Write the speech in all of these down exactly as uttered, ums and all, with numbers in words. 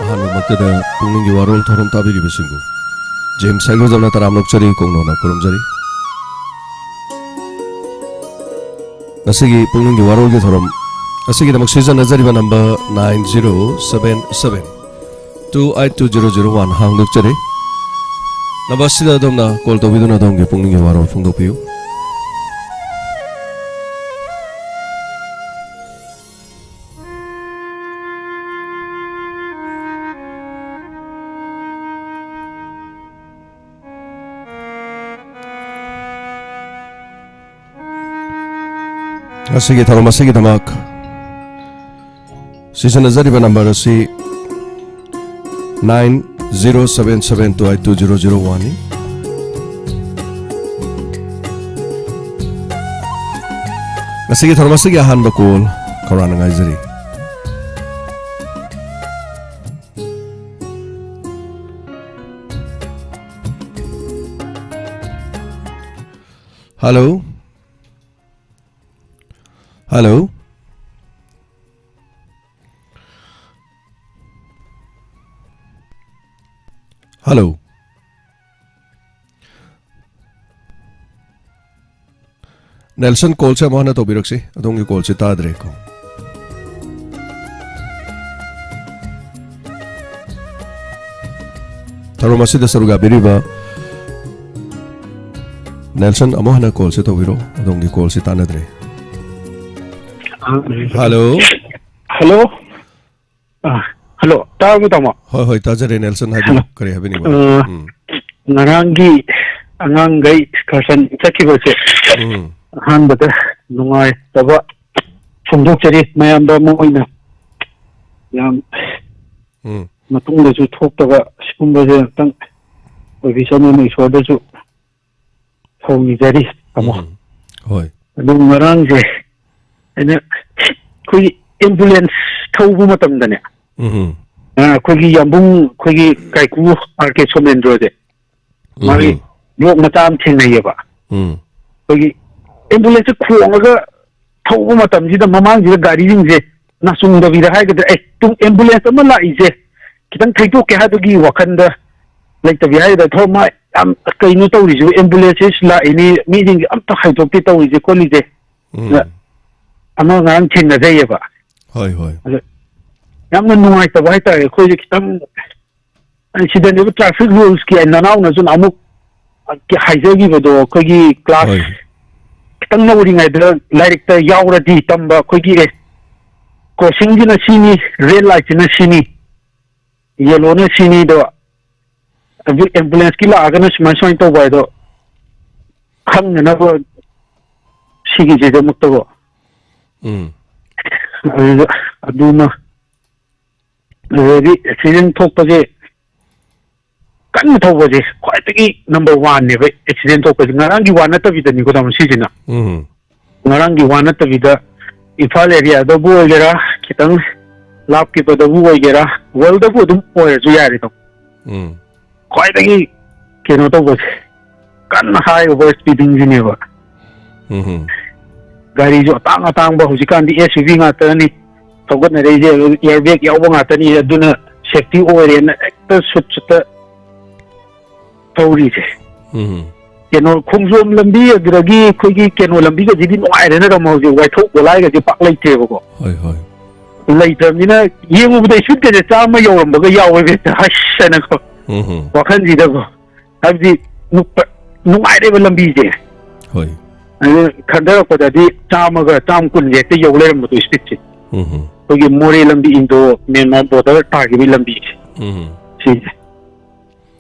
ꯑꯍꯥꯟꯕꯃꯛꯇꯗ ꯄꯨꯛꯅꯤꯡꯒꯤ ꯋꯥꯔꯣꯜ ꯊꯧꯔꯝ ꯇꯥꯕꯤꯔꯤꯕꯁꯤꯡꯕꯨ ꯖꯦꯝꯁ ꯁꯥꯏꯒꯣꯖꯝꯅ ꯇꯔꯥꯝꯅ ꯑꯣꯛꯆꯔꯤ, ꯀꯣꯡꯅꯣꯅ ꯈꯨꯔꯨꯝꯖꯔꯤ꯫ ꯉꯁꯤꯒꯤ ꯄꯨꯛꯅꯤꯡꯒꯤ ꯋꯥꯔꯣꯜꯒꯤ ꯊꯧꯔꯝ ꯑꯁꯤꯒꯤꯗꯃꯛ ꯁꯤꯖꯤꯟꯅꯖꯔꯤꯕ number nine zero seven seven two eight two zero zero one ꯍꯥꯡꯗꯣꯛꯆꯔꯤ꯫ ꯅꯝꯕꯔ ꯑꯁꯤꯗ ꯑꯗꯣꯝꯅ ꯀꯣꯜ ꯇꯧꯕꯤꯗꯨꯅ ꯑꯗꯣꯝꯒꯤ ꯄꯨꯛꯅꯤꯡꯒꯤ ꯋꯥꯔꯣꯜ ꯐꯣꯡꯗꯣꯛꯄꯤꯌꯨ꯫ ꯉꯁꯤꯒꯤ ꯊꯧꯔꯝ ꯑꯁꯤꯒꯤꯗꯃꯛ ꯁꯤꯖꯤꯟꯅꯖꯔꯤꯕ ꯅꯝꯕꯔ ꯑꯁꯤ nine zero seven seven two eight two zero zero one ꯅꯤ꯫ ꯉꯁꯤꯒꯤ ꯊꯧꯔꯝ ꯑꯁꯤꯒꯤ ꯑꯍꯥꯟꯕ ꯀꯣꯜ ꯈꯧꯔꯥꯡꯅ ꯉꯥꯏꯖꯔꯤ꯫ ꯍꯜꯂꯣ꯫ ꯍꯜꯂꯣ꯫ ꯍꯜꯂꯣ꯫ ꯅꯦꯜꯁꯟ, ꯀꯣꯜꯁꯦ ꯑꯃꯨꯛ ꯍꯟꯅ ꯇꯧꯕꯤꯔꯛꯁꯤ, ꯑꯗꯣꯝꯒꯤ ꯀꯣꯜꯁꯦ ꯇꯥꯗ꯭ꯔꯦꯀꯣ꯫ ꯊꯧꯔꯝ ꯑꯁꯤꯗ ꯁꯔꯨꯛ ꯌꯥꯕꯤꯔꯤꯕ ꯅꯦꯜꯁꯟ, ꯑꯃꯨꯛ ꯍꯟꯅ ꯀꯣꯜꯁꯦ ꯇꯧꯕꯤꯔꯛꯑꯣ, ꯑꯗꯣꯝꯒꯤ ꯀꯣꯜꯁꯦ ꯇꯥꯟꯅꯗ꯭ꯔꯦ꯫ ꯍꯜꯂꯣ꯫ ꯍꯜꯂꯣ꯫ ꯑ, ꯍꯜꯂꯣ, ꯇꯥꯔꯕꯣ, ꯇꯥꯃꯣ? ꯍꯣꯏ, ꯍꯣꯏ, ꯇꯥꯖꯔꯦ, ꯅꯦꯜꯁꯟ, ꯍꯥꯏꯕꯤꯌꯨ, ꯍꯜꯂꯣ꯫ ꯀꯔꯤ ꯍꯥꯏꯕꯤꯅꯤꯡꯕ? ꯑ, ꯎꯝ꯫ ꯉꯔꯥꯡꯒꯤ ꯑꯉꯥꯡꯈꯩ excursion ꯆꯠꯈꯤꯕꯁꯦ, ꯎꯝ꯫ ꯑꯍꯥꯟꯕꯗ ꯅꯨꯡꯉꯥꯏꯇꯕ ꯐꯣꯡꯗꯣꯛꯆꯔꯤ ꯃꯌꯥꯝꯗ ꯑꯃ ꯑꯣꯏꯅ꯫ ꯌꯥꯝ ꯎꯝ꯫ ꯃꯇꯨꯡꯗꯁꯨ ꯊꯣꯛꯇꯕ ꯁꯤꯒꯨꯝꯕꯁꯦ ꯑꯝꯇꯪ ꯑꯣꯏꯕꯤꯁꯅꯨ, ꯏꯁꯣꯔꯗꯁꯨ ꯊꯧꯅꯤꯖꯔꯤ, ꯇꯥꯃꯣ꯫ ꯎꯝ꯫ ꯍꯣꯏ꯫ ꯑꯗꯨ ꯉꯔꯥꯡꯁꯦ ꯑꯩꯅ, ꯑꯩꯈꯣꯏꯒꯤ ambulance ꯊꯧꯕ ꯃꯇꯝꯗꯅꯦ, ꯎꯝ꯫ ꯑ, ꯑꯩꯈꯣꯏꯒꯤ ꯌꯥꯝꯕꯨꯡ, ꯑꯩꯈꯣꯏꯒꯤ ꯀꯥꯏꯀꯨ ꯑꯥꯔ ꯀꯦ ꯁꯣꯃꯦꯟꯗ꯭ꯔꯣꯁꯦ, ꯃꯥꯒꯤ ꯎꯝ꯫ ꯂꯣꯛ ꯃꯆꯥ ꯑꯃ ꯊꯦꯡꯅꯩꯌꯦꯕ꯫ ꯎꯝ꯫ ꯑꯩꯈꯣꯏꯒꯤ ambulance ꯈꯣꯡꯉꯒ ꯊꯧꯕ ꯃꯇꯝꯁꯤꯗ ꯃꯃꯥꯡꯁꯤꯗ ꯒꯥꯔꯤꯁꯤꯡꯁꯦ ꯅꯥꯆꯨꯡꯗꯕꯤꯗ ꯍꯥꯏꯒꯗ꯭ꯔꯥ, "ꯑꯦ, ꯇꯨ ambulance ꯑꯃ ꯂꯥꯛꯏꯁꯦ, ꯈꯤꯇꯪ ꯊꯩꯗꯣꯛꯀꯦ ꯍꯥꯏꯕꯒꯤ ꯋꯥꯈꯜꯗ ꯂꯩꯇꯕꯤ ꯍꯥꯏꯒꯗ꯭ꯔꯥ, ꯊꯣꯔ ꯃꯥ ꯌꯥꯝ ꯀꯩꯅꯣ ꯇꯧꯔꯤꯁꯤꯕꯨ, ambulance ꯂꯥꯛꯏꯅꯤ, ꯃꯤꯁꯤꯡꯁꯦ ꯑꯝꯇ ꯍꯥꯏꯗꯣꯛꯇꯦ ꯇꯧꯔꯤꯁꯦ ꯈꯣꯠꯂꯤꯁꯦ, ꯎꯝ꯫ ꯑꯃ ꯉꯔꯥꯡ ꯊꯦꯡꯅꯖꯩꯌꯦꯕ꯫ ꯍꯣꯏ, ꯍꯣꯏ꯫ ꯑꯗ ꯌꯥꯝꯅ ꯅꯨꯡꯉꯥꯏꯇꯕ ꯍꯥꯏꯇꯥꯔꯦ꯫ ꯑꯩꯈꯣꯏꯁꯦ ꯈꯤꯇꯪ, ꯁꯤꯗꯅꯦꯕ traffic rulesꯀꯤ ꯅꯅꯥꯎꯅꯁꯨ ꯑꯃꯨꯛ ꯍꯥꯏꯖꯈꯤꯕꯗꯣ, ꯑꯩꯈꯣꯏꯒꯤ class ꯍꯣꯏ꯫ ꯈꯤꯇꯪ ꯅꯧꯔꯤꯉꯩꯗ ꯂꯥꯏꯔꯤꯛꯇ ꯌꯥꯎꯔꯗꯤ ꯇꯝꯕ ꯑꯩꯈꯣꯏꯒꯤ, ꯑꯦ, crossingꯁꯤꯅ ꯁꯤꯅꯤ, red lightꯁꯤꯅ ꯁꯤꯅꯤ, yellowꯅ ꯁꯤꯅꯤꯗꯣ, ambulance ambulance ꯂꯥꯛꯑꯒꯅ ꯁꯨꯃꯥꯏ ꯁꯨꯃꯥꯏꯅ ꯇꯧꯕ ꯍꯥꯏꯗꯣ ꯈꯪꯅꯅꯕ ꯁꯤꯒꯤꯁꯤꯗꯃꯛꯇꯀꯣ꯫ ꯎꯝ꯫ ꯑꯗꯨꯗ ꯑꯗꯨꯃ, ꯑꯗꯨꯗꯒꯤ accident ꯊꯣꯛꯄꯁꯦ, ꯀꯟꯅ ꯊꯧꯕꯁꯦ ꯈ꯭ꯋꯥꯏꯗꯒꯤ number oneꯅꯦꯕ accident ꯊꯣꯛꯄꯁꯦ꯫ ꯉꯔꯥꯡꯒꯤ ꯋꯥ ꯅꯠꯇꯕꯤꯗꯅꯤꯀꯣ, ꯇꯥꯃꯣ, ꯁꯤꯁꯤꯅ꯫ ꯎꯝ꯫ ꯉꯔꯥꯡꯒꯤ ꯋꯥ ꯅꯠꯇꯕꯤꯗ ꯏꯝꯐꯥꯜ areaꯗꯕꯨ ꯑꯣꯏꯒꯦꯔꯥ, ꯈꯤꯇꯪ ꯂꯥꯞꯈꯤꯕꯗꯕꯨ ꯑꯣꯏꯒꯦꯔꯥ, worldꯗꯕꯨ ꯑꯗꯨꯝ ꯑꯣꯏꯔꯁꯨ ꯌꯥꯔꯦ, ꯇꯥꯃꯣ꯫ ꯎꯝ꯫ ꯈ꯭ꯋꯥꯏꯗꯒꯤ ꯀꯩꯅꯣ ꯇꯧꯕꯁꯦ, ꯀꯟꯅ high over speedingꯁꯤꯅꯦꯕ꯫ ꯎꯝ꯫ ꯒꯥꯔꯤꯁꯨ ꯑꯇꯥꯡ ꯑꯇꯥꯡꯕ ꯍꯧꯖꯤꯛꯀꯥꯟꯗꯤ SUV ꯉꯥꯛꯇꯅꯤ ꯊꯧꯒꯠꯅꯔꯛꯏꯁꯦ, airbag ꯌꯥꯎꯕ ꯉꯥꯛꯇꯅꯤ, ꯑꯗꯨꯅ safety ꯑꯣꯏꯔꯦꯅ ꯍꯦꯛꯇ ꯁꯨꯠ ꯁꯨꯠꯇ ꯊꯧꯔꯤꯁꯦ꯫ ꯎꯝ꯫ ꯀꯩꯅꯣ, ꯈꯣꯡꯖꯣꯝ ꯂꯝꯕꯤ ꯑꯗꯨꯗꯒꯤ ꯑꯩꯈꯣꯏꯒꯤ ꯀꯩꯅꯣ ꯂꯝꯕꯤꯒꯁꯤꯗꯤ ꯅꯨꯡꯉꯥꯏꯔꯦꯅ, ꯇꯥꯃꯣ, ꯍꯧꯖꯤꯛ ꯋꯥꯏꯊꯣꯛ ꯋꯥꯂꯥꯏꯒꯁꯦ ꯄꯥꯛ ꯂꯩꯇ꯭ꯔꯦꯕꯀꯣ꯫ ꯍꯣꯏ, ꯍꯣꯏ꯫ ꯂꯩꯇ꯭ꯔꯕꯅꯤꯅ ꯌꯦꯡꯉꯨꯕꯗ speedꯀꯁꯦ ꯆꯥꯝꯃ ꯌꯧꯔꯝꯕꯒ ꯌꯥꯎꯋꯦꯕ ꯍꯦꯛꯇ, ꯍꯁ ꯍꯥꯏꯅꯀꯣ꯫ ꯎꯝ꯫ ꯋꯥꯈꯜꯁꯤꯗꯀꯣ꯫ ꯍꯥꯏꯕꯗꯤ ꯅꯨꯄ-, ꯅꯨꯡꯉꯥꯏꯔꯦꯕ ꯂꯝꯕꯤꯁꯦ꯫ ꯍꯣꯏ꯫ ꯑꯗꯨ ꯈꯟꯊꯔꯛꯄꯗꯗꯤ ꯆꯥꯝꯃꯒ ꯆꯥꯝꯃ ꯀꯨꯟꯁꯦ ꯍꯦꯛꯇ ꯌꯧ ꯂꯩꯔꯝꯕꯗꯣ speedꯁꯦ꯫ ꯎꯝ꯫ ꯑꯩꯈꯣꯏꯒꯤ ꯃꯣꯔꯦ ꯂꯝꯕꯤ, Indo Myanmar border ꯇꯥꯈꯤꯕꯒꯤ ꯂꯝꯕꯤꯁꯦ꯫ ꯎꯝ꯫ ꯁꯤꯁꯦ꯫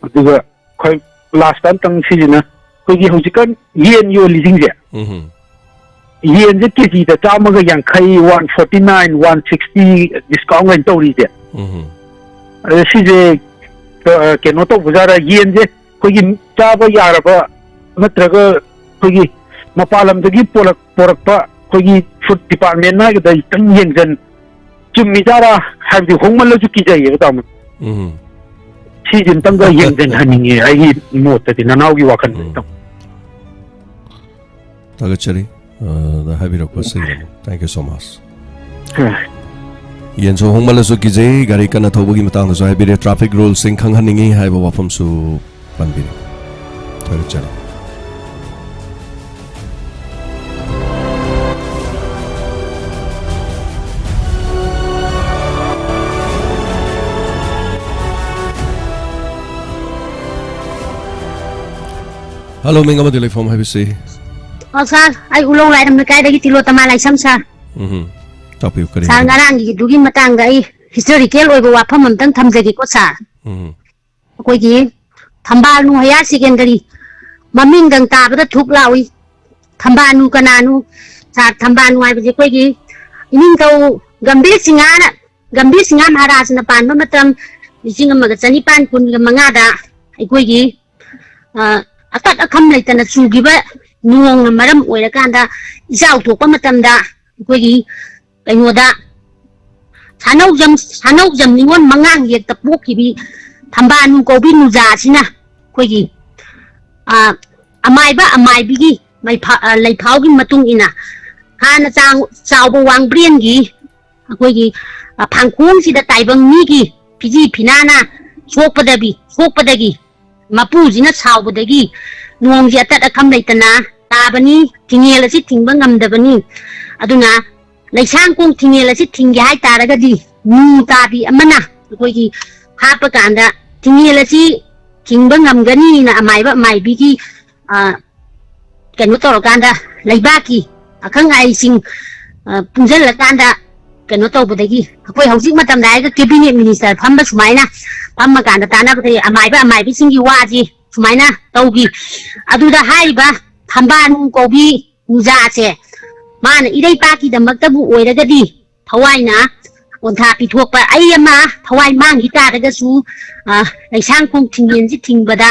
ꯑꯗꯨꯒ ꯑꯩꯈꯣꯏ last ꯑꯝꯇꯪ ꯁꯤꯁꯤꯅ ꯑꯩꯈꯣꯏꯒꯤ ꯍꯧꯖꯤꯛꯀꯥꯟ ꯌꯦꯟ ꯌꯣꯜꯂꯤꯁꯤꯡꯁꯦ, ꯎꯝ꯫ ꯌꯦꯟꯁꯦ ꯀꯦꯖꯤꯗ ꯆꯥꯝꯃꯒ ꯌꯥꯡꯈꯩ, one forty nine, one sixty discount ꯀꯥꯏꯅ ꯇꯧꯔꯤꯁꯦ꯫ ꯎꯝ꯫ ꯑꯗ ꯁꯤꯁꯦ, ꯑ, ꯀꯩꯅꯣ ꯇꯧꯕꯖꯥꯠꯔ, ꯌꯦꯟꯁꯦ ꯑꯩꯈꯣꯏꯒꯤ ꯆꯥꯕ ꯌꯥꯔꯕ ꯅꯠꯇ꯭ꯔꯒ ꯑꯩꯈꯣꯏꯒꯤ ꯃꯄꯥꯟ ꯂꯝꯗꯒꯤ ꯄꯣꯔꯛ-, ꯄꯣꯔꯛꯄ ꯑꯩꯈꯣꯏꯒꯤ food departmentꯅ ꯈꯤꯇꯪ ꯌꯦꯡꯖꯟ-, ꯆꯨꯝꯃꯤꯖꯥꯠꯔꯥ ꯍꯥꯏꯕꯗꯤ ꯍꯣꯡꯃꯜꯂꯁꯨ ꯀꯤꯖꯩꯌꯦꯕ, ꯇꯥꯃꯣ꯫ ꯎꯝ꯫ ꯁꯤꯁꯦ ꯑꯝꯇꯪꯒ ꯌꯦꯡꯖꯟꯍꯟꯅꯤꯡꯉꯦ ꯑꯩꯒꯤ ꯃꯣꯠꯇꯗꯤ, ꯅꯅꯥꯎꯒꯤ ꯋꯥꯈꯜꯗꯗꯤ, ꯎꯝ꯫ ꯇꯥꯃꯣ꯫ ꯊꯥꯒꯠꯆꯔꯤ, ꯑ, ꯍꯥꯏꯕꯤꯔꯛꯄꯁꯤꯒꯤꯗꯃꯛ꯫ Thank you so much꯫ ꯑ꯫ ꯌꯦꯟꯁꯨ ꯍꯣꯡꯃꯜꯂꯁꯨ ꯀꯤꯖꯩ, ꯒꯥꯔꯤ ꯀꯟꯅ ꯊꯧꯕꯒꯤ ꯃꯇꯥꯡꯗꯁꯨ ꯍꯥꯏꯕꯤꯔꯦ, traffic rule ꯁꯤꯡ ꯈꯪꯍꯟꯅꯤꯡꯉꯤ ꯍꯥꯏꯕ ꯋꯥꯐꯝꯁꯨ ꯄꯟꯕꯤꯔꯤ꯫ ꯊꯥꯒꯠꯆꯔꯤ꯫ Hello, ꯃꯤꯡ ꯑꯃꯗꯤ ꯂꯩꯐꯝ ꯍꯥꯏꯕꯤꯁꯤ꯫ ꯑꯣ, ꯁꯥꯔ, ꯑꯩ ꯎꯂꯧ ꯂꯥꯏꯔꯝ ꯂꯩꯀꯥꯏꯗꯒꯤ ꯇꯤꯂꯣꯇꯃꯥ ꯂꯥꯏꯁ꯭ꯔꯝ, ꯁꯥꯔ꯫ ꯎꯝ, ꯇꯥꯛꯄꯤꯌꯨ, ꯀꯔꯤ ꯁꯥꯔ, ꯍꯥꯏꯕꯤꯅꯤꯡ? ꯉꯔꯥꯡꯒꯤꯗꯨꯒꯤ ꯃꯇꯥꯡꯗ ꯑꯩ historical ꯑꯣꯏꯕ ꯋꯥꯐꯝ ꯑꯝꯇꯪ ꯊꯝꯖꯒꯦꯀꯣ, ꯁꯥꯔ꯫ ꯎꯝ꯫ ꯑꯩꯈꯣꯏꯒꯤ ꯊꯝꯕꯥꯜꯅꯨ higher secondary ꯃꯃꯤꯡꯗꯪ ꯇꯥꯕꯗ ꯊꯨꯛ ꯂꯥꯎꯏ꯫ ꯊꯝꯕꯥꯜꯅꯨ ꯀꯅꯥꯅꯨ? ꯁꯥꯔ, ꯊꯝꯕꯥꯜꯅꯨ ꯍꯥꯏꯕꯁꯦ ꯑꯩꯈꯣꯏꯒꯤ ꯏꯅꯤꯡꯊꯧ ꯒꯝꯚꯤꯔ ꯁꯤꯡꯍꯅ, ꯒꯝꯚꯤꯔ ꯁꯤꯡꯍ ꯃꯍꯥꯔꯥꯖꯅ ꯄꯥꯟꯕ ꯃꯇꯝ ꯂꯤꯁꯤꯡ ꯑꯃꯒ ꯆꯅꯤꯄꯥꯟ ꯀꯨꯟꯒ ꯃꯉꯥꯗ ꯑꯩꯈꯣꯏꯒꯤ, ꯑ, ꯑꯀꯠ ꯑꯈꯝ ꯂꯩꯇꯅ ꯆꯨꯈꯤꯕ ꯅꯣꯡꯅ ꯃꯔꯝ ꯑꯣꯏꯔꯀꯥꯟꯗ ꯏꯆꯥꯎ ꯊꯣꯛꯄ ꯃꯇꯝꯗ ꯑꯩꯈꯣꯏꯒꯤ ꯀꯩꯅꯣꯗ ꯁꯥꯅꯧꯖꯝ, ꯁꯥꯅꯧꯖꯝ ꯅꯤꯉꯣꯜ ꯃꯉꯥꯡ ꯌꯦꯛꯇ ꯄꯣꯛꯈꯤꯕꯤ ꯊꯝꯕꯥꯜꯅꯨ ꯀꯧꯕꯤ ꯅꯨꯖꯥꯁꯤꯅ ꯑꯩꯈꯣꯏꯒꯤ, ꯑ, ꯑꯃꯥꯏꯕ ꯑꯃꯥꯏꯕꯤꯒꯤ ꯃꯩꯐꯥ-, ꯑ, ꯂꯩꯐꯥꯎꯒꯤ ꯃꯇꯨꯡ ꯏꯟꯅ ꯍꯥꯟꯅ ꯆꯥꯎ-, ꯆꯥꯎꯕ ꯋꯥꯡꯕ꯭ꯔꯦꯟꯒꯤ ꯑꯩꯈꯣꯏꯒꯤ, ꯑ, ꯐꯥꯡꯈꯣꯡꯁꯤꯗ ꯇꯥꯏꯕꯪ ꯃꯤꯒꯤ ꯐꯤꯖꯤ ꯐꯤꯅꯥꯅ ꯁꯣꯛꯄꯗꯕꯤ-, ꯁꯣꯛꯄꯗꯒꯤ ꯃꯄꯨꯁꯤꯅ ꯁꯥꯎꯕꯗꯒꯤ ꯅꯣꯡꯁꯤ ꯑꯇꯠ ꯑꯈꯝ ꯂꯩꯇꯅ ꯇꯥꯕꯅꯤ, ꯊꯤꯡꯉꯦꯜ ꯑꯁꯤ ꯊꯤꯡꯕ ꯉꯝꯗꯕꯅꯤ꯫ ꯑꯗꯨꯅ ꯂꯩꯁꯥꯡꯈꯣꯡ ꯊꯤꯡꯉꯦꯜ ꯑꯁꯤ ꯊꯤꯡꯒꯦ ꯍꯥꯏꯇꯥꯔꯒꯗꯤ ꯅꯨ ꯇꯥꯕꯤ ꯑꯃꯅ ꯑꯩꯈꯣꯏꯒꯤ ꯍꯥꯞꯄꯀꯥꯟꯗ ꯊꯤꯡꯉꯦꯜ ꯑꯁꯤ ꯊꯤꯡꯕ ꯉꯝꯒꯅꯤꯅ ꯑꯃꯥꯏꯕ ꯑꯃꯥꯏꯕꯤꯒꯤ, ꯑ, ꯀꯩꯅꯣ ꯇꯧꯔꯀꯥꯟꯗ ꯂꯩꯕꯥꯛꯀꯤ ꯑꯈꯪ ꯑꯍꯩꯁꯤꯡ, ꯑ, ꯄꯨꯟꯁꯤꯜꯂꯀꯥꯟꯗ ꯀꯩꯅꯣ ꯇꯧꯕꯗꯒꯤ ꯑꯩꯈꯣꯏ ꯍꯧꯖꯤꯛ ꯃꯇꯝꯗ ꯍꯥꯏꯔꯒ cabinet minister ꯐꯝꯕ ꯁꯨꯃꯥꯏꯅ ꯐꯝꯃꯀꯥꯟꯗ ꯇꯥꯟꯅꯕꯗꯒꯤ ꯑꯃꯥꯏꯕ ꯑꯃꯥꯏꯕꯤꯁꯤꯡꯒꯤ ꯋꯥꯁꯤ ꯁꯨꯃꯥꯏꯅ ꯇꯧꯈꯤ꯫ ꯑꯗꯨꯗ ꯍꯥꯏꯔꯤꯕ ꯊꯝꯕꯥꯜꯅꯨ ꯀꯧꯕꯤ ꯅꯨꯖꯥꯁꯦ ꯃꯥꯅ ꯏꯔꯩꯄꯥꯛꯀꯤꯗꯃꯛꯇꯕꯨ ꯑꯣꯏꯔꯒꯗꯤ ꯊꯋꯥꯏꯅ ꯄꯣꯟꯊꯥ ꯄꯤꯊꯣꯛꯄ, ꯑꯩ ꯑꯃ ꯊꯋꯥꯏ ꯃꯥꯡꯈꯤ ꯇꯥꯔꯒꯁꯨ, ꯑ, ꯂꯩꯁꯥꯡꯈꯣꯡ ꯊꯤꯡꯖꯤꯟꯁꯤ ꯊꯤꯡꯕꯗ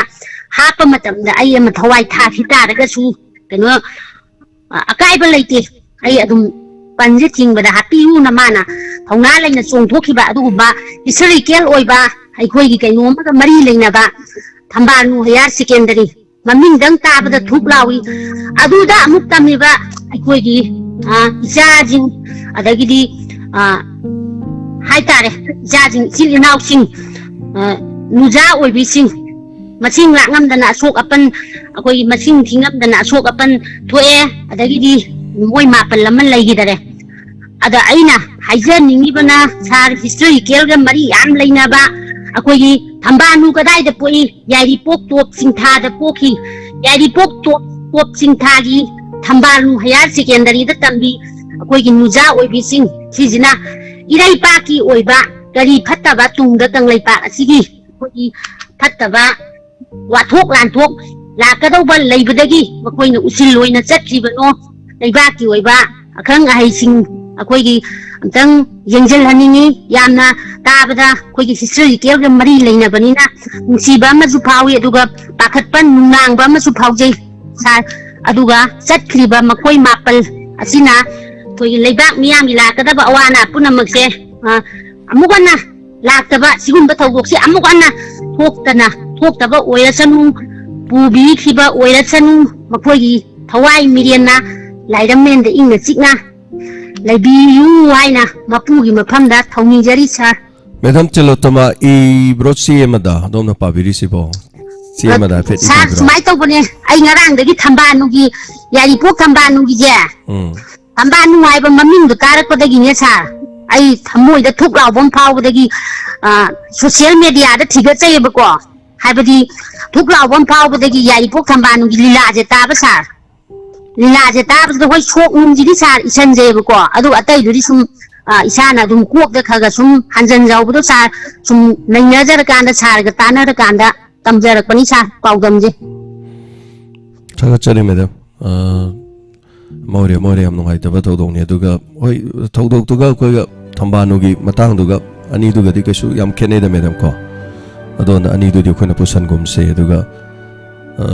ꯍꯥꯞꯄ ꯃꯇꯝꯗ ꯑꯩ ꯑꯃ ꯊꯋꯥꯏ ꯊꯥꯈꯤ ꯇꯥꯔꯒꯁꯨ, ꯀꯩꯅꯣ, ꯑ, ꯑꯀꯥꯏꯕ ꯂꯩꯇꯦ, ꯑꯩ ꯑꯗꯨꯝ ꯄꯟꯁꯦ ꯊꯤꯡꯕꯗ ꯍꯥꯞꯄꯤꯌꯨꯅ ꯃꯥꯅ ꯊꯧꯅꯥ ꯂꯩꯅ ꯆꯣꯡꯊꯣꯛꯈꯤꯕ ꯑꯗꯨꯒꯨꯝꯕ historical ꯑꯣꯏꯕ ꯑꯩꯈꯣꯏꯒꯤ ꯀꯩꯅꯣ ꯑꯃꯒ ꯃꯔꯤ ꯂꯩꯅꯕ ꯊꯝꯕꯥꯜꯅꯨ higher secondary ꯃꯃꯤꯡꯗꯪ ꯇꯥꯕꯗ ꯊꯨꯛ ꯂꯥꯎꯏ꯫ ꯑꯗꯨꯗ ꯑꯃꯨꯛ ꯇꯝꯃꯤꯕ ꯑꯩꯈꯣꯏꯒꯤ, ꯑ, ꯏꯆꯥꯁꯤꯡ, ꯑꯗꯒꯤꯗꯤ, ꯑ, ꯍꯥꯏꯇꯥꯔꯦ, ꯏꯆꯥꯁꯤꯡ, ꯏꯆꯤꯜ ꯏꯅꯥꯎꯁꯤꯡ, ꯑ, ꯅꯨꯖꯥ ꯑꯣꯏꯕꯤꯁꯤꯡ, ꯃꯁꯤꯡ ꯂꯥꯛꯉꯝꯗꯅ ꯑꯁꯣꯛ ꯑꯄꯟ, ꯑꯩꯈꯣꯏꯒꯤ ꯃꯁꯤꯡ ꯊꯤꯉꯝꯗꯅ ꯑꯁꯣꯛ ꯑꯄꯟ ꯊꯣꯛꯑꯦ, ꯑꯗꯒꯤꯗꯤ ꯃꯣꯏ ꯃꯥꯄꯜ ꯑꯃ ꯂꯩꯈꯤꯗꯔꯦ꯫ ꯑꯗ ꯑꯩꯅ ꯍꯥꯏꯖꯅꯤꯡꯉꯤꯕꯅ, ꯁꯥꯔ, ꯍꯤꯁꯇꯣꯔꯤꯀꯦꯜꯒ ꯃꯔꯤ ꯌꯥꯝ ꯂꯩꯅꯕ ꯑꯩꯈꯣꯏꯒꯤ ꯊꯝꯕꯥꯜꯅꯨ ꯀꯗꯥꯏꯗ ꯄꯣꯛꯏ? ꯌꯥꯏꯔꯤꯄꯣꯛ ꯇꯣꯞ ꯆꯤꯡꯊꯥꯗ ꯄꯣꯛꯈꯤ꯫ ꯌꯥꯏꯔꯤꯄꯣꯛ ꯇꯣꯞ, ꯇꯣꯞ ꯆꯤꯡꯊꯥꯒꯤ ꯊꯝꯕꯥꯜꯅꯨ ꯍꯥꯌꯔ ꯁꯦꯀꯦꯟꯗꯔꯤꯗ ꯇꯝꯕꯤ ꯑꯩꯈꯣꯏꯒꯤ ꯅꯨꯖꯥ ꯑꯣꯏꯕꯤꯁꯤꯡ ꯁꯤꯁꯤꯅ ꯏꯔꯩꯄꯥꯛꯀꯤ ꯑꯣꯏꯕ ꯀꯔꯤ ꯐꯠꯇꯕ ꯇꯨꯡꯗ ꯀꯪꯂꯩꯄꯥꯛ ꯑꯁꯤꯒꯤ ꯑꯩꯈꯣꯏꯒꯤ ꯐꯠꯇꯕ ꯋꯥꯊꯣꯛ ꯂꯥꯟꯊꯣꯛ ꯂꯥꯛꯀꯗꯧꯕ ꯂꯩꯕꯗꯒꯤ ꯃꯈꯣꯏꯅ ꯎꯁꯤꯜ ꯑꯣꯏꯅ ꯆꯠꯈ꯭ꯔꯤꯕꯅꯣ? ꯂꯩꯕꯥꯛꯀꯤ ꯑꯣꯏꯕ ꯑꯈꯪ ꯑꯍꯩꯁꯤꯡ ꯑꯩꯈꯣꯏꯒꯤ ꯑꯝꯇꯪ ꯌꯦꯡꯁꯤꯜꯍꯟꯅꯤꯡꯉꯤ꯫ ꯌꯥꯝꯅ ꯇꯥꯕꯗ ꯑꯩꯈꯣꯏꯒꯤ ꯍꯤꯁꯇꯣꯔꯤꯀꯦꯜꯒ ꯃꯔꯤ ꯂꯩꯅꯕꯅꯤꯅ ꯅꯨꯡꯁꯤꯕ ꯑꯃꯁꯨ ꯐꯥꯎꯏ, ꯑꯗꯨꯒ ꯄꯥꯈꯠꯄ ꯅꯨꯡꯅꯥꯡꯕ ꯑꯃꯁꯨ ꯐꯥꯎꯖꯩ, ꯁꯥꯔ꯫ ꯑꯗꯨꯒ ꯆꯠꯈ꯭ꯔꯤꯕ ꯃꯈꯣꯏ ꯃꯥꯄꯜ ꯑꯁꯤꯅ ꯑꯩꯈꯣꯏꯒꯤ ꯂꯩꯕꯥꯛ ꯃꯤꯌꯥꯝꯒꯤ ꯂꯥꯛꯀꯗꯕ ꯑꯋꯥ ꯑꯅꯥ ꯄꯨꯝꯅꯃꯛꯁꯦ, ꯑ, ꯑꯃꯨꯛ ꯍꯟꯅ ꯂꯥꯛꯇꯕ, ꯁꯤꯒꯨꯝꯕ ꯊꯧꯗꯣꯛꯁꯤ ꯑꯃꯨꯛ ꯍꯟꯅ ꯊꯣꯛꯇꯅ, ꯊꯣꯛꯇꯕ ꯑꯣꯏꯔꯁꯅꯨ, ꯄꯨꯕꯤꯈꯤꯕ ꯑꯣꯏꯔꯁꯅꯨ, ꯃꯈꯣꯏꯒꯤ ꯊꯋꯥꯏ ꯃꯤꯔꯦꯟꯅ ꯂꯥꯏꯔꯝꯂꯦꯟꯗ ꯏꯪꯅ ꯆꯤꯛꯅ ꯂꯩꯕꯤꯌꯨ ꯍꯥꯏꯅ ꯃꯄꯨꯒꯤ ꯃꯐꯝꯗ ꯊꯧꯅꯤꯖꯔꯤ, ꯁꯥꯔ꯫ ꯃꯦꯗꯥꯝ ꯇꯤꯂꯣꯇꯃꯥ ꯏꯕ꯭ꯔꯣ ꯆꯦ ꯑꯃꯗ? ꯑꯗꯣꯝꯅ ꯄꯥꯕꯤꯔꯤꯁꯤꯕꯣ? ꯆꯦ ꯑꯃꯗ ꯍꯥꯏꯐꯦꯠ ꯁꯥꯔ, ꯏꯕꯤꯕ꯭ꯔꯣ? ꯁꯨꯃꯥꯏꯅ ꯇꯧꯕꯅꯦ, ꯑꯩ ꯉꯔꯥꯡꯗꯒꯤ ꯊꯝꯕꯥꯜꯅꯨꯒꯤ, ꯌꯥꯏꯔꯤꯄꯣꯛ ꯊꯝꯕꯥꯜꯅꯨꯒꯤꯁꯦ, ꯎꯝ꯫ ꯊꯝꯕꯥꯜꯅꯨ ꯍꯥꯏꯕ ꯃꯃꯤꯡꯗꯣ ꯇꯥꯔꯛꯄꯗꯒꯤꯅꯦ, ꯁꯥꯔ, ꯑꯩ ꯊꯃꯣꯏꯗ ꯊꯨꯛ ꯂꯥꯎꯕ ꯑꯃ ꯐꯥꯎꯕꯗꯒꯤ, ꯑ, ꯁꯣꯁꯤꯌꯦꯜ ꯃꯦꯗꯤꯌꯥꯗ ꯊꯤꯒꯠꯆꯩꯌꯦꯕꯀꯣ꯫ ꯍꯥꯏꯕꯗꯤ, ꯊꯨꯛ ꯂꯥꯎꯕ ꯑꯃ ꯐꯥꯎꯕꯗꯒꯤ ꯌꯥꯏꯔꯤꯄꯣꯛ ꯊꯝꯕꯥꯜꯅꯨꯒꯤ ꯂꯤꯂꯥꯁꯦ ꯇꯥꯕ, ꯁꯥꯔ꯫ ꯂꯤꯂꯥꯁꯦ ꯇꯥꯕꯁꯤꯗ ꯍꯣꯏ ꯁꯣꯛ ꯅꯨꯡꯁꯤꯗꯤ, ꯁꯥꯔ, ꯏꯁꯟꯖꯩꯌꯦꯕꯀꯣ, ꯑꯗꯨꯒ ꯑꯇꯩꯗꯨꯗꯤ ꯁꯨꯝ, ꯑ, ꯏꯁꯥꯅ ꯑꯗꯨꯝ ꯀꯣꯛꯇ ꯈꯔ ꯈꯔ ꯁꯨꯝ ꯍꯟꯖꯟꯖꯍꯧꯕꯗꯣ, ꯁꯥꯔ, ꯁꯨꯝ ꯅꯩꯅꯖꯔꯀꯥꯟꯗ, ꯁꯥꯔꯒ ꯇꯥꯟꯅꯔꯀꯥꯟꯗ ꯇꯝꯖꯔꯛꯄꯅꯤ, ꯁꯥꯔ, ꯄꯥꯎꯗꯝꯁꯦ꯫ ꯊꯥꯒꯠꯆꯔꯤ, ꯃꯦꯗꯥꯝ꯫ ꯑ, ꯃꯣꯔꯦ, ꯃꯣꯔꯦ, ꯌꯥꯝ ꯅꯨꯡꯉꯥꯏꯇꯕ ꯊꯧꯗꯣꯛꯅꯤ꯫ ꯑꯗꯨꯒ ꯍꯣꯏ, ꯊꯧꯗꯣꯛꯇꯨꯒ ꯑꯩꯈꯣꯏꯒ ꯊꯝꯕꯥꯜꯅꯨꯒꯤ ꯃꯇꯥꯡꯗꯨꯒ, ꯑꯅꯤꯗꯨꯒꯗꯤ ꯀꯩꯁꯨ ꯌꯥꯝ ꯈꯦꯠꯅꯩꯗ, ꯃꯦꯗꯥꯝ, ꯀꯣ꯫ ꯑꯗꯣ ꯑꯅꯤꯗꯨꯗꯤ ꯑꯩꯈꯣꯏꯅ ꯄꯨꯁꯟꯒꯨꯝꯁꯦ꯫ ꯑꯗꯨꯒ, ꯑ,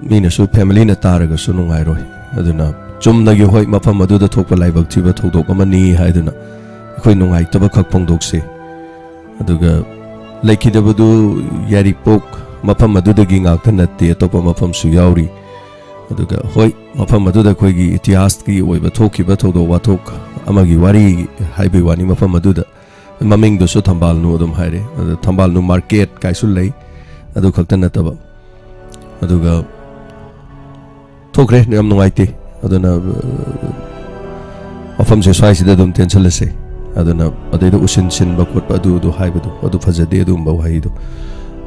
ꯃꯤꯅꯁꯨ, ꯐꯦꯃꯤꯂꯤꯅ ꯇꯥꯔꯒꯁꯨ ꯅꯨꯡꯉꯥꯏꯔꯣꯏ꯫ ꯑꯗꯨꯅ ꯆꯨꯝꯅꯒꯤ, ꯍꯣꯏ, ꯃꯐꯝ ꯑꯗꯨꯗ ꯊꯣꯛꯄ ꯂꯥꯏꯕꯛ ꯊꯤꯕ ꯊꯧꯗꯣꯛ ꯑꯃꯅꯤ ꯍꯥꯏꯗꯨꯅ ꯑꯩꯈꯣꯏ ꯅꯨꯡꯉꯥꯏꯇꯕ ꯈꯛ ꯐꯣꯡꯗꯣꯛꯁꯤ꯫ ꯑꯗꯨꯒ ꯂꯩꯈꯤꯗꯕꯗꯨ ꯌꯥꯏꯔꯤꯄꯣꯛ ꯃꯐꯝ ꯑꯗꯨꯗꯒꯤ ꯉꯥꯛꯇ ꯅꯠꯇꯦ, ꯑꯇꯣꯞꯄ ꯃꯐꯝꯁꯨ ꯌꯥꯎꯔꯤ꯫ ꯑꯗꯨꯒ ꯍꯣꯏ, ꯃꯐꯝ ꯑꯗꯨꯗ ꯑꯩꯈꯣꯏꯒꯤ ꯏꯇꯤꯍꯥꯁꯀꯤ ꯑꯣꯏꯕ ꯊꯣꯛꯈꯤꯕ ꯊꯧꯗꯣꯛ ꯋꯥꯊꯣꯛ ꯑꯃꯒꯤ ꯋꯥꯔꯤ ꯍꯥꯏꯕꯒꯤ ꯋꯥꯅꯤ꯫ ꯃꯐꯝ ꯑꯗꯨꯗ ꯃꯃꯤꯡꯗꯨꯁꯨ ꯊꯝꯕꯥꯜꯅꯨ ꯑꯗꯨꯝ ꯍꯥꯏꯔꯦ꯫ ꯑꯗ ꯊꯝꯕꯥꯜꯅꯨ ꯃꯥꯔꯀꯦꯠ ꯀꯥꯏꯁꯨ ꯂꯩ꯫ ꯑꯗꯨ ꯈꯛꯇ ꯅꯠꯇꯕ, ꯑꯗꯨꯒ ꯊꯣꯛꯈ꯭ꯔꯦ, ꯌꯥꯝ ꯅꯨꯡꯉꯥꯏꯇꯦ꯫ ꯑꯗꯨꯅ, ꯑ, ꯋꯥꯐꯝꯁꯦ ꯁ꯭ꯋꯥꯏꯁꯤꯗ ꯑꯗꯨꯝ ꯇꯦꯟꯁꯤꯜꯂꯁꯦ꯫ ꯑꯗꯨꯅ ꯑꯗꯩꯗ ꯎꯁꯤꯟ ꯁꯤꯟꯕ ꯈꯣꯠꯄ ꯑꯗꯨ, ꯑꯗꯨ ꯍꯥꯏꯕꯗꯣ, ꯑꯗꯨ ꯐꯖꯗꯦ, ꯑꯗꯨꯒꯨꯝꯕ ꯋꯥꯍꯩꯗꯣ꯫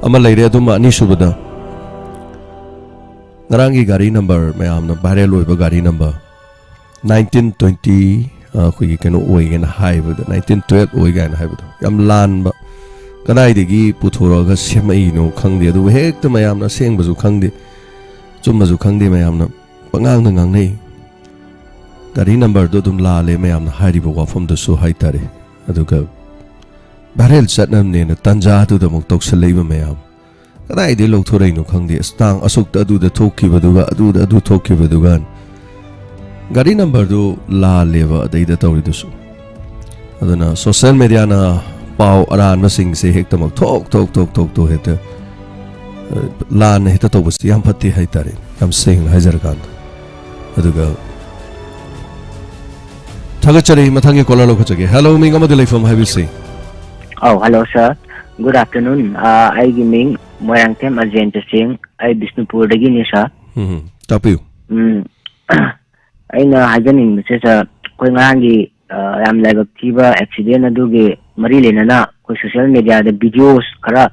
ꯑꯃ ꯂꯩꯔꯦ꯫ ꯑꯗꯨꯝ ꯑꯅꯤꯁꯨꯕꯗ, ꯉꯔꯥꯡꯒꯤ ꯒꯥꯔꯤ ꯅꯝꯕꯔ, ꯃꯌꯥꯝꯅ ꯚꯥꯏꯔꯦꯜ ꯑꯣꯏꯕ ꯒꯥꯔꯤ ꯅꯝꯕꯔ, ꯅꯥꯏꯟꯇꯤꯟ ꯇ꯭ꯋꯦꯟꯇꯤ, ꯑ, ꯑꯩꯈꯣꯏꯒꯤ ꯀꯩꯅꯣ ꯑꯣꯏꯒꯦꯅ ꯍꯥꯏꯕꯗ, ꯅꯥꯏꯟꯇꯤꯟ ꯇ꯭ꯋꯦꯜꯐ ꯑꯣꯏ ꯀꯥꯏꯅ ꯍꯥꯏꯕꯗꯣ, ꯌꯥꯝ ꯂꯥꯟꯕ꯫ ꯀꯗꯥꯏꯗꯒꯤ ꯄꯨꯊꯣꯔꯛꯑꯒ ꯁꯦꯝꯃꯛꯏꯅꯣ ꯈꯪꯗꯦ, ꯑꯗꯨꯕꯨ ꯍꯦꯛꯇ ꯃꯌꯥꯝꯅ ꯑꯁꯦꯡꯕꯁꯨ ꯈꯪꯗꯦ, ꯑꯆꯨꯝꯕꯁꯨ ꯈꯪꯗꯦ, ꯃꯌꯥꯝꯅ ꯄꯉꯥꯡꯗ ꯉꯥꯡꯅꯩ꯫ ꯒꯥꯔꯤ ꯅꯝꯕꯔꯗꯣ ꯑꯗꯨꯝ ꯂꯥꯜꯂꯦ, ꯃꯌꯥꯝꯅ ꯍꯥꯏꯔꯤꯕ ꯋꯥꯐꯝꯗꯨꯁꯨ ꯍꯥꯏꯇꯥꯔꯦ꯫ ꯑꯗꯨꯒ ꯚꯥꯏꯔꯦꯜ ꯆꯠꯅꯕꯅꯦꯅ ꯇꯥꯟꯖꯥꯗꯨꯗ ꯑꯃꯨꯛ ꯇꯧꯁꯜꯂꯛꯏꯕ ꯃꯌꯥꯝ꯫ ꯀꯗꯥꯏꯗꯒꯤ ꯂꯧꯊꯣꯔꯛꯏꯅꯣ ꯈꯪꯗꯦ꯫ ꯑꯁ, ꯇꯥꯡ ꯑꯁꯨꯛꯇ ꯑꯗꯨꯗ ꯊꯣꯛꯈꯤꯕꯗꯨꯒ, ꯑꯗꯨꯗ ꯑꯗꯨ ꯊꯣꯛꯈꯤꯕꯗꯨꯒ꯫ ꯒꯥꯔꯤ ꯅꯝꯕꯔꯗꯨ ꯂꯥꯜꯂꯦꯕ ꯑꯗꯩꯗ ꯇꯧꯔꯤꯗꯨꯁꯨ꯫ ꯑꯗꯨꯅ ꯁꯣꯁꯦꯜ ꯃꯦꯗꯤꯌꯥꯅ ꯄꯥꯎ ꯑꯔꯥꯟꯕꯁꯤꯡꯁꯦ ꯍꯦꯛꯇꯃꯛ ꯊꯣꯛ, ꯊꯣꯛ, ꯊꯣꯛ, ꯊꯣꯛ, ꯊꯣꯛ ꯍꯦꯛꯇ, ꯑ, ꯂꯥꯟꯅ ꯍꯦꯛꯇ ꯇꯧꯕꯁꯤ ꯌꯥꯝ ꯐꯠꯇꯦ ꯍꯥꯏꯇꯥꯔꯦ, ꯌꯥꯝ ꯁꯦꯡꯅ ꯍꯥꯏꯖꯔꯀꯥꯟꯗ꯫ ꯑꯗꯨꯒ ꯊꯥꯒꯠꯆꯔꯤ꯫ ꯃꯊꯪꯒꯤ ꯀꯣꯂꯔ ꯂꯧꯈꯠꯆꯒꯦ꯫ ꯍꯦꯜꯂꯣ, ꯃꯤꯡ ꯑꯃꯗꯤ ꯂꯩꯐꯝ ꯍꯥꯏꯕꯤꯁꯤ꯫ ꯑꯧ, ꯍꯦꯜꯂꯣ, ꯁꯥꯔ꯫ Good afternoon. ꯑ, ꯑꯩꯒꯤ ꯃꯤꯡ ꯃꯣꯏꯔꯥꯡꯊꯦꯝ ꯑꯖꯦꯟꯇ ꯁꯤꯡ꯫ ꯑꯩ ꯕꯤꯁꯅꯨꯄꯨꯔꯗꯒꯤꯅꯤ, ꯁꯥꯔ꯫ ꯎꯝ, ꯇꯥꯛꯄꯤꯌꯨ꯫ ꯎꯝ, ꯑꯩꯅ ꯍꯥꯏꯖꯅꯤꯡꯕꯁꯦ, ꯁꯥꯔ, ꯑꯩꯈꯣꯏ ꯉꯔꯥꯡꯒꯤ, ꯑ, ꯌꯥꯝ ꯂꯥꯏꯕꯛ ꯊꯤꯕ ꯑꯦꯛꯁꯤꯗꯦꯟ ꯑꯗꯨꯒꯤ ꯃꯔꯤ ꯂꯩꯅꯅ ꯑꯩꯈꯣꯏ ꯁꯣꯁꯦꯜ ꯃꯦꯗꯤꯌꯥꯗ ꯚꯤꯗꯤꯑꯣꯁ ꯈꯔ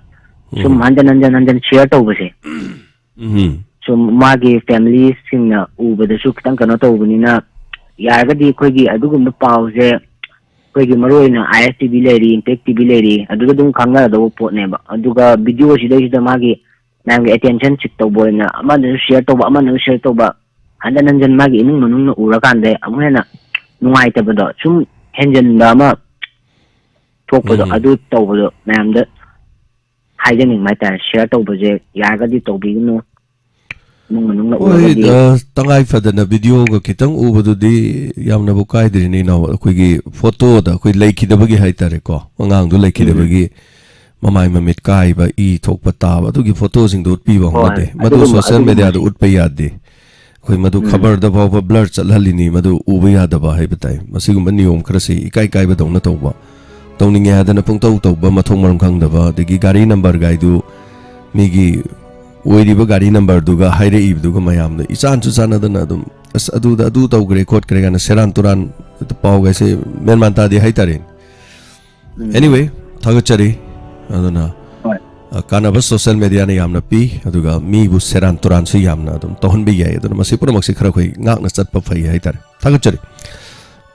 ꯁꯨꯝ ꯎꯝ꯫ ꯍꯟꯖꯟ ꯍꯟꯖꯟ ꯍꯟꯖꯟ ꯁꯤꯌꯔ ꯇꯧꯕꯁꯦ, ꯎꯝ꯫ ꯁꯨꯝ ꯃꯥꯒꯤ ꯐꯦꯃꯤꯂꯤꯁꯤꯡꯅ ꯎꯕꯗꯁꯨ ꯈꯤꯇꯪ ꯀꯩꯅꯣ ꯇꯧꯕꯅꯤꯅ, ꯌꯥꯔꯒꯗꯤ ꯑꯩꯈꯣꯏꯒꯤ ꯑꯗꯨꯒꯨꯝꯕ ꯄꯥꯎꯁꯦ ꯑꯩꯈꯣꯏꯒꯤ ꯃꯔꯨꯑꯣꯏꯅ ꯑꯥꯏ ꯑꯦꯁ ꯇꯤ ꯚꯤ ꯂꯩꯔꯤ, ꯏꯝꯄꯦꯛ ꯇꯤ ꯚꯤ ꯂꯩꯔꯤ, ꯑꯗꯨꯗ ꯑꯗꯨꯝ ꯈꯪꯅꯒꯗꯧꯕ ꯄꯣꯠꯅꯦꯕ꯫ ꯑꯗꯨꯒ ꯚꯤꯗꯤꯑꯣꯁꯤꯗꯩꯁꯤꯗ ꯃꯥꯒꯤ ꯃꯌꯥꯝꯒꯤ ꯑꯦꯇꯦꯟꯁꯟ ꯁꯤꯛ ꯇꯧꯕ ꯑꯣꯏꯅ ꯑꯃꯅꯁꯨ ꯁꯤꯌꯔ ꯇꯧꯕ, ꯑꯃꯅꯁꯨ ꯁꯤꯌꯔ ꯇꯧꯕ, ꯍꯟꯖꯟ ꯍꯟꯖꯟ ꯃꯥꯒꯤ ꯏꯃꯨꯡ ꯃꯅꯨꯡꯅ ꯎꯔꯀꯥꯟꯗ ꯑꯃꯨꯛ ꯍꯦꯟꯅ ꯅꯨꯡꯉꯥꯏꯇꯕꯗꯣ, ꯁꯨꯝ ꯍꯦꯟꯖꯟꯕ ꯑꯃ ꯊꯣꯛꯄꯗꯣ, ꯎꯝ꯫ ꯑꯗꯨ ꯇꯧꯕꯗꯣ ꯃꯌꯥꯝꯗ ꯍꯥꯏꯖꯅꯤꯡꯕ ꯍꯥꯏꯇꯥꯔꯦ꯫ ꯁꯤꯌꯔ ꯇꯧꯕꯁꯦ ꯌꯥꯔꯒꯗꯤ ꯇꯧꯕꯤꯒꯅꯨ꯫ ꯏꯃꯨꯡ ꯃꯅꯨꯡꯅ ꯍꯣꯏ, ꯎꯔꯒꯗꯤ꯫ ꯑ, ꯇꯉꯥꯏ ꯐꯗꯅ ꯚꯤꯗꯤꯑꯣꯒ ꯈꯤꯇꯪ ꯎꯕꯗꯨꯗꯤ ꯌꯥꯝꯅꯕꯨ ꯀꯥꯏꯗ꯭ꯔꯤꯅꯦ, ꯏꯅꯥꯎ꯫ ꯑꯩꯈꯣꯏꯒꯤ ꯐꯣꯇꯣꯗ ꯑꯩꯈꯣꯏ ꯂꯩꯈꯤꯗꯕꯒꯤ ꯍꯥꯏꯇꯥꯔꯦꯀꯣ, ꯑꯉꯥꯡꯗꯨ ꯎꯝ꯫ ꯂꯩꯈꯤꯗꯕꯒꯤ ꯃꯃꯥꯏ ꯃꯃꯤꯠ ꯀꯥꯏꯕ, ꯏ ꯊꯣꯛꯄ ꯇꯥꯕ, ꯑꯗꯨꯒꯤ ꯐꯣꯇꯣꯁꯤꯡꯗꯣ ꯎꯠꯄꯤꯕ ꯍꯣꯏ, ꯍꯧꯅꯗꯦ꯫ ꯃꯗꯨ ꯑꯗꯨꯒꯨꯝꯕ, ꯁꯣꯁꯦꯜ ꯑꯗꯨꯒꯨꯝꯕ꯫ ꯃꯦꯗꯤꯌꯥꯗ ꯎꯠꯄ ꯌꯥꯗꯦ꯫ ꯑꯩꯈꯣꯏ ꯃꯗꯨ ꯎꯝ꯫ ꯈꯕꯔꯗ ꯐꯥꯎꯕ ꯕ꯭ꯂꯔ ꯆꯠꯍꯜꯂꯤꯅꯤ, ꯃꯗꯨ ꯎꯕ ꯌꯥꯗꯕ ꯍꯥꯏꯕ ꯇꯥꯏ꯫ ꯃꯁꯤꯒꯨꯝꯕ ꯅꯤꯌꯣꯝ ꯈꯔꯁꯤ ꯏꯀꯥꯏ ꯀꯥꯏꯕꯗꯧꯅ ꯇꯧꯕ꯫ ꯇꯧꯅꯤꯡꯉꯦ ꯍꯥꯏꯗꯅ ꯄꯨꯡꯇꯧ ꯇꯧꯕ, ꯃꯊꯣꯡ ꯃꯔꯝ ꯈꯪꯗꯕ, ꯑꯗꯒꯤ ꯒꯥꯔꯤ ꯅꯝꯕꯔꯒꯥꯏꯗꯨ ꯃꯤꯒꯤ ꯑꯣꯏꯔꯤꯕ ꯒꯥꯔꯤ ꯅꯝꯕꯔꯗꯨꯒ ꯍꯥꯏꯔꯛꯏꯕꯗꯨꯒ ꯃꯌꯥꯝꯗ ꯏꯆꯥꯟꯁꯨ ꯆꯥꯟꯅꯗꯅ ꯑꯗꯨꯝ, "ꯑꯁ, ꯑꯗꯨꯗ ꯑꯗꯨ ꯇꯧꯈ꯭ꯔꯦ ꯈꯣꯠꯈ꯭ꯔꯦ" ꯀꯥꯏꯅ ꯁꯦꯔꯥꯟ ꯇꯨꯔꯥꯟ ꯄꯥꯎꯒꯩꯁꯦ ꯃꯦꯟ ꯃꯥꯟ ꯇꯥꯗꯦ ꯍꯥꯏꯇꯥꯔꯦ꯫ ꯎꯝ꯫ Anyway, ꯊꯥꯒꯠꯆꯔꯤ꯫ ꯑꯗꯨꯅ ꯍꯣꯏ꯫ ꯑ, ꯀꯥꯟꯅꯕ ꯁꯣꯁꯦꯜ ꯃꯦꯗꯤꯌꯥꯅ ꯌꯥꯝꯅ ꯄꯤ, ꯑꯗꯨꯒ ꯃꯤꯕꯨ ꯁꯦꯔꯥꯟ ꯇꯨꯔꯥꯟꯁꯨ ꯌꯥꯝꯅ ꯑꯗꯨꯝ ꯇꯧꯍꯟꯕ ꯌꯥꯏ꯫ ꯑꯗꯨꯅ ꯃꯁꯤ ꯄꯨꯝꯅꯃꯛꯁꯤ ꯈꯔ ꯑꯩꯈꯣꯏ ꯉꯥꯛꯅ ꯆꯠꯄ ꯐꯩ ꯍꯥꯏꯇꯥꯔꯦ꯫ ꯊꯥꯒꯠꯆꯔꯤ꯫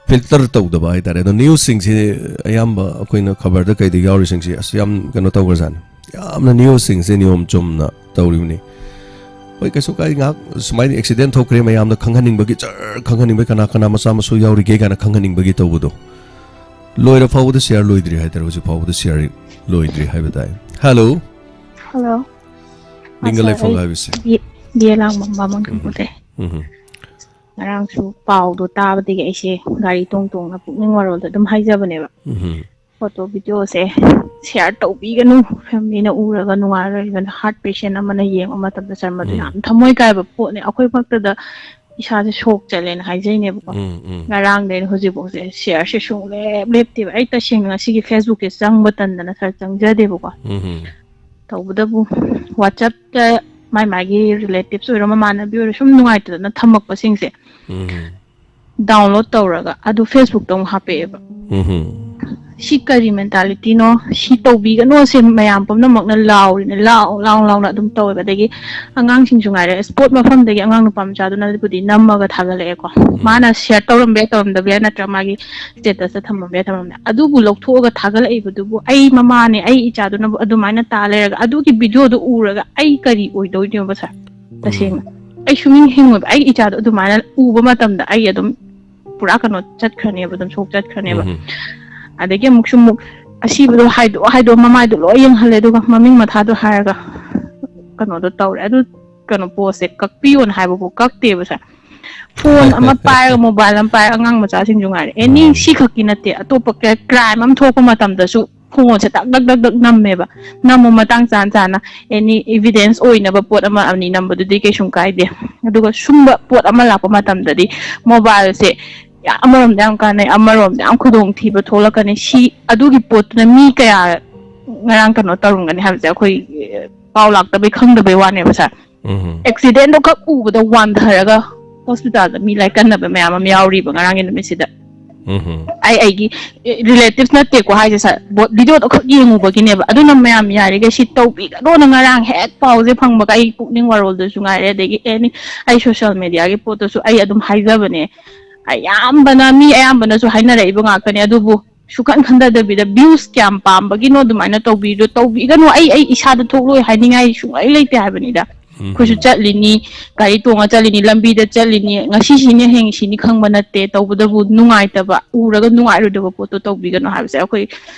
ꯐꯤꯜꯇꯔ ꯇꯧꯗꯕ ꯍꯥꯏꯇꯥꯔꯦ꯫ ꯑꯗꯣ ꯅ꯭ꯌꯨꯁꯁꯤꯡꯁꯤ ꯑꯌꯥꯝꯕ ꯑꯩꯈꯣꯏꯅ ꯈꯕꯔꯗ ꯀꯩꯗ ꯌꯥꯎꯔꯤꯁꯤꯡꯁꯤ ꯑꯁ ꯌꯥꯝ ꯀꯩꯅꯣ ꯇꯧꯈ꯭ꯔꯖꯥꯠꯅꯤ꯫ ꯌꯥꯝꯅ ꯅ꯭ꯌꯨꯁꯁꯤꯡꯁꯤ ꯅꯤꯌꯣꯝ ꯆꯨꯝꯅ ꯇꯧꯔꯤꯕꯅꯤ꯫ ꯍꯣꯏ, ꯀꯩꯁꯨ ꯀꯥꯏ, ꯉꯥꯏꯍꯥꯛ ꯁꯨꯃꯥꯏꯅ ꯑꯦꯛꯁꯤꯗꯦꯟ ꯊꯣꯛꯈ꯭ꯔꯦ ꯃꯌꯥꯝꯗ ꯈꯪꯍꯟꯅꯤꯡꯕꯒꯤ, ꯖꯔ ꯈꯪꯍꯟꯅꯤꯡꯕꯒꯤ, ꯀꯅꯥ ꯀꯅꯥ ꯃꯆꯥ ꯃꯁꯨ ꯌꯥꯎꯔꯤꯒꯦ ꯀꯥꯏꯅ ꯈꯪꯍꯟꯅꯤꯡꯕꯒꯤ ꯇꯧꯕꯗꯣ꯫ ꯂꯣꯏꯔ ꯐꯥꯎꯕꯗ ꯁꯤꯌꯥꯔ ꯂꯣꯏꯗ꯭ꯔꯤ ꯍꯥꯏꯇꯥꯔꯦ, ꯍꯧꯖꯤꯛ ꯐꯥꯎꯕꯗ ꯁꯤꯌꯥꯔ ꯂꯣꯏꯗ꯭ꯔꯤ ꯍꯥꯏꯕ ꯇꯥꯏ꯫ ꯍꯜꯂꯣ꯫ ꯍꯜꯂꯣ꯫ ꯅꯤꯡꯒ ꯑꯁ, ꯂꯩꯐꯝ ꯑꯩ ꯍꯥꯏꯕꯁꯦ꯫ ꯕꯤ-, ꯕꯤ ꯑꯦ ꯂꯥꯡꯕꯝ ꯕꯥꯃꯣꯟ ꯎꯝ꯫ ꯀꯥꯡꯕꯨꯗꯩ꯫ ꯎꯝ꯫ ꯉꯔꯥꯡꯁꯨ ꯄꯥꯎꯗꯣ ꯇꯥꯕꯗꯒꯤ ꯑꯩꯁꯦ ꯒꯥꯔꯤ ꯇꯣꯡ ꯇꯣꯡꯅ ꯄꯨꯛꯅꯤꯡ ꯋꯥꯔꯣꯜꯗ ꯑꯗꯨꯝ ꯍꯥꯏꯖꯕꯅꯦꯕ꯫ ꯎꯝ꯫ ꯐꯣꯇꯣ ꯚꯤꯗꯤꯑꯣꯁꯦ ꯁꯤꯌꯥꯔ ꯇꯧꯕꯤꯒꯅꯨ, ꯐꯦꯃꯤꯂꯤꯅ ꯎꯔꯒ ꯅꯨꯡꯉꯥꯏꯔꯣꯏ, ꯏꯚꯟ ꯍꯥꯔꯠ ꯄꯦꯁꯦꯟ ꯑꯃꯅ ꯌꯦꯡꯕ ꯃꯇꯝꯗ ꯆꯟꯕꯗꯨ ꯎꯝ꯫ ꯌꯥꯝ ꯊꯃꯣꯏ ꯀꯥꯏꯕ ꯄꯣꯠꯅꯦ꯫ ꯑꯩꯈꯣꯏꯃꯛꯇꯗ ꯏꯁꯥꯁꯦ ꯁꯣꯛ ꯆꯠꯂꯦꯅ ꯍꯥꯏꯖꯩꯅꯦꯕꯀꯣ꯫ ꯎꯝ, ꯎꯝ꯫ ꯉꯔꯥꯡꯗꯩꯅ ꯍꯧꯖꯤꯛꯐꯥꯎꯁꯦ ꯁꯤꯌꯥꯔꯁꯦ ꯁꯨꯡꯂꯦꯞ ꯂꯦꯞꯇꯦꯕ꯫ ꯑꯩ ꯇꯁꯦꯡꯅ ꯉꯁꯤꯒꯤ ꯐꯦꯁꯕꯨꯛꯁꯦ ꯆꯪꯕ ꯇꯟꯗꯅ ꯁꯥꯔ ꯆꯪꯖꯗꯦꯕꯀꯣ꯫ ꯎꯝ, ꯎꯝ꯫ ꯇꯧꯕꯇꯕꯨ ꯋꯥꯆꯞꯇ ꯃꯥꯏ ꯃꯥꯒꯤ ꯔꯤꯂꯦꯇꯤꯚꯁ ꯑꯣꯏꯔꯣ, ꯃꯃꯥꯟꯅꯕꯤ ꯑꯣꯏꯔꯣ, ꯁꯨꯝ ꯅꯨꯡꯉꯥꯏꯇꯗꯅ ꯊꯝꯃꯛꯄꯁꯤꯡꯁꯦ ꯎꯝ꯫ ꯗꯥꯎꯟꯂꯣꯗ ꯇꯧꯔꯒ ꯑꯗꯨ ꯐꯦꯁꯕꯨꯛꯇ ꯑꯃꯨꯛ ꯍꯥꯞꯄꯛꯑꯦꯕ꯫ ꯎꯝ꯫ ꯁꯤ ꯀꯔꯤ ꯃꯦꯟꯇꯥꯂꯤꯇꯤꯅꯣ? ꯁꯤ ꯇꯧꯕꯤꯒꯅꯣ, ꯁꯦ ꯃꯌꯥꯝ ꯄꯨꯝꯅꯃꯛꯅ ꯂꯥꯎꯔꯤꯅꯦ, ꯂꯥꯎ ꯂꯥꯎ ꯂꯥꯎꯅ ꯑꯗꯨꯝ ꯇꯧꯋꯦꯕ꯫ ꯑꯗꯒꯤ ꯑꯉꯥꯡꯁꯤꯡꯁꯨ ꯉꯥꯏꯔꯦ, ꯏꯁꯄꯣꯔꯠ ꯃꯐꯝꯗꯒꯤ ꯑꯉꯥꯡ ꯅꯨꯄꯥ ꯃꯆꯥꯗꯨꯅꯕꯨꯗꯤ ꯅꯝꯃꯒ ꯊꯥꯒꯠꯂꯛꯑꯦꯀꯣ꯫ ꯃꯥꯅ ꯁꯤꯌꯥꯔ ꯇꯧꯔꯝꯕ ꯌꯥꯏ, ꯇꯧꯔꯝꯗꯕ ꯌꯥꯏ, ꯅꯠꯇ꯭ꯔ ꯃꯥꯒꯤ ꯁ꯭ꯇꯦꯇꯁꯇ ꯊꯝꯃꯝꯕ ꯌꯥꯏ, ꯊꯝꯃꯝꯕ ꯌꯥꯏ꯫ ꯑꯗꯨꯕꯨ ꯂꯧꯊꯣꯛꯑꯒ ꯊꯥꯒꯠꯂꯛꯏꯕꯗꯨꯕꯨ ꯑꯩ ꯃꯃꯥꯅꯦ, ꯑꯩ ꯏꯆꯥꯗꯨꯅꯕꯨ ꯑꯗꯨꯃꯥꯏꯅ ꯇꯥ ꯂꯩꯔꯒ ꯑꯗꯨꯒꯤ ꯚꯤꯗꯤꯑꯣꯗꯨ ꯎꯔꯒ ꯑꯩ ꯀꯔꯤ ꯑꯣꯏꯗꯣꯏꯅꯣꯕ ꯁꯥꯔ? ꯇꯁꯦꯡꯅ ꯑꯩ ꯁꯨꯡꯍꯤꯡ ꯍꯤꯡꯉꯣꯏꯕ꯫ ꯑꯩꯒꯤ ꯏꯆꯥꯗꯣ ꯑꯗꯨꯃꯥꯏꯅ ꯎꯕ ꯃꯇꯝꯗ ꯑꯩ ꯑꯗꯨꯝ ꯄꯨꯔꯥ ꯀꯩꯅꯣ ꯆꯠꯈ꯭ꯔꯅꯦꯕ, ꯑꯗꯨꯝ ꯁꯣꯛ ꯆꯠꯈ꯭ꯔꯅꯦꯕ꯫ ꯎꯝ꯫ ꯑꯗꯒꯤ ꯑꯃꯨꯛꯁꯨ ꯑꯃꯨꯛ ꯑꯁꯤꯕꯗꯣ ꯍꯥꯏꯗꯣꯛ ꯍꯥꯏꯗꯣꯛ ꯃꯃꯥꯏꯗꯣ ꯂꯣꯏ ꯌꯦꯡꯍꯜꯂꯦ, ꯑꯗꯨꯒ ꯃꯃꯤꯡ ꯃꯊꯥꯗꯣ ꯍꯥꯏꯔꯒ ꯀꯩꯅꯣꯗꯣ ꯇꯧꯔꯦ꯫ ꯑꯗꯨ ꯀꯩꯅꯣ ꯄꯣꯁꯁꯦ ꯀꯛꯄꯤꯌꯣꯅ ꯍꯥꯏꯕꯕꯨ ꯀꯛꯇꯦꯕ ꯁꯥꯔ꯫ ꯐꯣꯟ ꯑꯃ ꯄꯥꯏꯔꯒ, ꯃꯣꯕꯥꯏꯜ ꯑꯃ ꯄꯥꯏꯔꯒ, ꯑꯉꯥꯡ ꯃꯆꯥꯁꯤꯡꯁꯨ ꯉꯥꯏꯔꯦ, ꯑꯦꯅꯤ, ꯎꯝ꯫ ꯁꯤꯈꯛꯀꯤ ꯅꯠꯇꯦ, ꯑꯇꯣꯞꯄ ꯀ꯭ꯔꯥꯏꯝ ꯑꯃ ꯊꯣꯛꯄ ꯃꯇꯝꯗꯁꯨ ꯐꯣꯟꯁꯦ ꯇꯛ ꯇꯛ ꯇꯛ ꯇꯛ ꯅꯝꯃꯦꯕ꯫ ꯅꯝꯃꯨ ꯃꯇꯥꯡ ꯆꯥꯅ ꯆꯥꯅ, ꯑꯦꯅꯤ ꯏꯚꯤꯗꯦꯟꯁ ꯑꯣꯏꯅꯕ ꯄꯣꯠ ꯑꯃ ꯑꯅꯤ ꯅꯝꯕꯗꯨꯗꯤ ꯀꯩꯁꯨꯝ ꯀꯥꯏꯗꯦ꯫ ꯑꯗꯨꯒ ꯁꯨꯝꯕ ꯄꯣꯠ ꯑꯃ ꯂꯥꯛꯄ ꯃꯇꯝꯗꯗꯤ ꯃꯣꯕꯥꯏꯜꯁꯦ ꯌꯥꯝ ꯑꯃꯔꯣꯝꯗ ꯌꯥꯝ ꯀꯥꯟꯅꯩ, ꯑꯃꯔꯣꯝꯗ ꯌꯥꯝ ꯈꯨꯗꯣꯡꯊꯤꯕ ꯊꯣꯛꯂꯛꯀꯅꯤ꯫ ꯁꯤ ꯑꯗꯨꯒꯤ ꯄꯣꯠꯇꯨꯅ ꯃꯤ ꯀꯌꯥ ꯉꯔꯥꯡ ꯀꯩꯅꯣ ꯇꯧꯔꯝꯒꯅꯤ ꯍꯥꯏꯕꯁꯦ ꯑꯩꯈꯣꯏ, ꯑꯦ, ꯄꯥꯎ ꯂꯥꯛꯇꯕꯩ ꯈꯪꯗꯕꯩ ꯋꯥꯅꯦꯕ ꯁꯥꯔ꯫ ꯎꯝ ꯑꯦꯛꯁꯤꯗꯦꯟꯗꯣ ꯈꯛ ꯎꯕꯗ ꯋꯥꯟꯊꯔꯒ ꯍꯣꯁꯄꯤꯇꯥꯜꯗ ꯃꯤ ꯂꯥꯏꯀꯟꯅꯕ ꯃꯌꯥꯝ ꯑꯃ ꯌꯥꯎꯔꯤꯕ ꯉꯔꯥꯡꯒꯤ ꯅꯨꯃꯤꯠꯁꯤꯗ꯫ ꯎꯝ ꯑꯩ ꯑꯩꯒꯤ ꯔꯤꯂꯦꯇꯤꯚꯁ ꯅꯠꯇꯦꯀꯣ ꯍꯥꯏꯁꯦ ꯁꯥꯔ, ꯚꯤꯗꯤꯑꯣꯗꯣ ꯈꯛ ꯌꯦꯡꯉꯨꯕꯒꯤꯅꯦꯕ꯫ ꯑꯗꯨꯅ ꯃꯌꯥꯝ ꯌꯥꯔꯤꯈꯩ ꯁꯤ ꯇꯧꯕꯤꯒꯅꯣꯅ ꯉꯔꯥꯡ ꯍꯦꯛ ꯄꯥꯎꯁꯦ ꯐꯪꯕꯒ ꯑꯩ ꯄꯨꯛꯅꯤꯡ ꯋꯥꯔꯣꯜꯗꯁꯨ ꯉꯥꯏꯔꯦ, ꯑꯗꯒꯤ ꯑꯦꯅꯤ ꯑꯩ ꯁꯣꯁꯤꯌꯦꯜ ꯃꯦꯗꯤꯌꯥꯒꯤ ꯄꯣꯠꯇꯁꯨ ꯑꯩ ꯑꯗꯨꯝ ꯍꯥꯏꯖꯕꯅꯦ꯫ ꯑꯌꯥꯝꯕꯅ ꯃꯤ ꯑꯌꯥꯝꯕꯅꯁꯨ ꯍꯥꯏꯅꯔꯛꯏꯕ ꯉꯥꯛꯇꯅꯦ꯫ ꯑꯗꯨꯕꯨ ꯁꯨꯈꯟ ꯈꯟꯊꯗꯕꯤꯗ ꯚ꯭ꯌꯨꯁ ꯀꯌꯥꯝ ꯄꯥꯝꯕꯒꯤꯅꯣ ꯑꯗꯨꯃꯥꯏꯅ ꯇꯧꯕꯤꯗꯣ ꯇꯧꯕꯤꯒꯅꯨ꯫ ꯑꯩ ꯑꯩ ꯏꯁꯥꯗ ꯊꯣꯛꯂꯣꯏ ꯍꯥꯏꯅꯤꯡꯉꯥꯏ ꯁꯨꯡꯂꯩ ꯂꯩꯇꯦ ꯍꯥꯏꯕꯅꯤꯗ꯫ ꯑꯩꯈꯣꯏꯁꯨ ꯆꯠꯂꯤꯅꯤ, ꯒꯥꯔꯤ ꯇꯣꯡꯉ ꯆꯠꯂꯤꯅꯤ, ꯂꯝꯕꯤꯗ ꯆꯠꯂꯤꯅꯤ, ꯉꯁꯤ ꯁꯤꯅꯤ ꯍꯌꯦꯡ ꯁꯤꯅꯤ ꯈꯪꯕ ꯅꯠꯇꯦ꯫ ꯇꯧꯕꯗꯕꯨ ꯅꯨꯡꯉꯥꯏꯇꯕ, ꯎꯔꯒ ꯅꯨꯡꯉꯥꯏꯔꯣꯏꯗꯕ ꯄꯣꯠꯇꯣ ꯇꯧꯕꯤꯒꯅꯨ ꯍꯥꯏꯕꯁꯦ ꯑꯩꯈꯣꯏ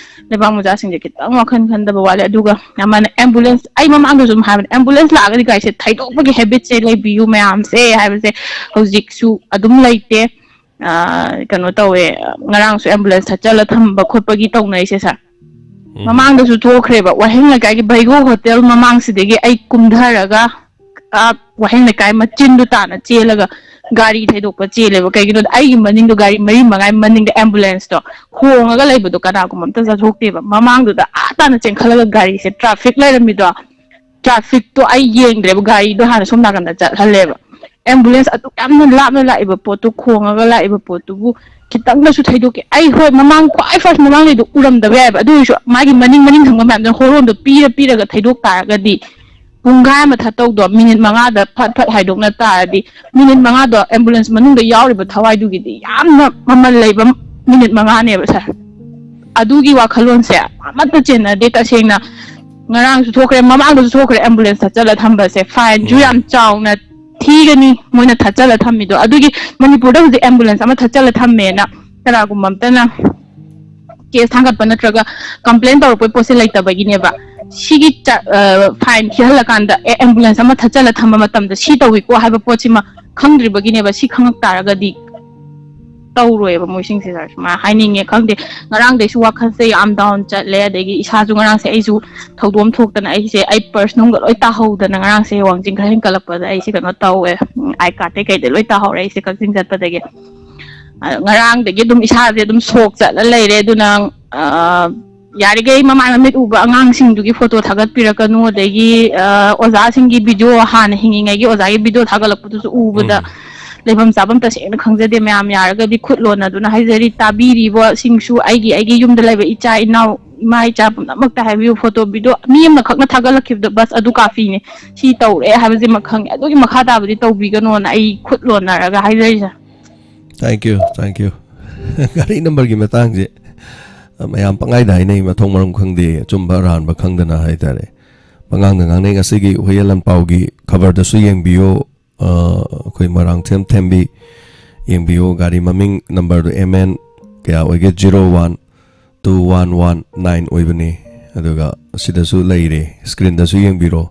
ꯂꯩꯕꯥꯛ ꯃꯆꯥꯁꯤꯡꯁꯦ ꯈꯤꯇꯪ ꯋꯥꯈꯜ ꯈꯟꯗꯕ ꯋꯥꯠꯂꯦ꯫ ꯑꯗꯨꯒ ꯑꯃꯅ ꯑꯦꯝꯕꯨꯂꯦꯟꯁ, ꯑꯩ ꯃꯃꯥꯡꯗꯁꯨ ꯑꯗꯨꯝ ꯍꯥꯏꯕꯅꯦ, ꯑꯦꯝꯕꯨꯂꯦꯟꯁ ꯂꯥꯛꯑꯒꯗꯤ ꯒꯥꯔꯤꯁꯦ ꯊꯩꯗꯣꯛꯄꯒꯤ ꯍꯦꯕꯤꯠꯁꯦ ꯂꯩꯕꯤꯌꯨ ꯃꯌꯥꯝꯁꯦ ꯍꯥꯏꯕꯁꯦ ꯍꯧꯖꯤꯛꯁꯨ ꯑꯗꯨꯝ ꯂꯩꯇꯦ꯫ ꯑ, ꯀꯩꯅꯣ ꯇꯧꯋꯦ, ꯉꯔꯥꯡꯁꯨ ꯑꯦꯝꯕꯨꯂꯦꯟꯁ ꯊꯠꯆꯜꯂ ꯊꯝꯕ ꯈꯣꯠꯄꯒꯤ ꯇꯧꯅꯔꯤꯁꯦ ꯁꯥꯔ꯫ ꯃꯃꯥꯡꯗꯁꯨ ꯊꯣꯛꯈ꯭ꯔꯦꯕ, ꯋꯥꯍꯦꯡ ꯂꯩꯀꯥꯏꯒꯤ ꯚꯩꯒꯣ ꯍꯣꯇꯦꯜ ꯃꯃꯥꯡꯁꯤꯗꯒꯤ ꯑꯩ ꯀꯨꯝꯊꯔꯒ, ꯑ, ꯋꯥꯍꯦꯡ ꯂꯩꯀꯥꯏ ꯃꯆꯤꯟꯗꯨ ꯇꯥꯅ ꯆꯦꯜꯂꯒ ꯒꯥꯔꯤ ꯊꯩꯗꯣꯛꯄ ꯆꯦꯜꯂꯦꯕ꯫ ꯀꯩꯒꯤꯅꯣꯗ ꯑꯩꯒꯤ ꯃꯅꯤꯡꯗꯣ ꯒꯥꯔꯤ ꯃꯔꯤ ꯃꯉꯥꯒꯤ ꯃꯅꯤꯡꯗ ꯑꯦꯝꯕꯨꯂꯦꯟꯁꯇꯣ ꯈꯣꯡꯉꯒ ꯂꯩꯕꯗꯣ ꯀꯅꯥꯒꯨꯝꯕ ꯑꯝꯇ ꯆꯠꯊꯣꯛꯇꯦꯕ꯫ ꯃꯃꯥꯡꯗꯨꯗ ꯑꯥ ꯇꯥꯅ ꯆꯦꯟꯈꯠꯂꯒ ꯒꯥꯔꯤꯁꯦ ꯇ꯭ꯔꯥꯐꯤꯛ ꯂꯩꯔꯝꯃꯤꯗꯣ, ꯇ꯭ꯔꯥꯐꯤꯛꯇꯣ ꯑꯩ ꯌꯦꯡꯗ꯭ꯔꯦꯕ, ꯒꯥꯔꯤꯗꯣ ꯍꯥꯟꯅ ꯁꯣꯝ ꯅꯥꯀꯟꯗ ꯆꯠꯍꯜꯂꯦꯕ꯫ ꯑꯦꯝꯕꯨꯂꯦꯟꯁ ꯑꯗꯨꯛ ꯌꯥꯝꯅ ꯂꯥꯞꯅ ꯂꯥꯛꯏꯕ ꯄꯣꯠꯇꯨ, ꯈꯣꯡꯉꯒ ꯂꯥꯛꯏꯕ ꯄꯣꯠꯇꯨꯕꯨ ꯈꯤꯇꯪꯗꯁꯨ ꯊꯩꯗꯣꯛꯀꯦ꯫ ꯑꯩ ꯍꯣꯏ ꯃꯃꯥꯡ, ꯈ꯭ꯋꯥꯏ ꯐꯥꯔꯁ ꯃꯃꯥꯡꯒꯤꯗꯣ ꯎꯔꯝꯗꯕ ꯌꯥꯏꯕ, ꯑꯗꯨ ꯑꯣꯏꯔꯁꯨ ꯃꯥꯒꯤ ꯃꯅꯤꯡ ꯃꯅꯤꯡ ꯊꯪꯕ ꯃꯌꯥꯝꯗꯨꯅ ꯍꯣꯔꯣꯟꯗꯣ ꯄꯤꯔ ꯄꯤꯔꯒ ꯊꯩꯗꯣꯛ ꯇꯥꯔꯒꯗꯤ ꯄꯨꯡꯈꯥꯏ ꯑꯃ ꯊꯠꯇꯧꯗꯣ ꯃꯤꯅꯤꯠ ꯃꯉꯥꯗ ꯐꯠ ꯐꯠ ꯍꯥꯏꯗꯣꯛꯅ ꯇꯥꯔꯗꯤ, ꯃꯤꯅꯤꯠ ꯃꯉꯥꯗꯣ ꯑꯦꯝꯕꯨꯂꯦꯟꯁ ꯃꯅꯨꯡꯗ ꯌꯥꯎꯔꯤꯕ ꯊꯋꯥꯏꯗꯨꯒꯤꯗꯤ ꯌꯥꯝꯅ ꯃꯃꯜ ꯂꯩꯕ ꯃꯤꯅꯤꯠ ꯃꯉꯥꯅꯦꯕ ꯁꯥꯔ꯫ ꯑꯗꯨꯒꯤ ꯋꯥꯈꯜꯂꯣꯟꯁꯦ ꯑꯃꯠꯇ ꯆꯦꯟꯅꯗꯦ ꯇꯁꯦꯡꯅ꯫ ꯉꯔꯥꯡꯁꯨ ꯊꯣꯛꯈ꯭ꯔꯦ, ꯃꯃꯥꯡꯗꯁꯨ ꯊꯣꯛꯈ꯭ꯔꯦ ꯑꯦꯝꯕꯨꯂꯦꯟꯁ ꯊꯠꯆꯜꯂ ꯊꯝꯕꯁꯦ꯫ ꯐꯥꯏꯟꯁꯨ ꯌꯥꯝ ꯆꯥꯎꯅ ꯊꯤꯒꯅꯤ ꯃꯣꯏꯅ ꯊꯠꯆꯜꯂ ꯊꯝꯃꯤꯗꯣ꯫ ꯑꯗꯨꯒꯤ ꯃꯅꯤꯄꯨꯔꯗ ꯍꯧꯖꯤꯛ ꯑꯦꯝꯕꯨꯂꯦꯟꯁ ꯑꯃ ꯊꯠꯆꯜꯂ ꯊꯝꯃꯦꯅ ꯀꯅꯥꯒꯨꯝꯕ ꯑꯝꯇꯅ ꯀꯦꯁ ꯊꯥꯡꯒꯠꯄ ꯅꯠꯇ꯭ꯔꯒ ꯀꯝꯄ꯭ꯂꯦꯟ ꯇꯧꯔꯛꯄꯩ ꯄꯣꯠꯁꯦ ꯂꯩꯇꯕꯒꯤꯅꯦꯕ꯫ ꯁꯤꯒꯤ ꯆ-, ꯑ, ꯐꯥꯏꯟ ꯊꯤꯍꯜꯂꯀꯥꯟꯗ ꯑꯦ, ꯑꯦꯝꯕꯨꯂꯦꯟꯁ ꯑꯃ ꯊꯠꯆꯜꯂ ꯊꯝꯕ ꯃꯇꯝꯗ ꯁꯤ ꯇꯧꯏꯀꯣ ꯍꯥꯏꯕ ꯄꯣꯠꯁꯤꯃ ꯈꯪꯗ꯭ꯔꯤꯕꯒꯤꯅꯦꯕ꯫ ꯁꯤ ꯈꯪꯉꯛ ꯇꯥꯔꯒꯗꯤ ꯇꯧꯔꯣꯏꯕ ꯃꯣꯏꯁꯤꯡꯁꯦ ꯁꯥꯔ꯫ ꯁꯨꯃꯥꯏꯅ ꯍꯥꯏꯅꯤꯡꯉꯦ꯫ ꯈꯪꯗꯦ, ꯉꯔꯥꯡꯗꯩꯁꯨ ꯋꯥꯈꯜꯁꯦ ꯌꯥꯝ ꯗꯥꯎꯟ ꯆꯠꯂꯦ, ꯑꯗꯒꯤ ꯏꯁꯥꯁꯨ ꯉꯔꯥꯡꯁꯦ ꯑꯩꯁꯨ ꯊꯧꯗꯣꯛ ꯑꯃ ꯊꯣꯛꯇꯅ ꯑꯩꯁꯦ ꯑꯩ ꯄꯔꯁ ꯅꯨꯡꯒ ꯂꯣꯏ ꯇꯥꯍꯧꯗꯅ ꯉꯔꯥꯡꯁꯦ ꯋꯥꯡꯖꯤꯡ ꯈꯔ ꯍꯦꯟꯀꯠꯂꯛꯄꯗ ꯑꯩꯁꯦ ꯀꯩꯅꯣ ꯇꯧꯋꯦ, ꯎꯝ, ꯑꯥꯏ ꯀꯥꯔꯠꯇꯩ ꯀꯩꯗꯩ ꯂꯣꯏ ꯇꯥꯍꯧꯔꯦ ꯑꯩꯁꯦ ꯀꯛꯆꯤꯡ ꯆꯠꯄꯗꯒꯤ꯫ ꯑ, ꯉꯔꯥꯡꯗꯒꯤ ꯑꯗꯨꯝ ꯏꯁꯥꯁꯦ ꯑꯗꯨꯝ ꯁꯣꯛ ꯆꯠꯂ ꯂꯩꯔꯦ꯫ ꯑꯗꯨꯅ, ꯑ, ꯌꯥꯔꯤꯈꯩ ꯃꯃꯥꯏ ꯃꯃꯤꯠ ꯎꯕ ꯑꯉꯥꯡꯁꯤꯡꯗꯨꯒꯤ ꯐꯣꯇꯣ ꯊꯥꯒꯠꯄꯤꯔꯛꯀꯅꯨ, ꯑꯗꯒꯤ, ꯑ, ꯑꯣꯖꯥꯁꯤꯡꯒꯤ ꯚꯤꯗꯤꯑꯣ, ꯍꯥꯟꯅ ꯍꯤꯡꯉꯤꯉꯩꯒꯤ ꯑꯣꯖꯥꯒꯤ ꯚꯤꯗꯤꯑꯣ ꯊꯥꯒꯠꯂꯛꯄꯗꯨꯁꯨ ꯎꯕꯗ ꯎꯝ꯫ ꯂꯩꯐꯝ ꯆꯥꯐꯝ ꯇꯁꯦꯡꯅ ꯈꯪꯖꯗꯦ꯫ ꯃꯌꯥꯝ ꯌꯥꯔꯒꯗꯤ ꯈꯨꯠ ꯂꯣꯟꯅꯗꯨꯅ ꯍꯥꯏꯖꯔꯤ, ꯇꯥꯕꯤꯔꯤꯕꯁꯤꯡꯁꯨ, ꯑꯩꯒꯤ, ꯑꯩꯒꯤ ꯌꯨꯝꯗ ꯂꯩꯕ ꯏꯆꯥ ꯏꯅꯥꯎ, ꯏꯃꯥ ꯏꯆꯥ ꯄꯨꯝꯅꯃꯛꯇ ꯍꯥꯏꯕꯤꯌꯨ, ꯐꯣꯇꯣ ꯚꯤꯗꯤꯑꯣ ꯃꯤ ꯑꯃꯈꯛꯅ ꯊꯥꯒꯠꯂꯛꯈꯤꯕꯗ ꯕꯁ ꯑꯗꯨ ꯀꯥꯐꯤꯅꯦ, ꯁꯤ ꯇꯧꯔꯦ ꯍꯥꯏꯕꯁꯤꯃ ꯈꯪꯉꯦ꯫ ꯑꯗꯨꯒꯤ ꯃꯈꯥ ꯇꯥꯕꯗꯤ ꯇꯧꯕꯤꯒꯅꯣꯅ ꯑꯩ ꯈꯨꯠ ꯂꯣꯟꯅꯔꯒ ꯍꯥꯏꯖꯔꯤꯁꯦ꯫ Thank you, thank you. ꯒꯥꯔꯤ ꯅꯝꯕꯔꯒꯤ ꯃꯇꯥꯡꯁꯦ, ꯑ, ꯃꯌꯥꯝ ꯄꯪꯍꯥꯏꯗ ꯍꯥꯏꯅꯩ, ꯃꯊꯣꯡ ꯃꯔꯝ ꯈꯪꯗꯦ, ꯑꯆꯨꯝꯕ ꯑꯔꯥꯟꯕ ꯈꯪꯗꯅ ꯍꯥꯏꯇꯥꯔꯦ꯫ ꯄꯉꯥꯡꯗ ꯉꯥꯡꯅꯩ꯫ ꯉꯁꯤꯒꯤ ꯍꯨꯏꯌꯦꯟ ꯂꯟꯄꯥꯎꯒꯤ ꯈꯕꯔꯗꯁꯨ ꯌꯦꯡꯕꯤꯌꯨ, ꯑ, ꯑꯩꯈꯣꯏ ꯃꯣꯏꯔꯥꯡꯊꯦꯝ ꯊꯦꯝꯕꯤ ꯌꯦꯡꯕꯤꯌꯨ꯫ ꯒꯥꯔꯤ ꯃꯃꯤꯡ ꯅꯝꯕꯔꯗꯨ M N ꯀꯌꯥ ꯑꯣꯏꯒꯦ? Zero one two one one nine ꯑꯣꯏꯕꯅꯤ꯫ ꯑꯗꯨꯒ ꯁꯤꯗꯁꯨ ꯂꯩꯔꯦ, ꯁ꯭ꯀ꯭ꯔꯤꯟꯗꯁꯨ ꯌꯦꯡꯕꯤꯔꯣ꯫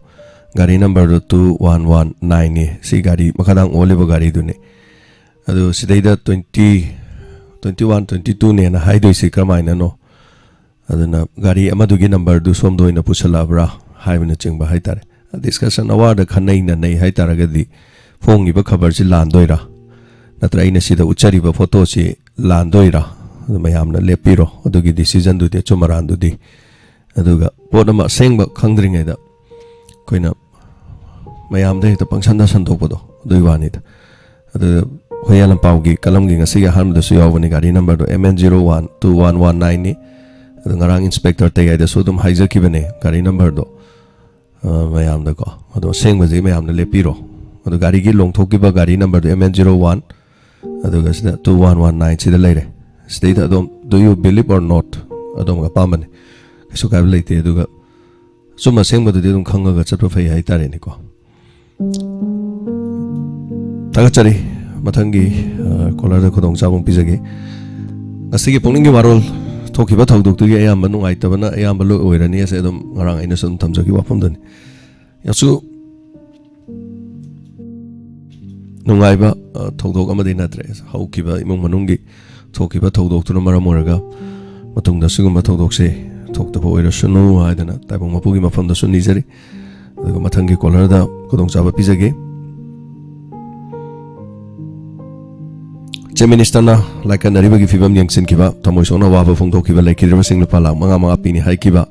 ꯒꯥꯔꯤ ꯅꯝꯕꯔꯗꯨ two one one nine ꯅꯤ꯫ ꯁꯤ ꯒꯥꯔꯤ ꯃꯈꯥꯗꯥꯡ ꯑꯣꯜꯂꯤꯕ ꯒꯥꯔꯤꯗꯨꯅꯤ꯫ ꯑꯗꯨ ꯁꯤꯗꯩꯗ twenty, twenty one, twenty two ꯅꯦꯅ ꯍꯥꯏꯗꯣꯏꯁꯤ ꯀꯔꯝꯍꯥꯏꯅꯅꯣ? ꯑꯗꯨꯅ ꯒꯥꯔꯤ ꯑꯃꯗꯨꯒꯤ ꯅꯝꯕꯔꯗꯨ ꯁꯣꯝꯗ ꯑꯣꯏꯅ ꯄꯨꯁꯜꯂꯛꯑꯕ꯭ꯔꯥ ꯍꯥꯏꯕꯅꯆꯤꯡꯕ ꯍꯥꯏꯇꯥꯔꯦ꯫ Discussion ꯑꯋꯥꯔꯗ ꯈꯟꯅꯩ ꯅꯩꯅꯩ ꯍꯥꯏꯇꯥꯔꯒꯗꯤ ꯐꯣꯡꯉꯤꯕ ꯈꯕꯔꯁꯤ ꯂꯥꯟꯗꯣꯏꯔꯥ? ꯅꯠꯇ꯭ꯔ ꯑꯩꯅ ꯁꯤꯗ ꯎꯠꯆꯔꯤꯕ ꯐꯣꯇꯣꯁꯤ ꯂꯥꯟꯗꯣꯏꯔꯥ? ꯑꯗꯨ ꯃꯌꯥꯝꯅ ꯂꯦꯞꯄꯤꯔꯣ꯫ ꯑꯗꯨꯒꯤ decisionꯗꯨꯗꯤ, ꯑꯆꯨꯝ ꯑꯔꯥꯟꯗꯨꯗꯤ꯫ ꯑꯗꯨꯒ ꯄꯣꯠ ꯑꯃ ꯑꯁꯦꯡꯕ ꯈꯪꯗ꯭ꯔꯤꯉꯩꯗ ꯑꯩꯈꯣꯏꯅ ꯃꯌꯥꯝꯗ ꯍꯦꯛꯇ ꯄꯪꯁꯟꯗ ꯁꯟꯗꯣꯛꯄꯗꯣ, ꯑꯗꯨꯒꯤ ꯋꯥꯅꯤꯗ꯫ ꯑꯗꯨ ꯍꯨꯏꯌꯦꯟ ꯂꯟꯄꯥꯎꯒꯤ ꯀꯂꯝꯒꯤ ꯉꯁꯤꯒꯤ ꯑꯍꯥꯟꯕꯗꯁꯨ ꯌꯥꯎꯕꯅꯤ, ꯒꯥꯔꯤ ꯅꯝꯕꯔꯗꯣ M N zero one two one one nine ꯅꯤ꯫ ꯑꯗꯨ ꯉꯔꯥꯡ ꯏꯟꯁꯄꯦꯛꯇꯔ ꯇꯌꯥꯏꯗꯁꯨ ꯑꯗꯨꯝ ꯍꯥꯏꯖꯈꯤꯕꯅꯤ ꯒꯥꯔꯤ ꯅꯝꯕꯔꯗꯣ, ꯑ, ꯃꯌꯥꯝꯗꯀꯣ꯫ ꯑꯗꯣ ꯑꯁꯦꯡꯕꯁꯤ ꯃꯌꯥꯝꯅ ꯂꯦꯞꯄꯤꯔꯣ꯫ ꯑꯗꯣ ꯒꯥꯔꯤꯒꯤ ꯂꯣꯡꯊꯣꯛꯈꯤꯕ ꯒꯥꯔꯤ ꯅꯝꯕꯔꯗꯣ M N zero one, ꯑꯗꯨꯒ ꯁꯤꯗ two one one nine ꯁꯤꯗ ꯂꯩꯔꯦ꯫ ꯁꯤꯗꯩꯗ ꯑꯗꯣꯝ, do you believe or not? ꯑꯗꯣꯝꯒꯤ ꯑꯄꯥꯝꯕꯅꯤ꯫ ꯀꯩꯁꯨ ꯀꯥꯏꯕ ꯂꯩꯇꯦ꯫ ꯑꯗꯨꯒ ꯑꯆꯨꯝ ꯑꯁꯦꯡꯕꯗꯨꯗꯤ ꯑꯗꯨꯝ ꯈꯪꯉꯒ ꯆꯠꯄ ꯐꯩ ꯍꯥꯏꯇꯥꯔꯦꯅꯦꯀꯣ꯫ ꯊꯥꯒꯠꯆꯔꯤ꯫ ꯃꯊꯪꯒꯤ, ꯑ, ꯀꯣꯂꯔꯗ ꯈꯨꯗꯣꯡꯆꯥꯕ ꯑꯃ ꯄꯤꯖꯒꯦ꯫ ꯉꯁꯤꯒꯤ ꯄꯨꯛꯅꯤꯡꯒꯤ ꯋꯥꯔꯣꯜ ꯊꯣꯛꯈꯤꯕ ꯊꯧꯗꯣꯛꯇꯨꯒꯤ ꯑꯌꯥꯝꯕ ꯅꯨꯡꯉꯥꯏꯇꯕꯅ ꯑꯌꯥꯝꯕ ꯂꯣꯏ ꯑꯣꯏꯔꯅꯤ꯫ ꯑꯁꯦ ꯑꯗꯨꯝ ꯉꯔꯥꯡ ꯑꯩꯅꯁꯨ ꯑꯗꯨꯝ ꯊꯝꯖꯈꯤꯕ ꯋꯥꯐꯝꯗꯨꯅꯤ꯫ ꯌꯥꯝꯁꯨ ꯅꯨꯡꯉꯥꯏꯕ, ꯑ, ꯊꯧꯗꯣꯛ ꯑꯃꯗꯤ ꯅꯠꯇ꯭ꯔꯦ꯫ ꯍꯧꯈꯤꯕ ꯏꯃꯨꯡ ꯃꯅꯨꯡꯒꯤ ꯊꯣꯛꯈꯤꯕ ꯊꯧꯗꯣꯛꯇꯨꯅ ꯃꯔꯝ ꯑꯣꯏꯔꯒ ꯃꯇꯨꯡꯗ ꯑꯁꯤꯒꯨꯝꯕ ꯊꯧꯗꯣꯛꯁꯦ ꯊꯣꯛꯇꯕ ꯑꯣꯏꯔꯁꯅꯨ ꯍꯥꯏꯗꯅ ꯇꯥꯏꯕꯪ ꯃꯄꯨꯒꯤ ꯃꯐꯝꯗꯁꯨ ꯅꯤꯖꯔꯤ꯫ ꯑꯗꯨꯒ ꯃꯊꯪꯒꯤ ꯀꯣꯂꯔꯗ ꯈꯨꯗꯣꯡꯆꯥꯕ ꯄꯤꯖꯒꯦ꯫ ꯆꯤꯐ ꯃꯤꯅꯤꯁꯇꯔꯅ ꯂꯥꯏꯀꯠꯅꯔꯤꯕꯒꯤ ꯐꯤꯕꯝ ꯌꯦꯡꯁꯤꯟꯈꯤꯕ, ꯊꯃꯣꯏ ꯁꯣꯛꯅ ꯋꯥꯕ ꯐꯣꯡꯗꯣꯛꯈꯤꯕ ꯂꯩꯈꯤꯗ꯭ꯔꯕꯁꯤꯡ ꯂꯨꯄꯥ ꯂꯥꯈ ꯃꯉꯥ ꯃꯉꯥ ꯄꯤꯅꯤ ꯍꯥꯏꯈꯤꯕ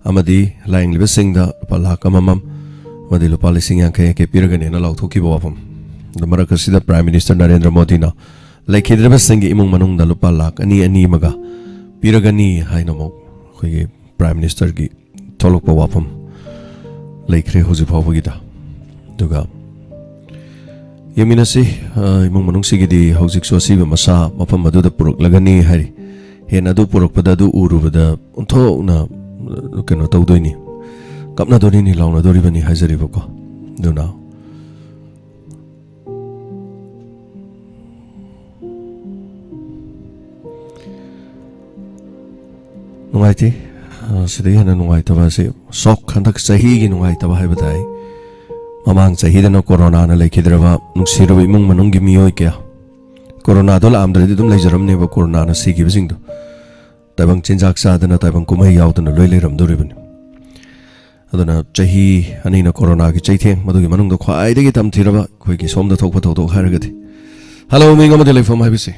ꯑꯃꯗꯤ ꯂꯥꯏꯌꯦꯡꯂꯤꯕꯁꯤꯡꯗ ꯂꯨꯄꯥ ꯂꯥꯈ ꯑꯃꯃꯝ ꯑꯃꯗꯤ ꯂꯨꯄꯥ ꯂꯤꯁꯤꯡ ꯌꯥꯡꯈꯩ ꯌꯥꯡꯈꯩ ꯄꯤꯔꯒꯅꯦꯅ ꯂꯥꯎꯊꯣꯛꯈꯤꯕ ꯋꯥꯐꯝ꯫ ꯑꯗꯨ ꯃꯔꯛ ꯑꯁꯤꯗ ꯄ꯭ꯔꯥꯏꯝ ꯃꯤꯅꯤꯁꯇꯔ ꯅꯔꯦꯟꯗ꯭ꯔ ꯃꯣꯗꯤꯅ ꯂꯩꯈꯤꯗ꯭ꯔꯕꯁꯤꯡꯒꯤ ꯏꯃꯨꯡ ꯃꯅꯨꯡꯗ ꯂꯨꯄꯥ ꯂꯥꯈ ꯑꯅꯤ ꯑꯅꯤ ꯑꯃꯒ ꯄꯤꯔꯒꯅꯤ ꯍꯥꯏꯅ ꯑꯃꯨꯛ ꯑꯩꯈꯣꯏꯒꯤ ꯄ꯭ꯔꯥꯏꯝ ꯃꯤꯅꯤꯁꯇꯔꯒꯤ ꯊꯣꯛꯂꯛꯄ ꯋꯥꯐꯝ ꯂꯩꯈ꯭ꯔꯦ ꯍꯧꯖꯤꯛ ꯐꯥꯎꯕꯒꯤꯗ꯫ ꯑꯗꯨꯒ ꯌꯦꯡꯃꯤꯟꯅꯁꯤ, ꯑ, ꯏꯃꯨꯡ ꯃꯅꯨꯡꯁꯤꯒꯤꯗꯤ ꯍꯧꯖꯤꯛꯁꯨ ꯑꯁꯤꯕ ꯃꯁꯥ ꯃꯐꯝ ꯑꯗꯨꯗ ꯄꯨꯔꯛꯂꯒꯅꯤ ꯍꯥꯏꯔꯤ꯫ ꯍꯦꯟꯅ ꯑꯗꯨ ꯄꯨꯔꯛꯄꯗ ꯑꯗꯨ ꯎꯔꯨꯕꯗ ꯑꯣꯟꯊꯣꯛꯅ, ꯑ, ꯀꯩꯅꯣ ꯇꯧꯗꯣꯏꯅꯤ, ꯀꯞꯅꯗꯣꯔꯤꯅꯤ, ꯂꯥꯎꯅꯗꯣꯔꯤꯕꯅꯤ ꯍꯥꯏꯖꯔꯤꯕꯀꯣ꯫ ꯑꯗꯨꯅ ꯅꯨꯡꯉꯥꯏꯇꯦ꯫ ꯑ, ꯁꯤꯗꯒꯤ ꯍꯦꯟꯅ ꯅꯨꯡꯉꯥꯏꯇꯕ ꯑꯁꯤ ꯁꯣꯛ ꯍꯟꯗꯛ ꯆꯍꯤꯒꯤ ꯅꯨꯡꯉꯥꯏꯇꯕ ꯍꯥꯏꯕ ꯇꯥꯏ꯫ ꯃꯃꯥꯡ ꯆꯍꯤꯗꯅ ꯀꯣꯔꯣꯅꯥꯅ ꯂꯩꯈꯤꯗ꯭ꯔꯕ ꯅꯨꯡꯁꯤꯔꯕ ꯏꯃꯨꯡ ꯃꯅꯨꯡꯒꯤ ꯃꯤꯑꯣꯏ ꯀꯌꯥ꯫ ꯀꯣꯔꯣꯅꯥꯗꯣ ꯂꯥꯛꯑꯝꯗ꯭ꯔꯗꯤ ꯑꯗꯨꯝ ꯂꯩꯖꯔꯝꯅꯦꯕ ꯀꯣꯔꯣꯅꯥꯅ ꯁꯤꯈꯤꯕꯁꯤꯡꯗꯣ꯫ ꯇꯥꯏꯕꯪ ꯆꯤꯟꯖꯥꯛ ꯆꯥꯗꯅ ꯇꯥꯏꯕꯪ ꯀꯨꯝꯍꯩ ꯌꯥꯎꯗꯅ ꯂꯣꯏ ꯂꯩꯔꯝꯗꯣꯔꯤꯕꯅꯤ꯫ ꯑꯗꯨꯅ ꯆꯍꯤ ꯑꯅꯤꯅ ꯀꯣꯔꯣꯅꯥꯒꯤ ꯆꯩꯊꯦꯡ, ꯃꯗꯨꯒꯤ ꯃꯅꯨꯡꯗ ꯈ꯭ꯋꯥꯏꯗꯒꯤ ꯇꯝꯊꯤꯔꯕ ꯑꯩꯈꯣꯏꯒꯤ ꯁꯣꯝꯗ ꯊꯣꯛꯄ ꯊꯧꯗꯣꯛ ꯍꯥꯏꯔꯒꯗꯤ꯫ ꯍꯜꯂꯣ, ꯃꯤꯡ ꯑꯃꯗꯤ ꯂꯩꯐꯝ ꯍꯥꯏꯕꯁꯤ꯫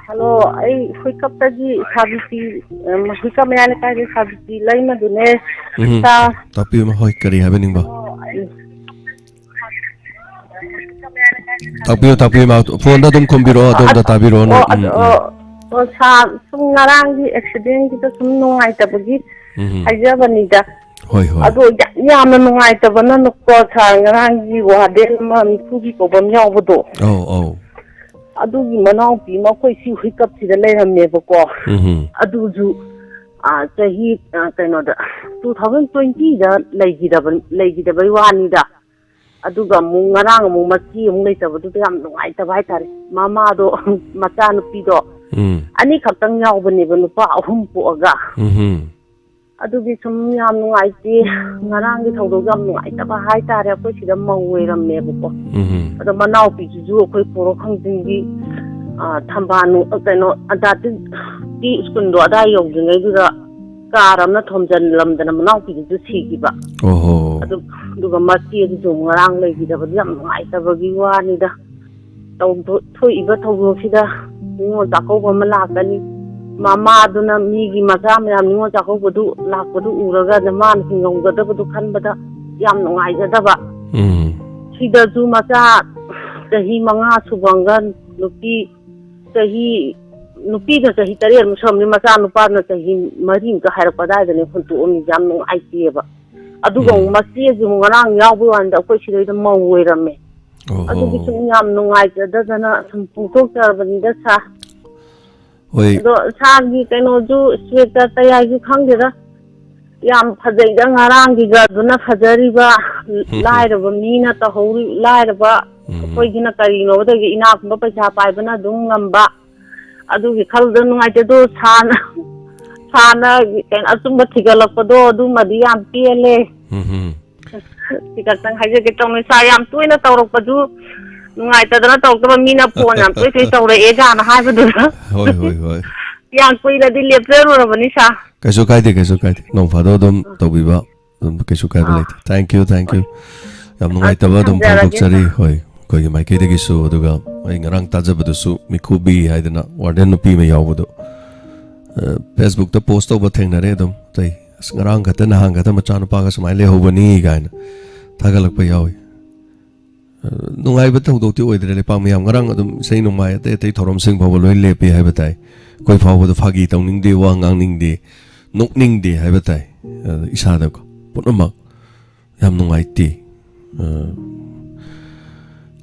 ꯍꯜꯂꯣ, ꯑꯩ ꯍꯨꯏꯀꯞꯇꯒꯤ ꯁꯥꯕꯤꯇꯤ, ꯑꯝ, ꯍꯨꯏꯀꯞ ꯃꯌꯥ ꯂꯩꯀꯥꯏꯗꯒꯤ ꯁꯥꯕꯤꯇꯤ ꯂꯩꯃꯗꯨꯅꯦ꯫ ꯎꯝ꯫ ꯇꯥ- ꯇꯥꯛꯄꯤꯌꯨ, ꯍꯣꯏ, ꯀꯔꯤ ꯍꯥꯏꯕꯤꯅꯤꯡꯕ? ꯑꯣ, ꯑꯩ ꯇꯥꯛꯄꯤꯌꯨ, ꯇꯥꯛꯄꯤꯌꯨ, ꯏꯃꯥ꯫ ꯐꯣꯟꯗ ꯑꯗꯨꯝ ꯈꯨꯝꯕꯤꯔꯛꯑꯣ, ꯑꯗꯣꯝꯗ ꯑꯣ, ꯇꯥꯕꯤꯔꯛꯑꯣ꯫ ꯑꯗꯣ, ꯎꯝ, ꯎꯝ, ꯑꯣ, ꯎꯝ꯫ ꯑꯣ, ꯁꯥ-, ꯁꯨꯝ ꯉꯔꯥꯡꯒꯤ ꯑꯦꯛꯁꯤꯗꯦꯟꯒꯤꯗ ꯁꯨꯝ ꯅꯨꯡꯉꯥꯏꯇꯕꯒꯤ ꯎꯝ, ꯎꯝ꯫ ꯍꯥꯏꯖꯕꯅꯤꯗ꯫ ꯍꯣꯏ, ꯍꯣꯏ꯫ ꯑꯗꯣ ꯌꯥ-, ꯌꯥꯝꯅ ꯅꯨꯡꯉꯥꯏꯇꯕꯅꯀꯣ, ꯁꯥꯔ, ꯉꯔꯥꯡꯒꯤ ꯋꯥꯔꯗꯦꯟ ꯑꯃ ꯃꯤꯊꯨꯕꯤ ꯀꯧꯕ ꯑꯃ ꯌꯥꯎꯕꯗꯣ꯫ ꯑꯧ, ꯑꯧ꯫ ꯑꯗꯨꯒꯤ ꯃꯅꯥꯎꯄꯤ ꯑꯃ ꯑꯩꯈꯣꯏ ꯁꯤ ꯍꯨꯏꯀꯞꯁꯤꯗ ꯂꯩꯔꯝꯃꯦꯕꯀꯣ꯫ ꯎꯝ, ꯎꯝ꯫ ꯑꯗꯨꯁꯨ, ꯑ, ꯆꯍꯤ, ꯑ, ꯀꯩꯅꯣꯗ, two thousand twenty ꯗ ꯂꯩꯈꯤꯗꯕ, ꯂꯩꯈꯤꯗꯕꯩ ꯋꯥꯅꯤꯗ꯫ ꯑꯗꯨꯒ ꯑꯃꯨꯛ ꯉꯔꯥꯡ ꯑꯃꯨꯛ ꯃꯆꯦ ꯑꯃꯨꯛ ꯂꯩꯇꯕꯗꯨꯗ ꯌꯥꯝ ꯅꯨꯡꯉꯥꯏꯇꯕ ꯍꯥꯏꯇꯥꯔꯦ꯫ ꯃꯃꯥꯗꯣ, ꯃꯆꯥꯅꯨꯄꯤꯗꯣ ꯎꯝ꯫ ꯑꯅꯤꯈꯛꯇꯪ ꯌꯥꯎꯕꯅꯦꯕ, ꯅꯨꯄꯥ ꯑꯍꯨꯝ ꯄꯣꯛꯑꯒ꯫ ꯎꯝꯍꯨꯝ꯫ ꯑꯗꯨꯒꯤ ꯁꯨꯝ ꯌꯥꯝ ꯅꯨꯡꯉꯥꯏꯇꯦ꯫ ꯉꯔꯥꯡꯒꯤ ꯊꯧꯗꯣꯛ ꯌꯥꯝ ꯅꯨꯡꯉꯥꯏꯇꯕ ꯍꯥꯏꯇꯥꯔꯦ꯫ ꯑꯩꯈꯣꯏ ꯁꯤꯗ ꯃꯧ ꯑꯣꯏꯔꯝꯃꯦꯕꯀꯣ꯫ ꯎꯝꯍꯨꯝ꯫ ꯑꯗꯣ ꯃꯅꯥꯎꯄꯤꯁꯤꯁꯨ ꯑꯩꯈꯣꯏ ꯄꯣꯔꯣꯛ ꯊꯥꯡꯖꯤꯡꯒꯤ, ꯑ, ꯊꯝꯕꯥꯜ ꯅꯨ-, ꯑ, ꯀꯩꯅꯣ, ꯑꯟꯇꯥꯔꯇꯤꯛꯀꯤ ꯁ꯭ꯀꯨꯜꯗꯣ ꯑꯗꯥꯏ ꯌꯧꯗ꯭ꯔꯤꯉꯩꯗꯨꯗ ꯀꯥꯔ ꯑꯃꯅ ꯊꯣꯝꯖꯤꯜꯂꯝꯗꯅ ꯃꯅꯥꯎꯄꯤꯗꯨꯁꯨ ꯁꯤꯈꯤꯕ꯫ ꯑꯣꯍꯣ꯫ ꯑꯗꯨ-, ꯑꯗꯨꯒ ꯃꯆꯦꯗꯨꯁꯨ ꯉꯔꯥꯡ ꯂꯩꯈꯤꯗꯕꯗꯨ ꯌꯥꯝ ꯅꯨꯡꯉꯥꯏꯇꯕꯒꯤ ꯋꯥꯅꯤꯗ꯫ ꯇꯧꯗꯣ-, ꯊꯣꯛꯏꯕ ꯊꯧꯗꯣꯛꯁꯤꯗ ꯅꯤꯉꯣꯜ ꯆꯥꯛꯀꯧꯕ ꯑꯃ ꯂꯥꯛꯀꯅꯤ꯫ ꯃꯃꯥꯗꯨꯅ ꯃꯤꯒꯤ ꯃꯆꯥ ꯃꯌꯥꯝ ꯅꯤꯉꯣꯜ ꯆꯥꯛꯀꯧꯕꯗꯨ ꯂꯥꯛꯄꯗꯨ ꯎꯔꯒ ꯃꯥꯅ ꯍꯤꯡꯍꯧꯒꯗꯕꯗꯨ ꯈꯟꯕꯗ ꯌꯥꯝ ꯅꯨꯡꯉꯥꯏꯖꯗꯕ꯫ ꯎꯝ꯫ ꯁꯤꯗꯁꯨ ꯃꯆꯥ ꯆꯍꯤ ꯃꯉꯥ ꯁꯨꯕ ꯑꯃꯒ ꯅꯨꯄꯤ ꯆꯍꯤ, ꯅꯨꯄꯤꯅ ꯆꯍꯤ ꯇꯔꯦꯠꯃꯨꯛ ꯁꯨꯔꯝꯅꯤ, ꯃꯆꯥ ꯅꯨꯄꯥꯅ ꯆꯍꯤ ꯃꯔꯤꯃꯨꯛꯀ ꯍꯥꯏꯔꯛꯄ ꯑꯗꯥꯏꯗꯅꯦ ꯍꯨꯟꯇꯣꯛꯑꯝꯃꯤꯁꯦ꯫ ꯌꯥꯝ ꯅꯨꯡꯉꯥꯏꯇꯦꯕ꯫ ꯑꯗꯨꯒ ꯎꯝ꯫ ꯑꯃꯨꯛ ꯃꯆꯦꯁꯤ ꯑꯃꯨꯛ ꯉꯔꯥꯡ ꯌꯥꯎꯕ ꯋꯥꯅꯤꯗ ꯑꯩꯈꯣꯏ ꯁꯤꯗꯩꯗ ꯃꯧ ꯑꯣꯏꯔꯝꯃꯦ꯫ ꯑꯣꯍꯣ꯫ ꯑꯗꯨꯒꯤ ꯁꯨꯝ ꯌꯥꯝ ꯅꯨꯡꯉꯥꯏꯖꯗꯗꯅ ꯁꯨꯝ ꯐꯣꯡꯗꯣꯛꯆꯔꯕꯅꯤꯗ ꯁꯥꯔ꯫ ꯍꯣꯏ꯫ ꯑꯗꯣ ꯁꯥꯔꯒꯤ ꯀꯩꯅꯣꯁꯨ ꯁ꯭ꯋꯦꯇ ꯇꯌꯥꯏꯁꯨ ꯈꯪꯗꯦꯗ꯫ ꯌꯥꯝ ꯐꯖꯩꯗ ꯉꯔꯥꯡꯒꯤꯒ ꯑꯗꯨꯅ ꯐꯖꯔꯤꯕ꯫ ꯂꯥꯏꯔꯕ ꯃꯤꯅ ꯇꯧꯍꯧꯔꯤ, ꯂꯥꯏꯔꯕ ꯎꯝ꯫ ꯑꯩꯈꯣꯏꯒꯤꯅ ꯀꯔꯤꯅꯣ ꯇꯧꯔꯤꯁꯦ, ꯏꯅꯥꯛ ꯈꯨꯟꯕ ꯄꯩꯁꯥ ꯄꯥꯏꯕꯅ ꯑꯗꯨꯝ ꯉꯝꯕ꯫ ꯑꯗꯨꯒꯤ ꯈꯜꯂꯨꯕꯗ ꯅꯨꯡꯉꯥꯏꯇꯦ꯫ ꯑꯗꯣ ꯁꯥꯔꯅ, ꯁꯥꯔꯅ ꯀꯩꯅꯣ ꯑꯆꯨꯝꯕ ꯊꯤꯒꯠꯂꯛꯄꯗꯣ ꯑꯗꯨꯃꯗꯤ ꯌꯥꯝ ꯄꯦꯜꯂꯦ꯫ ꯎꯝ꯫ ꯁꯤ ꯈꯛꯇꯪ ꯍꯥꯏꯖꯒꯦ ꯇꯧꯅꯤ꯫ ꯁꯥꯔ ꯌꯥꯝ ꯇꯣꯏꯅ ꯇꯧꯔꯛꯄꯁꯨ ꯅꯨꯡꯉꯥꯏꯇꯗꯅ ꯇꯧꯔꯛꯇꯕ, ꯃꯤꯅ ꯐꯣꯟ ꯌꯥꯝ ꯇꯣꯏ ꯇꯣꯏ ꯇꯧꯔꯛꯑꯦ ꯀꯥꯏꯅ ꯍꯥꯏꯕꯗꯨꯗ꯫ ꯍꯣꯏ, ꯍꯣꯏ, ꯍꯣꯏ꯫ ꯌꯥꯝ ꯀꯨꯏꯅꯗꯤ ꯂꯦꯞꯆꯔꯨꯔꯕꯅꯤ ꯁꯥꯔ꯫ ꯀꯩꯁꯨ ꯀꯥꯏꯗꯦ, ꯀꯩꯁꯨ ꯀꯥꯏꯗꯦ꯫ ꯅꯣꯡ ꯐꯥꯗꯣꯛ ꯑꯗꯨꯝ ꯇꯧꯕꯤꯕ ꯑꯗꯨꯝ ꯀꯩꯁꯨ ꯀꯥꯏꯕ ꯑꯥ꯫ ꯂꯩꯇꯦ꯫ Thank you, thank you꯫ ꯌꯥꯝ ꯅꯨꯡꯉꯥꯏꯇꯕ ꯑꯗꯨꯝ ꯊꯝꯖꯔꯒꯦ ꯐꯣꯡꯗꯣꯛꯆꯔꯤ꯫ ꯁꯥꯔ꯫ ꯍꯣꯏ, ꯑꯩꯈꯣꯏꯒꯤ ꯃꯥꯏꯀꯩꯗꯒꯤꯁꯨ꯫ ꯑꯗꯨꯒ ꯑꯩ ꯉꯔꯥꯡ ꯇꯥꯖꯕꯗꯁꯨ ꯃꯤꯀꯨꯕꯤ ꯍꯥꯏꯗꯅ ꯋꯥꯔꯗꯦꯟ ꯅꯨꯄꯤ ꯑꯃ ꯌꯥꯎꯕꯗꯣ, ꯑ, Facebook-ꯇ post ꯇꯧꯕ ꯊꯦꯡꯅꯔꯦ ꯑꯗꯨꯝ꯫ ꯑꯇꯩ, "ꯑꯁ, ꯉꯔꯥꯡ ꯈꯛꯇ, ꯅꯍꯥꯟ ꯈꯛꯇ ꯃꯆꯥꯅꯨꯄꯥꯒ ꯁꯨꯃꯥꯏꯅ ꯂꯩꯍꯧꯕꯅꯤ" ꯀꯥꯏꯅ ꯊꯥꯒꯠꯂꯛꯄ ꯌꯥꯎꯏ꯫ ꯑ, ꯅꯨꯡꯉꯥꯏꯕ ꯊꯧꯗꯣꯛꯇꯤ ꯑꯣꯏꯗ꯭ꯔꯦ꯫ ꯂꯩꯄꯥꯛ ꯃꯤꯌꯥꯝ ꯉꯔꯥꯡ ꯑꯗꯨꯝ ꯏꯁꯩ ꯅꯣꯡꯃꯥꯏ ꯑꯇꯩ ꯑꯇꯩ ꯊꯧꯔꯝꯁꯤꯡ ꯐꯥꯎꯕ ꯂꯣꯏ ꯂꯦꯞꯄꯤ ꯍꯥꯏꯕ ꯇꯥꯏ꯫ ꯑꯩꯈꯣꯏ ꯐꯥꯎꯕꯗ ꯐꯥꯒꯤ ꯇꯧꯅꯤꯡꯗꯦ, ꯋꯥ ꯉꯥꯡꯅꯤꯡꯗꯦ, ꯅꯣꯛꯅꯤꯡꯗꯦ ꯍꯥꯏꯕ ꯇꯥꯏ꯫ ꯑ, ꯏꯁꯥꯗꯀꯣ ꯄꯨꯝꯅꯃꯛ ꯌꯥꯝ ꯅꯨꯡꯉꯥꯏꯇꯦ꯫ ꯑ,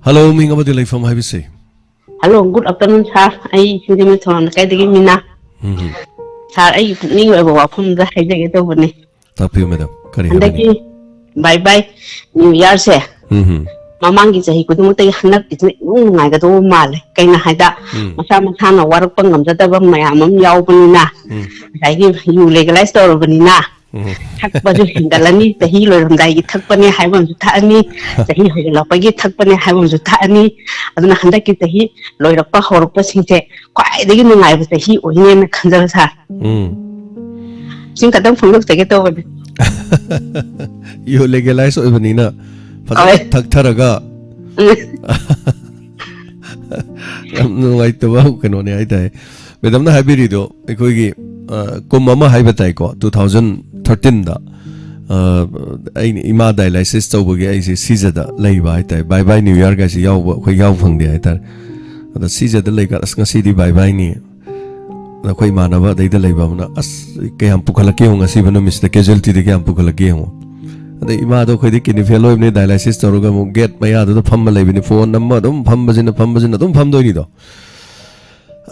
ꯍꯜꯂꯣ, ꯃꯤꯡ ꯑꯃꯗꯤ ꯂꯩꯐꯝ ꯍꯥꯏꯕꯁꯦ꯫ ꯍꯜꯂꯣ, good afternoon, ꯁꯥꯔ꯫ ꯑꯩ ꯁꯤꯡꯖꯃꯩ ꯊꯣꯡ ꯂꯩꯀꯥꯏꯗꯒꯤ ꯃꯤꯅꯥ꯫ ꯎꯝ꯫ ꯁꯥꯔ, ꯑꯩꯒꯤ ꯄꯨꯛꯅꯤꯡꯒꯤ ꯑꯣꯏꯕ ꯋꯥꯐꯝ ꯑꯝꯇ ꯍꯥꯏꯖꯒꯦ ꯇꯧꯕꯅꯦ꯫ ꯇꯥꯛꯄꯤꯌꯨ, ꯃꯦꯗꯥꯝ꯫ ꯀꯔꯤ ꯍꯥꯏꯕꯅꯤ? ꯍꯟꯗꯛꯀꯤ ꯕꯥꯏ ꯕꯥꯏ ꯅ꯭ꯌꯨ ꯌꯥꯔꯁꯦ ꯎꯝ꯫ ꯃꯃꯥꯡꯒꯤ ꯆꯍꯤ ꯈꯨꯗꯤꯡꯃꯛꯇꯒꯤ ꯍꯟꯗꯛꯀꯤꯁꯤꯅ ꯏꯅꯨꯡ ꯅꯨꯡꯉꯥꯏꯒꯗꯧꯕ ꯃꯥꯜꯂꯦ꯫ ꯀꯩꯅꯣ ꯍꯥꯏꯗ, ꯎꯝ꯫ ꯃꯁꯥ ꯃꯁꯥꯅ ꯋꯥꯔꯛꯄ ꯉꯝꯖꯗꯕ ꯃꯌꯥꯝ ꯑꯃ ꯌꯥꯎꯕꯅꯤꯅ, ꯎꯝ꯫ ꯉꯁꯥꯏꯒꯤ ꯌꯨ ꯂꯦꯒꯦꯂꯥꯏꯁ ꯇꯧꯔꯕꯅꯤꯅ, ꯎꯝ꯫ ꯊꯛꯄꯁꯨ ꯍꯦꯟꯒꯠꯂꯅꯤ, ꯆꯍꯤ ꯂꯣꯏꯔꯝꯗꯥꯏꯒꯤ ꯊꯛꯄꯅꯦ ꯍꯥꯏꯕ ꯑꯃꯁꯨ ꯊꯛꯑꯅꯤ, ꯆꯍꯤ ꯍꯧꯖꯤꯜꯂꯛꯄꯒꯤ ꯊꯛꯄꯅꯦ ꯍꯥꯏꯕ ꯑꯃꯁꯨ ꯊꯛꯑꯅꯤ꯫ ꯑꯗꯨꯅ ꯍꯟꯗꯛꯀꯤ ꯆꯍꯤ ꯂꯣꯏꯔꯛꯄ ꯍꯧꯔꯛꯄꯁꯤꯡꯁꯦ ꯈ꯭ꯋꯥꯏꯗꯒꯤ ꯅꯨꯡꯉꯥꯏꯕ ꯆꯍꯤ ꯑꯣꯏꯅꯦꯅ ꯈꯟꯖꯕ ꯁꯥꯔ꯫ ꯎꯝ꯫ ꯁꯤ ꯈꯛꯇꯪ ꯐꯣꯡꯗꯣꯛꯆꯒꯦ ꯇꯧꯕꯅꯦ꯫ ꯌꯨ ꯂꯦꯒꯦꯂꯥꯏꯁ ꯑꯣꯏꯕꯅꯤꯅ ꯐꯖꯅ ꯍꯣꯏ꯫ ꯊꯛꯊꯔꯒ꯫ ꯎꯝ꯫ ꯌꯥꯝ ꯅꯨꯡꯉꯥꯏꯇꯕ ꯀꯩꯅꯣꯅꯦ ꯍꯥꯏꯇꯥꯔꯦ꯫ ꯃꯦꯗꯥꯝꯅ ꯍꯥꯏꯕꯤꯔꯤꯗꯣ ꯑꯩꯈꯣꯏꯒꯤ, ꯑ, ꯀꯨꯝ ꯑꯃ ꯍꯥꯏꯕ ꯇꯥꯏꯀꯣ, ꯇꯨ ꯊꯥꯎꯖꯟ ꯊꯥꯔꯇꯤꯟꯗ, ꯑ, ꯑꯩꯅ ꯏꯃꯥ ꯗꯥꯏꯂꯥꯏꯁꯤꯁ ꯇꯧꯕꯒꯤ ꯑꯩꯁꯦ ꯁꯤꯖꯗ ꯂꯩꯕ ꯍꯥꯏꯇꯥꯔꯦ꯫ ꯕꯥꯏ ꯕꯥꯏ ꯅ꯭ꯌꯨ ꯏꯌꯥꯔꯒꯁꯦ ꯌꯥꯎꯕ ꯑꯩꯈꯣꯏ ꯌꯥꯎꯕ ꯐꯪꯗꯦ ꯍꯥꯏꯇꯥꯔꯦ꯫ ꯑꯗ ꯁꯤꯖꯗ ꯂꯩꯀꯥꯟꯗ, "ꯑꯁ, ꯉꯁꯤꯗꯤ ꯕꯥꯏ ꯕꯥꯏꯅꯤ"꯫ ꯑꯗ ꯑꯩꯈꯣꯏ ꯏꯃꯥꯟꯅꯕ ꯑꯗꯩꯗ ꯂꯩꯕ ꯑꯃꯅ, "ꯑꯁ, ꯀꯌꯥꯝ ꯄꯨꯈꯠꯂꯛꯀꯦ ꯌꯦꯡꯉꯣ, ꯉꯁꯤꯕꯨ ꯅꯨꯃꯤꯠꯁꯤꯗ ꯀꯦꯖꯨꯋꯦꯂꯤꯇꯤꯗ ꯀꯌꯥꯝ ꯄꯨꯈꯠꯂꯛꯀꯦ ꯌꯦꯡꯉꯣ"꯫ ꯑꯗꯩ ꯏꯃꯥꯗꯣ ꯑꯩꯈꯣꯏꯗꯤ ꯀꯤꯗꯅꯤ ꯐꯦꯜ ꯑꯣꯏꯕꯅꯤ, ꯗꯥꯏꯂꯥꯏꯁꯤꯁ ꯇꯧꯔꯒ ꯑꯃꯨꯛ ꯒꯦꯠ ꯃꯌꯥꯗꯨꯗ ꯐꯝꯃ ꯂꯩꯕꯅꯤ, ꯐꯣꯟ ꯅꯝꯃ ꯑꯗꯨꯝ ꯐꯝꯕꯁꯤꯅ, ꯐꯝꯕꯁꯤꯅ ꯑꯗꯨꯝ ꯐꯝꯗꯣꯏꯅꯤꯗꯣ꯫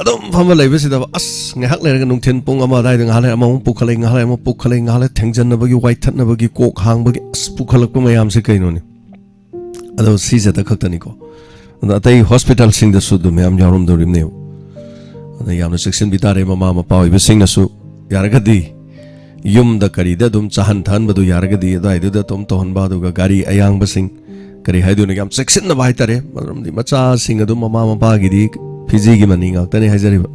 ꯑꯗꯨꯝ ꯐꯝꯃ ꯂꯩꯕꯁꯤꯗ, ꯑꯁ, ꯉꯥꯏꯍꯥꯛ ꯂꯩꯔꯒ ꯅꯨꯡꯊꯤꯜ ꯄꯨꯡ ꯑꯃ ꯑꯗꯥꯏꯗ ꯉꯥꯏꯍꯥꯛ ꯂꯩꯔ ꯑꯃꯃꯨꯛ ꯄꯨꯈꯠꯂꯛꯏ, ꯉꯥꯏꯍꯥꯛ ꯂꯩꯔ ꯑꯃꯨꯛ ꯄꯨꯈꯠꯂꯛꯏ, ꯉꯥꯏꯍꯥꯛ ꯂꯩꯔ ꯊꯦꯡꯖꯟꯅꯕꯒꯤ, ꯋꯥꯏꯊꯠꯅꯕꯒꯤ, ꯀꯣꯛ ꯍꯥꯡꯕꯒꯤ, ꯑꯁ, ꯄꯨꯈꯠꯂꯛꯄ ꯃꯌꯥꯝꯁꯦ ꯀꯩꯅꯣꯅꯤ꯫ ꯑꯗꯣ ꯁꯤꯖꯗ ꯈꯛꯇꯅꯤꯀꯣ꯫ ꯑꯗꯣ ꯑꯇꯩ ꯍꯣꯁꯄꯤꯇꯥꯜꯁꯤꯡꯗꯁꯨ ꯑꯗꯨꯝ ꯃꯌꯥꯝ ꯌꯥꯎꯔꯝꯗꯧꯔꯤꯕꯅꯦꯕ꯫ ꯑꯗ ꯌꯥꯝꯅ ꯆꯦꯛꯁꯤꯟꯕꯤ ꯇꯥꯔꯦ ꯃꯃꯥ ꯃꯄꯥ ꯑꯣꯏꯕꯁꯤꯡꯅꯁꯨ꯫ ꯌꯥꯔꯒꯗꯤ ꯌꯨꯝꯗ ꯀꯔꯤꯗ ꯑꯗꯨꯝ ꯆꯥꯍꯟ ꯊꯛꯍꯟꯕꯗꯨ ꯌꯥꯔꯒꯗꯤ ꯑꯗꯨꯋꯥꯏꯗꯨꯗ ꯑꯗꯨꯝ ꯇꯧꯍꯟꯕ, ꯑꯗꯨꯒ ꯒꯥꯔꯤ ꯑꯌꯥꯡꯕꯁꯤꯡ, ꯀꯔꯤ ꯍꯥꯏꯗꯣꯏꯅꯣ, ꯌꯥꯝ ꯆꯦꯛꯁꯤꯟꯅꯕ ꯍꯥꯏꯇꯥꯔꯦ꯫ ꯃꯔꯝꯗꯤ ꯃꯆꯥꯁꯤꯡ ꯑꯗꯨꯝ ꯃꯃꯥ ꯃꯄꯥꯒꯤꯗꯤ ꯐꯤꯖꯤꯒꯤ ꯃꯅꯤ ꯉꯥꯛꯇꯅꯤ ꯍꯥꯏꯖꯔꯤꯕ,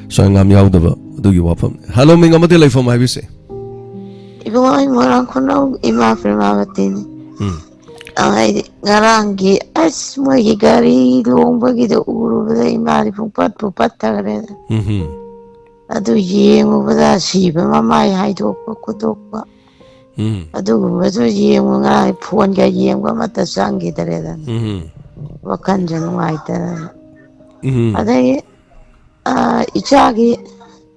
ꯁꯣꯏꯉꯥꯝ ꯌꯥꯎꯗꯕ ꯑꯗꯨꯒꯤ ꯋꯥꯐꯝ꯫ ꯍꯜꯂꯣ, ꯃꯤꯡ ꯑꯃꯗꯤ ꯂꯩꯐꯝ ꯍꯥꯏꯕꯤꯁꯦ꯫ ꯏꯕꯨꯡꯉꯣ, ꯑꯩ ꯃꯣꯏꯔꯥꯡ ꯈꯨꯅꯧ ꯏꯃꯥ ꯄ꯭ꯔꯦꯃꯥꯕꯇꯤꯅꯤ꯫ ꯎꯝ꯫ ꯑ, ꯑꯩꯗꯤ ꯉꯔꯥꯡꯒꯤ, ꯑꯁ, ꯃꯣꯏꯒꯤ ꯒꯥꯔꯤ ꯂꯣꯡꯕꯒꯤꯗꯣ ꯎꯔꯨꯕꯗ ꯏꯃꯥꯗꯤ ꯄꯨꯡꯄꯠꯄꯨ ꯄꯠꯊꯈ꯭ꯔꯦꯗ꯫ ꯎꯝ꯫ ꯑꯗꯨ ꯌꯦꯡꯉꯨꯕꯗ ꯁꯤꯕ ꯃꯃꯥꯏ ꯍꯥꯏꯗꯣꯛꯄ ꯈꯣꯠꯇꯣꯛꯄ, ꯎꯝ꯫ ꯑꯗꯨꯒꯨꯝꯕꯁꯨ ꯌꯦꯡꯉꯨ, ꯉꯔꯥꯡ ꯐꯣꯟꯒ ꯌꯦꯡꯕ ꯑꯃꯠꯇ ꯆꯪꯈꯤꯗ꯭ꯔꯦꯗꯅ꯫ ꯎꯝ꯫ ꯋꯥꯈꯜꯁꯦ ꯅꯨꯡꯉꯥꯏꯇꯗꯅ꯫ ꯎꯝ꯫ ꯑꯗꯩ, ꯑ, ꯏꯆꯥꯒꯤ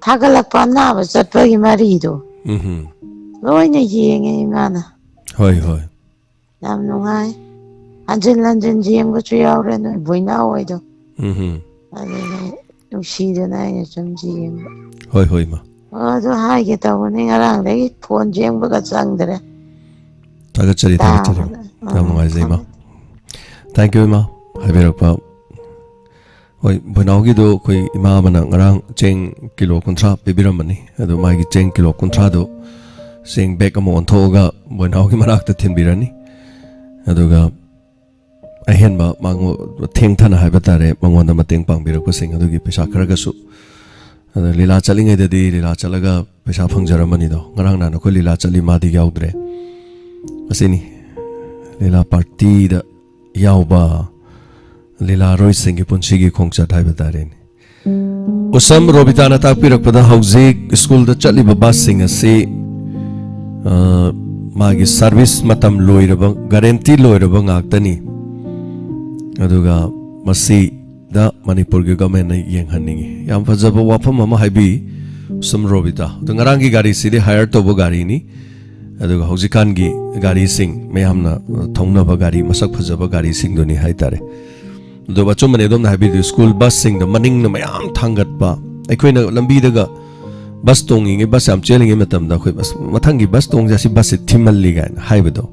ꯊꯥꯒꯠꯂꯛꯄ ꯑꯅꯥꯕ ꯆꯠꯄꯒꯤ ꯃꯔꯤꯗꯣ ꯎꯝ꯫ ꯂꯣꯏꯅ ꯌꯦꯡꯉꯦ ꯏꯃꯥꯅ꯫ ꯍꯣꯏ, ꯍꯣꯏ꯫ ꯌꯥꯝ ꯅꯨꯡꯉꯥꯏ꯫ ꯍꯟꯖꯤꯟ ꯍꯟꯖꯤꯟ ꯌꯦꯡꯕꯁꯨ ꯌꯥꯎꯔꯦ ꯅꯣꯏ ꯕꯣꯏꯅꯥꯎ ꯍꯣꯏꯗꯣ꯫ ꯎꯝ꯫ ꯑꯗꯨꯅ ꯅꯨꯡꯁꯤꯗꯅ ꯑꯩꯅ ꯁꯨꯝ ꯌꯦꯡꯕ꯫ ꯍꯣꯏ, ꯍꯣꯏ, ꯏꯃꯥ꯫ ꯑꯣ, ꯑꯗꯨ ꯍꯥꯏꯒꯦ ꯇꯧꯕꯅꯤ, ꯉꯔꯥꯡꯗꯒꯤ ꯐꯣꯟ ꯌꯦꯡꯕꯒ ꯆꯪꯗ꯭ꯔꯦ꯫ ꯊꯥꯒꯠꯆꯔꯤ, ꯊꯥꯒꯠꯆꯔꯤ꯫ ꯇꯥꯕꯗ꯫ ꯌꯥꯝ ꯅꯨꯡꯉꯥꯏꯖꯩ, ꯏꯃꯥ꯫ ꯊꯝꯃꯦ꯫ Thank you, ꯏꯃꯥ, ꯍꯥꯏꯕꯤꯔꯛꯄ꯫ ꯍꯣꯏ, ꯕꯣꯏꯅꯥꯎꯒꯤꯗꯣ ꯑꯩꯈꯣꯏ ꯏꯃꯥ ꯑꯃꯅ ꯉꯔꯥꯡ ꯆꯦꯡ ꯀꯤꯂꯣ ꯀꯨꯟꯊ꯭ꯔꯥ ꯄꯤꯕꯤꯔꯝꯕꯅꯤ꯫ ꯑꯗꯨ ꯃꯥꯒꯤ ꯆꯦꯡ ꯀꯤꯂꯣ ꯀꯨꯟꯊ꯭ꯔꯥꯗꯨ ꯆꯦꯡ ꯕꯦꯒ ꯑꯃ ꯑꯣꯟꯊꯣꯛꯑꯒ ꯕꯣꯏꯅꯥꯎꯒꯤ ꯃꯅꯥꯛꯇ ꯊꯤꯟꯕꯤꯔꯅꯤ꯫ ꯑꯗꯨꯒ ꯑꯍꯦꯟꯕ ꯃꯉꯣ-, ꯊꯦꯡꯊꯅ ꯍꯥꯏꯕ ꯇꯥꯔꯦ, ꯃꯉꯣꯟꯗ ꯃꯇꯦꯡ ꯄꯥꯡꯕꯤꯔꯛꯄꯁꯤꯡ ꯑꯗꯨꯒꯤ ꯄꯩꯁꯥ ꯈꯔꯒꯁꯨ꯫ ꯑꯗ ꯂꯤꯂꯥ ꯆꯠꯂꯤꯉꯩꯗꯗꯤ ꯂꯤꯂꯥ ꯆꯠꯂꯒ ꯄꯩꯁꯥ ꯐꯪꯖꯔꯝꯕꯅꯤꯗꯣ꯫ ꯉꯔꯥꯡ ꯅꯍꯥꯟ ꯑꯩꯈꯣꯏ ꯂꯤꯂꯥ ꯆꯠꯂꯤ, ꯃꯥꯗꯤ ꯌꯥꯎꯗ꯭ꯔꯦ꯫ ꯑꯁꯤꯅꯤ ꯂꯤꯂꯥ ꯄꯥꯔꯇꯤꯗ ꯌꯥꯎꯕ꯫ ꯂꯤꯂꯥꯔꯣꯏꯁꯤꯡꯒꯤ ꯄꯨꯟꯁꯤꯒꯤ ꯈꯣꯡꯆꯠ ꯍꯥꯏꯕ ꯇꯥꯔꯦꯅꯦ꯫ ꯎꯁꯝ ꯔꯣꯕꯤꯇꯥꯅ ꯇꯥꯛꯄꯤꯔꯛꯄꯗ, ꯍꯧꯖꯤꯛ ꯁ꯭ꯀꯨꯜꯗ ꯆꯠꯂꯤꯕ ꯕꯁꯁꯤꯡ ꯑꯁꯤ, ꯑ, ꯃꯥꯒꯤ ꯁꯥꯔꯚꯤꯁ ꯃꯇꯝ ꯂꯣꯏꯔꯕ, ꯒꯥꯔꯦꯟꯇꯤ ꯂꯣꯏꯔꯕ ꯉꯥꯛꯇꯅꯤ꯫ ꯑꯗꯨꯒ ꯃꯁꯤꯗ ꯃꯅꯤꯄꯨꯔꯒꯤ ꯒꯚꯔꯟꯃꯦꯟꯠꯅ ꯌꯦꯡꯍꯟꯅꯤꯡꯉꯤ꯫ ꯌꯥꯝ ꯐꯖꯕ ꯋꯥꯐꯝ ꯑꯃ ꯍꯥꯏꯕꯤ ꯎꯁꯝ ꯔꯣꯕꯤꯇꯥ꯫ ꯑꯗꯣ ꯉꯔꯥꯡꯒꯤ ꯒꯥꯔꯤꯁꯤꯗꯤ ꯍꯥꯌꯔ ꯇꯧꯕ ꯒꯥꯔꯤꯅꯤ꯫ ꯑꯗꯨꯒ ꯍꯧꯖꯤꯛꯀꯥꯟꯒꯤ ꯒꯥꯔꯤꯁꯤꯡ, ꯃꯌꯥꯝꯅ ꯊꯧꯅꯕ ꯒꯥꯔꯤ ꯃꯁꯛ ꯐꯖꯕ ꯒꯥꯔꯤꯁꯤꯡꯗꯨꯅꯤ ꯍꯥꯏꯇꯥꯔꯦ꯫ ꯑꯗꯨꯒ ꯑꯆꯨꯝꯕꯅꯦ ꯑꯗꯣꯝꯅ ꯍꯥꯏꯕꯤꯔꯤꯗꯨ, ꯁ꯭ꯀꯨꯜ ꯕꯁꯁꯤꯡꯗ ꯃꯅꯤꯡꯅ ꯃꯌꯥꯝ ꯊꯥꯡꯒꯠꯄ꯫ ꯑꯩꯈꯣꯏꯅ ꯂꯝꯕꯤꯗꯒ ꯕꯁ ꯇꯣꯡꯉꯤꯉꯩ, ꯕꯁ ꯌꯥꯝ ꯆꯦꯜꯂꯤꯉꯩ ꯃꯇꯝꯗ ꯑꯩꯈꯣꯏ, "ꯑꯁ, ꯃꯊꯪꯒꯤ ꯕꯁ ꯇꯣꯡꯁꯦ, ꯑꯁꯤ ꯕꯁꯁꯦ ꯊꯤꯃꯜꯂꯤ" ꯀꯥꯏꯅ ꯍꯥꯏꯕꯗꯣ꯫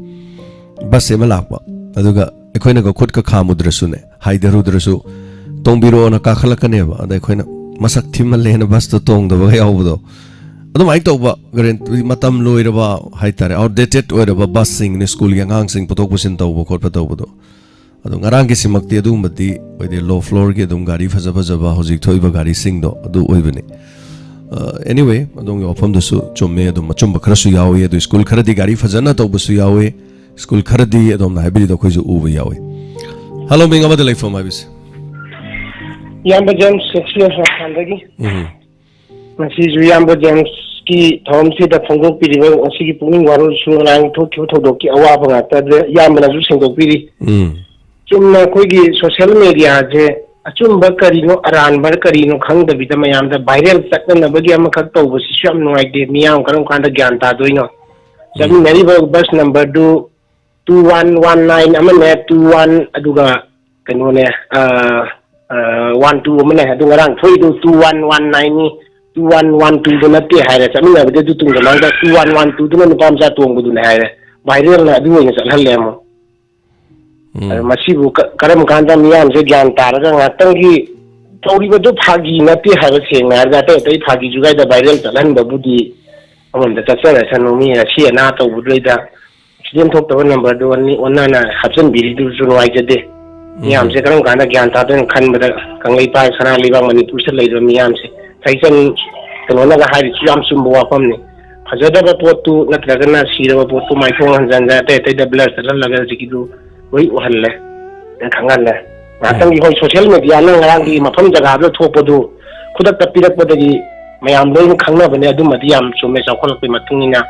ꯕꯁꯁꯦ ꯑꯃ ꯂꯥꯛꯄ, ꯑꯗꯨꯒ ꯑꯩꯈꯣꯏꯅꯒ ꯈꯨꯠꯀ ꯈꯥꯝꯃꯨꯗ꯭ꯔꯁꯨꯅꯦ, ꯍꯥꯏꯗꯔꯨꯗ꯭ꯔꯁꯨ, "ꯇꯣꯡꯕꯤꯔꯛꯑꯣꯅ" ꯀꯥꯈꯠꯂꯛꯀꯅꯦꯕ꯫ ꯑꯗ ꯑꯩꯈꯣꯏꯅ "ꯃꯁꯛ ꯊꯤꯃꯜꯂꯦꯅ ꯕꯁꯇꯣ ꯇꯣꯡꯗꯕꯒ ꯌꯥꯎꯕꯗꯣ", ꯑꯗꯨꯃꯥꯏꯅ ꯇꯧꯕ, ꯒꯥꯔꯦꯟ-, ꯃꯇꯝ ꯂꯣꯏꯔꯕ ꯍꯥꯏꯇꯥꯔꯦ, ꯑꯥꯎꯠꯗꯦꯇꯦꯠ ꯑꯣꯏꯔꯕ ꯕꯁꯁꯤꯡꯅꯤ, ꯁ꯭ꯀꯨꯜꯒꯤ ꯑꯉꯥꯡꯁꯤꯡ ꯄꯨꯊꯣꯛ ꯄꯨꯁꯤꯟ ꯇꯧꯕ ꯈꯣꯠꯄ ꯇꯧꯕꯗꯣ꯫ ꯑꯗꯣ ꯉꯔꯥꯡꯒꯤꯁꯤꯃꯛꯇꯤ ꯑꯗꯨꯒꯨꯝꯕꯗꯤ ꯑꯣꯏꯗꯦ, ꯂꯣ ꯐ꯭ꯂꯣꯔꯒꯤ ꯑꯗꯨꯝ ꯒꯥꯔꯤ ꯐꯖ ꯐꯖꯕ ꯍꯧꯖꯤꯛ ꯊꯣꯛꯏꯕ ꯒꯥꯔꯤꯁꯤꯡꯗꯣ ꯑꯗꯨ ꯑꯣꯏꯕꯅꯤ꯫ ꯑ, anyway, ꯑꯗꯣꯝꯒꯤ ꯋꯥꯐꯝꯗꯨꯁꯨ ꯆꯨꯝꯃꯦ, ꯑꯗꯨꯝ ꯑꯆꯨꯝꯕ ꯈꯔꯁꯨ ꯌꯥꯎꯏ꯫ ꯑꯗꯨ ꯁ꯭ꯀꯨꯜ ꯈꯔꯗꯤ ꯒꯥꯔꯤ ꯐꯖꯅ ꯇꯧꯕꯁꯨ ꯌꯥꯎꯏ, ꯁ꯭ꯀꯨꯜ ꯈꯔꯗꯤ ꯑꯗꯣꯝꯅ ꯍꯥꯏꯕꯤꯔꯤꯗꯣ ꯑꯩꯈꯣꯏꯁꯨ ꯎꯕ ꯌꯥꯎꯏ꯫ ꯍꯜꯂꯣ, ꯃꯤꯡ ꯑꯃꯗ ꯂꯩꯐꯝ ꯍꯥꯏꯕꯤꯁꯤ꯫ ꯏꯌꯥꯝꯕ ꯖꯦꯝꯁ, ꯁꯦꯛꯁꯤ ꯑꯁꯥꯝꯗꯒꯤ꯫ ꯎꯝ꯫ ꯉꯁꯤꯁꯨ ꯏꯌꯥꯝꯕ ꯖꯦꯝꯁꯀꯤ ꯊꯧꯔꯝꯁꯤꯗ ꯐꯣꯡꯗꯣꯛꯄꯤꯔꯤꯕ ꯉꯁꯤꯒꯤ ꯄꯨꯛꯅꯤꯡ ꯋꯥꯔꯣꯜꯁꯨ ꯉꯔꯥꯡ ꯊꯣꯛꯈꯤꯕ ꯊꯧꯗꯣꯛꯀꯤ ꯑꯋꯥꯕ ꯉꯥꯛꯇ ꯑꯗꯨ ꯏꯌꯥꯝꯕꯅꯁꯨ ꯁꯦꯡꯗꯣꯛꯄꯤꯔꯤ꯫ ꯎꯝ꯫ ꯆꯨꯝꯅ ꯑꯩꯈꯣꯏꯒꯤ ꯁꯣꯁꯤꯌꯦꯜ ꯃꯦꯗꯤꯌꯥꯁꯦ ꯑꯆꯨꯝꯕ ꯀꯔꯤꯅꯣ ꯑꯔꯥꯟꯕ ꯀꯔꯤꯅꯣ ꯈꯪꯗꯕꯤꯗ ꯃꯌꯥꯝꯗ ꯚꯥꯏꯔꯦꯜ ꯆꯠꯅꯅꯕꯒꯤ ꯑꯃꯈꯛ ꯇꯧꯕꯁꯤꯁꯨ ꯌꯥꯝ ꯅꯨꯡꯉꯥꯏꯇꯦ꯫ ꯃꯤꯌꯥꯝ ꯀꯔꯝ ꯀꯥꯟꯗ ꯒ꯭ꯌꯥꯟ ꯇꯥꯗꯣꯏꯅꯣ? ꯎꯝ꯫ ꯆꯠꯃꯤꯟꯅꯔꯤꯕ ꯕꯁ ꯅꯝꯕꯔꯗꯨ two one one nine ꯑꯃꯅꯦ, two one, ꯑꯗꯨꯒ ꯀꯩꯅꯣꯅꯦ, ꯑ, ꯑ, one two ꯑꯃꯅꯦ꯫ ꯑꯗꯨ ꯉꯔꯥꯡ ꯊꯣꯛꯏꯗꯨ two one one nineꯅꯤ, two one one twoꯗꯨ ꯅꯠꯇꯦ ꯍꯥꯏꯔꯦ꯫ ꯆꯠꯃꯤꯟꯅꯕꯗꯤ ꯑꯗꯨ ꯇꯨꯡꯗ ꯃꯥꯡꯗ two one one twoꯗꯨꯅ ꯅꯨꯄꯥ ꯃꯆꯥ ꯇꯣꯡꯕꯗꯨꯅꯦ ꯍꯥꯏꯔꯦ꯫ ꯚꯥꯏꯔꯦꯜꯅ ꯑꯗꯨ ꯑꯣꯏꯅ ꯆꯠꯍꯜꯂꯦ ꯑꯃꯨꯛ꯫ ꯎꯝ꯫ ꯑꯗꯣ ꯃꯁꯤꯕꯨ ꯀ-, ꯀꯔꯝ ꯀꯥꯟꯗ ꯃꯤꯌꯥꯝꯁꯦ ꯒ꯭ꯌꯥꯟ ꯇꯥꯔꯒ ꯉꯥꯛꯇꯪꯒꯤ ꯇꯧꯔꯤꯕꯗꯨ ꯐꯥꯒꯤ ꯅꯠꯇꯦ ꯍꯥꯏꯕ ꯁꯦꯡꯅ ꯍꯥꯏꯔꯒ ꯑꯇꯩ ꯑꯇꯩ ꯐꯥꯒꯤ ꯖꯨꯒꯥꯏꯗ ꯚꯥꯏꯔꯦꯜ ꯆꯠꯍꯟꯕꯕꯨꯗꯤ ꯑꯃꯔꯣꯝꯗ ꯆꯠꯆꯔꯁꯅꯨ, ꯃꯤ ꯑꯁꯤ ꯑꯅꯥ ꯇꯧꯕꯗꯨꯗꯩꯗ ꯑꯦꯛꯁꯤꯗꯦꯟ ꯊꯣꯛꯇꯕ ꯅꯝꯕꯔꯗꯨ ꯑꯅꯤ ꯑꯣꯟꯅꯅ ꯍꯥꯞꯆꯤꯟꯕꯤꯔꯤꯗꯨꯁꯨ ꯅꯨꯡꯉꯥꯏꯖꯗꯦ꯫ ꯎꯝ꯫ ꯃꯤꯌꯥꯝꯁꯦ ꯀꯔꯝ ꯀꯥꯟꯗ ꯒ꯭ꯌꯥꯟ ꯇꯥꯗꯣꯏꯅꯣ ꯈꯟꯕꯗ ꯀꯪꯂꯩꯄꯥꯛ ꯁꯅꯥ ꯂꯩꯕꯥꯛ ꯃꯅꯤꯄꯨꯔꯁꯤꯗ ꯂꯩꯔꯤꯕ ꯃꯤꯌꯥꯝꯁꯦ ꯊꯥꯏꯆꯟ ꯀꯩꯅꯣꯅꯒ ꯍꯥꯏꯔꯤꯁꯨ ꯌꯥꯝ ꯆꯨꯝꯕ ꯋꯥꯐꯝꯅꯤ꯫ ꯐꯖꯗꯕ ꯄꯣꯠꯇꯨ ꯅꯠꯇ꯭ꯔꯒꯅ ꯁꯤꯔꯕ ꯄꯣꯠꯇꯨ ꯃꯥꯏꯊꯣꯡ ꯍꯟꯖꯟꯖ ꯑꯇꯩ ꯑꯇꯩꯗ ꯕ꯭ꯂꯔ ꯆꯠꯍꯜꯂꯒ ꯍꯧꯖꯤꯛꯀꯤꯗꯨ ꯂꯣꯏ ꯎꯍꯜꯂꯦ, ꯈꯪꯍꯜꯂꯦ꯫ ꯉꯥꯏꯍꯥꯛꯇꯪꯒꯤ ꯍꯣꯏ, ꯁꯣꯁꯤꯌꯦꯜ ꯃꯦꯗꯤꯌꯥꯅ ꯉꯔꯥꯡꯒꯤ ꯃꯐꯝ ꯖꯒꯥꯗꯨꯗ ꯊꯣꯛꯄꯗꯨ ꯈꯨꯗꯛꯇ ꯄꯤꯔꯛꯄꯗꯒꯤ ꯃꯌꯥꯝ ꯂꯣꯏꯅ ꯈꯪꯅꯕꯅꯦ꯫ ꯑꯗꯨꯃꯗꯤ ꯌꯥꯝ ꯆꯨꯝꯃꯦ, ꯆꯥꯎꯈꯠꯂꯛꯄꯒꯤ ꯃꯇꯨꯡ ꯏꯟꯅ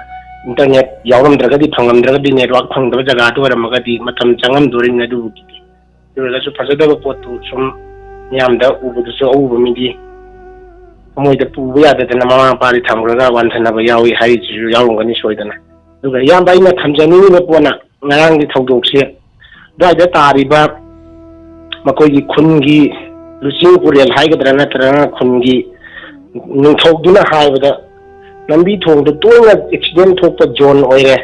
ꯏꯟꯇꯔꯅꯦꯠ ꯌꯥꯎꯔꯝꯗ꯭ꯔꯒꯗꯤ, ꯐꯪꯂꯝꯗ꯭ꯔꯒꯗꯤ, ꯅꯦꯠꯋꯥꯛ ꯐꯪꯗꯕ ꯖꯒꯥꯗꯨ ꯑꯣꯏꯔꯝꯃꯒꯗꯤ ꯃꯇꯝ ꯆꯪꯉꯝꯗꯣꯔꯤꯕꯅꯤ꯫ ꯑꯗꯨꯕꯨꯗꯤ ꯑꯗꯨ ꯑꯣꯏꯔꯒꯁꯨ ꯐꯖꯗꯕ ꯄꯣꯠꯇꯨ ꯁꯨꯝ ꯃꯤꯌꯥꯝꯗ ꯎꯕꯗꯨꯁꯨ ꯑꯎꯕ ꯃꯤꯗꯤ ꯊꯃꯣꯏꯗ ꯄꯨꯕ ꯌꯥꯗꯗꯅ ꯃꯃꯥ ꯃꯄꯥꯗꯤ ꯊꯝꯈ꯭ꯔꯒ ꯋꯥꯟꯊꯅꯕ ꯌꯥꯎꯏ ꯍꯥꯏꯔꯤꯁꯤꯁꯨ ꯌꯥꯎꯔꯝꯒꯅꯤ ꯁꯣꯏꯗꯅ꯫ ꯑꯗꯨꯒ ꯏꯌꯥꯝꯕ ꯑꯩꯅ ꯊꯝꯖꯅꯤꯡꯉꯤꯕ ꯄꯣꯠꯅ ꯉꯔꯥꯡꯒꯤ ꯊꯧꯗꯣꯛꯁꯦ ꯑꯗꯨꯋꯥꯏꯗ ꯇꯥꯔꯤꯕ ꯃꯈꯣꯏꯒꯤ ꯈꯨꯟꯒꯤ ꯂꯨꯆꯤꯡ ꯄꯨꯔꯦꯜ ꯍꯥꯏꯒꯗ꯭ꯔꯥ ꯅꯠꯇ꯭ꯔꯒꯅ ꯈꯨꯟꯒꯤ ꯅꯤꯡꯊꯧꯗꯨꯅ ꯍꯥꯏꯕꯗ ꯂꯝꯕꯤ ꯊꯣꯡꯗ ꯇꯣꯏꯅ ꯑꯦꯛꯁꯤꯗꯦꯟ ꯊꯣꯛꯄ ꯖꯣꯟ ꯑꯣꯏꯔꯦ꯫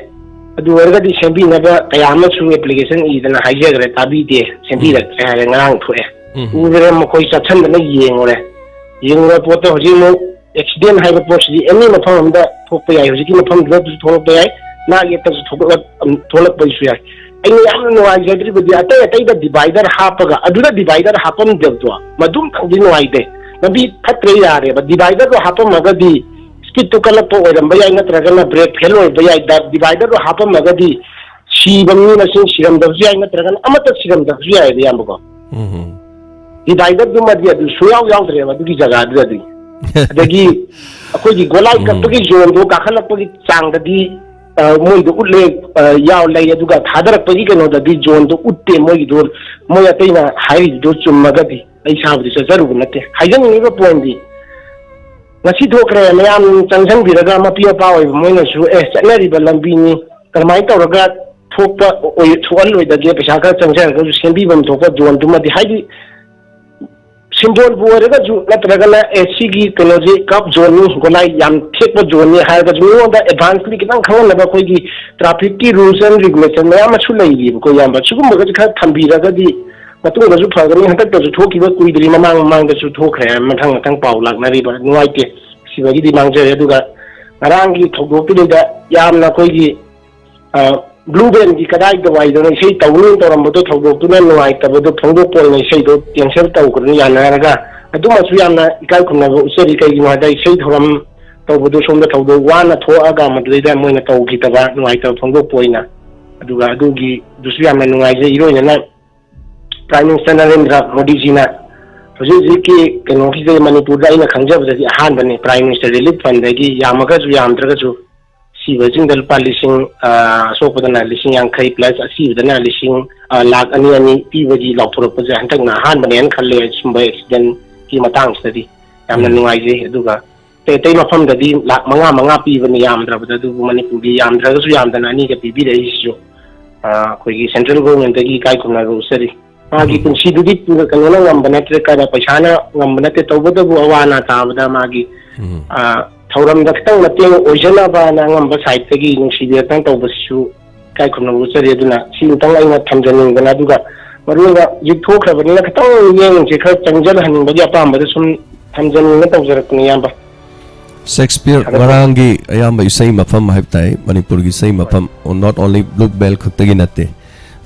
ꯑꯗꯨ ꯑꯣꯏꯔꯒꯗꯤ ꯁꯦꯝꯕꯤꯅꯕ ꯀꯌꯥ ꯑꯃꯁꯨ ꯑꯦꯄ꯭ꯂꯤꯀꯦꯁꯟ ꯏꯗꯅ ꯍꯥꯏꯖꯈ꯭ꯔꯦ, ꯇꯥꯕꯤꯗꯦ, ꯁꯦꯝꯕꯤꯔꯛꯇ꯭ꯔꯦ ꯍꯥꯏꯔꯦ꯫ ꯉꯔꯥꯡ ꯊꯣꯛꯑꯦ꯫ ꯎꯝ꯫ ꯎꯗ꯭ꯔꯦ, ꯃꯈꯣꯏ ꯆꯠꯁꯟꯗꯅ ꯌꯦꯡꯉꯨꯔꯦ꯫ ꯌꯦꯡꯉꯨꯔ ꯄꯣꯠꯇ ꯍꯧꯖꯤꯛ ꯑꯃꯨꯛ ꯑꯦꯛꯁꯤꯗꯦꯟ ꯍꯥꯏꯕ ꯄꯣꯠꯁꯤꯗꯤ ꯑꯦꯅꯤ ꯃꯐꯝ ꯑꯃꯗ ꯊꯣꯛꯄ ꯌꯥꯏ꯫ ꯍꯧꯖꯤꯛꯀꯤ ꯃꯐꯝꯗꯨꯗꯁꯨ ꯊꯣꯛꯂꯛꯄ ꯌꯥꯏ, ꯅꯥꯛ ꯌꯦꯠꯇꯁꯨ ꯊꯣꯛꯂꯛ-, ꯊꯣꯛꯂꯛꯄꯁꯨ ꯌꯥꯏ꯫ ꯑꯩꯅ ꯌꯥꯝꯅ ꯅꯨꯡꯉꯥꯏꯖꯗ꯭ꯔꯤꯕꯗꯤ ꯑꯇꯩ ꯑꯇꯩꯗ ꯗꯤꯚꯥꯏꯗꯔ ꯍꯥꯞꯄꯒ, ꯑꯗꯨꯗ ꯗꯤꯚꯥꯏꯗꯔ ꯍꯥꯞꯄꯝꯗꯕꯗꯣ ꯃꯗꯨꯝꯇꯪꯗꯤ ꯅꯨꯡꯉꯥꯏꯇꯦ꯫ ꯂꯝꯕꯤ ꯐꯠꯇ꯭ꯔꯦ ꯌꯥꯔꯦꯕ, ꯗꯤꯚꯥꯏꯗꯔꯗꯣ ꯍꯥꯞꯄꯝꯃꯒꯗꯤ ꯁ꯭ꯄꯤꯠꯇꯨ ꯀꯜꯂꯛꯄ ꯑꯣꯏꯔꯝꯕ ꯌꯥꯏ, ꯅꯠꯇ꯭ꯔꯒꯅ ꯕ꯭ꯔꯦꯛ ꯐꯦꯜ ꯑꯣꯏꯕ ꯌꯥꯏ꯫ ꯗ-, ꯗꯤꯚꯥꯏꯗꯔꯗꯣ ꯍꯥꯞꯄꯝꯃꯒꯗꯤ ꯁꯤꯕ ꯃꯤ ꯃꯁꯤꯡ ꯁꯤꯔꯝꯗꯕꯁꯨ ꯌꯥꯏ, ꯅꯠꯇ꯭ꯔꯒꯅ ꯑꯃꯠꯇ ꯁꯤꯔꯝꯗꯕꯁꯨ ꯌꯥꯏꯑꯕ, ꯏꯌꯥꯝꯕꯀꯣ꯫ ꯎꯝ꯫ ꯗꯤꯚꯥꯏꯗꯔꯗꯨꯃꯗꯤ ꯑꯗꯨ ꯁꯨꯡꯌꯥꯎ ꯌꯥꯎꯗ꯭ꯔꯦꯕ ꯑꯗꯨꯒꯤ ꯖꯒꯥꯗꯨꯗꯗꯤ꯫ ꯑꯗꯒꯤ ꯑꯩꯈꯣꯏꯒꯤ ꯒꯣꯂꯥꯏ ꯎꯝ꯫ ꯀꯛꯄꯒꯤ ꯖꯣꯟꯗꯣ ꯀꯥꯈꯠꯂꯛꯄꯒꯤ ꯆꯥꯡꯗꯗꯤ, ꯑ, ꯃꯣꯏꯗꯣ ꯎꯠꯂꯦ, ꯑ, ꯌꯥꯎ ꯂꯩ, ꯑꯗꯨꯒ ꯊꯥꯗꯔꯛꯄꯒꯤ ꯀꯩꯅꯣꯗꯗꯤ ꯖꯣꯟꯗꯣ ꯎꯠꯇꯦ꯫ ꯃꯣꯏꯒꯤꯗꯣ ꯃꯣꯏ ꯑꯇꯩꯅ ꯍꯥꯏꯔꯤꯗꯣ ꯆꯨꯝꯃꯒꯗꯤ ꯑꯩ ꯏꯁꯥꯕꯨꯗꯤ ꯆꯠꯆꯔꯨꯕ ꯅꯠꯇꯦ꯫ ꯍꯥꯏꯖꯅꯤꯡꯉꯤꯕ ꯄꯣꯏꯟꯗꯤ ꯉꯁꯤ ꯊꯣꯛꯈ꯭ꯔꯦ, ꯃꯌꯥꯝ ꯆꯪꯁꯤꯟꯕꯤꯔꯒ ꯃꯄꯤ ꯃꯄꯥ ꯑꯣꯏꯕ ꯃꯣꯏꯅꯁꯨ, "ꯑꯦ, ꯆꯠꯅꯔꯤꯕ ꯂꯝꯕꯤꯅꯤ, ꯀꯔꯝꯍꯥꯏꯅ ꯇꯧꯔꯒ ꯊꯣꯛꯄ ꯑꯣꯏ-, ꯊꯣꯛꯍꯜꯂꯣꯏꯗꯒꯦ, ꯄꯩꯁꯥ ꯈꯔ ꯆꯪꯖꯔꯒꯁꯨ ꯁꯦꯝꯕꯤꯐꯝ ꯊꯣꯛꯄ ꯖꯣꯟꯗꯨꯃꯗꯤ", ꯍꯥꯏꯗꯤ ꯁꯤꯝꯕꯣꯜꯕꯨ ꯑꯣꯏꯔꯒꯁꯨ ꯅꯠꯇ꯭ꯔꯒꯅ, "ꯑꯦ, ꯁꯤꯒꯤ ꯀꯩꯅꯣꯁꯤ ꯀꯞ ꯖꯣꯟꯅꯤ, ꯒꯣꯂꯥꯏ ꯌꯥꯝ ꯊꯦꯛꯄ ꯖꯣꯟꯅꯤ" ꯍꯥꯏꯔꯒꯁꯨ ꯃꯤꯉꯣꯟꯗ ꯑꯦꯗꯚꯥꯟꯁꯂꯤ ꯈꯤꯇꯪ ꯈꯪꯍꯟꯅꯕ ꯑꯩꯈꯣꯏꯒꯤ ꯇ꯭ꯔꯥꯐꯤꯛꯀꯤ ꯔꯨꯜꯁ ꯑꯦꯟ ꯔꯤꯒꯨꯂꯦꯁꯟ ꯃꯌꯥꯝ ꯑꯃꯁꯨ ꯂꯩꯔꯤꯕꯀꯣ, ꯏꯌꯥꯝꯕ꯫ ꯁꯤꯒꯨꯝꯕꯒꯁꯦ ꯈꯔ ꯊꯝꯕꯤꯔꯒꯗꯤ ꯃꯇꯨꯡꯗꯁꯨ ꯐꯒꯅꯤ꯫ ꯍꯟꯗꯛꯇꯁꯨ ꯊꯣꯛꯈꯤꯕ ꯀꯨꯏꯗ꯭ꯔꯤ, ꯃꯃꯥꯡ ꯃꯃꯥꯡꯗꯁꯨ ꯊꯣꯛꯈ꯭ꯔꯦ꯫ ꯃꯊꯪ ꯃꯊꯪ ꯄꯥꯎ ꯂꯥꯛꯅꯔꯤꯕ, ꯅꯨꯡꯉꯥꯏꯇꯦ꯫ ꯁꯤꯕꯒꯤꯗꯤ ꯃꯥꯡꯖꯔꯦ꯫ ꯑꯗꯨꯒ ꯉꯔꯥꯡꯒꯤ ꯊꯧꯗꯣꯛꯇꯨꯗꯩꯗ ꯌꯥꯝꯅ ꯑꯩꯈꯣꯏꯒꯤ, ꯑ, ꯕ꯭ꯂꯨ ꯕꯦꯟꯒꯤ ꯀꯗꯥꯏꯗ ꯋꯥꯏꯗꯅꯣ ꯏꯁꯩ ꯇꯧꯅꯤ ꯇꯧꯔꯝꯕꯗꯣ, ꯊꯧꯗꯣꯛꯇꯨꯅ ꯅꯨꯡꯉꯥꯏꯇꯕꯗꯣ ꯐꯣꯡꯗꯣꯛꯄ ꯑꯣꯏꯅ ꯏꯁꯩꯗꯣ ꯀꯦꯟꯁꯦꯜ ꯇꯧꯈ꯭ꯔꯅꯤ ꯌꯥꯅꯔꯒ꯫ ꯑꯗꯨꯃꯁꯨ ꯌꯥꯝꯅ ꯏꯀꯥꯏ ꯈꯨꯝꯅꯕ ꯎꯠꯆꯔꯤ꯫ ꯀꯩꯒꯤꯅꯣ ꯍꯥꯏꯗ ꯏꯁꯩ ꯊꯧꯔꯝ ꯇꯧꯕꯗꯣ ꯁꯣꯝꯗ ꯊꯧꯗꯣꯛ ꯋꯥꯅ ꯊꯣꯛꯑꯒ ꯃꯗꯨꯗꯩꯗ ꯃꯣꯏꯅ ꯇꯧꯈꯤꯗꯕ ꯅꯨꯡꯉꯥꯏꯇꯕ ꯐꯣꯡꯗꯣꯛꯄ ꯑꯣꯏꯅ꯫ ꯑꯗꯨꯒ ꯑꯗꯨꯒꯤꯗꯨꯁꯨ ꯌꯥꯝꯅ ꯅꯨꯡꯉꯥꯏꯖꯩ꯫ ꯏꯔꯣꯏꯅꯅ Prime Minister ꯅꯔꯦꯟꯗ꯭ꯔ ꯃꯣꯗꯤꯖꯤꯅ ꯍꯧꯖꯤꯛ ꯍꯧꯖꯤꯛꯀꯤ ꯀꯩꯅꯣꯒꯤꯁꯦ ꯃꯅꯤꯄꯨꯔꯗ ꯑꯩꯅ ꯈꯪꯖꯕꯗꯗꯤ ꯑꯍꯥꯟꯕꯅꯤ꯫ Prime Minister Relief Fundꯗꯒꯤ ꯌꯥꯝꯃꯒꯁꯨ ꯌꯥꯝꯗ꯭ꯔꯒꯁꯨ ꯁꯤꯕꯁꯤꯡꯗ ꯂꯨꯄꯥ ꯂꯤꯁꯤꯡ, ꯑ, ꯑꯁꯣꯛꯄꯗꯅ ꯂꯤꯁꯤꯡ ꯌꯥꯡꯈꯩ plus ꯑꯁꯤꯕꯗꯅ ꯂꯤꯁꯤꯡ, ꯑ, ꯂꯥꯈ ꯑꯅꯤ ꯑꯅꯤ ꯄꯤꯕꯒꯤ ꯂꯥꯎꯊꯣꯔꯛꯄꯁꯦ ꯍꯟꯗꯛꯅ ꯑꯍꯥꯟꯕꯅꯦꯅ ꯈꯜꯂꯦ꯫ ꯁꯨꯝꯕ accidentꯀꯤ ꯃꯇꯥꯡꯁꯤꯗꯗꯤ ꯌꯥꯝꯅ ꯎꯝ꯫ ꯅꯨꯡꯉꯥꯏꯖꯩ꯫ ꯑꯗꯨꯒ ꯑꯇꯩ ꯑꯇꯩ ꯃꯐꯝꯗꯗꯤ ꯂꯥꯈ ꯃꯉꯥ ꯃꯉꯥ ꯄꯤꯕꯅꯤ ꯌꯥꯝꯗ꯭ꯔꯕꯗ, ꯑꯗꯨꯕꯨ ꯃꯅꯤꯄꯨꯔꯒꯤ ꯌꯥꯝꯗ꯭ꯔꯒꯁꯨ ꯌꯥꯝꯗꯅ ꯑꯅꯤꯒ ꯄꯤꯕꯤꯔꯛꯏꯁꯤꯁꯨ, ꯑ, ꯑꯩꯈꯣꯏꯒꯤ central governmentꯇꯒꯤ ꯏꯀꯥꯏ ꯈꯨꯝꯅꯕ ꯎꯠꯆꯔꯤ꯫ ꯃꯥꯒꯤ ꯎꯝ꯫ ꯄꯨꯟꯁꯤꯗꯨꯗꯤ ꯀꯩꯅꯣꯅ ꯉꯝꯕ ꯅꯠꯇ꯭ꯔꯦ, ꯀꯥꯏꯗ ꯄꯩꯁꯥꯅ ꯉꯝꯕ ꯅꯠꯇꯦ꯫ ꯇꯧꯕꯇꯕꯨ ꯑꯋꯥ ꯑꯅꯥ ꯇꯥꯕꯗ ꯃꯥꯒꯤ, ꯎꯝ꯫ ꯑ, ꯊꯧꯔꯝꯗ ꯈꯤꯇꯪ ꯃꯇꯦꯡ ꯑꯣꯏꯖꯅꯕꯅ ꯑꯉꯝꯕ sideꯇꯒꯤ ꯅꯨꯡꯁꯤꯕꯤꯔꯛꯇꯅ ꯇꯧꯕꯁꯤꯁꯨ ꯏꯀꯥꯏ ꯈꯨꯝꯅꯕ ꯎꯠꯆꯔꯤ꯫ ꯑꯗꯨꯅ ꯁꯤꯃꯇꯪ ꯑꯩꯅ ꯊꯝꯖꯅꯤꯡꯗꯅ, ꯑꯗꯨꯒ ꯃꯔꯨꯑꯣꯏꯅ ꯍꯧꯖꯤꯛ ꯊꯣꯛꯈ꯭ꯔꯕꯅꯤꯅ ꯈꯤꯇꯪ ꯃꯤꯠꯌꯦꯡꯁꯦ ꯈꯔ ꯆꯪꯖꯍꯟꯅꯤꯡꯕꯒꯤ ꯑꯄꯥꯝꯕꯗ ꯁꯨꯝ ꯊꯝꯖꯅꯤꯡꯅ ꯇꯧꯖꯔꯛꯄꯅꯤ, ꯏꯌꯥꯝꯕ꯫ ꯁꯦꯛꯁꯄꯤꯌꯔ ꯊꯥꯒꯠꯆꯔꯤ꯫ ꯉꯔꯥꯡꯒꯤ ꯑꯌꯥꯝꯕ ꯏꯁꯩ ꯃꯐꯝ ꯍꯥꯏꯕ ꯇꯥꯏ, ꯃꯅꯤꯄꯨꯔꯒꯤ ꯏꯁꯩ ꯃꯐꯝ, not only Bluebell ꯈꯛꯇꯒꯤ ꯅꯠꯇꯦ,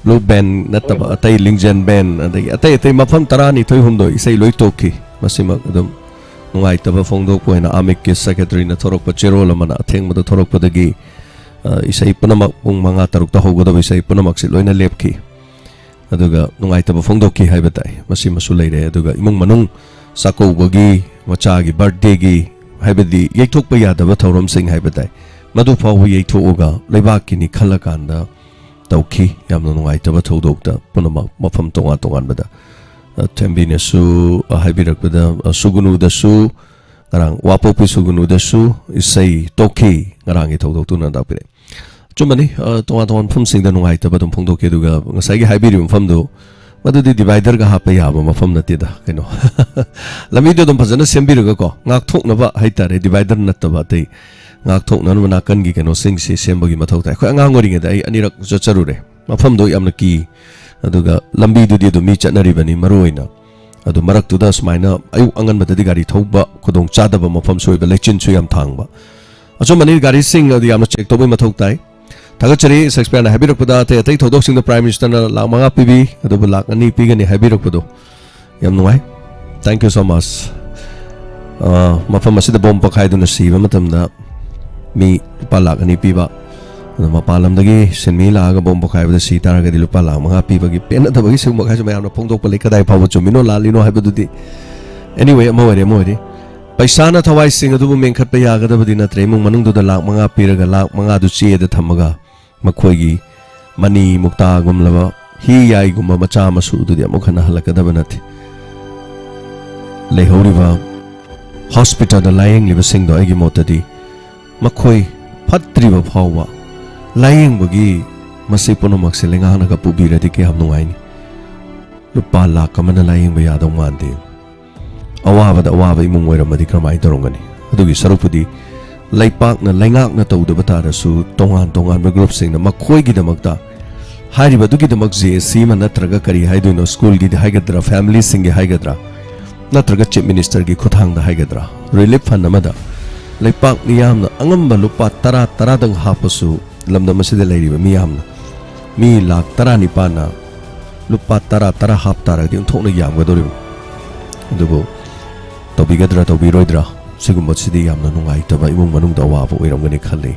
Blueband ꯅꯠꯇꯕ ꯍꯣꯏ, ꯍꯣꯏ꯫ ꯑꯇꯩ ꯂꯤꯡꯖꯦꯜ band, ꯑꯗꯒꯤ ꯑꯇꯩ ꯑꯇꯩ ꯃꯐꯝ ꯇꯔꯥꯅꯤꯊꯣꯏ ꯍꯨꯝꯗꯣꯏ ꯏꯁꯩ ꯂꯣꯏ ꯇꯣꯛꯈꯤ꯫ ꯃꯁꯤꯃꯛ ꯑꯗꯨꯝ ꯅꯨꯡꯉꯥꯏꯇꯕ ꯐꯣꯡꯗꯣꯛꯄ ꯑꯣꯏꯅ ꯑꯃꯤꯛꯀꯤ secretaryꯅ ꯊꯣꯔꯛꯄ ꯆꯦꯔꯣꯜ ꯑꯃꯅ ꯑꯊꯦꯡꯕꯗ ꯊꯣꯔꯛꯄꯗꯒꯤ, ꯑ, ꯏꯁꯩ ꯄꯨꯝꯅꯃꯛ ꯄꯨꯡ ꯃꯉꯥ ꯇꯔꯨꯛꯇ ꯍꯧꯒꯗꯕ ꯏꯁꯩ ꯄꯨꯝꯅꯃꯛꯁꯤ ꯂꯣꯏꯅ ꯂꯦꯞꯈꯤ꯫ ꯑꯗꯨꯒ ꯅꯨꯡꯉꯥꯏꯇꯕ ꯐꯣꯡꯗꯣꯛꯈꯤ ꯍꯥꯏꯕ ꯇꯥꯏ꯫ ꯃꯁꯤꯃꯁꯨ ꯂꯩꯔꯦ꯫ ꯑꯗꯨꯒ ꯏꯃꯨꯡ ꯃꯅꯨꯡ ꯆꯥꯛꯀꯧꯕꯒꯤ, ꯃꯆꯥꯒꯤ birthdayꯒꯤ, ꯍꯥꯏꯕꯗꯤ ꯌꯩꯊꯣꯛꯄ ꯌꯥꯗꯕ ꯊꯧꯔꯝꯁꯤꯡ ꯍꯥꯏꯕ ꯇꯥꯏ, ꯃꯗꯨ ꯐꯥꯎꯕ ꯌꯩꯊꯣꯛꯑꯒ ꯂꯩꯕꯥꯛꯀꯤꯅꯤ ꯈꯜꯂꯀꯥꯟꯗ ꯇꯧꯈꯤ꯫ ꯌꯥꯝꯅ ꯅꯨꯡꯉꯥꯏꯇꯕ ꯊꯧꯗꯣꯛꯇ ꯄꯨꯝꯅꯃꯛ ꯃꯐꯝ ꯇꯣꯉꯥꯟ ꯇꯣꯉꯥꯟꯕꯗ꯫ ꯑ, ꯊꯦꯝꯕꯤꯅꯁꯨ, ꯑ, ꯍꯥꯏꯕꯤꯔꯛꯄꯗ, ꯑ, ꯁꯨꯒꯅꯨꯗꯁꯨ, ꯉꯔꯥꯡ ꯋꯥꯄꯣꯛꯄꯤ ꯁꯨꯒꯅꯨꯗꯁꯨ ꯏꯁꯩ ꯇꯣꯛꯈꯤ꯫ ꯉꯔꯥꯡꯒꯤ ꯊꯧꯗꯣꯛꯇꯨꯅ ꯇꯥꯛꯄꯤꯔꯛꯏ꯫ ꯑꯆꯨꯝꯕꯅꯤ, ꯑ, ꯇꯣꯉꯥꯟ ꯇꯣꯉꯥꯟꯕ ꯃꯐꯝꯁꯤꯡꯗ ꯅꯨꯡꯉꯥꯏꯇꯕ ꯑꯗꯨꯝ ꯐꯣꯡꯗꯣꯛꯈꯤ꯫ ꯑꯗꯨꯒ ꯉꯁꯥꯏꯒꯤ ꯍꯥꯏꯕꯤꯔꯤꯕ ꯃꯐꯝꯗꯨ, ꯃꯗꯨꯗꯤ dividerꯒ ꯍꯥꯞꯄ ꯌꯥꯕ ꯃꯐꯝ ꯅꯠꯇꯦꯗ, ꯀꯩꯅꯣ꯫ ꯂꯝꯕꯤꯗꯣ ꯑꯗꯨꯝ ꯐꯖꯅ ꯁꯦꯝꯕꯤꯔꯒꯀꯣ, ꯉꯥꯛꯊꯣꯛꯅꯕ ꯍꯥꯏꯇꯥꯔꯦ, divider ꯅꯠꯇꯕ ꯑꯇꯩ ꯉꯥꯛꯊꯣꯛꯅꯅꯕ ꯅꯥꯀꯟꯒꯤ ꯀꯩꯅꯣꯁꯤꯡꯁꯤ ꯁꯦꯝꯕꯒꯤ ꯃꯊꯧ ꯇꯥꯏ꯫ ꯑꯩꯈꯣꯏ ꯑꯉꯥꯡ ꯑꯣꯏꯔꯤꯉꯩꯗ ꯑꯩ ꯑꯅꯤꯔꯛ ꯆꯠꯆꯔꯨꯔꯦ꯫ ꯃꯐꯝꯗꯣ ꯌꯥꯝꯅ ꯀꯤ, ꯑꯗꯨꯒ ꯂꯝꯕꯤꯗꯨꯗꯤ ꯑꯗꯨꯝ ꯃꯤ ꯆꯠꯅꯔꯤꯕꯅꯤ ꯃꯔꯨ ꯑꯣꯏꯅ꯫ ꯑꯗꯨ ꯃꯔꯛꯇꯨꯗ ꯁꯨꯃꯥꯏꯅ ꯑꯌꯨꯛ ꯑꯉꯟꯕꯗꯗꯤ ꯒꯥꯔꯤ ꯊꯧꯕ ꯈꯨꯗꯣꯡ ꯆꯥꯗꯕ ꯃꯐꯝꯁꯨ ꯑꯣꯏꯕ, ꯂꯩꯆꯤꯟꯁꯨ ꯌꯥꯝ ꯊꯥꯡꯕ꯫ ꯑꯆꯨꯝꯕꯅꯤ, ꯒꯥꯔꯤꯁꯤꯡ ꯑꯗꯨ ꯌꯥꯝꯅ check ꯇꯧꯕꯒꯤ ꯃꯊꯧ ꯇꯥꯏ꯫ ꯊꯥꯒꯠꯆꯔꯤ ꯁꯦꯛꯁꯄꯤꯌꯔꯅ ꯍꯥꯏꯕꯤꯔꯛꯄꯗ꯫ ꯑꯇꯩ ꯑꯇꯩ ꯊꯧꯗꯣꯛꯁꯤꯡꯗ Prime Ministerꯅ ꯂꯥꯈ ꯃꯉꯥ ꯄꯤꯕꯤ, ꯑꯗꯨꯕꯨ ꯂꯥꯈ ꯑꯅꯤ ꯄꯤꯒꯅꯤ ꯍꯥꯏꯕꯤꯔꯛꯄꯗꯣ ꯌꯥꯝ ꯅꯨꯡꯉꯥꯏ꯫ Thank you so much꯫ ꯑ, ꯃꯐꯝ ꯑꯁꯤꯗ ꯕꯣꯝ ꯄꯣꯈꯥꯏꯗꯨꯅ ꯁꯤꯕ ꯃꯇꯝꯗ ꯃꯤ ꯂꯨꯄꯥ ꯂꯥꯈ ꯑꯅꯤ ꯄꯤꯕ, ꯑꯗꯣ ꯃꯄꯥꯟ ꯂꯝꯗꯒꯤ ꯁꯤꯟꯃꯤ ꯂꯥꯛꯑꯒ ꯕꯣꯝ ꯄꯣꯈꯥꯏꯕꯗ ꯁꯤ ꯇꯥꯔꯒꯗꯤ ꯂꯨꯄꯥ ꯂꯥꯈ ꯃꯉꯥ ꯄꯤꯕꯒꯤ ꯄꯦꯟꯅꯗꯕꯒꯤ ꯁꯤꯒꯨꯝꯕ ꯈꯔꯁꯨ ꯃꯌꯥꯝꯅ ꯐꯣꯡꯗꯣꯛꯄ ꯂꯩ꯫ ꯀꯗꯥꯏ ꯐꯥꯎꯕ ꯆꯨꯝꯃꯤꯅꯣ ꯂꯥꯜꯂꯤꯅꯣ ꯍꯥꯏꯕꯗꯨꯗꯤ꯫ Anyway, ꯑꯃ ꯑꯣꯏꯔꯦ, ꯑꯃ ꯑꯣꯏꯔꯦ꯫ ꯄꯩꯁꯥꯅ ꯊꯋꯥꯏꯁꯤꯡ ꯑꯗꯨꯕꯨ ꯃꯦꯟꯈꯠꯄ ꯌꯥꯒꯗꯕꯗꯤ ꯅꯠꯇ꯭ꯔꯦ꯫ ꯏꯃꯨꯡ ꯃꯅꯨꯡꯗꯨꯗ ꯂꯥꯈ ꯃꯉꯥ ꯄꯤꯔꯒ ꯂꯥꯈ ꯃꯉꯥꯗꯨ ꯆꯦꯗ ꯊꯝꯃꯒ ꯃꯈꯣꯏꯒꯤ ꯃꯅꯤ ꯃꯨꯛꯇꯥꯒꯨꯝꯂꯕ ꯍꯤ ꯌꯥꯏꯒꯨꯝꯕ ꯃꯆꯥ ꯃꯁꯨꯗꯨꯗꯤ ꯑꯃꯨꯛ ꯍꯟꯅ ꯍꯜꯂꯛꯀꯗꯕ ꯅꯠꯇꯦ꯫ ꯂꯩꯍꯧꯔꯤꯕ ꯍꯣꯁꯄꯤꯇꯥꯜꯗ ꯂꯥꯌꯦꯡꯂꯤꯕꯁꯤꯡꯗꯣ ꯑꯩꯒꯤ ꯃꯣꯠꯇꯗꯤ ꯃꯈꯣꯏ ꯐꯠꯇ꯭ꯔꯤꯕ ꯐꯥꯎꯕ ꯂꯥꯌꯦꯡꯕꯒꯤ ꯃꯁꯤ ꯄꯨꯝꯅꯃꯛꯁꯦ ꯂꯩꯉꯥꯛꯅꯒ ꯄꯨꯕꯤꯔꯗꯤ ꯀꯌꯥꯝ ꯅꯨꯡꯉꯥꯏꯅꯤ꯫ ꯂꯨꯄꯥ ꯂꯥꯈ ꯑꯃꯅ ꯂꯥꯌꯦꯡꯕ ꯌꯥꯗꯧ ꯃꯥꯟꯗꯦ꯫ ꯑꯋꯥꯕꯗ ꯑꯋꯥꯕ ꯏꯃꯨꯡ ꯑꯣꯏꯔꯝꯃꯗꯤ ꯀꯔꯝꯍꯥꯏꯅ ꯇꯧꯔꯝꯒꯅꯤ? ꯑꯗꯨꯒꯤ ꯁꯔꯨꯛꯄꯨꯗꯤ ꯂꯩꯄꯥꯛꯅ, ꯂꯩꯉꯥꯛꯅ ꯇꯧꯗꯕ ꯇꯥꯔꯁꯨ ꯇꯣꯉꯥꯟ ꯇꯣꯉꯥꯟꯕ ꯒ꯭ꯔꯨꯞꯁꯤꯡꯅ ꯃꯈꯣꯏꯒꯤꯗꯃꯛꯇ ꯍꯥꯏꯔꯤꯕ ꯑꯗꯨꯒꯤꯗꯃꯛ ꯖꯦ ꯑꯦ ꯁꯤ ꯑꯃ ꯅꯠꯇ꯭ꯔꯒ ꯀꯔꯤ ꯍꯥꯏꯗꯣꯏꯅꯣ, ꯁ꯭ꯀꯨꯜꯒꯤꯗꯤ ꯍꯥꯏꯒꯗ꯭ꯔꯥ, ꯐꯦꯃꯤꯂꯤꯁꯤꯡꯒꯤ ꯍꯥꯏꯒꯗ꯭ꯔꯥ, ꯅꯠꯇ꯭ꯔꯒ ꯆꯤꯐ ꯃꯤꯅꯤꯁꯇꯔꯒꯤ ꯈꯨꯠꯊꯥꯡꯗ ꯍꯥꯏꯒꯗ꯭ꯔꯥ, ꯔꯤꯂꯤꯐ ꯐꯟ ꯑꯃꯗ ꯂꯩꯄꯥꯛ ꯃꯤꯌꯥꯝꯅ ꯑꯉꯝꯕ ꯂꯨꯄꯥ ꯇꯔꯥ ꯇꯔꯥꯗꯪ ꯍꯥꯞꯄꯁꯨ ꯂꯝꯗꯝ ꯑꯁꯤꯗ ꯂꯩꯔꯤꯕ ꯃꯤꯌꯥꯝꯅ, ꯃꯤ ꯂꯥꯈ ꯇꯔꯥꯅꯤꯄꯥꯟꯅ ꯂꯨꯄꯥ ꯇꯔꯥ ꯇꯔꯥ ꯍꯥꯞ ꯇꯥꯔꯒꯗꯤ ꯑꯣꯟꯊꯣꯛꯅ ꯌꯥꯝꯒꯗꯧꯔꯤꯕꯅꯤ꯫ ꯑꯗꯨꯕꯨ ꯇꯧꯕꯤꯒꯗ꯭ꯔꯥ ꯇꯧꯕꯤꯔꯣꯏꯗ꯭ꯔꯥ, ꯁꯤꯒꯨꯝꯕꯁꯤꯗꯤ ꯌꯥꯝꯅ ꯅꯨꯡꯉꯥꯏꯇꯕ, ꯏꯃꯨꯡ ꯃꯅꯨꯡꯗ ꯑꯋꯥꯕ ꯑꯣꯏꯔꯝꯒꯅꯤ ꯈꯜꯂꯤ꯫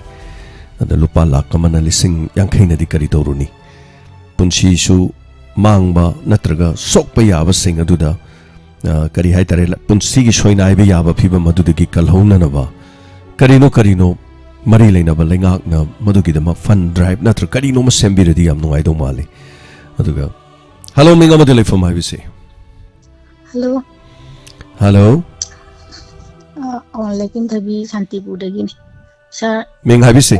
ꯑꯗ ꯂꯨꯄꯥ ꯂꯥꯈ ꯑꯃꯅ ꯂꯤꯁꯤꯡ ꯌꯥꯡꯈꯩꯅꯗꯤ ꯀꯔꯤ ꯇꯧꯔꯨꯅꯤ? ꯄꯨꯟꯁꯤꯁꯨ ꯃꯥꯡꯕ ꯅꯠꯇ꯭ꯔꯒ ꯁꯣꯛꯄ ꯌꯥꯕꯁꯤꯡ ꯑꯗꯨꯗ, ꯑ, ꯀꯔꯤ ꯍꯥꯏꯇꯥꯔꯦ, ꯂ-, ꯄꯨꯟꯁꯤꯒꯤ ꯁꯣꯏꯅꯥꯏꯕ ꯌꯥꯕ ꯐꯤꯕꯝ ꯑꯗꯨꯗꯒꯤ ꯀꯜꯍꯧꯅꯅꯕ ꯀꯔꯤꯅꯣ ꯀꯔꯤꯅꯣ ꯃꯔꯤ ꯂꯩꯅꯕ ꯂꯩꯉꯥꯛꯅ ꯃꯗꯨꯒꯤꯗꯃꯛ ꯐꯟ ꯗ꯭ꯔꯥꯏꯚ ꯅꯠꯇ꯭ꯔꯒ ꯀꯔꯤꯅꯣꯃ ꯁꯦꯝꯕꯤꯔꯗꯤ ꯌꯥꯝ ꯅꯨꯡꯉꯥꯏꯗꯧ ꯃꯥꯜꯂꯤ꯫ ꯑꯗꯨꯒ, ꯍꯜꯂꯣ, ꯃꯤꯡ ꯑꯃꯗꯤ ꯂꯩꯐꯝ ꯍꯥꯏꯕꯁꯤ꯫ ꯍꯜꯂꯣ꯫ ꯍꯜꯂꯣ꯫ ꯑ, ꯑꯣ, ꯂꯩꯀꯤꯟꯊꯕꯤ ꯁꯥꯟꯇꯤꯄꯨꯔꯗꯒꯤꯅꯤ꯫ ꯁꯥꯔ, ꯃꯤꯡ ꯍꯥꯏꯕꯤꯁꯤ꯫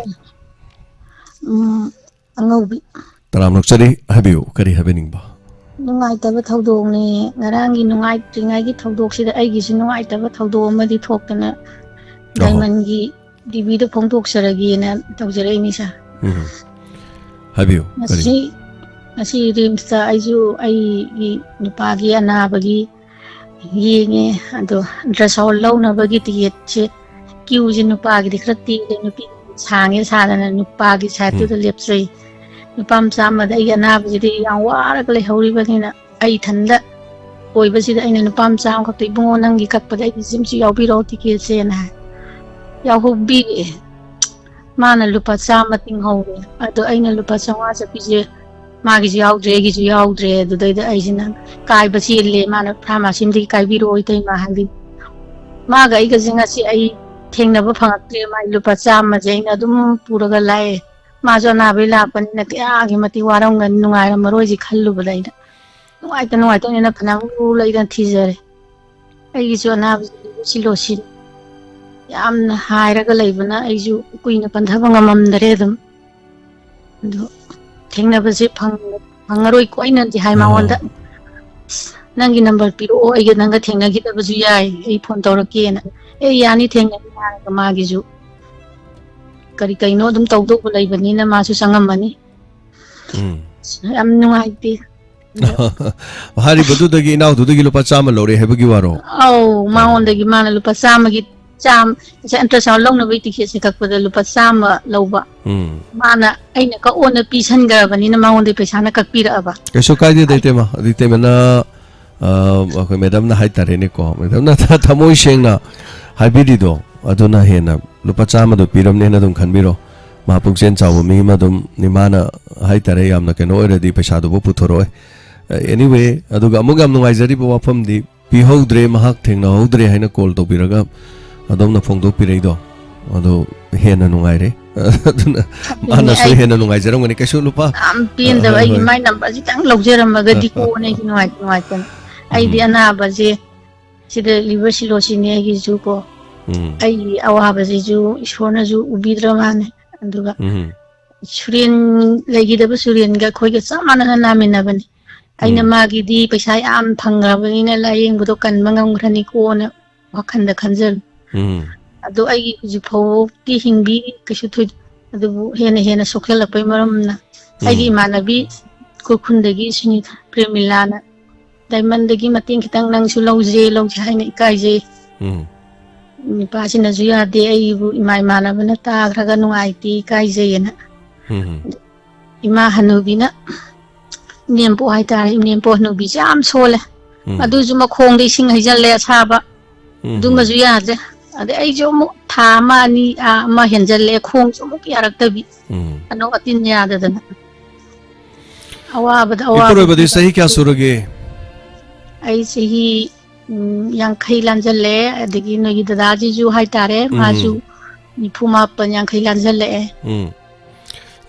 ꯎꯝ, ꯑꯉꯧꯕꯤ꯫ ꯇꯔꯥꯝꯅ ꯑꯣꯛꯆꯔꯤ, ꯍꯥꯏꯕꯤꯌꯨ, ꯀꯔꯤ ꯍꯥꯏꯕꯤꯅꯤꯡꯕ? ꯅꯨꯡꯉꯥꯏꯇꯕ ꯊꯧꯗꯣꯛꯅꯤ꯫ ꯉꯔꯥꯡꯒꯤ ꯅꯨꯡꯉꯥꯏꯇ꯭ꯔꯤꯉꯩꯒꯤ ꯊꯧꯗꯣꯛꯁꯤꯗ ꯑꯩꯒꯤꯁꯨ ꯅꯨꯡꯉꯥꯏꯇꯕ ꯊꯧꯗꯣꯛ ꯑꯃꯗꯤ ꯊꯣꯛꯇꯅ ꯑꯍꯣ꯫ ꯗꯥꯏꯃꯟꯒꯤ ꯇꯤꯚꯤꯗ ꯐꯣꯡꯗꯣꯛꯆꯔꯒꯦꯅ ꯇꯧꯖꯔꯛꯏꯅꯤ, ꯁꯥꯔ꯫ ꯎꯝ꯫ ꯍꯥꯏꯕꯤꯌꯨ, ꯀꯔꯤ? ꯉꯁꯤ, ꯉꯁꯤ ꯔꯤꯝꯁꯇ ꯑꯩꯁꯨ ꯑꯩꯒꯤ ꯅꯨꯄꯥꯒꯤ ꯑꯅꯥꯕꯒꯤ ꯌꯦꯡꯉꯦ꯫ ꯑꯗꯣ ꯑꯜꯇ꯭ꯔꯥꯁꯥꯎꯟ ꯂꯧꯅꯕꯒꯤ ꯇꯤꯀꯦꯠꯁꯦ, ꯀ꯭ꯌꯨꯁꯦ ꯅꯨꯄꯥꯒꯤꯗꯤ ꯈꯔ ꯇꯦꯜꯂꯦ, ꯅꯨꯄꯤ ꯁꯥꯡꯉꯦ ꯁꯥꯗꯅ ꯅꯨꯄꯥꯒꯤ ꯎꯝ꯫ ꯁꯥꯏꯠꯇꯨꯗ ꯂꯦꯞꯆꯩ꯫ ꯅꯨꯄꯥ ꯃꯆꯥ ꯑꯃꯗ ꯑꯩꯒꯤ ꯑꯅꯥꯕꯁꯤꯗꯤ ꯌꯥꯝ ꯋꯥꯔꯒ ꯂꯩꯍꯧꯔꯤꯕꯅꯤꯅ, ꯑꯩ ꯏꯊꯟꯗ ꯑꯣꯏꯕꯁꯤꯗ ꯑꯩꯅ ꯅꯨꯄꯥ ꯃꯆꯥ ꯑꯃꯈꯛꯇ, "ꯏꯕꯨꯡꯉꯣ, ꯅꯪꯒꯤ ꯀꯛꯄꯗ ꯑꯩꯒꯤꯁꯤꯃꯁꯨ ꯌꯥꯎꯕꯤꯔꯛꯑꯣ ꯇꯤꯀꯦꯠꯁꯦꯅ" ꯍꯥꯏ꯫ ꯌꯥꯎꯍꯧꯕꯤꯔꯛꯑꯦ꯫ ꯃꯥꯅ ꯂꯨꯄꯥ ꯆꯥꯝꯃ ꯇꯤꯡꯍꯧꯔꯦ꯫ ꯑꯗꯣ ꯑꯩꯅ ꯂꯨꯄꯥ ꯆꯥꯝꯃꯉꯥ ꯆꯠꯄꯤꯁꯦ ꯃꯥꯒꯤꯁꯨ ꯌꯥꯎꯗ꯭ꯔꯦ, ꯑꯩꯒꯤꯁꯨ ꯌꯥꯎꯗ꯭ꯔꯦ꯫ ꯑꯗꯨꯗꯩꯗ ꯑꯩꯁꯤꯅ ꯀꯥꯏꯕ ꯆꯦꯜꯂꯦ꯫ ꯃꯥꯅ ꯐꯥꯔꯃꯥꯁꯤ ꯑꯃꯗꯒꯤ ꯀꯥꯏꯕꯤꯔꯛꯑꯣ ꯏꯇꯩꯃ ꯍꯥꯏꯕꯤ꯫ ꯃꯥꯒ ꯑꯩꯒꯁꯦ ꯉꯁꯤ ꯑꯩ ꯊꯦꯡꯅꯕ ꯐꯪꯉꯛꯇ꯭ꯔꯦ꯫ ꯃꯥꯒꯤ ꯂꯨꯄꯥ ꯆꯥꯝꯃꯁꯦ ꯑꯩꯅ ꯑꯗꯨꯝ ꯄꯨꯔꯒ ꯂꯥꯛꯑꯦ꯫ ꯃꯥꯁꯨ ꯑꯅꯥꯕꯩ ꯂꯥꯛꯄꯅꯤꯅ ꯀꯌꯥꯒꯤ ꯃꯇꯤꯛ ꯋꯥꯔꯝꯒꯅꯤ, ꯅꯨꯡꯉꯥꯏꯔꯝꯃꯔꯣꯏꯁꯦ ꯈꯜꯂꯨꯕꯗ ꯑꯩꯅ ꯅꯨꯡꯉꯥꯏꯇ ꯅꯨꯡꯉꯥꯏꯇꯅ ꯐꯅꯌꯥꯝ ꯂꯩꯗꯅ ꯊꯤꯖꯔꯦ꯫ ꯑꯩꯒꯤꯁꯨ ꯑꯅꯥꯕꯁꯤ ꯁꯤꯂꯣ ꯁꯤꯂꯣ ꯌꯥꯝꯅ ꯍꯥꯏꯔꯒ ꯂꯩꯕꯅ ꯑꯩꯁꯨ ꯀꯨꯏꯅ ꯄꯟꯊꯕ ꯉꯝꯃꯝꯗꯔꯦ꯫ ꯑꯗꯨꯝ ꯑꯗꯨ ꯊꯦꯡꯅꯕꯁꯦ ꯐꯪ-, ꯐꯪꯉꯔꯣꯏ ꯀꯣꯏꯅꯗꯤ ꯍꯥꯏ ꯃꯉꯣꯟꯗ꯫ ꯑꯥ꯫ "ꯅꯪꯒꯤ ꯅꯝꯕꯔ ꯄꯤꯔꯛꯑꯣ, ꯑꯩꯒ ꯅꯪꯒ ꯊꯦꯡꯅꯈꯤꯗꯕꯁꯨ ꯌꯥꯏ, ꯑꯩ ꯐꯣꯟ ꯇꯧꯔꯛꯀꯦꯅ"꯫ "ꯑꯦ, ꯌꯥꯅꯤ, ꯊꯦꯡꯅꯅꯤ" ꯍꯥꯏꯔꯒ ꯃꯥꯒꯤꯁꯨ ꯀꯔꯤ ꯀꯩꯅꯣ ꯑꯗꯨꯝ ꯇꯧꯗꯧꯕ ꯂꯩꯕꯅꯤꯅ ꯃꯥꯁꯨ ꯆꯪꯉꯝꯃꯅꯤ꯫ ꯎꯝ꯫ ꯌꯥꯝ ꯅꯨꯡꯉꯥꯏꯇꯦ꯫ ꯍꯥꯏꯔꯤꯕꯗꯨꯗꯒꯤ, ꯏꯅꯥꯎꯗꯨꯗꯒꯤ ꯂꯨꯄꯥ ꯆꯥꯝꯃ ꯂꯧꯔꯦ ꯍꯥꯏꯕꯒꯤ ꯋꯥꯔꯣ? ꯑꯧ, ꯑꯣ꯫ ꯃꯉꯣꯟꯗꯒꯤ ꯃꯥꯅ ꯂꯨꯄꯥ ꯆꯥꯝꯃꯒꯤ, ꯆꯥꯝ-, ꯉꯁꯥꯏ ultrasound ꯂꯧꯅꯕꯒꯤ ticketꯁꯦ ꯀꯛꯄꯗ ꯂꯨꯄꯥ ꯆꯥꯝꯃ ꯂꯧꯕ꯫ ꯎꯝ꯫ ꯃꯥꯅ ꯑꯩꯅ ꯀꯛꯑꯣꯅ ꯄꯤꯁꯟꯈ꯭ꯔꯕꯅꯤꯅ ꯃꯉꯣꯟꯗꯒꯤ ꯄꯩꯁꯥꯅ ꯀꯛꯄꯤꯔꯛꯑꯕ꯫ ꯀꯩꯁꯨ ꯀꯥꯏꯗꯦꯗ, ꯑꯩ ꯏꯇꯩꯃ꯫ ꯑꯗꯨ ꯏꯇꯩꯃꯅ, ꯑ, ꯑꯩꯈꯣꯏ ꯃꯦꯗꯝꯅ ꯍꯥꯏꯇꯥꯔꯦꯅꯦꯀꯣ, ꯃꯦꯗꯝꯅ ꯊ-, ꯊꯃꯣꯏ ꯁꯦꯡꯅ ꯍꯥꯏꯕꯤꯔꯤꯗꯣ, ꯑꯗꯨꯅ ꯍꯦꯟꯅ ꯂꯨꯄꯥ ꯆꯥꯝꯃꯗꯣ ꯄꯤꯔꯝꯅꯦꯅ ꯑꯗꯨꯝ ꯈꯟꯕꯤꯔꯣ꯫ ꯃꯥ ꯄꯨꯛꯆꯦꯜ ꯆꯥꯎꯕ ꯃꯤ ꯑꯃ ꯑꯗꯨꯝ ꯅꯤ꯫ ꯃꯥꯅ ꯍꯥꯏꯇꯥꯔꯦ, ꯌꯥꯝꯅ ꯀꯩꯅꯣ ꯑꯣꯏꯔꯗꯤ ꯄꯩꯁꯥꯗꯨꯕꯨ ꯄꯨꯊꯣꯔꯛꯑꯣꯏ꯫ Anyway, ꯑꯗꯨꯒ ꯑꯃꯨꯛ ꯌꯥꯝ ꯅꯨꯡꯉꯥꯏꯖꯔꯤꯕ ꯋꯥꯐꯝꯗꯤ, ꯄꯤꯍꯧꯗ꯭ꯔꯦ, ꯃꯍꯥꯛ ꯊꯦꯡꯅꯍꯧꯗ꯭ꯔꯦ ꯍꯥꯏꯅ call ꯇꯧꯕꯤꯔꯒ ꯑꯗꯣꯝꯅ ꯐꯣꯡꯗꯣꯛꯄꯤꯔꯛꯏꯗꯣ, ꯑꯗꯨ ꯍꯦꯟꯅ ꯅꯨꯡꯉꯥꯏꯔꯦ꯫ ꯑꯗꯨꯅ ꯑꯗꯨꯅꯦ ꯃꯥꯅꯁꯨ ꯑꯩ ꯍꯦꯟꯅ ꯅꯨꯡꯉꯥꯏꯖꯔꯝꯒꯅꯤ꯫ ꯀꯩꯁꯨ ꯂꯨꯄꯥ, ꯌꯥꯝ ꯑ, ꯄꯦꯟꯗꯕ, ꯍꯣꯏ, ꯑꯩꯒꯤ ꯍꯣꯏ꯫ ꯃꯥꯏ numberꯁꯦ ꯈꯤꯇꯪ ꯂꯧꯖꯔꯝꯃꯒꯗꯤ ꯑ, ꯑ, ꯀꯣꯟꯅ ꯑ꯫ ꯑꯩꯁꯨ ꯅꯨꯡꯉꯥꯏꯇ ꯅꯨꯡꯉꯥꯏꯇꯅ꯫ ꯑꯩꯗꯤ ꯎꯝ꯫ ꯑꯅꯥꯕꯁꯦ ꯁꯤꯗ liver cirrhosisꯅꯦ ꯑꯩꯒꯤꯁꯨ ꯀꯣ꯫ ꯎꯝ꯫ ꯑꯩꯒꯤ ꯑꯋꯥꯕꯁꯤꯁꯨ ꯏꯁꯣꯔꯅꯁꯨ ꯎꯕꯤꯗ꯭ꯔ ꯃꯥꯜꯂꯦ꯫ ꯑꯗꯨꯒ ꯎꯝ꯫ ꯁꯨꯔꯦꯟ, ꯂꯩꯈꯤꯗꯕ ꯁꯨꯔꯦꯟꯒ ꯑꯩꯈꯣꯏꯒ ꯆꯞ ꯃꯥꯟꯅꯅ ꯅꯥꯃꯤꯟꯅꯕꯅꯤ꯫ ꯑꯩꯅ ꯎꯝ꯫ ꯃꯥꯒꯤꯗꯤ ꯄꯩꯁꯥ ꯌꯥꯝ ꯐꯪꯈ꯭ꯔꯕꯅꯤꯅ ꯂꯥꯏꯌꯦꯡꯕꯗꯣ ꯀꯟꯕ ꯉꯝꯈ꯭ꯔꯅꯤꯀꯣꯅ ꯋꯥꯈꯜꯗ ꯈꯟꯖꯕ꯫ ꯎꯝ꯫ ꯑꯗꯣ ꯑꯩꯒꯤ ꯍꯧꯖꯤꯛ ꯐꯥꯎꯕꯗꯤ ꯍꯤꯡꯕꯤ, ꯀꯩꯁꯨ ꯊꯣꯏ-, ꯑꯗꯨꯕꯨ ꯍꯦꯟꯅ ꯍꯦꯟꯅ ꯁꯣꯛꯆꯜꯂꯛꯄꯩ ꯃꯔꯝꯅ ꯑꯩꯒꯤ ꯎꯝ꯫ ꯏꯃꯥꯟꯅꯕꯤ ꯈꯨꯔꯈꯨꯜꯗꯒꯤ ꯁꯨꯅꯤꯇꯥ ꯄ꯭ꯔꯦꯃꯤꯂꯥꯅ diamondꯗꯒꯤ ꯃꯇꯦꯡ ꯈꯤꯇꯪ ꯅꯪꯁꯨ ꯂꯧꯁꯦ, ꯂꯧꯁꯦ ꯍꯥꯏꯅ ꯏꯀꯥꯏꯖꯩ꯫ ꯎꯝ꯫ ꯅꯨꯄꯥꯁꯤꯅꯁꯨ ꯌꯥꯗꯦ, ꯑꯩꯕꯨ ꯏꯃꯥ ꯏꯃꯥꯟꯅꯕꯅ ꯇꯥꯈ꯭ꯔꯒ ꯅꯨꯡꯉꯥꯏꯇꯦ, ꯏꯀꯥꯏꯖꯩꯌꯦꯅ꯫ ꯎꯝ꯫ ꯏꯃꯥ ꯍꯅꯨꯕꯤꯅ, ꯏꯅꯦꯝꯄꯣꯛ ꯍꯥꯏꯇꯥꯔꯦ, ꯏꯅꯦꯝꯄꯣꯛ ꯍꯅꯨꯕꯤꯁꯦ ꯌꯥꯝ ꯁꯣꯜꯂꯦ꯫ ꯎꯝ꯫ ꯑꯗꯨꯁꯨ ꯃꯈꯣꯡꯗ ꯏꯁꯤꯡ ꯍꯩꯖꯜꯂꯦ ꯑꯁꯥꯕ꯫ ꯎꯝ꯫ ꯑꯗꯨꯃꯁꯨ ꯌꯥꯗ꯭ꯔꯦ꯫ ꯑꯗꯩ ꯑꯩꯁꯨ ꯑꯃꯨꯛ ꯊꯥ ꯑꯃ ꯑꯅꯤ, ꯑꯥ, ꯑꯃ ꯍꯦꯟꯖꯜꯂꯛꯑꯦ, ꯈꯣꯡꯁꯨ ꯑꯃꯨꯛ ꯌꯥꯔꯛꯇꯕꯤ, ꯎꯝ꯫ ꯑꯅꯣꯛ ꯑꯇꯤꯟ ꯌꯥꯗꯗꯅ꯫ ꯑꯋꯥꯕꯗ ꯑꯋꯥꯕ ꯏꯄꯨꯔꯣꯏꯕꯗꯤ ꯆꯍꯤ ꯀꯌꯥ ꯁꯨꯔꯒꯦ? ꯑꯩ ꯆꯍꯤ, ꯎꯝ, ꯌꯥꯡꯈꯩ ꯂꯥꯟꯖꯜꯂꯛꯑꯦ꯫ ꯑꯗꯒꯤ ꯅꯣꯏꯒꯤ ꯗꯗꯥꯁꯤꯁꯨ ꯍꯥꯏꯇꯥꯔꯦ, ꯎꯝ꯫ ꯃꯥꯁꯨ ꯅꯤꯐꯨ ꯃꯥꯄꯟ, ꯌꯥꯡꯈꯩ ꯂꯥꯟꯖꯜꯂꯛꯑꯦ꯫ ꯎꯝ꯫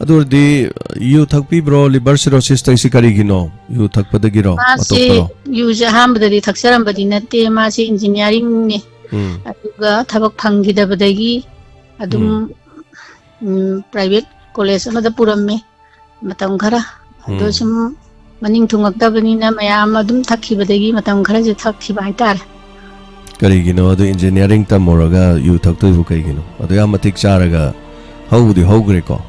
ꯑꯗꯨ ꯑꯣꯏꯔꯗꯤ ꯌꯨ ꯊꯛꯄꯤꯕ꯭ꯔꯣ? Liver cirrhosis ꯇꯧꯔꯤꯁꯤ ꯀꯔꯤꯒꯤꯅꯣ? ꯌꯨ ꯊꯛꯄꯗꯒꯤꯔꯣ? ꯃꯥꯁꯦ ꯑꯇꯣꯞꯄꯔꯣ? ꯌꯨꯁꯦ ꯑꯍꯥꯟꯕꯗꯗꯤ ꯊꯛꯆꯔꯝꯕꯗꯤ ꯅꯠꯇꯦ, ꯃꯥꯁꯦ engineeringꯅꯦ꯫ ꯎꯝ꯫ ꯑꯗꯨꯒ ꯊꯕꯛ ꯐꯪꯈꯤꯗꯕꯗꯒꯤ ꯑꯗꯨꯝ, ꯎꯝ꯫ ꯎꯝ, private college ꯑꯃꯗ ꯄꯨꯔꯝꯃꯦ ꯃꯇꯝ ꯈꯔ꯫ ꯑꯗꯣ ꯎꯝ꯫ ꯁꯨꯝ ꯃꯅꯤꯡ ꯊꯨꯡꯉꯛꯇꯕꯅꯤꯅ ꯃꯌꯥꯝ ꯑꯗꯨꯝ ꯊꯛꯈꯤꯕꯗꯒꯤ ꯃꯇꯝ ꯈꯔꯁꯦ ꯊꯛꯈꯤꯕ ꯍꯥꯏꯇꯥꯔꯦ꯫ ꯀꯔꯤꯒꯤꯅꯣ ꯑꯗꯨ engineering ꯇꯝꯃꯨꯔꯒ ꯌꯨ ꯊꯛꯇꯣꯏꯕꯨ ꯀꯩꯒꯤꯅꯣ? ꯑꯗꯨ ꯌꯥꯝ ꯃꯇꯤꯛ ꯆꯥꯔꯒ ꯍꯧꯕꯨꯗꯤ ꯍꯧꯈ꯭ꯔꯦꯀꯣ꯫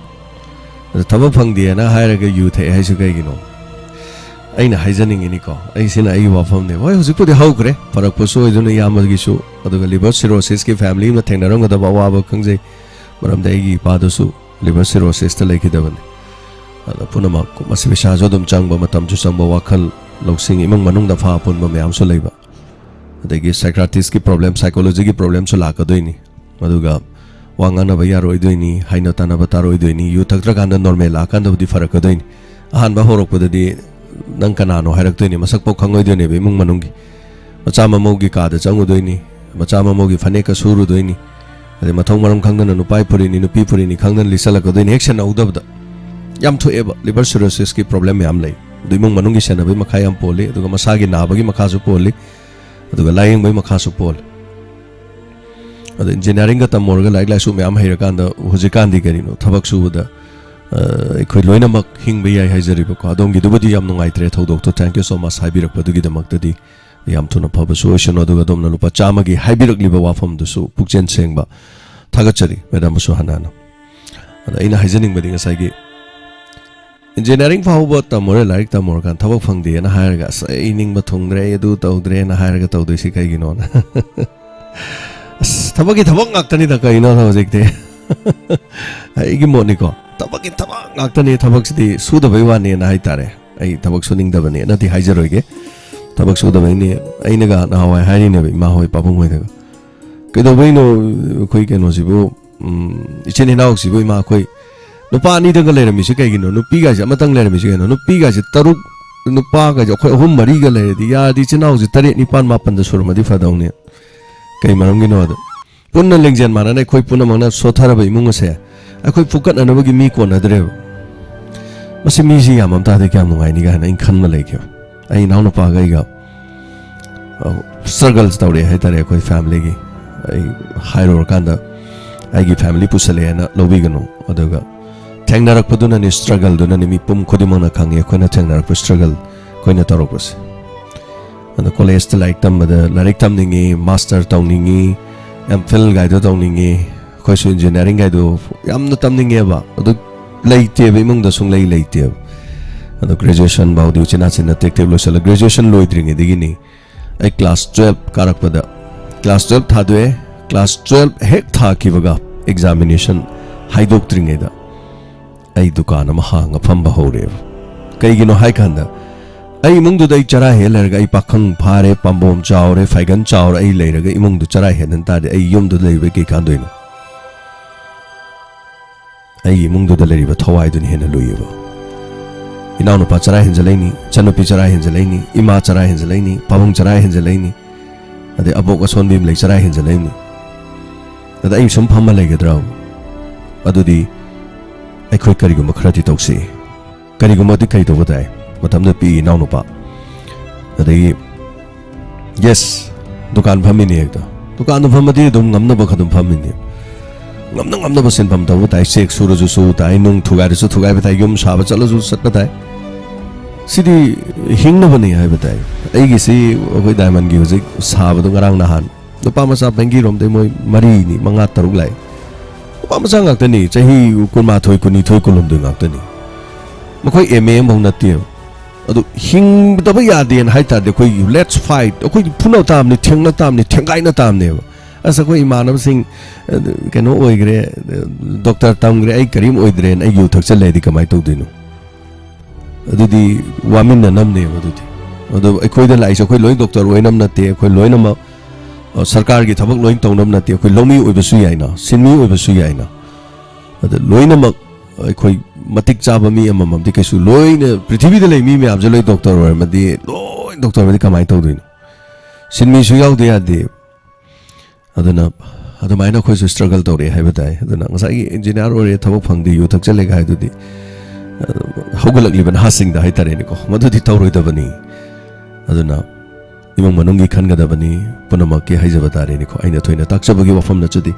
ꯑꯗ ꯊꯕꯛ ꯐꯪꯗꯦꯅ ꯍꯥꯏꯔꯒ ꯌꯨ ꯊꯛꯑꯦ ꯍꯥꯏꯁꯤ ꯀꯩꯒꯤꯅꯣ? ꯑꯩꯅ ꯍꯥꯏꯖꯅꯤꯡꯉꯤꯅꯤꯀꯣ, ꯑꯩ ꯁꯤꯅ ꯑꯩꯒꯤ ꯋꯥꯐꯝꯅꯦꯕ꯫ ꯍꯣꯏ, ꯍꯧꯖꯤꯛꯄꯨꯗꯤ ꯍꯧꯈ꯭ꯔꯦ, ꯐꯔꯛꯄꯁꯨ ꯑꯣꯏꯗꯨꯅ ꯏꯌꯥꯝꯕꯒꯤꯁꯨ, ꯑꯗꯨꯒ liver cirrhosisꯀꯤ family ꯑꯃ ꯊꯦꯡꯅꯔꯝꯒꯗꯕ ꯑꯋꯥꯕ ꯈꯪꯖꯩ, ꯃꯔꯝꯗꯤ ꯑꯩꯒꯤ ꯏꯄꯥꯗꯨꯁꯨ liver cirrhosisꯇ ꯂꯩꯈꯤꯗꯕꯅꯤ꯫ ꯑꯗ ꯄꯨꯝꯅꯃꯛ ꯃꯁꯤ ꯄꯩꯁꯥꯁꯨ ꯑꯗꯨꯝ ꯆꯪꯕ, ꯃꯇꯝꯁꯨ ꯆꯪꯕ, ꯋꯥꯈꯜ ꯂꯧꯁꯤꯡ, ꯏꯃꯨꯡ ꯃꯅꯨꯡꯗ ꯑꯐ ꯑꯄꯨꯟꯕ ꯃꯌꯥꯝꯁꯨ ꯂꯩꯕ, ꯑꯗꯒꯤ psychiatristꯀꯤ problem, psychologyꯒꯤ problemꯁꯨ ꯂꯥꯛꯀꯗꯣꯏꯅꯤ꯫ ꯑꯗꯨꯒ ꯋꯥ ꯉꯥꯡꯅꯕ ꯌꯥꯔꯣꯏꯗꯣꯏꯅꯤ, ꯍꯥꯏꯅ ꯇꯥꯅꯕ ꯇꯥꯔꯣꯏꯗꯣꯏꯅꯤ, ꯌꯨ ꯊꯛꯇ꯭ꯔꯀꯥꯟꯗ normal ꯂꯥꯛꯑꯀꯥꯟꯗꯕꯨꯗꯤ ꯐꯔꯛꯀꯗꯣꯏꯅꯤ꯫ ꯑꯍꯥꯟꯕ ꯍꯧꯔꯛꯄꯗꯗꯤ ꯅꯪ ꯀꯅꯥꯅꯣ ꯍꯥꯏꯔꯛꯇꯣꯏꯅꯤ, ꯃꯁꯛꯐꯥꯎ ꯈꯪꯉꯣꯏꯗꯣꯏꯅꯦꯕ ꯏꯃꯨꯡ ꯃꯅꯨꯡꯒꯤ꯫ ꯃꯆꯥ ꯃꯃꯧꯒꯤ ꯀꯥꯗ ꯆꯪꯉꯨꯗꯣꯏꯅꯤ, ꯃꯆꯥ ꯃꯃꯧꯒꯤ ꯐꯅꯦꯛꯀ ꯁꯨꯔꯨꯗꯣꯏꯅꯤ, ꯑꯗꯩ ꯃꯊꯧ ꯃꯔꯝ ꯈꯪꯗꯅ ꯅꯨꯄꯥꯒꯤ ꯐꯨꯔꯤꯠꯅꯤ, ꯅꯨꯄꯤ ꯐꯨꯔꯤꯠꯅꯤ ꯈꯪꯗꯅ ꯂꯤꯠꯁꯜꯂꯛꯀꯗꯣꯏꯅꯤ ꯍꯦꯛ ꯁꯦꯟꯅꯍꯧꯗꯕꯗ꯫ ꯌꯥꯝ ꯊꯣꯛꯑꯦꯕ liver cirrhosisꯀꯤ problem ꯃꯌꯥꯝ ꯂꯩ꯫ ꯑꯗꯨ ꯏꯃꯨꯡ ꯃꯅꯨꯡꯒꯤ ꯁꯦꯟꯅꯕꯒꯤ ꯃꯈꯥ ꯌꯥꯝ ꯄꯣꯜꯂꯤ, ꯑꯗꯨꯒ ꯃꯁꯥꯒꯤ ꯅꯥꯕꯒꯤ ꯃꯈꯥꯁꯨ ꯄꯣꯜꯂꯤ, ꯑꯗꯨꯒ ꯂꯥꯏꯌꯦꯡꯕꯒꯤ ꯃꯈꯥꯁꯨ ꯄꯣꯜꯂꯤ꯫ ꯑꯗꯣ engineeringꯒ ꯇꯝꯃꯨꯔꯒ ꯂꯥꯏꯔꯤꯛ ꯂꯥꯏꯁꯨ ꯃꯌꯥꯝ ꯍꯩꯔꯀꯥꯟꯗ ꯍꯧꯖꯤꯛꯀꯥꯟꯗꯤ ꯀꯔꯤꯅꯣ, ꯊꯕꯛ ꯁꯨꯕꯗ, ꯑ, ꯑꯩꯈꯣꯏ ꯂꯣꯏꯅꯃꯛ ꯍꯤꯡꯕ ꯌꯥꯏ ꯍꯥꯏꯖꯔꯤꯕꯀꯣ꯫ ꯑꯗꯣꯝꯒꯤꯗꯨꯕꯨꯗꯤ ꯌꯥꯝ ꯅꯨꯡꯉꯥꯏꯇ꯭ꯔꯦ, ꯊꯧꯗꯣꯛꯇꯣ thank you so much ꯍꯥꯏꯕꯤꯔꯛꯄꯗꯨꯒꯤꯗꯃꯛꯇꯗꯤ꯫ ꯌꯥꯝ ꯊꯨꯅ ꯐꯕꯁꯨ ꯑꯣꯏꯁꯅꯨ, ꯑꯗꯨꯒ ꯑꯗꯣꯝꯅ ꯂꯨꯄꯥ ꯆꯥꯝꯃꯒꯤ ꯍꯥꯏꯕꯤꯔꯛꯂꯤꯕ ꯋꯥꯐꯝꯗꯨꯁꯨ ꯄꯨꯛꯆꯦꯜ ꯁꯦꯡꯕ ꯊꯥꯒꯠꯆꯔꯤ ꯃꯦꯗꯥꯝꯕꯨꯁꯨ ꯍꯟꯅ ꯍꯟꯅ꯫ ꯑꯗ ꯑꯩꯅ ꯍꯥꯏꯖꯅꯤꯡꯕꯗꯤ ꯉꯁꯥꯏꯒꯤ engineering ꯐꯥꯎꯕ ꯇꯝꯃꯨꯔꯦ, ꯂꯥꯏꯔꯤꯛ ꯇꯝꯃꯨꯔꯀꯥꯟꯗ ꯊꯕꯛ ꯐꯪꯗꯦꯅ ꯍꯥꯏꯔꯒ, "ꯑꯁ, ꯑꯩ ꯅꯤꯡꯕ ꯊꯨꯡꯗ꯭ꯔꯦ, ꯑꯩ ꯑꯗꯨ ꯇꯧꯗ꯭ꯔꯦꯅ" ꯍꯥꯏꯔꯒ ꯇꯧꯗꯣꯏꯁꯤ ꯀꯩꯒꯤꯅꯣꯅ? ꯑꯁ, ꯊꯕꯛꯀꯤ ꯊꯕꯛ ꯉꯥꯛꯇꯅꯤꯗ ꯀꯩꯅꯣ ꯍꯧꯖꯤꯛꯇꯤ꯫ ꯑꯩꯒꯤ ꯃꯣꯠꯅꯤꯀꯣ, ꯊꯕꯛꯀꯤ ꯊꯕꯛ ꯉꯥꯛꯇꯅꯤ, ꯊꯕꯛꯁꯤꯗꯤ ꯁꯨꯗꯕꯩ ꯋꯥꯅꯦꯅ ꯍꯥꯏꯇꯥꯔꯦ꯫ ꯑꯩ ꯊꯕꯛ ꯁꯨꯅꯤꯡꯗꯕꯅꯦꯅꯗꯤ ꯍꯥꯏꯖꯔꯣꯏꯒꯦ꯫ ꯊꯕꯛ ꯁꯨꯗꯕꯩꯅꯦ꯫ ꯑꯩꯅꯒ ꯅꯍꯥꯟꯋꯥꯏ ꯍꯥꯏꯔꯤꯅꯦꯕ ꯏꯃꯥ ꯍꯣꯏ, ꯄꯥꯕꯨꯡ ꯍꯣꯏꯗꯒ, ꯀꯩꯗꯧꯕꯩꯅꯣ ꯑꯩꯈꯣꯏ ꯀꯩꯅꯣꯁꯤꯕꯨ, ꯎꯝ, ꯏꯆꯤꯟ ꯏꯅꯥꯎꯁꯤꯕꯨ ꯏꯃꯥ ꯑꯩꯈꯣꯏ ꯅꯨꯄꯥ ꯑꯅꯤꯗꯒ ꯂꯩꯔꯝꯃꯤꯁꯦ ꯀꯩꯒꯤꯅꯣ? ꯅꯨꯄꯤꯒꯥꯏꯁꯦ ꯑꯃꯇꯪ ꯂꯩꯔꯝꯃꯤꯁꯦ ꯀꯩꯅꯣ? ꯅꯨꯄꯤꯒꯥꯏꯁꯦ ꯇꯔꯨꯛ, ꯅꯨꯄꯥꯒꯥꯏꯁꯦ ꯑꯩꯈꯣꯏ ꯑꯍꯨꯝ ꯃꯔꯤꯒ ꯂꯩꯔꯗꯤ, ꯌꯥꯔꯗꯤ ꯏꯆꯤꯟ ꯏꯅꯥꯎꯁꯦ ꯇꯔꯦꯠ ꯅꯤꯄꯥꯟ ꯃꯥꯄꯟꯗ ꯁꯨꯔꯝꯃꯗꯤ ꯐꯗꯧꯅꯤ꯫ ꯀꯩ ꯃꯔꯝꯒꯤꯅꯣꯗ, ꯄꯨꯟꯅ ꯂꯤꯡꯖꯦꯜ ꯃꯥꯟꯅꯅ ꯑꯩꯈꯣꯏ ꯄꯨꯝꯅꯃꯛꯅ ꯁꯣꯠꯊꯔꯕ ꯏꯃꯨꯡ ꯑꯁꯦ ꯑꯩꯈꯣꯏ ꯐꯨꯀꯠꯅꯅꯕꯒꯤ ꯃꯤ ꯀꯣꯟꯅꯗ꯭ꯔꯦꯕ꯫ ꯃꯁꯤ ꯃꯤꯁꯤ ꯌꯥꯝꯃꯝ ꯇꯥꯔꯗꯤ ꯀꯌꯥꯝ ꯅꯨꯡꯉꯥꯏꯅꯤ ꯀꯥꯏꯅ ꯑꯩꯅ ꯈꯟꯕ ꯂꯩꯈꯤꯕ꯫ ꯑꯩ ꯏꯅꯥꯎꯅꯨꯄꯥꯒ ꯑꯩꯒ ꯁ꯭ꯇ꯭ꯔꯒꯜꯁ ꯇꯧꯔꯛꯑꯦ ꯍꯥꯏꯇꯥꯔꯦ꯫ ꯑꯩꯈꯣꯏ ꯐꯦꯃꯤꯂꯤꯒꯤ, ꯑꯩ ꯍꯥꯏꯔꯨꯔꯀꯥꯟꯗ ꯑꯩꯒꯤ ꯐꯦꯃꯤꯂꯤ ꯄꯨꯁꯜꯂꯛꯑꯦꯅ ꯂꯧꯕꯤꯒꯅꯨ꯫ ꯑꯗꯨꯒ ꯊꯦꯡꯅꯔꯛꯄꯗꯨꯅꯅꯤ, ꯁ꯭ꯇ꯭ꯔꯒꯜꯗꯨꯅꯅꯤ, ꯃꯤꯄꯨꯝ ꯈꯨꯗꯤꯡꯃꯛꯅ ꯈꯪꯉꯤ ꯑꯩꯈꯣꯏꯅ ꯊꯦꯡꯅꯔꯛꯄ ꯁ꯭ꯇ꯭ꯔꯒꯜ ꯑꯩꯈꯣꯏꯅ ꯇꯧꯔꯛꯄꯁꯦ꯫ ꯑꯗꯣ ꯀꯣꯂꯦꯖꯇ ꯂꯥꯏꯔꯤꯛ ꯇꯝꯕꯗ, ꯂꯥꯏꯔꯤꯛ ꯇꯝꯅꯤꯡꯉꯤ, ꯃꯥꯁꯇꯔ ꯇꯧꯅꯤꯡꯉꯤ, ꯑꯦꯝ ꯐꯤꯜ ꯀꯥꯏꯗꯣ ꯇꯧꯅꯤꯡꯉꯤ, ꯑꯩꯈꯣꯏꯁꯨ ꯏꯟꯖꯤꯅꯤꯌꯥꯔꯤꯡ ꯀꯥꯏꯗꯣ ꯌꯥꯝꯅ ꯇꯝꯅꯤꯡꯉꯦꯕ꯫ ꯑꯗꯨ ꯂꯩꯇꯦꯕ, ꯏꯃꯨꯡꯗ ꯁꯨꯡꯂꯩ ꯂꯩꯇꯦꯕ꯫ ꯑꯗꯣ ꯒ꯭ꯔꯦꯖꯨꯑꯦꯁꯟ ꯐꯥꯎꯗꯤ ꯎꯆꯤꯟ ꯅꯥꯆꯤꯟꯅ ꯇꯦꯛ ꯇꯦꯛ ꯂꯣꯏꯁꯤꯜꯂ, ꯒ꯭ꯔꯦꯖꯨꯑꯦꯁꯟ ꯂꯣꯏꯗ꯭ꯔꯤꯉꯩꯗꯒꯤꯅꯤ ꯑꯩ ꯀ꯭ꯂꯥꯁ ꯇꯨꯌꯦꯜꯞ ꯀꯥꯔꯛꯄꯗ, ꯀ꯭ꯂꯥꯁ ꯇꯨꯌꯦꯜꯞ ꯊꯥꯗꯣꯛꯑꯦ꯫ ꯀ꯭ꯂꯥꯁ ꯇꯨꯌꯦꯜꯞ ꯍꯦꯛ ꯊꯥꯈꯤꯕꯒ, ꯑꯦꯛꯖꯥꯃꯤꯅꯦꯁꯟ ꯍꯥꯏꯗꯣꯛꯇ꯭ꯔꯤꯉꯩꯗ ꯑꯩ ꯗꯨꯀꯥꯟ ꯑꯃ ꯍꯥꯡꯉ ꯐꯝꯕ ꯍꯧꯔꯦꯕ꯫ ꯀꯩꯒꯤꯅꯣ ꯍꯥꯏ ꯀꯥꯟꯗ, ꯑꯩ ꯏꯃꯨꯡꯗꯨꯗ ꯑꯩ ꯆꯔꯥ ꯍꯦꯛ ꯂꯩꯔꯒ, ꯑꯩ ꯄꯥꯈꯪ ꯐꯥꯔꯦ, ꯄꯥꯝꯕꯣꯝ ꯆꯥꯎꯔꯦ, ꯐꯥꯏꯒꯟ ꯆꯥꯎꯔꯦ, ꯑꯩ ꯂꯩꯔꯒ ꯏꯃꯨꯡꯗꯨ ꯆꯔꯥ ꯍꯦꯟꯍꯟ ꯇꯥꯔꯗꯤ ꯑꯩ ꯌꯨꯝꯗꯨꯗ ꯂꯩꯕꯩ ꯀꯩ ꯀꯥꯟꯗꯣꯏꯅꯣ? ꯑꯩꯒꯤ ꯏꯃꯨꯡꯗꯨꯗ ꯂꯩꯔꯤꯕ ꯊꯋꯥꯏꯗꯨꯅ ꯍꯦꯟꯅ ꯂꯨꯏꯌꯦꯕ꯫ ꯏꯅꯥꯎꯅꯨꯄꯥ ꯆꯔꯥ ꯍꯦꯟꯖꯜꯂꯛꯏꯅꯤ, ꯏꯆꯟꯅꯨꯄꯤ ꯆꯔꯥ ꯍꯦꯟꯖꯜꯂꯛꯏꯅꯤ, ꯏꯃꯥ ꯆꯔꯥ ꯍꯦꯟꯖꯜꯂꯛꯏꯅꯤ, ꯄꯥꯕꯨꯡ ꯆꯔꯥ ꯍꯦꯟꯖꯜꯂꯛꯏꯅꯤ, ꯑꯗꯩ ꯑꯕꯣꯛ ꯑꯁꯣꯟꯕꯤ ꯑꯃ ꯂꯩ ꯆꯔꯥ ꯍꯦꯟꯖꯜꯂꯛꯏꯅꯤ꯫ ꯑꯗ ꯑꯩ ꯁꯨꯝ ꯐꯝꯃ ꯂꯩꯒꯗ꯭ꯔꯥ? ꯑꯗꯨꯗꯤ ꯑꯩꯈꯣꯏ ꯀꯔꯤꯒꯨꯝꯕ ꯈꯔꯗꯤ ꯇꯧꯁꯤ꯫ ꯀꯔꯤꯒꯨꯝꯕꯗꯤ ꯀꯔꯤ ꯇꯧꯕ ꯇꯥꯏ? ꯃꯇꯝꯗꯨꯗ ꯄꯤꯛꯏ ꯏꯅꯥꯎꯅꯨꯄꯥ꯫ ꯑꯗꯒꯤ, ꯌꯦꯁ, ꯗꯨꯀꯥꯟ ꯐꯝꯃꯤꯅꯦ ꯍꯦꯛꯇ꯫ ꯗꯨꯀꯥꯟꯗꯣ ꯐꯝꯃꯗꯤ ꯑꯗꯨꯝ ꯉꯝꯅꯕ ꯑꯗꯨꯝ ꯐꯝꯃꯤꯅꯦ꯫ ꯉꯝꯅ ꯉꯝꯅꯕ ꯁꯤꯟꯐꯝ ꯇꯧꯕ ꯇꯥꯏ꯫ ꯆꯦꯛ ꯁꯨꯔꯁꯨ ꯁꯨ ꯇꯥꯏ, ꯅꯨꯡ ꯊꯨꯒꯥꯏꯔꯁꯨ ꯊꯨꯒꯥꯏꯕ ꯇꯥꯏ, ꯌꯨꯝ ꯁꯥꯕ ꯆꯠꯂꯁꯨ ꯆꯠꯄ ꯇꯥꯏ꯫ ꯁꯤꯗꯤ ꯍꯤꯡꯅꯕꯅꯤ ꯍꯥꯏꯕ ꯇꯥꯏ꯫ ꯑꯩꯒꯤꯁꯤ ꯑꯩꯈꯣꯏ ꯗꯥꯏꯃꯟꯒꯤ ꯍꯧꯖꯤꯛ ꯁꯥꯕꯗꯣ ꯉꯔꯥꯡ ꯅꯍꯥꯟ ꯅꯨꯄꯥ ꯃꯆꯥ ꯕꯦꯡꯒꯤꯔꯣꯝꯗꯩ ꯃꯣꯏ ꯃꯔꯤꯅꯤ, ꯃꯉꯥ, ꯇꯔꯨꯛ ꯂꯥꯛꯑꯦ꯫ ꯅꯨꯄꯥ ꯃꯆꯥ ꯉꯥꯛꯇꯅꯤ, ꯆꯍꯤ ꯀꯨꯟꯃꯥꯊꯣꯏ, ꯀꯨꯟꯅꯤꯊꯣꯏ, ꯀꯨꯟꯍꯨꯝꯗꯣꯏ ꯉꯥꯛꯇꯅꯤ꯫ ꯃꯈꯣꯏ ꯑꯦꯝ ꯑꯦ ꯑꯃꯐꯥꯎ ꯅꯠꯇꯦꯕ꯫ ꯑꯗꯨ ꯍꯤꯡꯗꯕ ꯌꯥꯗꯦꯅ ꯍꯥꯏ ꯇꯥꯔꯗꯤ ꯑꯩꯈꯣꯏ let's fight, ꯑꯩꯈꯣꯏ ꯐꯨꯅ ꯇꯥꯕꯅꯤ, ꯊꯦꯡꯅ ꯇꯥꯕꯅꯤ, ꯊꯦꯡꯒꯥꯏꯅ ꯇꯥꯕꯅꯦꯕ꯫ ꯑꯁ, ꯑꯩꯈꯣꯏ ꯏꯃꯥꯟꯅꯕꯁꯤꯡ, ꯑ, ꯀꯩꯅꯣ ꯑꯣꯏꯈ꯭ꯔꯦ, ꯑ, ꯗꯣꯛꯇꯔ ꯇꯝꯈ꯭ꯔꯦ, ꯑꯩ ꯀꯔꯤꯝ ꯑꯣꯏꯗ꯭ꯔꯦꯅ ꯑꯩ ꯌꯨ ꯊꯛꯆꯜꯂꯦ ꯍꯥꯏꯗꯤ ꯀꯃꯥꯏꯅ ꯇꯧꯗꯣꯏꯅꯣ? ꯑꯗꯨꯗꯤ ꯋꯥꯃꯤꯟꯅꯅꯕꯅꯦꯕ ꯑꯗꯨꯗꯤ꯫ ꯑꯗꯣ ꯑꯩꯈꯣꯏꯗ ꯂꯥꯛꯏꯁꯦ ꯑꯩꯈꯣꯏ ꯂꯣꯏ ꯗꯣꯛꯇꯔ ꯑꯣꯏꯅꯕ ꯅꯠꯇꯦ, ꯑꯩꯈꯣꯏ ꯂꯣꯏꯅꯃꯛ ꯑ, ꯁꯔꯀꯥꯔꯒꯤ ꯊꯕꯛ ꯂꯣꯏ ꯇꯧꯅꯕ ꯅꯠꯇꯦ꯫ ꯑꯩꯈꯣꯏ ꯂꯧꯃꯤ ꯑꯣꯏꯕꯁꯨ ꯌꯥꯏꯅ, ꯁꯤꯟꯃꯤ ꯑꯣꯏꯕꯁꯨ ꯌꯥꯏꯅ꯫ ꯑꯗ ꯂꯣꯏꯅꯃꯛ ꯑꯩꯈꯣꯏ ꯃꯇꯤꯛ ꯆꯥꯕ ꯃꯤ ꯑꯃꯃꯝꯗꯤ ꯀꯩꯁꯨ ꯂꯣꯏꯅ, ꯄ꯭ꯔꯤꯊꯤꯕꯤꯗ ꯂꯩ ꯃꯤ ꯃꯌꯥꯝꯁꯦ ꯂꯣꯏ ꯗꯣꯛꯇꯔ ꯑꯣꯏꯔꯝꯃꯗꯤ, ꯂꯣꯏ ꯗꯣꯛꯇꯔ ꯑꯣꯏꯔꯝꯃꯗꯤ ꯀꯃꯥꯏꯅ ꯇꯧꯗꯣꯏꯅꯣ? ꯁꯤꯟꯃꯤꯁꯨ ꯌꯥꯎꯗ ꯌꯥꯗꯦ꯫ ꯑꯗꯨꯅ ꯑꯗꯨꯃꯥꯏꯅ ꯑꯩꯈꯣꯏꯁꯨ ꯁ꯭ꯇ꯭ꯔꯒꯜ ꯇꯧꯔꯛꯑꯦ ꯍꯥꯏꯕ ꯇꯥꯏ꯫ ꯑꯗꯨꯅ ꯉꯁꯥꯏꯒꯤ ꯏꯟꯖꯤꯅꯤꯌꯥꯔ ꯑꯣꯏꯔꯦ, ꯊꯕꯛ ꯐꯪꯗꯦ, ꯌꯨ ꯊꯛꯆꯜꯂꯦꯒ ꯍꯥꯏꯗꯨꯗꯤ, ꯑ, ꯍꯧꯒꯠꯂꯛꯂꯤꯕ ꯅꯍꯥꯁꯤꯡꯗ ꯍꯥꯏꯇꯥꯔꯦꯅꯦꯀꯣ, ꯃꯗꯨꯗꯤ ꯇꯧꯔꯣꯏꯗꯕꯅꯤ꯫ ꯑꯗꯨꯅ ꯏꯃꯨꯡ ꯃꯅꯨꯡꯒꯤ ꯈꯟꯒꯗꯕꯅꯤ, ꯄꯨꯝꯅꯃꯛꯀꯤ ꯍꯥꯏꯖꯕ ꯇꯥꯔꯦꯅꯦꯀꯣ꯫ ꯑꯩꯅ ꯊꯣꯏꯅ ꯇꯥꯛꯆꯕꯒꯤ ꯋꯥꯐꯝ ꯅꯠꯆꯗꯦ꯫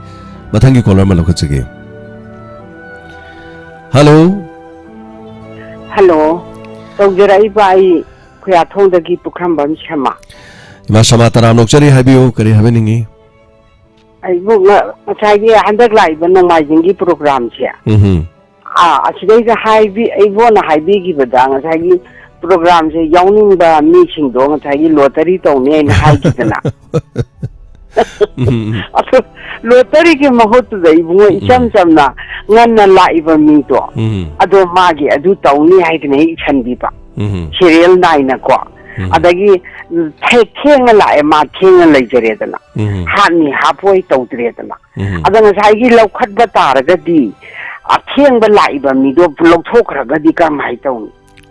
ꯃꯊꯪꯒꯤ ꯀꯣꯂꯔ ꯑꯃ ꯂꯧꯈꯠꯆꯒꯦ꯫ ꯍꯜꯂꯣ꯫ ꯍꯜꯂꯣ꯫ ꯇꯧꯖꯔꯛꯏꯕ ꯑꯩ ꯈꯨꯌꯥꯊꯣꯡꯗꯒꯤ ꯄꯨꯈ꯭ꯔꯝꯕꯝ ꯁꯃꯥ꯫ ꯏꯃꯥ ꯁꯃꯥ, ꯇꯔꯥꯝꯅ ꯑꯣꯛꯆꯔꯤ, ꯍꯥꯏꯕꯤꯌꯨ, ꯀꯔꯤ ꯍꯥꯏꯕꯤꯅꯤꯡꯉꯤ? ꯑꯩꯕꯨ ꯉ-, ꯉꯁꯥꯏꯒꯤ ꯍꯟꯗꯛ ꯂꯥꯛꯏꯕ ꯅꯣꯡꯃꯥꯏꯖꯤꯡꯒꯤ ꯄ꯭ꯔꯣꯒ꯭ꯔꯥꯝꯁꯦ, ꯎꯝꯍꯨꯝ꯫ ꯑꯥ, ꯑꯁꯤꯗꯩꯗ ꯍꯥꯏꯕꯤ-, ꯏꯕꯣꯅ ꯍꯥꯏꯕꯤꯈꯤꯕꯗ ꯉꯁꯥꯏꯒꯤ ꯄ꯭ꯔꯣꯒ꯭ꯔꯥꯝꯁꯦ ꯌꯥꯎꯅꯤꯡꯕ ꯃꯤꯁꯤꯡꯗꯣ ꯉꯁꯥꯏꯒꯤ ꯂꯣꯇꯔꯤ ꯇꯧꯅꯤ ꯍꯥꯏꯅ ꯍꯥꯏꯈꯤꯗꯅ꯫ ꯎꯝ, ꯎꯝ꯫ ꯑꯗꯣ ꯂꯣꯇꯔꯤꯒꯤ ꯃꯍꯨꯠꯇꯨꯗ ꯏꯕꯨꯡꯉꯣ ꯎꯝ, ꯏꯆꯝ ꯎꯝ꯫ ꯆꯝꯅ ꯉꯟꯅ ꯂꯥꯛꯏꯕ ꯃꯤꯗꯣ, ꯎꯝ꯫ ꯑꯗꯣ ꯃꯥꯒꯤ ꯑꯗꯨ ꯇꯧꯅꯤ ꯍꯥꯏꯗꯅ ꯍꯦꯛ ꯏꯁꯟꯕꯤꯕ꯫ ꯎꯝ꯫ ꯁꯤꯔꯤꯌꯦꯜ ꯅꯥꯏꯅꯀꯣ꯫ ꯎꯝ꯫ ꯑꯗꯒꯤ, ꯎꯝ, ꯊꯦ-, ꯊꯦꯡꯅ ꯂꯥꯛꯑꯦ, ꯃꯥ ꯊꯦꯡꯅ ꯂꯩꯖꯔꯦꯗꯅ꯫ ꯎꯝ꯫ ꯍꯥꯠꯅꯤ ꯍꯥꯞꯄꯣꯏ ꯇꯧꯗ꯭ꯔꯦꯗꯅ꯫ ꯎꯝ꯫ ꯑꯗ ꯉꯁꯥꯏꯒꯤ ꯂꯧꯈꯠꯄ ꯇꯥꯔꯒꯗꯤ, ꯑꯊꯦꯡꯕ ꯂꯥꯛꯏꯕ ꯃꯤꯗꯣ ꯂꯧꯊꯣꯛꯈ꯭ꯔꯒꯗꯤ ꯀꯔꯝꯍꯥꯏꯅ ꯇꯧꯅꯤ?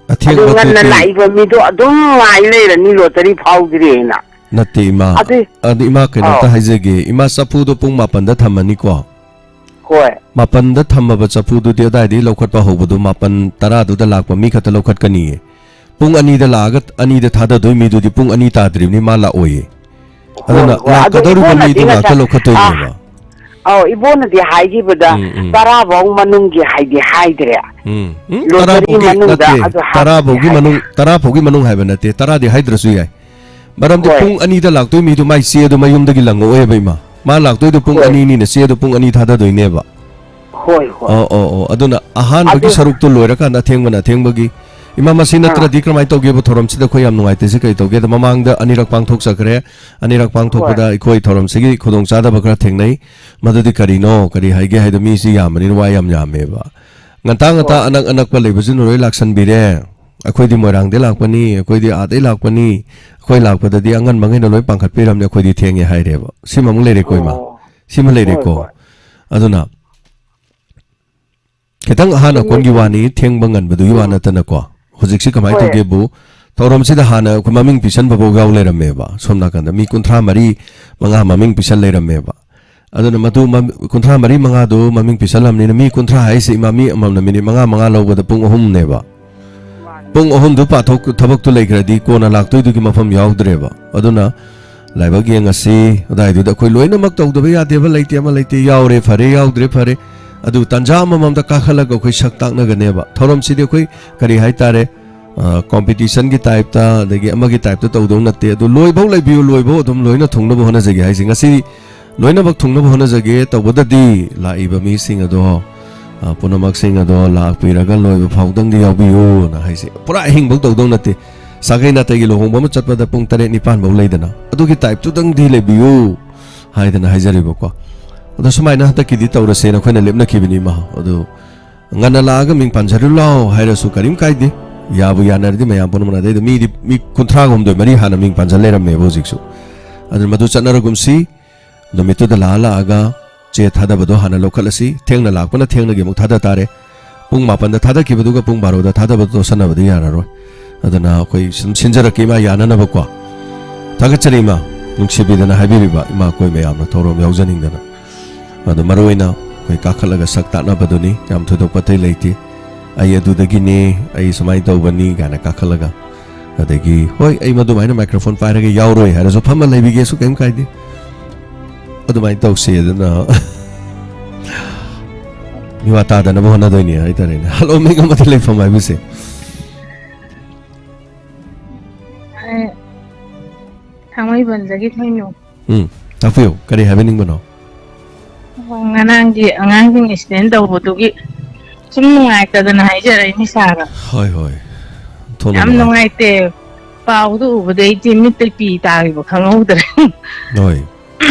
ꯑꯗꯨ ꯉꯟꯅ ꯑꯊꯦꯡꯕꯗꯨꯗꯤ ꯂꯥꯛꯏꯕ ꯃꯤꯗꯣ ꯑꯗꯨꯝ ꯉꯥꯏ ꯂꯩꯔꯅꯤ ꯂꯣꯇꯔꯤ ꯐꯥꯎꯗ꯭ꯔꯦꯅ꯫ ꯅꯠꯇꯦ, ꯏꯃꯥ꯫ ꯑꯗꯨ ꯑꯗꯨ ꯏꯃꯥ, ꯀꯩꯅꯣꯝꯇ ꯑꯧ꯫ ꯍꯥꯏꯖꯒꯦ꯫ ꯏꯃꯥ, ꯆꯐꯨꯗꯣ ꯄꯨꯡ ꯃꯥꯄꯟꯗ ꯊꯝꯃꯅꯤꯀꯣ꯫ ꯍꯣꯏ꯫ ꯃꯥꯄꯟꯗ ꯊꯝꯃꯕ ꯆꯐꯨꯗꯨꯗꯤ ꯑꯗꯥꯏꯗꯒꯤ ꯂꯧꯈꯠꯄ ꯍꯧꯕꯗꯨ ꯃꯥꯄꯟ ꯇꯔꯥꯗꯨꯗ ꯂꯥꯛꯄ ꯃꯤ ꯈꯛꯇ ꯂꯧꯈꯠꯀꯅꯤꯌꯦ꯫ ꯄꯨꯡ ꯑꯅꯤꯗ ꯂꯥꯛꯑꯒ ꯑꯅꯤꯗ ꯊꯥꯗꯗꯣꯏ ꯃꯤꯗꯨꯗꯤ ꯄꯨꯡ ꯑꯅꯤ ꯇꯥꯗ꯭ꯔꯤꯕꯅꯤ ꯃꯥ ꯂꯥꯛꯑꯣꯏꯌꯦ꯫ ꯍꯣꯏ, ꯑꯗꯨꯅ ꯍꯣꯏ꯫ ꯑꯗꯨ ꯂꯥꯛꯀꯗꯧꯔꯤꯕ ꯏꯕꯣꯅꯗꯤ ꯃꯤꯗꯨ ꯉꯥꯛꯇ ꯉꯁꯥꯏ, ꯑ, ꯂꯧꯈꯠꯇꯣꯏꯅꯦꯕ꯫ ꯑꯧ, ꯏꯕꯣꯅꯗꯤ ꯍꯥꯏꯈꯤꯕꯗ ꯎꯝ, ꯎꯝ꯫ ꯇꯔꯥ ꯐꯥꯎ ꯃꯅꯨꯡꯒꯤ ꯍꯥꯏꯗꯤ ꯍꯥꯏꯗ꯭ꯔꯦ꯫ ꯎꯝ, ꯎꯝ, ꯂꯣꯇꯔꯤ ꯇꯔꯥ ꯐꯥꯎꯒꯤ ꯃꯅꯨꯡꯗ ꯅꯠꯇꯦ, ꯑꯗꯨ ꯍꯥꯞꯄꯤ ꯇꯔꯥ ꯐꯥꯎꯒꯤ ꯍꯥꯏ꯫ ꯃꯅꯨꯡ, ꯇꯔꯥ ꯐꯥꯎꯒꯤ ꯃꯅꯨꯡ ꯍꯥꯏꯕ ꯅꯠꯇꯦ, ꯇꯔꯥꯗꯤ ꯍꯥꯏꯗ꯭ꯔꯁꯨ ꯌꯥꯏ꯫ ꯃꯔꯝꯗꯤ ꯍꯣꯏ꯫ ꯄꯨꯡ ꯑꯅꯤꯗ ꯂꯥꯛꯇꯣꯏ ꯃꯤꯗꯨ ꯃꯥꯏ ꯆꯦ ꯑꯗꯨ ꯃꯌꯨꯝꯗꯒꯤ ꯂꯪꯉꯛꯑꯣꯏꯕ, ꯏꯃꯥ꯫ ꯃꯥ ꯂꯥꯛꯇꯣꯏꯗꯣ ꯄꯨꯡ ꯍꯣꯏ꯫ ꯑꯅꯤꯅꯤꯅ ꯆꯦ ꯑꯗꯨ ꯄꯨꯡ ꯑꯅꯤ ꯊꯥꯗꯗꯣꯏꯅꯦꯕ꯫ ꯍꯣꯏ, ꯍꯣꯏ꯫ ꯑꯣ, ꯑꯣ, ꯑꯣ꯫ ꯑꯗꯨꯅ ꯑꯍꯥꯟꯕꯒꯤ ꯑꯗꯨ ꯁꯔꯨꯛꯇꯨ ꯂꯣꯏꯔꯀꯥꯟꯗ ꯑꯊꯦꯡꯕꯅ ꯑꯊꯦꯡꯕꯒꯤ꯫ ꯏꯃꯥ, ꯃꯁꯤ ꯑꯥ꯫ ꯅꯠꯇ꯭ꯔꯗꯤ ꯀꯔꯝꯍꯥꯏꯅ ꯇꯧꯒꯦꯕ? ꯊꯧꯔꯝꯁꯤꯗ ꯑꯩꯈꯣꯏ ꯌꯥꯝ ꯅꯨꯡꯉꯥꯏꯇ꯭ꯔꯤꯁꯦ ꯀꯔꯤ ꯇꯧꯒꯦꯗ, ꯃꯃꯥꯡꯗ ꯑꯅꯤꯔꯛ ꯄꯥꯡꯊꯣꯛꯆꯈ꯭ꯔꯦ꯫ ꯑꯅꯤꯔꯛ ꯍꯣꯏ꯫ ꯄꯥꯡꯊꯣꯛꯄꯗ ꯑꯩꯈꯣꯏ ꯊꯧꯔꯝꯁꯤꯒꯤ ꯈꯨꯗꯣꯡꯆꯥꯗꯕ ꯈꯔ ꯊꯦꯡꯅꯩ꯫ ꯃꯗꯨꯗꯤ ꯀꯔꯤꯅꯣ? ꯀꯔꯤ ꯍꯥꯏꯒꯦ ꯍꯥꯏꯗꯣ, ꯃꯤꯁꯤ ꯌꯥꯝꯕꯅꯤꯅ ꯋꯥ ꯌꯥꯝ ꯌꯥꯝꯃꯦꯕ꯫ ꯉꯟꯇꯥ ꯉꯟꯇꯥ ꯍꯣꯏ꯫ ꯑꯅꯛ ꯑꯅꯛꯄ ꯂꯩꯕꯁꯤꯅ ꯂꯣꯏ ꯂꯥꯛꯁꯟꯕꯤꯔꯦ꯫ "ꯑꯩꯈꯣꯏꯗꯤ ꯃꯣꯏꯔꯥꯡꯗꯩ ꯂꯥꯛꯄꯅꯤ, ꯑꯩꯈꯣꯏꯗꯤ ꯑꯥꯗꯩ ꯂꯥꯛꯄꯅꯤ, ꯑꯩꯈꯣꯏ ꯂꯥꯛꯄꯗꯗꯤ ꯑꯉꯟꯕꯉꯩꯅ ꯂꯣꯏ ꯄꯥꯟꯈꯠꯄꯤꯔꯝꯅꯦ, ꯑꯩꯈꯣꯏꯗꯤ ꯊꯦꯡꯉꯦ" ꯍꯥꯏꯔꯦꯕ꯫ ꯁꯤꯃ ꯑꯃꯨꯛ ꯂꯩꯔꯦꯀꯣ, ꯏꯃꯥ꯫ ꯑꯣ꯫ ꯁꯤꯃ ꯍꯣꯏ, ꯂꯩꯔꯦꯀꯣ꯫ ꯍꯣꯏ꯫ ꯑꯗꯨꯅ ꯈꯤꯇꯪ ꯑꯍꯥꯟ ꯑꯗꯨꯅꯦ꯫ ꯑꯀꯣꯟꯒꯤ ꯋꯥꯅꯤ, ꯊꯦꯡꯕ ꯉꯟꯕꯗꯨꯒꯤ ꯋꯥ ꯎꯝ꯫ ꯅꯠꯇꯅꯀꯣ꯫ ꯍꯧꯖꯤꯛꯁꯤ ꯀꯃꯥꯏꯅ ꯍꯣꯏ꯫ ꯇꯧꯒꯦꯕꯨ, ꯊꯧꯔꯝꯁꯤꯗ ꯍꯥꯟꯅ ꯑꯩꯈꯣꯏ ꯃꯃꯤꯡ ꯄꯤꯁꯟꯕꯐꯥꯎ ꯌꯥꯎ ꯂꯩꯔꯝꯃꯦꯕ꯫ ꯁꯣꯝ ꯅꯥꯀꯟꯗ ꯃꯤ ꯀꯨꯟꯊ꯭ꯔꯥ ꯃꯔꯤ ꯃꯉꯥ ꯃꯃꯤꯡ ꯄꯤꯁꯟ ꯂꯩꯔꯝꯃꯦꯕ꯫ ꯑꯗꯨꯅ ꯃꯗꯨ ꯃꯝ-, ꯀꯨꯟꯊ꯭ꯔꯥ ꯃꯔꯤ ꯃꯉꯥꯗꯨ ꯃꯃꯤꯡ ꯄꯤꯁꯜꯂꯝꯅꯤꯅ ꯃꯤ ꯀꯨꯟꯊ꯭ꯔꯥ ꯍꯥꯏꯁꯦ ꯏꯃꯥ, ꯃꯤ ꯑꯃꯃꯝꯅ ꯃꯤꯅꯤꯠ ꯃꯉꯥ ꯃꯉꯥ ꯂꯧꯕꯗ ꯄꯨꯡ ꯑꯍꯨꯝꯅꯦꯕ꯫ ꯃꯥꯅꯦ꯫ ꯄꯨꯡ ꯑꯍꯨꯝꯗꯨ ꯄꯥꯊꯣꯛ-, ꯊꯕꯛꯇꯨ ꯂꯩꯈ꯭ꯔꯗꯤ ꯀꯣꯟꯅ ꯂꯥꯛꯇꯣꯏꯗꯨꯒꯤ ꯃꯐꯝ ꯌꯥꯎꯗ꯭ꯔꯦꯕ꯫ ꯑꯗꯨꯅ ꯂꯥꯏꯕꯛ ꯌꯦꯡꯉꯁꯤ꯫ ꯑꯗꯨꯋꯥꯏꯗꯨꯗ ꯑꯩꯈꯣꯏ ꯂꯣꯏꯅꯃꯛ ꯇꯧꯗꯕ ꯌꯥꯗꯦꯕ, ꯂꯩꯇꯦ ꯑꯃ ꯂꯩꯇꯦ, ꯌꯥꯎꯔꯦ ꯐꯔꯦ, ꯌꯥꯎꯗ꯭ꯔꯦ ꯐꯔꯦ꯫ ꯑꯗꯨ ꯇꯥꯟꯖꯥ ꯑꯃꯃꯝꯗ ꯀꯥꯈꯠꯂꯒ ꯑꯩꯈꯣꯏ ꯁꯛ ꯇꯥꯛꯅꯒꯅꯦꯕ꯫ ꯊꯧꯔꯝꯁꯤꯗꯤ ꯑꯩꯈꯣꯏ ꯀꯔꯤ ꯍꯥꯏꯇꯥꯔꯦ, ꯑ, ꯀꯣꯝꯄꯤꯇꯤꯁꯟꯒꯤ ꯇꯥꯏꯞꯇ, ꯑꯗꯒꯤ ꯑꯃꯒꯤ ꯇꯥꯏꯞꯇ ꯇꯧꯗꯧ ꯅꯠꯇꯦ꯫ ꯑꯗꯨ ꯂꯣꯏꯐꯧ ꯂꯩꯕꯤꯌꯨ, ꯂꯣꯏꯐꯧ ꯑꯗꯨꯝ ꯂꯣꯏꯅ ꯊꯨꯡꯅꯕ ꯍꯣꯠꯅꯖꯒꯦ ꯍꯥꯏꯁꯦ꯫ ꯉꯁꯤ ꯂꯣꯏꯅꯃꯛ ꯊꯨꯡꯅꯕ ꯍꯣꯠꯅꯖꯒꯦ꯫ ꯇꯧꯕꯗꯗꯤ ꯂꯥꯛꯏꯕ ꯃꯤꯁꯤꯡ ꯑꯗꯣ, ꯑ, ꯄꯨꯝꯅꯃꯛꯁꯤꯡ ꯑꯗꯣ ꯂꯥꯛꯄꯤꯔꯒ ꯂꯣꯏꯕ ꯐꯥꯎꯗꯪꯗꯤ ꯌꯥꯎꯕꯤꯌꯨꯅ ꯍꯥꯏꯁꯦ꯫ ꯄꯨꯔꯥ ꯑꯍꯤꯡꯐꯧ ꯇꯧꯗꯧ ꯅꯠꯇꯦ꯫ ꯁꯥꯒꯩ ꯅꯥꯇꯩꯒꯤ ꯂꯨꯍꯣꯡꯕ ꯑꯃ ꯆꯠꯄꯗ ꯄꯨꯡ ꯇꯔꯦꯠ ꯅꯤꯄꯥꯟ ꯐꯧ ꯂꯩꯗꯅ, ꯑꯗꯨꯒꯤ ꯇꯥꯏꯞꯇꯨꯗꯪꯗꯤ ꯂꯩꯕꯤꯌꯨ ꯍꯥꯏꯗꯅ ꯍꯥꯏꯖꯔꯤꯕꯀꯣ꯫ ꯑꯗꯣ ꯁꯨꯃꯥꯏꯅ ꯍꯟꯗꯛꯀꯤꯗꯤ ꯇꯧꯔꯁꯦꯅ ꯑꯩꯈꯣꯏꯅ ꯂꯦꯞꯅꯈꯤꯕꯅꯤ ꯏꯃꯥ꯫ ꯑꯗꯨ ꯉꯟꯅ ꯂꯥꯛꯑꯒ ꯃꯤꯡ ꯄꯥꯟꯖꯔꯨ ꯂꯥꯎ ꯍꯥꯏꯔꯁꯨ ꯀꯔꯤꯝ ꯀꯥꯏꯗꯦ꯫ ꯌꯥꯕꯨ ꯌꯥꯅꯔꯗꯤ ꯃꯌꯥꯝ ꯄꯨꯝꯅꯃꯛꯅ꯫ ꯑꯗꯩꯗ ꯃꯤꯗꯤ ꯃꯤ ꯀꯨꯟꯊ꯭ꯔꯥꯒ ꯍꯨꯝꯗꯣꯏ ꯃꯔꯤ ꯍꯥꯟꯅ ꯃꯤꯡ ꯄꯥꯟꯖꯜ ꯂꯩꯔꯝꯃꯦꯕ ꯍꯧꯖꯤꯛꯁꯨ꯫ ꯑꯗꯨꯅ ꯃꯗꯨ ꯆꯠꯅꯔꯒꯨꯝꯁꯤ꯫ ꯅꯨꯃꯤꯠꯇꯨꯗ ꯂꯥꯛꯑ ꯂꯥꯛꯑꯒ ꯆꯦ ꯊꯥꯗꯕꯗꯣ ꯍꯥꯟꯅ ꯂꯧꯈꯠꯂꯁꯤ꯫ ꯊꯦꯡꯅ ꯂꯥꯛꯄꯅ ꯊꯦꯡꯅꯒꯤ ꯑꯃꯨꯛ ꯊꯥꯗ ꯇꯥꯔꯦ꯫ ꯄꯨꯡ ꯃꯥꯄꯟꯗ ꯊꯥꯗꯈꯤꯕꯗꯨꯒ ꯄꯨꯡ ꯕꯥꯔꯣꯗ ꯊꯥꯗꯕꯗꯣ ꯇꯣꯠꯁꯟꯅꯕꯗꯤ ꯌꯥꯔꯔꯣꯏ꯫ ꯑꯗꯨꯅ ꯑꯩꯈꯣꯏ ꯁꯨꯝ ꯁꯤꯟꯖꯔꯛꯀꯦ ꯏꯃꯥ, ꯌꯥꯅꯅꯕꯀꯣ꯫ ꯊꯥꯒꯠꯆꯔꯤ ꯏꯃꯥ, ꯅꯨꯡꯁꯤꯕꯤꯗꯅ ꯍꯥꯏꯕꯤꯔꯤꯕ ꯏꯃꯥ ꯑꯩꯈꯣꯏ ꯃꯌꯥꯝꯅ ꯊꯧꯔꯝ ꯌꯥꯎꯖꯅꯤꯡꯗꯅ꯫ ꯑꯗꯣ ꯃꯔꯨ ꯑꯣꯏꯅ ꯑꯩꯈꯣꯏ ꯀꯥꯈꯠꯂꯒ ꯁꯛ ꯇꯥꯛꯅꯕꯗꯨꯅꯤ, ꯌꯥꯝ ꯊꯣꯏꯗꯣꯛꯄ ꯑꯇꯩ ꯂꯩꯇꯦ꯫ "ꯑꯩ ꯑꯗꯨꯗꯒꯤꯅꯦ, ꯑꯩ ꯁꯨꯃꯥꯏꯅ ꯇꯧꯕꯅꯤ" ꯀꯥꯏꯅ ꯀꯥꯈꯠꯂꯒ, ꯑꯗꯒꯤ, "ꯍꯣꯏ, ꯑꯩ ꯃꯗꯨꯃꯥꯏꯅ ꯃꯥꯏꯀ꯭ꯔꯣꯐꯣꯟ ꯄꯥꯏꯔꯒ ꯌꯥꯎꯔꯣꯏ" ꯍꯥꯏꯔꯁꯨ ꯐꯝꯃ ꯂꯩꯕꯤꯒꯦꯁꯨ ꯀꯔꯤꯝ ꯀꯥꯏꯗꯦ꯫ ꯑꯗꯨꯃꯥꯏꯅ ꯇꯧꯁꯦ꯫ ꯑꯗꯨꯅ ꯃꯤꯋꯥ ꯇꯥꯗꯅꯕ ꯍꯣꯠꯅꯗꯣꯏꯅꯦ ꯍꯥꯏꯇꯥꯔꯦꯅꯦ꯫ ꯍꯜꯂꯣ, ꯃꯤꯡ ꯑꯃꯗꯤ ꯂꯩꯐꯝ ꯍꯥꯏꯕꯁꯦ꯫ ꯑꯦ, ꯊꯥꯡꯃꯩꯕꯟꯗꯒꯤ ꯊꯣꯏꯅꯨ꯫ ꯎꯝ, ꯇꯥꯛꯄꯤꯌꯨ, ꯀꯔꯤ ꯍꯥꯏꯕꯤꯅꯤꯡꯕꯅꯣ? ꯑꯣ, ꯉꯔꯥꯡꯒꯤ ꯑꯉꯥꯡꯁꯤꯡ ꯑꯦꯛꯁꯤꯗꯦꯟ ꯇꯧꯕꯗꯨꯒꯤ ꯁꯨꯝ ꯅꯨꯡꯉꯥꯏꯇꯗꯅ ꯍꯥꯏꯖꯔꯛꯏꯅꯤ, ꯁꯥꯔ꯫ ꯍꯣꯏ, ꯍꯣꯏ꯫ ꯊꯣꯛꯂꯛꯑꯣ, ꯌꯥꯝ ꯅꯨꯡꯉꯥꯏ꯫ ꯅꯨꯡꯉꯥꯏꯇꯦ꯫ ꯄꯥꯎꯗꯨ ꯎꯕꯗꯩꯗꯤ ꯃꯤꯠꯇ ꯄꯤ ꯇꯥꯈꯤꯕ ꯈꯪꯍꯧꯗ꯭ꯔꯦ꯫ ꯍꯣꯏ꯫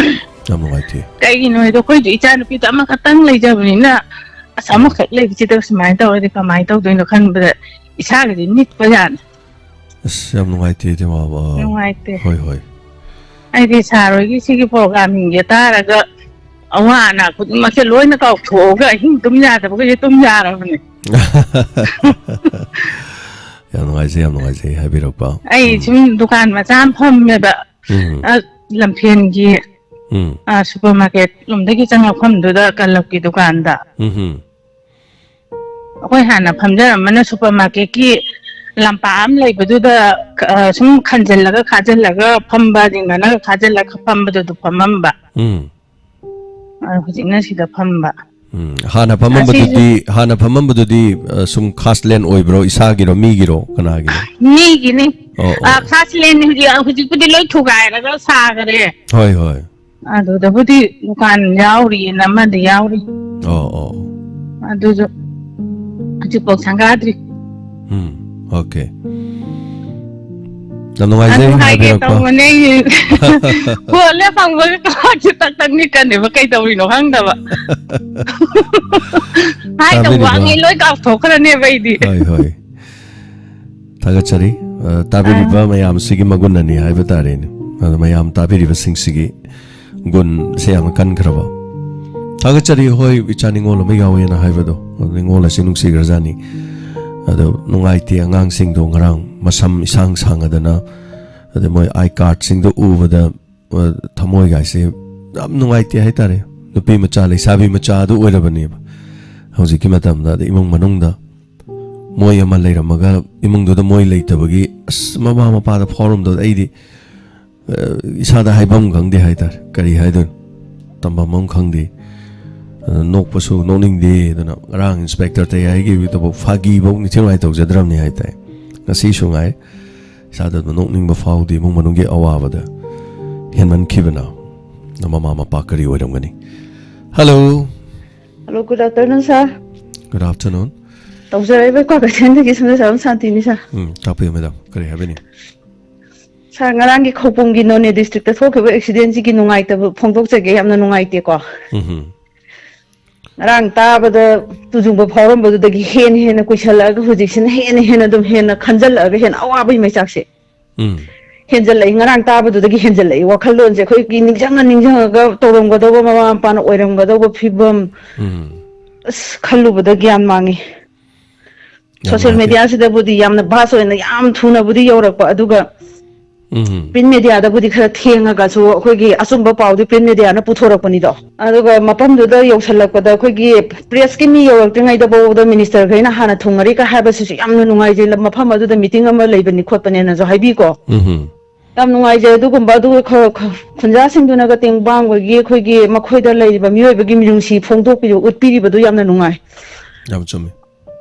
ꯌꯥꯝ ꯅꯨꯡꯉꯥꯏꯇꯦ꯫ ꯀꯩꯒꯤꯅꯣ ꯍꯥꯏꯗꯤ ꯑꯩꯈꯣꯏꯁꯨ ꯏꯆꯥ ꯅꯨꯄꯤꯗꯣ ꯑꯃꯈꯛꯇꯪ ꯂꯩꯖꯕꯅꯤꯅ, ꯑꯁ, ꯎꯝ꯫ ꯑꯃꯈꯛ ꯂꯩꯕꯁꯤꯗ ꯁꯨꯃꯥꯏꯅ ꯇꯧꯔꯗꯤ ꯀꯃꯥꯏꯅ ꯇꯧꯗꯣꯏꯅꯣ ꯈꯟꯕꯗ ꯏꯁꯥꯒꯗꯤ ꯅꯤꯛꯄ ꯖꯥꯠꯅꯤ꯫ ꯑꯁ, ꯌꯥꯝ ꯅꯨꯡꯉꯥꯏꯇꯦ, ꯏꯇꯩꯃ꯫ ꯑ, ꯅꯨꯡꯉꯥꯏꯇꯦ꯫ ꯍꯣꯏ, ꯍꯣꯏ꯫ ꯑꯩꯗꯤ ꯁꯥꯔ ꯍꯣꯏꯒꯤ ꯁꯤꯒꯤ programꯁꯤꯡꯁꯦ ꯇꯥꯔꯒ ꯑꯋꯥ ꯑꯅꯥ ꯈꯨꯗꯤꯡꯃꯛꯁꯦ ꯂꯣꯏꯅ ꯀꯥꯎꯊꯣꯛꯑꯒ ꯑꯍꯤꯡ ꯇꯨꯝ ꯌꯥꯗꯕꯈꯩꯁꯦ ꯇꯨꯝ ꯌꯥꯔꯕꯅꯦ꯫ ꯌꯥꯝ ꯅꯨꯡꯉꯥꯏꯖꯩ, ꯌꯥꯝ ꯅꯨꯡꯉꯥꯏꯖꯩ ꯍꯥꯏꯕꯤꯔꯛꯄ꯫ ꯑꯩ ꯎꯝ꯫ ꯁꯨꯝ ꯗꯨꯀꯥꯟ ꯃꯆꯥ ꯑꯃ ꯐꯝꯃꯦꯕ꯫ ꯎꯝ꯫ ꯑ, ꯂꯝꯐꯦꯟꯒꯤ, ꯎꯝ꯫ ꯑ, supermarket ꯂꯣꯝꯗꯒꯤ ꯆꯪꯉꯛꯐꯝꯗꯨꯗ ꯀꯜꯂꯕꯀꯤ ꯗꯨꯀꯥꯟꯗ꯫ ꯎꯝ ꯍꯝ꯫ ꯑꯩꯈꯣꯏ ꯍꯥꯟꯅ ꯐꯝꯖꯔꯝꯕꯅ supermarketꯀꯤ ꯂꯝꯄꯥꯛ ꯑꯃ ꯂꯩꯕꯗꯨꯗ, ꯑ, ꯁꯨꯝ ꯈꯟꯖꯜꯂꯒ ꯈꯥꯖꯤꯜꯂꯒ ꯐꯝꯕ, ꯆꯤꯡꯅꯅꯒ ꯈꯥꯖꯤꯜꯂꯒ ꯐꯝꯕꯗꯨꯗ ꯐꯝꯃꯝꯕ꯫ ꯎꯝ꯫ ꯑ, ꯍꯧꯖꯤꯛꯅ ꯁꯤꯗ ꯐꯝꯕ꯫ ꯎꯝ꯫ ꯍꯥꯟꯅ ꯑ, ꯁꯤꯁꯨ ꯐꯝꯃꯝꯕꯗꯨꯗꯤ, ꯍꯥꯟꯅ ꯐꯝꯃꯝꯕꯗꯨꯗꯤ, ꯑ, ꯁꯨꯝ ꯈꯥꯁ ꯂꯦꯟ ꯑꯣꯏꯕ꯭ꯔꯣ? ꯏꯁꯥꯒꯤꯔꯣ, ꯃꯤꯒꯤꯔꯣ, ꯀꯅꯥꯒꯤꯅꯣ? ꯃꯤꯒꯤꯅꯤ꯫ ꯑꯣ, ꯑ, ꯑꯣ꯫ ꯈꯥꯁ ꯂꯦꯟꯅꯤ ꯍꯧꯖꯤꯛ, ꯍꯧꯖꯤꯛꯄꯨꯗꯤ ꯂꯣꯏ ꯊꯨꯒꯥꯏꯔꯒ ꯁꯥꯈꯔꯦ꯫ ꯍꯣꯏ, ꯍꯣꯏ꯫ ꯑꯗꯨꯗꯕꯨꯗꯤ ꯗꯨꯀꯥꯟ ꯌꯥꯎꯔꯤꯅ ꯑꯃꯗꯤ ꯌꯥꯎꯔꯤ꯫ ꯑꯣ, ꯑꯣ꯫ ꯑꯗꯨꯁꯨ ꯍꯧꯖꯤꯛꯐꯥꯎ ꯁꯪꯒꯥꯗ꯭ꯔꯤ꯫ ꯎꯝ, okay꯫ ꯌꯥꯝ ꯅꯨꯡꯉꯥꯏꯖꯩ ꯑꯗꯨ ꯍꯥꯏꯒꯦ ꯍꯥꯏꯕꯤꯔꯛꯄ꯫ ꯇꯧꯕꯅꯦ꯫ ꯐꯣꯟ ꯍꯦꯛ ꯐꯪꯕꯒ ꯀ꯭ꯂꯥꯛꯁꯦ ꯇꯛ ꯇꯛ ꯅꯤꯛꯀꯅꯦꯕ, ꯀꯩꯗꯧꯔꯤꯅꯣ ꯈꯪꯗꯕ꯫ ꯍꯥꯏꯗꯧꯕ ꯇꯥꯕꯤꯔꯤꯕ ꯋꯥꯉꯩ ꯂꯣꯏ ꯀꯥꯎꯊꯣꯛꯈ꯭ꯔꯅꯦꯕ ꯑꯩꯗꯤ꯫ ꯍꯣꯏ, ꯍꯣꯏ꯫ ꯊꯥꯒꯠꯆꯔꯤ꯫ ꯑ, ꯇꯥꯕꯤꯔꯤꯕ ꯑꯥ꯫ ꯃꯌꯥꯝꯁꯤꯒꯤ ꯃꯒꯨꯟꯅꯅꯤ ꯍꯥꯏꯕ ꯇꯥꯔꯦꯅꯦ꯫ ꯑꯗꯣ ꯃꯌꯥꯝ ꯇꯥꯕꯤꯔꯤꯕꯁꯤꯡꯁꯤꯒꯤ ꯒꯨꯟꯁꯦ ꯌꯥꯝꯅ ꯀꯟꯈ꯭ꯔꯕ꯫ ꯊꯥꯒꯠꯆꯔꯤ, ꯍꯣꯏ, ꯏꯆꯥ ꯅꯤꯉꯣꯜ ꯑꯃ ꯌꯥꯎꯋꯦꯅ ꯍꯥꯏꯕꯗꯣ, ꯅꯤꯉꯣꯜ ꯑꯁꯤ ꯅꯨꯡꯁꯤꯈ꯭ꯔꯖꯥꯠꯅꯤ꯫ ꯑꯗꯣ ꯅꯨꯡꯉꯥꯏꯇꯦ, ꯑꯉꯥꯡꯁꯤꯡꯗꯣ ꯉꯔꯥꯡ ꯃꯁꯝ ꯏꯁꯥꯡ ꯁꯥꯡꯉꯗꯅ, ꯑꯗꯩ ꯃꯣꯏ I cardꯁꯤꯡꯗꯣ ꯎꯕꯗ, ꯑ, ꯊꯃꯣꯏꯒꯥꯏꯁꯦ ꯌꯥꯝ ꯅꯨꯡꯉꯥꯏꯇꯦ ꯍꯥꯏꯇꯥꯔꯦ꯫ ꯅꯨꯄꯤ ꯃꯆꯥ, ꯂꯩꯁꯥꯕꯤ ꯃꯆꯥ ꯑꯗꯨ ꯑꯣꯏꯔꯕꯅꯦꯕ ꯍꯧꯖꯤꯛꯀꯤ ꯃꯇꯝꯗ꯫ ꯑꯗ ꯏꯃꯨꯡ ꯃꯅꯨꯡꯗ ꯃꯣꯏ ꯑꯃ ꯂꯩꯔꯝꯃꯒ ꯏꯃꯨꯡꯗꯨꯗ ꯃꯣꯏ ꯂꯩꯇꯕꯒꯤ, ꯑꯁ, ꯃꯃꯥ ꯃꯄꯥꯗ ꯐꯥꯎꯔꯝꯗꯕꯗ ꯑꯩꯗꯤ, ꯑ, ꯏꯁꯥꯗ ꯍꯥꯏꯐꯝ ꯈꯪꯗꯦ ꯍꯥꯏꯇꯥꯔꯦ꯫ ꯀꯔꯤ ꯍꯥꯏꯗꯣꯏꯅꯣ? ꯇꯝꯐꯝ ꯑꯃ ꯈꯪꯗꯦ꯫ ꯑꯗ ꯅꯣꯛꯄꯁꯨ ꯅꯣꯛꯅꯤꯡꯗꯦ꯫ ꯑꯗꯨꯅ ꯉꯔꯥꯡ ꯏꯟꯁꯄꯦꯛꯇꯔ ꯇꯌꯥꯏꯒꯤꯗꯨꯕꯨ ꯐꯥꯒꯤꯐꯧ ꯅꯤꯡꯊꯤ ꯅꯨꯡꯉꯥꯏ ꯇꯧꯖꯗ꯭ꯔꯕꯅꯤ ꯍꯥꯏꯇꯥꯔꯦ꯫ ꯉꯁꯤꯁꯨ ꯉꯥꯏ꯫ ꯏꯁꯥꯗ ꯑꯗꯨꯝ ꯅꯣꯛꯅꯤꯡꯕ ꯐꯥꯎꯗꯦ, ꯏꯃꯨꯡ ꯃꯅꯨꯡꯒꯤ ꯑꯋꯥꯕꯗ ꯍꯦꯟꯃꯟꯈꯤꯕꯅ꯫ ꯃꯃꯥ ꯃꯄꯥ ꯀꯔꯤ ꯑꯣꯏꯔꯝꯒꯅꯤ? Hello꯫ Hello, good afternoon, sir꯫ Good afternoon꯫ ꯇꯧꯖꯔꯛꯏꯕ ꯀ꯭ꯋꯥꯀꯩꯊꯦꯜꯗꯒꯤ ꯁꯨꯝꯅ ꯁꯥꯕ ꯁꯥꯟꯇꯤꯅꯤ, sir꯫ ꯎꯝ, ꯇꯥꯛꯄꯤꯌꯨ, madam, ꯀꯔꯤ ꯍꯥꯏꯕꯤꯅꯤꯡ? Sir, ꯉꯔꯥꯡꯒꯤ ꯈꯧꯄꯨꯝꯒꯤ ꯅꯣꯅꯦ districtꯇ ꯊꯣꯛꯈꯤꯕ accidentꯁꯤꯒꯤ ꯅꯨꯡꯉꯥꯏꯇꯕ ꯐꯣꯡꯗꯣꯛꯆꯒꯦ, ꯌꯥꯝꯅ ꯅꯨꯡꯉꯥꯏꯇꯦꯀꯣ꯫ ꯎꯝ ꯍꯝ꯫ ꯉꯔꯥꯡ ꯇꯥꯕꯗ ꯇꯨꯖꯨꯡꯕ ꯐꯥꯎꯔꯝꯕꯗꯨꯗꯒꯤ ꯍꯦꯟꯅ ꯍꯦꯟꯅ ꯀꯨꯏꯁꯜꯂꯛꯑꯒ ꯍꯧꯖꯤꯛꯁꯤꯅ ꯍꯦꯟꯅ ꯍꯦꯟꯅ ꯑꯗꯨꯝ ꯍꯦꯟꯅ ꯈꯟꯖꯜꯂꯛꯑꯒ ꯍꯦꯟꯅ ꯑꯋꯥꯕꯒꯤ ꯃꯩꯆꯥꯛꯁꯦ ꯎꯝ꯫ ꯍꯦꯟꯖꯜꯂꯛꯏ꯫ ꯉꯔꯥꯡ ꯇꯥꯕꯗꯨꯗꯒꯤ ꯍꯦꯟꯖꯜꯂꯛꯏ꯫ ꯋꯥꯈꯜꯂꯣꯟꯁꯦ ꯑꯩꯈꯣꯏꯒꯤ ꯅꯤꯡꯁꯤꯡꯉ ꯅꯤꯡꯁꯤꯡꯉꯒ ꯇꯧꯔꯝꯒꯗꯧꯕ, ꯃꯃꯥ ꯃꯄꯥꯅ ꯑꯣꯏꯔꯝꯒꯗꯧꯕ ꯐꯤꯕꯝ, ꯎꯝ꯫ ꯑꯁ, ꯈꯜꯂꯨꯕꯗ ꯒ꯭ꯌꯥꯟ ꯃꯥꯡꯉꯤ꯫ ꯌꯥꯝ ꯁꯣꯁꯦꯜ ꯅꯨꯡꯉꯥꯏꯇꯦ꯫ ꯃꯦꯗꯤꯌꯥꯁꯤꯗꯕꯨꯗꯤ ꯌꯥꯝꯅ ꯚꯥꯁ ꯑꯣꯏꯅ ꯌꯥꯝ ꯊꯨꯅꯕꯨꯗꯤ ꯌꯧꯔꯛꯄ, ꯑꯗꯨꯒ ꯎꯝ꯫ ꯄ꯭ꯔꯤꯟ ꯃꯦꯗꯤꯌꯥꯗꯕꯨꯗꯤ ꯈꯔ ꯊꯦꯡꯉꯒꯁꯨ ꯑꯩꯈꯣꯏꯒꯤ ꯑꯆꯨꯝꯕ ꯄꯥꯎꯗꯤ ꯄ꯭ꯔꯤꯟ ꯃꯦꯗꯤꯌꯥꯅ ꯄꯨꯊꯣꯔꯛꯄꯅꯤꯗꯣ꯫ ꯑꯗꯨꯒ ꯃꯐꯝꯗꯨꯗ ꯌꯧꯁꯜꯂꯛꯄꯗ ꯑꯩꯈꯣꯏꯒꯤ ꯄ꯭ꯔꯦꯁꯀꯤ ꯃꯤ ꯌꯧꯔꯛꯇ꯭ꯔꯤꯉꯩꯗ ꯐꯥꯎꯕꯗ ꯃꯤꯅꯤꯁꯇꯔꯈꯩꯅ ꯍꯥꯟꯅ ꯊꯨꯡꯉꯔꯤꯒ ꯍꯥꯏꯕꯁꯤꯁꯨ ꯌꯥꯝꯅ ꯅꯨꯡꯉꯥꯏꯖꯩ꯫ ꯂꯝ-, ꯃꯐꯝ ꯑꯗꯨꯗ ꯃꯤꯇꯤꯡ ꯑꯃ ꯂꯩꯕꯅꯤ ꯈꯣꯠꯄꯅꯦꯅꯁꯨ ꯍꯥꯏꯕꯤꯀꯣ꯫ ꯎꯝ꯫ ꯌꯥꯝ ꯅꯨꯡꯉꯥꯏꯖꯩ꯫ ꯑꯗꯨꯒꯨꯝꯕ, ꯑꯗꯨꯒ ꯈ-, ꯈ-, ꯈꯨꯟꯖꯥꯁꯤꯡꯗꯨꯅꯒ ꯇꯦꯡꯕꯥꯡꯕꯒꯤ ꯑꯩꯈꯣꯏꯒꯤ ꯃꯈꯣꯏꯗ ꯂꯩꯔꯤꯕ ꯃꯤꯑꯣꯏꯕꯒꯤ ꯃꯤꯅꯨꯡꯁꯤ ꯐꯣꯡꯗꯣꯛꯄꯤꯕ, ꯎꯠꯄꯤꯔꯤꯕꯗꯨ ꯌꯥꯝꯅ ꯅꯨꯡꯉꯥꯏ꯫ ꯌꯥꯝ ꯆꯨꯝꯃꯤ꯫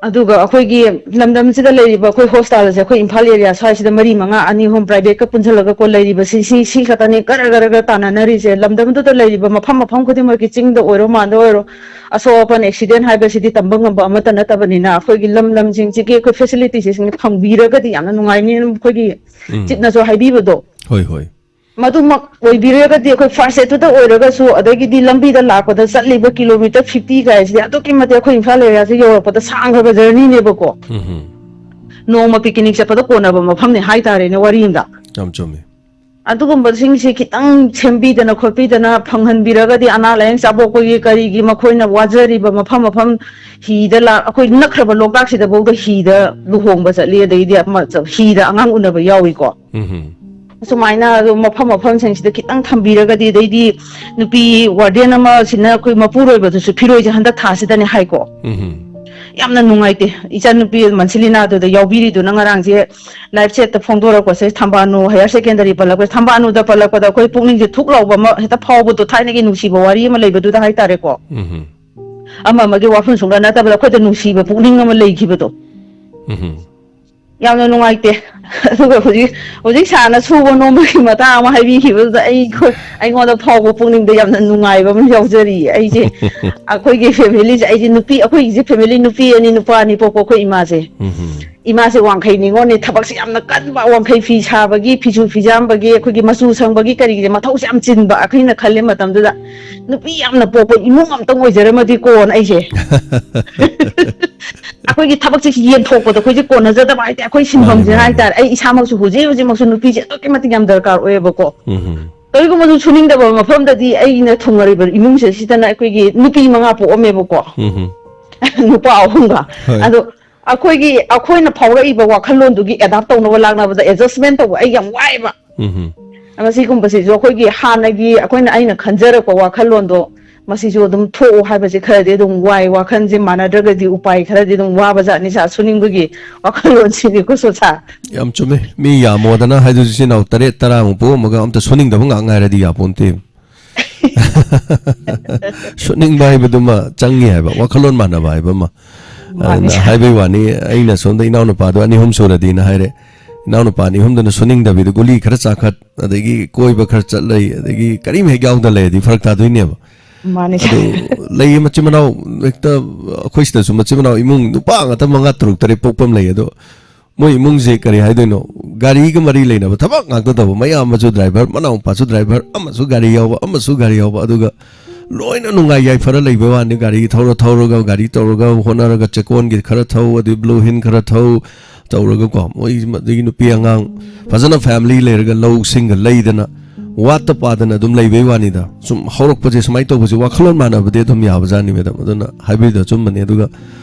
ꯑꯗꯨꯒ ꯑꯩꯈꯣꯏꯒꯤ ꯂꯝꯗꯝꯁꯤꯗ ꯂꯩꯔꯤꯕ ꯑꯩꯈꯣꯏ ꯍꯣꯁꯄꯤꯇꯥꯜꯁꯦ, ꯑꯩꯈꯣꯏ ꯏꯝꯐꯥꯜ ꯑꯦꯔꯤꯌꯥ ꯁ꯭ꯋꯥꯏꯁꯤꯗ ꯃꯔꯤ, ꯃꯉꯥ, ꯑꯅꯤ, ꯑꯍꯨꯝ ꯄ꯭ꯔꯥꯏꯚꯦꯠꯀ ꯄꯨꯟꯁꯤꯜꯂꯒ ꯀꯣ ꯂꯩꯔꯤꯕꯁꯤ, ꯁꯤ, ꯁꯤ ꯈꯛꯇꯅꯤ ꯒꯔ ꯒꯔ ꯒꯔ ꯇꯥꯟꯅꯅꯔꯤꯁꯦ꯫ ꯂꯝꯗꯝꯗꯨꯗ ꯂꯩꯔꯤꯕ ꯃꯐꯝ, ꯃꯐꯝ ꯈꯨꯗꯤꯡꯃꯛꯀꯤ, ꯆꯤꯡꯗ ꯑꯣꯏꯔꯣ, ꯃꯥꯟꯗ ꯑꯣꯏꯔꯣ, ꯑꯁꯣꯛ ꯑꯄꯟ, ꯑꯦꯛꯁꯤꯗꯦꯟ ꯍꯥꯏꯕꯁꯤꯗꯤ ꯇꯝꯕ ꯉꯝꯕ ꯑꯃꯠꯇ ꯅꯠꯇꯕꯅꯤꯅ, ꯑꯩꯈꯣꯏꯒꯤ ꯂꯝ ꯂꯝꯁꯤꯡꯁꯤꯒꯤ ꯑꯩꯈꯣꯏ ꯐꯦꯁꯤꯂꯤꯇꯤꯁꯤꯡ ꯐꯪꯕꯤꯔꯒꯗꯤ ꯌꯥꯝꯅ ꯅꯨꯡꯉꯥꯏꯅꯤ꯫ ꯑꯩꯈꯣꯏꯒꯤ ꯎꯝ꯫ ꯆꯤꯞꯅꯁꯨ ꯍꯥꯏꯕꯤꯕꯗꯣ, ꯍꯣꯏ, ꯍꯣꯏ꯫ ꯃꯗꯨꯃꯛ ꯑꯣꯏꯕꯤꯔꯒꯗꯤ ꯑꯩꯈꯣꯏ ꯐꯥꯔꯁ ꯑꯦꯗꯇꯨꯗ ꯑꯣꯏꯔꯒꯁꯨ, ꯑꯗꯒꯤꯗꯤ ꯂꯝꯕꯤꯗ ꯂꯥꯛꯄꯗ ꯆꯠꯂꯤꯕ ꯀꯤꯂꯣꯃꯤꯇꯔ ꯐꯤꯐꯇꯤ ꯀꯥꯏꯁꯤꯗꯤ ꯑꯗꯨꯛꯀꯤ ꯃꯇꯤꯛ ꯑꯩꯈꯣꯏ ꯏꯝꯐꯥꯜ ꯑꯦꯔꯤꯌꯥꯁꯦ ꯌꯧꯔꯛꯄꯗ ꯁꯥꯡꯈ꯭ꯔꯕ ꯖꯔꯅꯤꯅꯦꯕꯀꯣ꯫ ꯎꯝ꯫ ꯅꯣꯡꯃ ꯄꯤꯀꯤꯅꯤꯛ ꯆꯠꯄꯗ ꯀꯣꯟꯅꯕ ꯃꯐꯝꯅꯦ ꯍꯥꯏꯇꯥꯔꯦꯅꯦ, ꯋꯥꯔꯤ ꯑꯃꯗ꯫ ꯌꯥꯝ ꯆꯨꯝꯃꯤ꯫ ꯑꯗꯨꯒꯨꯝꯕꯁꯤꯡꯁꯤ ꯈꯤꯇꯪ ꯁꯦꯝꯕꯤꯗꯅ ꯈꯣꯠꯄꯤꯗꯅ ꯐꯪꯍꯟꯕꯤꯔꯒꯗꯤ, ꯑꯅꯥ ꯂꯥꯏꯌꯦꯡ ꯆꯥꯕꯣꯛꯄꯒꯤ ꯀꯔꯤꯒꯤ ꯃꯈꯣꯏꯅ ꯋꯥꯖꯔꯤꯕ ꯃꯐꯝ ꯃꯐꯝ, ꯍꯤꯗ ꯂꯥꯛ-, ꯑꯩꯈꯣꯏ ꯅꯛꯈ꯭ꯔꯕ ꯂꯣꯛꯇꯥꯛꯁꯤꯗꯐꯥꯎꯗ ꯍꯤꯗ ꯂꯨꯍꯣꯡꯕ ꯆꯠꯂꯤ, ꯑꯗꯩꯗꯤ ꯑꯃ ꯆ-, ꯍꯤꯗ ꯑꯉꯥꯡ ꯎꯅꯕ ꯌꯥꯎꯏꯀꯣ꯫ ꯎꯝ꯫ ꯁꯨꯃꯥꯏꯅ ꯑꯗꯨꯝ ꯃꯐꯝ ꯃꯐꯝꯁꯤꯡꯁꯤꯗ ꯈꯤꯇꯪ ꯊꯝꯕꯤꯔꯒꯗꯤ, ꯑꯗꯩꯗꯤ ꯅꯨꯄꯤ ꯋꯥꯔꯗꯦꯟ ꯑꯃꯁꯤꯅ ꯑꯩꯈꯣꯏ ꯃꯄꯨꯔꯣꯏꯕꯗꯨꯁꯨ ꯐꯤꯔꯣꯏꯁꯦ ꯍꯟꯗꯛ ꯊꯥꯁꯤꯗꯅꯦ ꯍꯥꯏꯀꯣ꯫ ꯎꯝ꯫ ꯌꯥꯝꯅ ꯅꯨꯡꯉꯥꯏꯇꯦ꯫ ꯏꯆꯥꯅꯨꯄꯤ ꯃꯟꯁꯤꯂꯤꯅꯥꯗꯨꯗ ꯌꯥꯎꯕꯤꯔꯤꯗꯨꯅ ꯉꯔꯥꯡꯁꯦ ꯂꯥꯏꯐ ꯁꯦꯠꯇ ꯐꯣꯡꯗꯣꯔꯛꯄꯁꯦ, ꯊꯝꯕꯥꯜꯅꯨ ꯍꯥꯌꯔ ꯁꯦꯀꯦꯟꯗꯔꯤ ꯄꯜꯂꯛꯄꯁꯦ, ꯊꯝꯕꯥꯜꯅꯨꯗ ꯄꯜꯂꯛꯄꯗ ꯑꯩꯈꯣꯏ ꯄꯨꯛꯅꯤꯡꯁꯦ ꯊꯨꯛ ꯂꯥꯎꯕ ꯑꯃ ꯍꯦꯛꯇ ꯐꯥꯎꯕꯗꯣ, ꯊꯥꯏꯅꯒꯤ ꯅꯨꯡꯁꯤꯕ ꯋꯥꯔꯤ ꯑꯃ ꯂꯩꯕꯗꯨꯗ ꯍꯥꯏꯇꯥꯔꯦꯀꯣ꯫ ꯎꯝ꯫ ꯑꯃ ꯑꯃꯒꯤ ꯋꯥꯐꯝ ꯁꯨꯡꯅ ꯅꯠꯇꯕꯗ ꯑꯩꯈꯣꯏꯗ ꯅꯨꯡꯁꯤꯕ ꯄꯨꯛꯅꯤꯡ ꯑꯃ ꯂꯩꯈꯤꯕꯗꯣ꯫ ꯎꯝ꯫ ꯌꯥꯝꯅ ꯅꯨꯡꯉꯥꯏꯇꯦ꯫ ꯑꯗꯨꯒ ꯍꯧꯖꯤꯛ, ꯍꯧꯖꯤꯛ ꯁꯥꯔꯅ ꯁꯨꯕ ꯅꯣꯝꯕꯒꯤ ꯃꯇꯥꯡ ꯑꯃ ꯍꯥꯏꯕꯤꯈꯤꯕꯗꯨꯗ ꯑꯩ, ꯑꯩꯉꯣꯟꯗ ꯐꯥꯎꯕ ꯄꯨꯛꯅꯤꯡꯗ ꯌꯥꯝꯅ ꯅꯨꯡꯉꯥꯏꯕ ꯑꯃ ꯌꯥꯎꯖꯔꯤꯌꯦ꯫ ꯑꯩꯁꯦ, ꯑꯩꯈꯣꯏꯒꯤ ꯐꯦꯃꯤꯂꯤꯁꯦ, ꯑꯩꯁꯦ ꯅꯨꯄꯤ, ꯑꯩꯈꯣꯏꯒꯤꯁꯦ ꯐꯦꯃꯤꯂꯤ ꯅꯨꯄꯤ ꯑꯅꯤ, ꯅꯨꯄꯥ ꯑꯅꯤ ꯄꯣꯛꯄ ꯑꯩꯈꯣꯏ ꯏꯃꯥꯁꯦ꯫ ꯎꯝ꯫ ꯏꯃꯥꯁꯦ ꯋꯥꯡꯈꯩ ꯅꯤꯉꯣꯜꯅꯦ, ꯊꯕꯛꯁꯦ ꯌꯥꯝꯅ ꯀꯟꯕ, ꯋꯥꯡꯈꯩ ꯐꯤ ꯁꯥꯕꯒꯤ, ꯐꯤꯁꯨ ꯐꯤꯖꯥꯝꯕꯒꯤ, ꯑꯩꯈꯣꯏꯒꯤ ꯃꯆꯨ ꯁꯪꯕꯒꯤ, ꯀꯔꯤꯒꯤꯁꯦ ꯃꯊꯧꯁꯦ ꯌꯥꯝ ꯆꯤꯟꯕ꯫ ꯑꯩꯈꯣꯏꯅ ꯈꯜꯂꯦ ꯃꯇꯝꯗꯨꯗ ꯅꯨꯄꯤ ꯌꯥꯝꯅ ꯄꯣꯛꯄ ꯏꯃꯨꯡ ꯑꯝꯇꯪ ꯑꯣꯏꯖꯔꯝꯃꯗꯤꯀꯣꯅ ꯑꯩꯁꯦ ꯑꯩꯈꯣꯏꯒꯤ ꯊꯕꯛꯁꯦ ꯌꯦꯟꯊꯣꯛꯄꯗ ꯑꯩꯈꯣꯏꯁꯦ ꯀꯣꯟꯅꯖꯗꯕ ꯍꯥꯏꯇꯥꯔꯦ꯫ ꯑꯩꯈꯣꯏ ꯃꯥꯅꯦ, ꯁꯤꯟꯐꯝꯁꯤꯅ ꯃꯥꯅꯦ꯫ ꯍꯥꯏꯇꯥꯔꯦ, ꯑꯩ ꯏꯁꯥꯃꯛꯁꯨ ꯍꯧꯖꯤꯛ ꯍꯧꯖꯤꯛꯃꯛꯁꯨ ꯅꯨꯄꯤꯁꯦ ꯑꯗꯨꯛꯀꯤ ꯃꯇꯤꯛ ꯌꯥꯝ ꯗꯔꯀꯥꯔ ꯑꯣꯏꯌꯦꯕꯀꯣ꯫ ꯎꯝ ꯍꯝ꯫ ꯀꯔꯤꯒꯨꯝꯕꯁꯨ ꯁꯨꯅꯤꯡꯗꯕ ꯃꯐꯝꯗꯗꯤ ꯑꯩꯅ ꯊꯨꯡꯉꯔꯤꯕ ꯏꯃꯨꯡꯁꯦ ꯁꯤꯗꯅ ꯑꯩꯈꯣꯏꯒꯤ ꯅꯨꯄꯤ ꯃꯉꯥ ꯄꯣꯛꯑꯝꯃꯦꯕꯀꯣ꯫ ꯎꯝ ꯍꯝ꯫ ꯅꯨꯄꯥ ꯑꯍꯨꯝꯒ꯫ ꯍꯣꯏ꯫ ꯑꯗꯣ ꯑꯩꯈꯣꯏꯒꯤ, ꯑꯩꯈꯣꯏꯅ ꯐꯥꯎꯔꯛꯏꯕ ꯋꯥꯈꯜꯂꯣꯟꯗꯨꯒꯤ ꯑꯦꯗꯥꯞ ꯇꯧꯅꯕ ꯂꯥꯛꯅꯕꯗ ꯑꯦꯗꯖꯁꯃꯦꯟ ꯇꯧꯕ ꯑꯩ ꯌꯥꯝ ꯋꯥꯏꯑꯦꯕ꯫ ꯎꯝ ꯍꯝ꯫ ꯃꯁꯤꯒꯨꯝꯕꯁꯤꯁꯨ ꯑꯩꯈꯣꯏꯒꯤ ꯍꯥꯟꯅꯒꯤ ꯑꯩꯈꯣꯏꯅ, ꯑꯩꯅ ꯈꯟꯖꯔꯛꯄ ꯋꯥꯈꯜꯂꯣꯟꯗꯣ ꯃꯁꯤꯁꯨ ꯑꯗꯨꯝ ꯊꯣꯛꯎ ꯍꯥꯏꯕꯁꯦ ꯈꯔꯗꯤ ꯑꯗꯨꯝ ꯋꯥꯏ꯫ ꯋꯥꯈꯜꯁꯦ ꯃꯥꯟꯅꯗ꯭ꯔꯒꯗꯤ ꯎꯄꯥꯏ ꯈꯔꯗꯤ ꯑꯗꯨꯝ ꯋꯥꯕ ꯖꯥꯠꯅꯤ ꯁꯥꯔ, ꯁꯨꯅꯤꯡꯕꯒꯤ ꯋꯥꯈꯜꯂꯣꯟꯁꯤꯅꯤꯀꯣ ꯁꯣ ꯁꯥꯔ꯫ ꯌꯥꯝ ꯆꯨꯝꯃꯦ꯫ ꯃꯤ ꯌꯥꯝꯃꯣꯗꯅ ꯍꯥꯏꯗꯨꯁꯨ ꯏꯆꯤꯟ ꯏꯅꯥꯎ ꯇꯔꯦꯠ ꯇꯔꯥꯃꯨꯛ ꯄꯣꯛꯑꯝꯃꯒ ꯑꯝꯇ ꯁꯨꯅꯤꯡꯗꯕ ꯉꯥꯛ ꯉꯥꯏꯔꯗꯤ ꯌꯥꯄꯣꯟꯇꯦ꯫ ꯁꯨꯅꯤꯡꯕ ꯍꯥꯏꯕꯗꯨꯃ ꯆꯪꯉꯤ ꯍꯥꯏꯕ, ꯋꯥꯈꯜꯂꯣꯟ ꯃꯥꯟꯅꯕ ꯍꯥꯏꯕ ꯑꯃ꯫ ꯃꯥꯅꯤ꯫ ꯑꯗꯨꯅ ꯍꯥꯏꯕꯩ ꯋꯥꯅꯤ, ꯑꯩꯅ ꯁꯣꯝꯗ ꯏꯅꯥꯎꯅꯨꯄꯥꯗꯣ ꯑꯅꯤ ꯑꯍꯨꯝ ꯁꯨꯔꯗꯤꯅ ꯍꯥꯏꯔꯦ꯫ ꯏꯅꯥꯎꯅꯨꯄꯥ ꯑꯅꯤ ꯑꯍꯨꯝꯗꯨꯅ ꯁꯨꯅꯤꯡꯗꯕꯤꯗ ꯒꯨꯂꯤ ꯈꯔ ꯆꯥꯈꯠ, ꯑꯗꯒꯤ ꯀꯣꯏꯕ ꯈꯔ ꯆꯠꯂꯩ, ꯑꯗꯒꯤ ꯀꯔꯤꯝ ꯍꯦꯛ ꯌꯥꯎꯗ ꯂꯩꯔꯗꯤ ꯐꯔꯛ ꯇꯥꯗꯣꯏꯅꯦꯕ꯫ ꯃꯥꯅꯤ ꯑꯗꯨ ꯁꯥꯔ꯫ ꯂꯩꯌꯦ, ꯃꯆꯤꯟ ꯃꯅꯥꯎ ꯍꯦꯛꯇ ꯑꯩꯈꯣꯏ ꯁꯤꯗꯁꯨ ꯃꯆꯤꯟ ꯃꯅꯥꯎ ꯏꯃꯨꯡ ꯅꯨꯄꯥ ꯉꯥꯛꯇ ꯃꯉꯥ ꯇꯔꯨꯛ ꯇꯔꯦꯠ ꯄꯣꯛꯄ ꯑꯃ ꯂꯩ꯫ ꯑꯗꯣ ꯃꯣꯏ ꯏꯃꯨꯡꯁꯦ ꯀꯔꯤ ꯍꯥꯏꯗꯣꯏꯅꯣ, ꯒꯥꯔꯤꯒ ꯃꯔꯤ ꯂꯩꯅꯕ ꯊꯕꯛ ꯉꯥꯛꯇ ꯇꯧꯕ, ꯃꯌꯥꯝꯕꯁꯨ ꯗ꯭ꯔꯥꯏꯚꯔ, ꯃꯅꯥꯎꯄꯥꯁꯨ ꯗ꯭ꯔꯥꯏꯚꯔ, ꯑꯃꯁꯨ ꯒꯥꯔꯤ ꯌꯥꯎꯕ, ꯑꯃꯁꯨ ꯒꯥꯔꯤ ꯌꯥꯎꯕ, ꯑꯗꯨꯒ ꯂꯣꯏꯅ ꯅꯨꯡꯉꯥꯏ ꯌꯥꯏꯐꯔ ꯂꯩꯕ ꯋꯥꯅꯤ꯫ ꯒꯥꯔꯤ ꯊꯧꯔ ꯊꯧꯔꯒ, ꯒꯥꯔꯤ ꯇꯧꯔꯒ ꯍꯣꯠꯅꯔꯒ, ꯆꯦꯛꯀꯣꯟꯒꯤ ꯈꯔ ꯊꯧ, ꯑꯗꯩ ꯕ꯭ꯂꯨ ꯍꯤꯟ ꯈꯔ ꯊꯧ, ꯇꯧꯔꯒꯀꯣ, ꯃꯣꯏ ꯑꯗꯒꯤ ꯅꯨꯄꯤ ꯑꯉꯥꯡ ꯐꯖꯅ ꯐꯦꯃꯤꯂꯤ ꯂꯩꯔꯒ ꯂꯧꯁꯤꯡꯒ ꯂꯩꯗꯅ ꯋꯥꯠꯇ ꯄꯥꯗꯅ ꯑꯗꯨꯝ ꯂꯩꯕꯩ ꯋꯥꯅꯤꯗ꯫ ꯁꯨꯝ ꯍꯧꯔꯛꯄꯁꯦ ꯁꯨꯃꯥꯏꯅ ꯇꯧꯕꯁꯦ ꯋꯥꯈꯜꯂꯣꯟ ꯃꯥꯟꯅꯕꯗꯤ ꯑꯗꯨꯝ ꯌꯥꯕꯖꯥꯠꯅꯤ ꯃꯦꯗꯥꯝ꯫ ꯑꯗꯨꯅ ꯍꯥꯏꯕꯤꯔꯤꯗꯣ ꯑꯆꯨꯝꯕꯅꯦ꯫ ꯑꯗꯨꯒ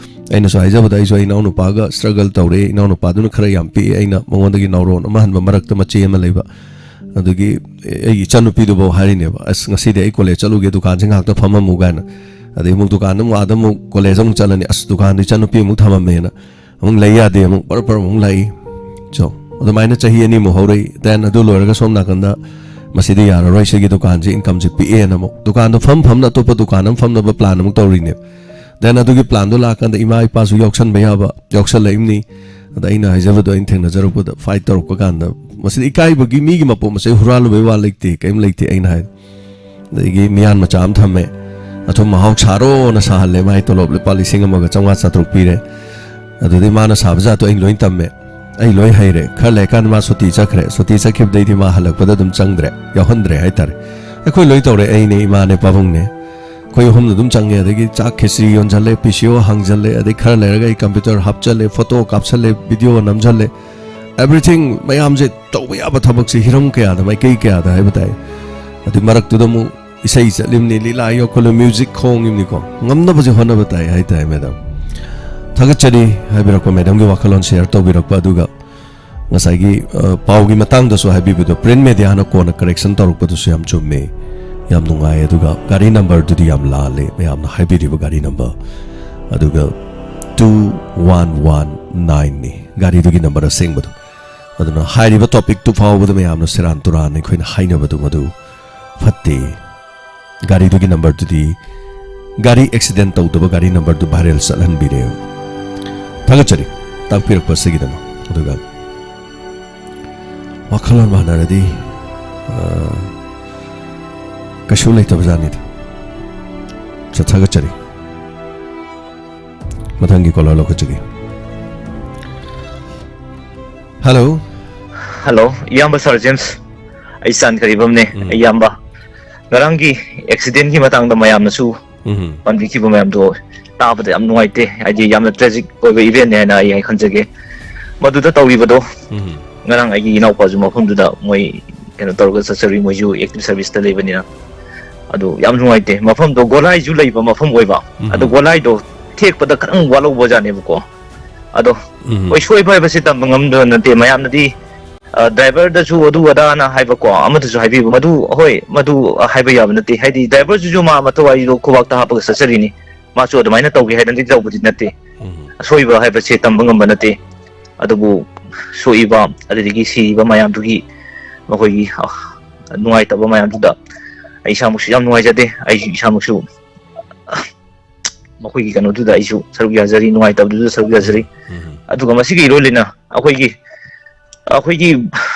ꯑꯩꯅꯁꯨ ꯍꯥꯏꯖꯕꯗ, ꯑꯩꯁꯨ ꯑꯩ ꯏꯅꯥꯎꯅꯨꯄꯥꯒ ꯁ꯭ꯇ꯭ꯔꯒꯜ ꯇꯧꯔꯦ꯫ ꯏꯅꯥꯎꯅꯨꯄꯥꯗꯨꯅ ꯈꯔ ꯌꯥꯝ ꯄꯤꯛꯑꯦ, ꯑꯩꯅ ꯃꯉꯣꯟꯗꯒꯤ ꯅꯥꯎꯔꯣꯟ ꯑꯃ ꯍꯟꯕ ꯃꯔꯛꯇ ꯃꯆꯦ ꯑꯃ ꯂꯩꯕ꯫ ꯑꯗꯨꯒꯤ ꯑꯩꯒꯤ ꯏꯆꯟꯅꯨꯄꯤꯗꯨꯐꯥꯎ ꯍꯥꯏꯔꯤꯅꯦꯕ, "ꯑꯁ, ꯉꯁꯤꯗꯤ ꯑꯩ ꯀꯣꯂꯦꯖ ꯆꯠꯂꯨꯒꯦ, ꯗꯨꯀꯥꯟꯁꯦ ꯉꯥꯏꯍꯥꯛꯇ ꯐꯝꯃꯝꯃꯨ" ꯀꯥꯏꯅ꯫ ꯑꯗꯩ ꯑꯃꯨꯛ ꯗꯨꯀꯥꯟꯗ ꯑꯃꯨꯛ, ꯑꯥꯗ ꯑꯃꯨꯛ ꯀꯣꯂꯦꯖ ꯑꯃꯨꯛ ꯆꯠꯂꯅꯤ, "ꯑꯁ, ꯗꯨꯀꯥꯟꯗ ꯏꯆꯟꯅꯨꯄꯤ ꯑꯃꯨꯛ ꯊꯝꯃꯝꯃꯦꯅ" ꯑꯃꯨꯛ ꯂꯩ ꯌꯥꯗꯦ, ꯑꯃꯨꯛ ꯄꯔꯞ ꯄꯔꯞ ꯑꯃꯨꯛ ꯂꯥꯛꯏ꯫ So, ꯑꯗꯨꯃꯥꯏꯅ ꯆꯍꯤ ꯑꯅꯤꯃꯨꯛ ꯍꯧꯔꯛꯏ꯫ Then ꯑꯗꯨ ꯂꯣꯏꯔꯒ ꯁꯣꯝ ꯅꯥꯀꯟꯗ ꯃꯁꯤꯗꯤ ꯌꯥꯔꯔꯣꯏ, ꯁꯤꯒꯤ ꯗꯨꯀꯥꯟꯁꯦ ꯏꯟꯀꯝꯁꯦ ꯄꯤꯛꯑꯦꯅ ꯑꯃꯨꯛ ꯗꯨꯀꯥꯟꯗꯣ ꯐꯝ ꯐꯝꯅ ꯑꯇꯣꯞꯄ ꯗꯨꯀꯥꯟ ꯑꯃ ꯐꯝꯅꯕ ꯄ꯭ꯂꯥꯟ ꯑꯃꯨꯛ ꯇꯧꯔꯤꯅꯦꯕ꯫ Then ꯑꯗꯨꯒꯤ ꯄ꯭ꯂꯥꯟꯗꯣ ꯂꯥꯛꯑꯀꯥꯟꯗ ꯏꯃꯥ ꯏꯄꯥꯁꯨ ꯌꯥꯎꯁꯟꯕ ꯌꯥꯕ ꯌꯥꯎꯁꯜꯂꯛꯏꯕꯅꯤ꯫ ꯑꯗ ꯑꯩꯅ ꯍꯥꯏꯖꯕꯗꯣ, ꯑꯩꯅ ꯊꯦꯡꯅꯖꯔꯛꯄꯗ, ꯐꯥꯏꯠ ꯇꯧꯔꯛꯄ ꯀꯥꯟꯗ, ꯃꯁꯤꯗꯤ ꯏꯀꯥꯏꯕꯒꯤ, ꯃꯤꯒꯤ ꯃꯄꯣꯠ ꯃꯆꯩ ꯍꯨꯔꯥꯜꯂꯨꯕꯩ ꯋꯥ ꯂꯩꯇꯦ, ꯀꯔꯤꯝ ꯂꯩꯇꯦ ꯑꯩꯅ ꯍꯥꯏ꯫ ꯑꯗꯒꯤ ꯃꯤꯌꯥꯟ ꯃꯆꯥ ꯑꯃ ꯊꯝꯃꯦ, ꯑꯊꯨꯝ ꯃꯍꯥꯎ ꯁꯥꯔꯣꯅ ꯁꯥꯍꯜꯂꯦ꯫ ꯃꯥꯏ ꯇꯣꯂꯣꯞ ꯂꯨꯄꯥ ꯂꯤꯁꯤꯡ ꯑꯃꯒ ꯆꯥꯝꯃꯉꯥ ꯆꯥꯇ꯭ꯔꯨꯛ ꯄꯤꯔꯦ꯫ ꯑꯗꯨꯗꯩ ꯃꯥꯅ ꯁꯥꯕ ꯖꯥꯠꯇꯣ ꯑꯩ ꯂꯣꯏ ꯇꯝꯃꯦ, ꯑꯩ ꯂꯣꯏ ꯍꯩꯔꯦ꯫ ꯈꯔ ꯂꯩꯔꯀꯥꯟꯗ ꯃꯥ ꯁꯨꯇꯤ ꯆꯠꯈ꯭ꯔꯦ꯫ ꯁꯨꯇꯤ ꯆꯠꯈꯤꯕꯗꯩꯗꯤ ꯃꯥ ꯍꯜꯂꯛꯄꯗ ꯑꯗꯨꯝ ꯆꯪꯗ꯭ꯔꯦ, ꯌꯥꯎꯍꯟꯗ꯭ꯔꯦ ꯍꯥꯏꯇꯥꯔꯦ꯫ ꯑꯩꯈꯣꯏ ꯂꯣꯏ ꯇꯧꯔꯦ, ꯑꯩꯅꯦ, ꯏꯃꯥꯅꯦ, ꯄꯥꯕꯨꯡꯅꯦ, ꯑꯩꯈꯣꯏ ꯑꯍꯨꯝꯅ ꯑꯗꯨꯝ ꯆꯪꯉꯦ꯫ ꯑꯗꯒꯤ ꯆꯥꯛ ꯈꯦꯆ꯭ꯔꯤ ꯌꯣꯟꯁꯜꯂꯦ, ꯄꯤ ꯁꯤ ꯑꯣ ꯍꯥꯡꯖꯜꯂꯦ, ꯑꯗꯩ ꯈꯔ ꯂꯩꯔꯒ ꯑꯩ ꯀꯝꯄ꯭ꯌꯨꯇꯔ ꯍꯥꯞꯆꯜꯂꯦ, ꯐꯣꯇꯣ ꯀꯥꯞꯁꯜꯂꯦ, ꯚꯤꯗꯤꯑꯣ ꯅꯝꯁꯜꯂꯦ, everything ꯃꯌꯥꯝꯁꯦ ꯇꯧꯕ ꯌꯥꯕ ꯊꯕꯛꯁꯦ ꯍꯤꯔꯝ ꯀꯌꯥꯗ, ꯃꯥꯏꯀꯩ ꯀꯌꯥꯗ ꯍꯥꯏꯕ ꯇꯥꯏ꯫ ꯑꯗꯨ ꯃꯔꯛꯇꯨꯗ ꯑꯃꯨꯛ ꯏꯁꯩ ꯆꯠꯂꯤꯕꯅꯤ, ꯂꯤꯂꯥ ꯌꯣꯛꯈꯠꯂꯤ, ꯃ꯭ꯌꯨꯖꯤꯛ ꯈꯣꯡꯉꯤꯕꯅꯤꯀꯣ꯫ ꯉꯝꯅꯕꯁꯦ ꯍꯣꯠꯅꯕ ꯇꯥꯏ ꯍꯥꯏ ꯇꯥꯏ, ꯃꯦꯗꯥꯝ꯫ ꯊꯥꯒꯠꯆꯔꯤ ꯍꯥꯏꯕꯤꯔꯛꯄ, ꯃꯦꯗꯥꯝꯒꯤ ꯋꯥꯈꯜꯂꯣꯟ ꯁꯦꯌꯔ ꯇꯧꯕꯤꯔꯛꯄ꯫ ꯑꯗꯨꯒ ꯉꯁꯥꯏꯒꯤ, ꯑ, ꯄꯥꯎꯒꯤ ꯃꯇꯥꯡꯗꯁꯨ ꯍꯥꯏꯕꯤꯕꯗꯣ, ꯄ꯭ꯔꯤꯟ ꯃꯦꯗꯤꯌꯥꯅ ꯀꯣꯟꯅ ꯀꯔꯦꯛꯁꯟ ꯇꯧꯔꯛꯄꯗꯨꯁꯨ ꯌꯥꯝ ꯆꯨꯝꯃꯦ, ꯌꯥꯝ ꯅꯨꯡꯉꯥꯏ꯫ ꯑꯗꯨꯒ ꯒꯥꯔꯤ ꯅꯝꯕꯔꯗꯨꯗꯤ ꯌꯥꯝ ꯂꯥꯜꯂꯦ, ꯃꯌꯥꯝꯅ ꯍꯥꯏꯕꯤꯔꯤꯕ ꯒꯥꯔꯤ ꯅꯝꯕꯔ꯫ ꯑꯗꯨꯒ two one one nine ꯅꯤ ꯒꯥꯔꯤꯗꯨꯒꯤ ꯅꯝꯕꯔ ꯑꯁꯦꯡꯕꯗꯣ꯫ ꯑꯗꯨꯅ ꯍꯥꯏꯔꯤꯕ ꯇꯣꯄꯤꯛꯇꯨ ꯐꯥꯎꯕꯗ ꯃꯌꯥꯝꯅ ꯁꯦꯔꯥꯟ ꯇꯨꯔꯥꯟ ꯑꯩꯈꯣꯏꯅ ꯍꯥꯏꯅꯕꯗꯨ ꯃꯗꯨ ꯐꯠꯇꯦ꯫ ꯒꯥꯔꯤꯗꯨꯒꯤ ꯅꯝꯕꯔꯗꯨꯗꯤ, ꯒꯥꯔꯤ ꯑꯦꯛꯁꯤꯗꯦꯟ ꯇꯧꯗꯕ ꯒꯥꯔꯤ ꯅꯝꯕꯔꯗꯨ ꯚꯥꯏꯔꯦꯜ ꯆꯠꯍꯟꯕꯤꯔꯦ꯫ ꯊꯥꯒꯠꯆꯔꯤ ꯇꯥꯛꯄꯤꯔꯛꯄ ꯑꯁꯤꯒꯤꯗꯃꯛ꯫ ꯑꯗꯨꯒ ꯋꯥꯈꯜꯂꯣꯟ ꯃꯥꯟꯅꯔꯗꯤ, ꯑ, ꯀꯩꯁꯨ ꯂꯩꯇꯕꯖꯥꯠꯅꯤꯗ꯫ ꯆꯠꯊꯒꯠꯆꯔꯤ꯫ ꯃꯊꯪꯒꯤ ꯀꯣꯂꯔ ꯂꯧꯈꯠꯆꯒꯦ꯫ ꯍꯜꯂꯣ꯫ ꯍꯜꯂꯣ, ꯏꯌꯥꯝꯕ ꯁꯥꯔ ꯖꯦꯝꯁ꯫ ꯑꯩ ꯆꯥꯟꯈ꯭ꯔꯤꯕꯝꯅꯦ, ꯎꯝ꯫ ꯏꯌꯥꯝꯕ꯫ ꯉꯔꯥꯡꯒꯤ ꯑꯦꯛꯁꯤꯗꯦꯟꯒꯤ ꯃꯇꯥꯡꯗ ꯃꯌꯥꯝꯅꯁꯨ ꯎꯝ꯫ ꯄꯟꯕꯤꯈꯤꯕ ꯃꯌꯥꯝꯗꯣ ꯇꯥꯕꯗ ꯌꯥꯝ ꯅꯨꯡꯉꯥꯏꯇꯦ꯫ ꯍꯥꯏꯗꯤ, ꯌꯥꯝꯅ ꯇ꯭ꯔꯦꯖꯤꯛ ꯑꯣꯏꯕ ꯏꯚꯦꯟꯅꯦ ꯍꯥꯏꯅ ꯑꯩ ꯈꯟꯖꯒꯦ꯫ ꯃꯗꯨꯗ ꯇꯧꯔꯤꯕꯗꯣ, ꯎꯝ꯫ ꯉꯔꯥꯡ ꯑꯩꯒꯤ ꯏꯅꯥꯎꯄꯥꯁꯨ ꯃꯐꯝꯗꯨꯗ ꯃꯣꯏ ꯀꯩꯅꯣ ꯇꯧꯔꯒ ꯆꯠꯆꯔꯨꯏ, ꯃꯣꯏꯁꯨ ꯑꯦꯛꯇꯤꯚ ꯁꯔꯚꯤꯁꯇ ꯂꯩꯕꯅꯤꯅ꯫ ꯑꯗꯨ ꯌꯥꯝ ꯅꯨꯡꯉꯥꯏꯇꯦ꯫ ꯃꯐꯝꯗꯣ ꯒꯣꯂꯥꯏꯁꯨ ꯂꯩꯕ ꯃꯐꯝ ꯑꯣꯏꯕ꯫ ꯎꯝ꯫ ꯑꯗꯨ ꯒꯣꯂꯥꯏꯗꯣ ꯊꯦꯛꯄꯗ ꯈꯤꯇꯪ ꯋꯥꯠꯍꯧꯕꯖꯥꯠꯅꯦꯕꯀꯣ꯫ ꯑꯗꯣ ꯎꯝ꯫ ꯍꯣꯏ, ꯁꯣꯏꯕ ꯍꯥꯏꯕꯁꯤ ꯇꯝꯕ ꯉꯝꯗꯕ ꯅꯠꯇꯦ꯫ ꯃꯌꯥꯝꯅꯗꯤ, ꯑ, ꯗ꯭ꯔꯥꯏꯚꯔꯗꯁꯨ ꯑꯗꯨ ꯑꯗꯥꯅ ꯍꯥꯏꯕꯀꯣ, ꯑꯃꯗꯁꯨ ꯍꯥꯏꯕꯤꯕ, ꯃꯗꯨ, ꯍꯣꯏ, ꯃꯗꯨ ꯍꯥꯏꯕ ꯌꯥꯕ ꯅꯠꯇꯦ꯫ ꯍꯥꯏꯗꯤ, ꯗ꯭ꯔꯥꯏꯚꯔꯁꯤꯁꯨ ꯃꯥ ꯃꯊꯋꯥꯏꯗꯣ ꯈꯨꯕꯥꯛꯇ ꯍꯥꯞꯄꯒ ꯆꯠꯆꯔꯤꯅꯤ꯫ ꯃꯥꯁꯨ ꯑꯗꯨꯃꯥꯏꯅ ꯇꯧꯒꯦ ꯍꯥꯏꯗꯅꯗꯤ ꯇꯧꯕꯗꯤ ꯅꯠꯇꯦ꯫ ꯎꯝ꯫ ꯑꯁꯣꯏꯕ ꯍꯥꯏꯕꯁꯦ ꯇꯝꯕ ꯉꯝꯕ ꯅꯠꯇꯦ꯫ ꯑꯗꯨꯕꯨ ꯁꯣꯛꯏꯕ, ꯑꯗꯨꯗꯒꯤ ꯁꯤꯔꯤꯕ ꯃꯌꯥꯝꯗꯨꯒꯤ, ꯃꯈꯣꯏꯒꯤ, ꯑ, ꯅꯨꯡꯉꯥꯏꯇꯕ ꯃꯌꯥꯝꯗꯨꯗ ꯑꯩ ꯏꯁꯥꯃꯛꯁꯨ ꯌꯥꯝ ꯅꯨꯡꯉꯥꯏꯖꯗꯦ꯫ ꯑꯩꯁꯨ ꯏꯁꯥꯃꯛꯁꯨ ꯃꯈꯣꯏꯒꯤ ꯀꯩꯅꯣꯗꯨꯗ ꯑꯩꯁꯨ ꯁꯔꯨꯛ ꯌꯥꯖꯔꯤ, ꯅꯨꯡꯉꯥꯏꯇꯕꯗꯨꯗ ꯁꯔꯨꯛ ꯌꯥꯖꯔꯤ꯫ ꯎꯝ꯫ ꯑꯗꯨꯒ ꯃꯁꯤꯒꯤ ꯏꯔꯣꯏ ꯂꯣꯏꯅ ꯑꯩꯈꯣꯏꯒꯤ, ꯑꯩꯈꯣꯏꯒꯤ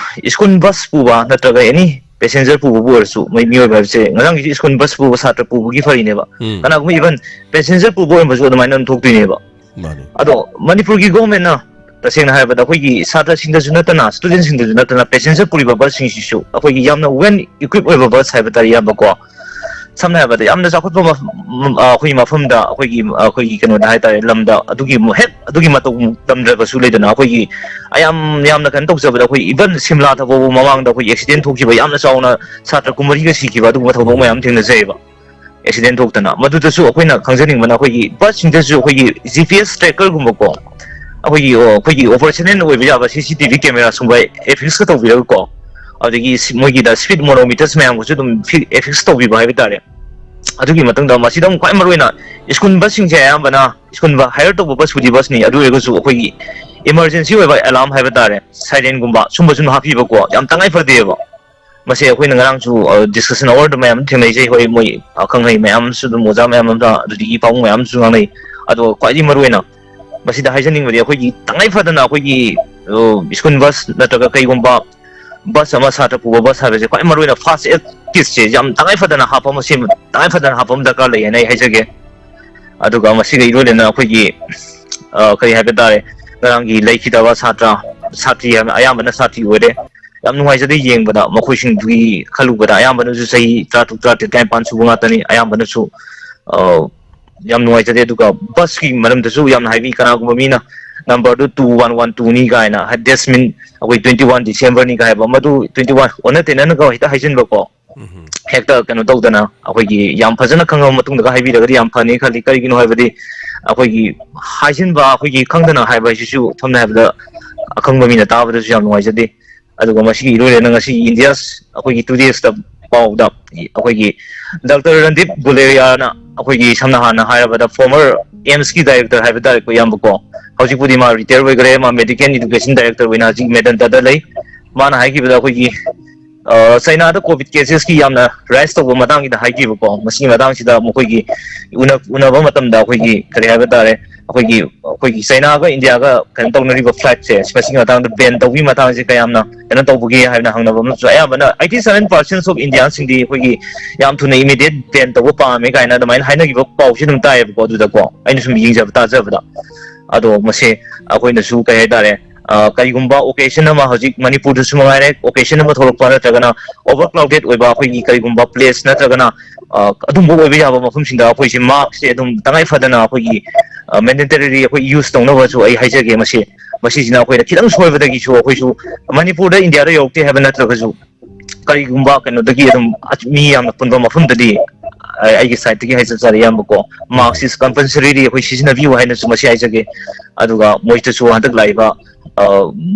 ꯁ꯭ꯀꯨꯜ ꯕꯁ ꯄꯨꯕ ꯅꯠꯇ꯭ꯔꯒ ꯑꯦꯅꯤ ꯄꯦꯁꯦꯟꯖꯔ ꯄꯨꯕꯕꯨ ꯑꯣꯏꯔꯁꯨ, ꯃꯣꯏ ꯃꯤꯑꯣꯏꯕ ꯍꯥꯏꯕꯁꯦ ꯉꯔꯥꯡꯒꯤꯁꯨ ꯁ꯭ꯀꯨꯜ ꯕꯁ ꯄꯨꯕ ꯁꯥꯇ꯭ꯔ ꯄꯨꯕꯒꯤ ꯐꯔꯤꯅꯦꯕ꯫ ꯎꯝ꯫ ꯀꯅꯥꯒꯨꯝꯕ ꯏꯚꯟ ꯄꯦꯁꯦꯟꯖꯔ ꯄꯨꯕ ꯑꯣꯏꯔꯝꯕꯁꯨ ꯑꯗꯨꯃꯥꯏꯅ ꯑꯗꯨꯝ ꯊꯣꯛꯇꯣꯏꯅꯦꯕ꯫ ꯃꯥꯅꯤ꯫ ꯑꯗꯣ ꯃꯅꯤꯄꯨꯔꯒꯤ ꯒꯣꯔꯃꯦꯟꯅ ꯇꯁꯦꯡꯅ ꯍꯥꯏꯔꯕꯗ ꯑꯩꯈꯣꯏꯒꯤ ꯁꯥꯇ꯭ꯔꯁꯤꯡꯗꯁꯨ ꯅꯠꯇꯅ, ꯁ꯭ꯇꯨꯗꯦꯟꯁꯤꯡꯗꯁꯨ ꯅꯠꯇꯅ, ꯄꯦꯁꯦꯟꯖꯔ ꯄꯨꯔꯤꯕ ꯕꯁꯁꯤꯡꯁꯤꯁꯨ ꯑꯩꯈꯣꯏꯒꯤ ꯌꯥꯝꯅ ꯋꯦꯜ ꯏꯀ꯭ꯋꯤꯞ ꯑꯣꯏꯕ ꯕꯁ ꯍꯥꯏꯕ ꯇꯥꯔꯦ, ꯏꯌꯥꯝꯕꯀꯣ꯫ ꯁꯝꯅ ꯍꯥꯏꯔꯕꯗ ꯌꯥꯝꯅ ꯆꯥꯎꯈꯠꯄ ꯃꯐ-, ꯃ-, ꯑ, ꯑꯩꯈꯣꯏꯒꯤ ꯃꯐꯝꯗ, ꯑꯩꯈꯣꯏꯒꯤ, ꯑꯩꯈꯣꯏꯒꯤ ꯀꯩꯅꯣꯗ ꯍꯥꯏꯇꯥꯔꯦ, ꯂꯝꯗ ꯑꯗꯨꯒꯤ ꯃ-, ꯍꯦꯛ ꯑꯗꯨꯒꯤ ꯃꯇꯧ ꯇꯝꯗ꯭ꯔꯒꯁꯨ, ꯂꯩꯗꯅ, ꯑꯩꯈꯣꯏꯒꯤ ꯑꯌꯥꯝ ꯌꯥꯝꯅ ꯀꯩꯅꯣ ꯇꯧꯖꯕꯗ, ꯑꯩꯈꯣꯏ ꯏꯚꯟ ꯁꯤꯝꯂꯥꯗ ꯐꯥꯎꯕ ꯃꯃꯥꯡꯗ ꯑꯩꯈꯣꯏꯒꯤ ꯑꯦꯛꯁꯤꯗꯦꯟ ꯊꯣꯛꯈꯤꯕ, ꯌꯥꯝꯅ ꯆꯥꯎꯅ ꯁꯥꯇ꯭ꯔ ꯀꯨꯟꯃꯔꯤꯒ ꯁꯤꯈꯤꯕ, ꯑꯗꯨꯒꯨꯝꯕ ꯊꯧꯗꯣꯛ ꯃꯌꯥꯝ ꯊꯦꯡꯅꯖꯩꯑꯕ꯫ ꯑꯦꯛꯁꯤꯗꯦꯟ ꯊꯣꯛꯇꯅ꯫ ꯃꯗꯨꯗꯁꯨ ꯑꯩꯈꯣꯏꯅ ꯈꯪꯖꯅꯤꯡꯕꯅ, ꯑꯩꯈꯣꯏꯒꯤ ꯕꯁꯁꯤꯡꯗꯁꯨ ꯑꯩꯈꯣꯏꯒꯤ ꯖꯤ ꯄꯤ ꯑꯦꯁ ꯇ꯭ꯔꯦꯀꯔꯒꯨꯝꯕꯀꯣ, ꯑꯩꯈꯣꯏꯒꯤ, ꯑꯩꯈꯣꯏꯒꯤ ꯑꯣꯄꯔꯦꯁꯅꯦꯜ ꯑꯣꯏꯕ ꯌꯥꯕ ꯁꯤ ꯁꯤ ꯇꯤ ꯚꯤ ꯀꯦꯃꯦꯔꯥ ꯁꯨꯝꯕ ꯑꯦꯐꯤꯛꯁꯀ ꯇꯧꯕꯤꯔꯒꯀꯣ, ꯑꯗꯒꯤ ꯁꯤ-, ꯃꯣꯏꯒꯤꯗ ꯁ꯭ꯄꯤꯗ ꯃꯣꯅꯣꯃꯤꯇꯔꯁ ꯃꯌꯥꯝꯒꯁꯨ ꯑꯗꯨꯝ ꯐꯤ-, ꯑꯦꯐꯤꯛꯁ ꯇꯧꯕꯤꯕ ꯍꯥꯏꯕ ꯇꯥꯔꯦ꯫ ꯑꯗꯨꯒꯤ ꯃꯇꯨꯡꯗ ꯃꯁꯤꯗ ꯑꯃꯨꯛ ꯈ꯭ꯋꯥꯏ ꯃꯔꯨꯑꯣꯏꯅ ꯁ꯭ꯀꯨꯜ ꯕꯁꯁꯤꯡꯁꯦ ꯑꯌꯥꯝꯕꯅ, ꯁ꯭ꯀꯨꯜ ꯕ-, ꯍꯥꯏꯌꯔ ꯇꯧꯕ ꯕꯁꯄꯨꯗꯤ ꯕꯁꯅꯤ, ꯑꯗꯨ ꯑꯣꯏꯔꯒꯁꯨ ꯑꯩꯈꯣꯏꯒꯤ ꯏꯃꯔꯖꯦꯟꯁꯤ ꯑꯣꯏꯕ ꯑꯦꯂꯥꯔꯝ ꯍꯥꯏꯕ ꯇꯥꯔꯦ, ꯁꯥꯏꯔꯦꯟꯒꯨꯝꯕ ꯁꯨꯝꯕꯁꯨ ꯑꯗꯨꯝ ꯍꯥꯞꯄꯤꯕꯀꯣ, ꯌꯥꯝ ꯇꯉꯥꯏ ꯐꯗꯦꯕ꯫ ꯃꯁꯤ ꯑꯩꯈꯣꯏꯅ ꯉꯔꯥꯡꯁꯨ, ꯑ, ꯗꯤꯁꯀꯁꯟ ꯑꯋꯥꯔꯗ ꯃꯌꯥꯝ ꯊꯦꯡꯅꯖꯩ꯫ ꯍꯣꯏ, ꯃꯣꯏ ꯑꯈꯪ ꯑꯍꯩ ꯃꯌꯥꯝꯁꯨ ꯑꯗꯨꯝ, ꯑꯣꯖꯥ ꯃꯌꯥꯝ ꯑꯃ, ꯑꯗꯨꯗꯒꯤ ꯄꯥꯕꯨꯡ ꯃꯌꯥꯝꯁꯨ ꯉꯥꯡꯅꯩ꯫ ꯑꯗꯣ ꯈ꯭ꯋꯥꯏꯗꯒꯤ ꯃꯔꯨꯑꯣꯏꯅ ꯃꯁꯤꯗ ꯍꯥꯏꯖꯅꯤꯡꯕꯗꯤ, ꯑꯩꯈꯣꯏꯒꯤ ꯇꯉꯥꯏ ꯐꯗꯅ ꯑꯩꯈꯣꯏꯒꯤ, ꯑ, ꯁ꯭ꯀꯨꯜ ꯕꯁ ꯅꯠꯇ꯭ꯔꯒ ꯀꯩꯒꯨꯝꯕ ꯕꯁ ꯑꯃ, ꯁꯥꯇ꯭ꯔ ꯄꯨꯕ ꯕꯁ ꯍꯥꯏꯕꯁꯦ, ꯈ꯭ꯋꯥꯏ ꯃꯔꯨꯑꯣꯏꯅ ꯐꯥꯔꯁ ꯑꯦꯗ ꯀꯤꯠꯁꯦ ꯌꯥꯝ ꯇꯉꯥꯏ ꯐꯗꯅ ꯍꯥꯞꯄ ꯑꯃ ꯁꯦꯝ-, ꯇꯉꯥꯏ ꯐꯗꯅ ꯍꯥꯞꯄ ꯑꯃ ꯗꯔꯀꯥꯔ ꯂꯩ ꯍꯥꯏꯅ ꯑꯩ ꯍꯥꯏꯖꯒꯦ꯫ ꯑꯗꯨꯒ ꯃꯁꯤꯒ ꯏꯔꯣꯏꯅꯅ ꯑꯩꯈꯣꯏꯒꯤ, ꯑ, ꯀꯔꯤ ꯍꯥꯏꯕ ꯇꯥꯔꯦ, ꯉꯔꯥꯡꯒꯤ ꯂꯩꯈꯤꯗꯕ ꯁꯥꯇ꯭ꯔ, ꯁꯥꯇ꯭ꯔꯤ ꯍꯥꯏꯕ, ꯑꯌꯥꯝꯕꯅ ꯁꯥꯇ꯭ꯔꯤ ꯑꯣꯏꯔꯦ꯫ ꯌꯥꯝ ꯅꯨꯡꯉꯥꯏꯖꯗꯦ ꯌꯦꯡꯕꯗ, ꯃꯈꯣꯏꯁꯤꯡꯗꯨꯒꯤ ꯈꯜꯂꯨꯕꯗ꯫ ꯑꯌꯥꯝꯕꯅꯁꯨ ꯆꯍꯤ ꯇꯔꯥꯇꯔꯨꯛ, ꯇꯔꯥꯇꯔꯦꯠ, ꯇꯔꯥꯅꯤꯄꯥꯟ ꯁꯨꯕ ꯉꯥꯛꯇꯅꯤ꯫ ꯑꯌꯥꯝꯕꯅꯁꯨ, ꯑ, ꯌꯥꯝ ꯅꯨꯡꯉꯥꯏꯖꯗꯦ꯫ ꯑꯗꯨꯒ ꯕꯁꯀꯤ ꯃꯔꯝꯗꯁꯨ ꯌꯥꯝꯅ ꯍꯥꯏꯕꯤ, ꯀꯅꯥꯒꯨꯝꯕ ꯃꯤꯅ ꯅꯝꯕꯔꯗꯨ ꯇꯨ ꯋꯥꯟ ꯋꯥꯟ ꯇꯨꯅꯤ ꯀꯥꯏꯅ, ꯍꯥꯏ, ꯗꯦꯁꯃꯤꯟ ꯑꯩꯈꯣꯏ ꯇ꯭ꯋꯦꯟꯇꯤ ꯋꯥꯟ ꯗꯤꯁꯦꯝꯕꯔꯅꯤ ꯀꯥꯏ ꯍꯥꯏꯕ, ꯃꯗꯨ ꯇ꯭ꯋꯦꯟꯇꯤ ꯋꯥꯟ ꯑꯣꯟꯅ ꯇꯩꯅꯅꯒ ꯍꯦꯛꯇ ꯍꯥꯏꯖꯤꯟꯕꯀꯣ꯫ ꯍꯦꯛꯇ ꯀꯩꯅꯣ ꯇꯧꯗꯅ, ꯑꯩꯈꯣꯏꯒꯤ ꯌꯥꯝ ꯐꯖꯅ ꯈꯪꯉꯕ ꯃꯇꯨꯡꯗꯒ ꯍꯥꯏꯕꯤꯔꯒꯗꯤ ꯌꯥꯝ ꯐꯅꯤ ꯈꯜꯂꯤ꯫ ꯀꯔꯤꯒꯤꯅꯣ ꯍꯥꯏꯕꯗꯤ, ꯑꯩꯈꯣꯏꯒꯤ ꯍꯥꯏꯖꯤꯟꯕ, ꯑꯩꯈꯣꯏꯒꯤ ꯈꯪꯗꯅ ꯍꯥꯏꯕ ꯍꯥꯏꯁꯤꯁꯨ, ꯁꯝꯅ ꯍꯥꯏꯔꯕꯗ, ꯑꯈꯪꯕ ꯃꯤꯅ ꯇꯥꯕꯗꯁꯨ ꯌꯥꯝ ꯅꯨꯡꯉꯥꯏꯖꯗꯦ꯫ ꯑꯗꯨꯒ ꯃꯁꯤꯒꯤ ꯏꯔꯣꯏꯔꯅ ꯉꯁꯤ ꯏꯟꯗꯤꯌꯥꯁ ꯑꯩꯈꯣꯏꯒꯤ ꯇꯨꯗꯦꯁꯇ ꯄꯥꯎꯗ, ꯑꯩꯈꯣꯏꯒꯤ ꯗꯥꯛꯇꯔ ꯔꯟꯗꯤꯞ ꯒꯨꯂꯦꯔꯤꯌꯥꯅ, ꯑꯩꯈꯣꯏꯒꯤ ꯁꯝꯅ ꯍꯥꯟꯅ ꯍꯥꯏꯔꯕꯗ ꯐꯣꯔꯃꯔ ꯑꯦꯝꯁꯀꯤ ꯗꯥꯏꯔꯦꯛꯇꯔ ꯍꯥꯏꯕ ꯇꯥꯔꯦꯀꯣ, ꯏꯌꯥꯝꯕꯀꯣ, ꯍꯧꯖꯤꯛꯄꯨꯗꯤ ꯃꯥ ꯔꯤꯇꯥꯌꯔ ꯑꯣꯏꯈ꯭ꯔꯦ, ꯃꯥ ꯃꯦꯗꯤꯀꯦꯜ ꯏꯗꯨꯀꯦꯁꯟ ꯗꯥꯏꯔꯦꯛꯇꯔ ꯑꯣꯏꯅ ꯍꯧꯖꯤꯛ ꯃꯦꯗꯟꯇꯗ ꯂꯩ꯫ ꯃꯥꯅ ꯍꯥꯏꯈꯤꯕꯗ, ꯑꯩꯈꯣꯏꯒꯤ ꯑ, ꯆꯩꯅꯥꯗ ꯀꯣꯚꯤꯗ ꯀꯦꯁꯦꯁꯀꯤ ꯌꯥꯝꯅ ꯔꯥꯏꯁ ꯇꯧꯕ ꯃꯇꯥꯡꯒꯤꯗ ꯍꯥꯏꯈꯤꯕꯀꯣ, ꯃꯁꯤꯒꯤ ꯃꯇꯥꯡꯁꯤꯗ ꯃꯈꯣꯏꯒꯤ ꯎꯅ-, ꯎꯅꯕ ꯃꯇꯝꯗ ꯑꯩꯈꯣꯏꯒꯤ ꯀꯔꯤ ꯍꯥꯏꯕ ꯇꯥꯔꯦ, ꯑꯩꯈꯣꯏꯒꯤ, ꯑꯩꯈꯣꯏꯒꯤ ꯆꯩꯅꯥꯒ ꯏꯟꯗꯤꯌꯥꯒ ꯀꯩꯅꯣ ꯇꯧꯅꯔꯤꯕ ꯐ꯭ꯂꯥꯏꯠꯁꯦ, ꯃꯁꯤꯒꯤ ꯃꯇꯥꯡꯗ ꯕꯦꯟ ꯇꯧꯕꯒꯤ ꯃꯇꯥꯡꯁꯦ ꯀꯌꯥꯝꯅ ꯀꯩꯅꯣ ꯇꯧꯕꯒꯦ ꯍꯥꯏꯅ ꯍꯪꯅꯕ ꯑꯃꯁꯨ, ꯑꯌꯥꯝꯕꯅ eighty seven percent of Indianꯁꯤꯡꯗꯤ ꯑꯩꯈꯣꯏꯒꯤ ꯌꯥꯝ ꯊꯨꯅ ꯏꯃꯤꯗꯤꯌꯦꯠ ꯕꯦꯟ ꯇꯧꯕ ꯄꯥꯝꯃꯦ ꯀꯥꯏꯅ ꯑꯗꯨꯃꯥꯏꯅ ꯍꯥꯏꯅꯈꯤꯕ ꯄꯥꯎꯁꯤ ꯑꯗꯨꯝ ꯇꯥꯏꯌꯦꯕꯀꯣ꯫ ꯑꯗꯨꯗꯀꯣ, ꯑꯩꯅ ꯁꯨꯝ ꯌꯦꯡꯖꯕ ꯇꯥꯖꯕꯗ, ꯑꯗꯣ ꯃꯁꯤ ꯑꯩꯈꯣꯏꯅꯁꯨ ꯀꯩ ꯍꯥꯏꯇꯥꯔꯦ, ꯑ, ꯀꯔꯤꯒꯨꯝꯕ ꯑꯣꯀꯦꯖꯟ ꯑꯃ, ꯍꯧꯖꯤꯛ ꯃꯅꯤꯄꯨꯔꯗꯁꯨ ꯃꯉꯥꯏꯔꯦ, ꯑꯣꯀꯦꯖꯟ ꯑꯃ ꯊꯣꯛꯂꯛꯄ ꯅꯠꯇ꯭ꯔꯒꯅ ꯑꯣꯚꯔ ꯀ꯭ꯔꯥꯎꯗꯦꯠ ꯑꯣꯏꯕ ꯑꯩꯈꯣꯏꯒꯤ ꯀꯔꯤꯒꯨꯝꯕ ꯄ꯭ꯂꯦꯁ ꯅꯠꯇ꯭ꯔꯒꯅ, ꯑ, ꯑꯗꯨꯝꯕ ꯑꯣꯏꯕ ꯌꯥꯕ ꯃꯐꯝꯁꯤꯡꯗ ꯑꯩꯈꯣꯏꯁꯦ ꯃꯥꯛꯁꯁꯦ ꯑꯗꯨꯝ ꯇꯉꯥꯏ ꯐꯗꯅ ꯑꯩꯈꯣꯏꯒꯤ, ꯑ, ꯃꯦꯟꯗꯦꯇꯔꯤꯂꯤ ꯑꯩꯈꯣꯏ ꯌꯨꯁ ꯇꯧꯅꯕꯁꯨ ꯑꯩ ꯍꯥꯏꯖꯒꯦ꯫ ꯃꯁꯤ, ꯃꯁꯤꯁꯤꯅ ꯑꯩꯈꯣꯏꯗ ꯈꯤꯇꯪ ꯁꯣꯏꯕꯗꯒꯤꯁꯨ ꯑꯩꯈꯣꯏꯁꯨ ꯃꯅꯤꯄꯨꯔꯗ ꯏꯟꯗꯤꯌꯥꯗ ꯌꯧꯔꯛꯇꯦ ꯍꯥꯏꯕ ꯅꯠꯇ꯭ꯔꯒꯁꯨ, ꯀꯔꯤꯒꯨꯝꯕ ꯀꯩꯅꯣꯗꯒꯤ ꯑꯗꯨꯝ ꯃꯤ ꯌꯥꯝꯅ ꯄꯨꯟꯕ ꯃꯐꯝꯗꯗꯤ, ꯑ, ꯑꯩꯒꯤ ꯁꯥꯏꯠꯇꯒꯤ ꯍꯥꯏꯖꯕ ꯇꯥꯔꯦ, ꯏꯌꯥꯝꯕꯀꯣ, ꯃꯥꯛꯁꯁꯤ ꯀꯝꯄꯜꯁꯔꯤꯂꯤ ꯑꯩꯈꯣꯏ ꯁꯤꯖꯤꯟꯅꯕꯤꯌꯨ ꯍꯥꯏꯅꯁꯨ ꯃꯁꯤ ꯍꯥꯏꯖꯒꯦ꯫ ꯑꯗꯨꯒ ꯃꯣꯏꯗꯁꯨ ꯍꯟꯗꯛ ꯂꯥꯛꯏꯕ, ꯑ,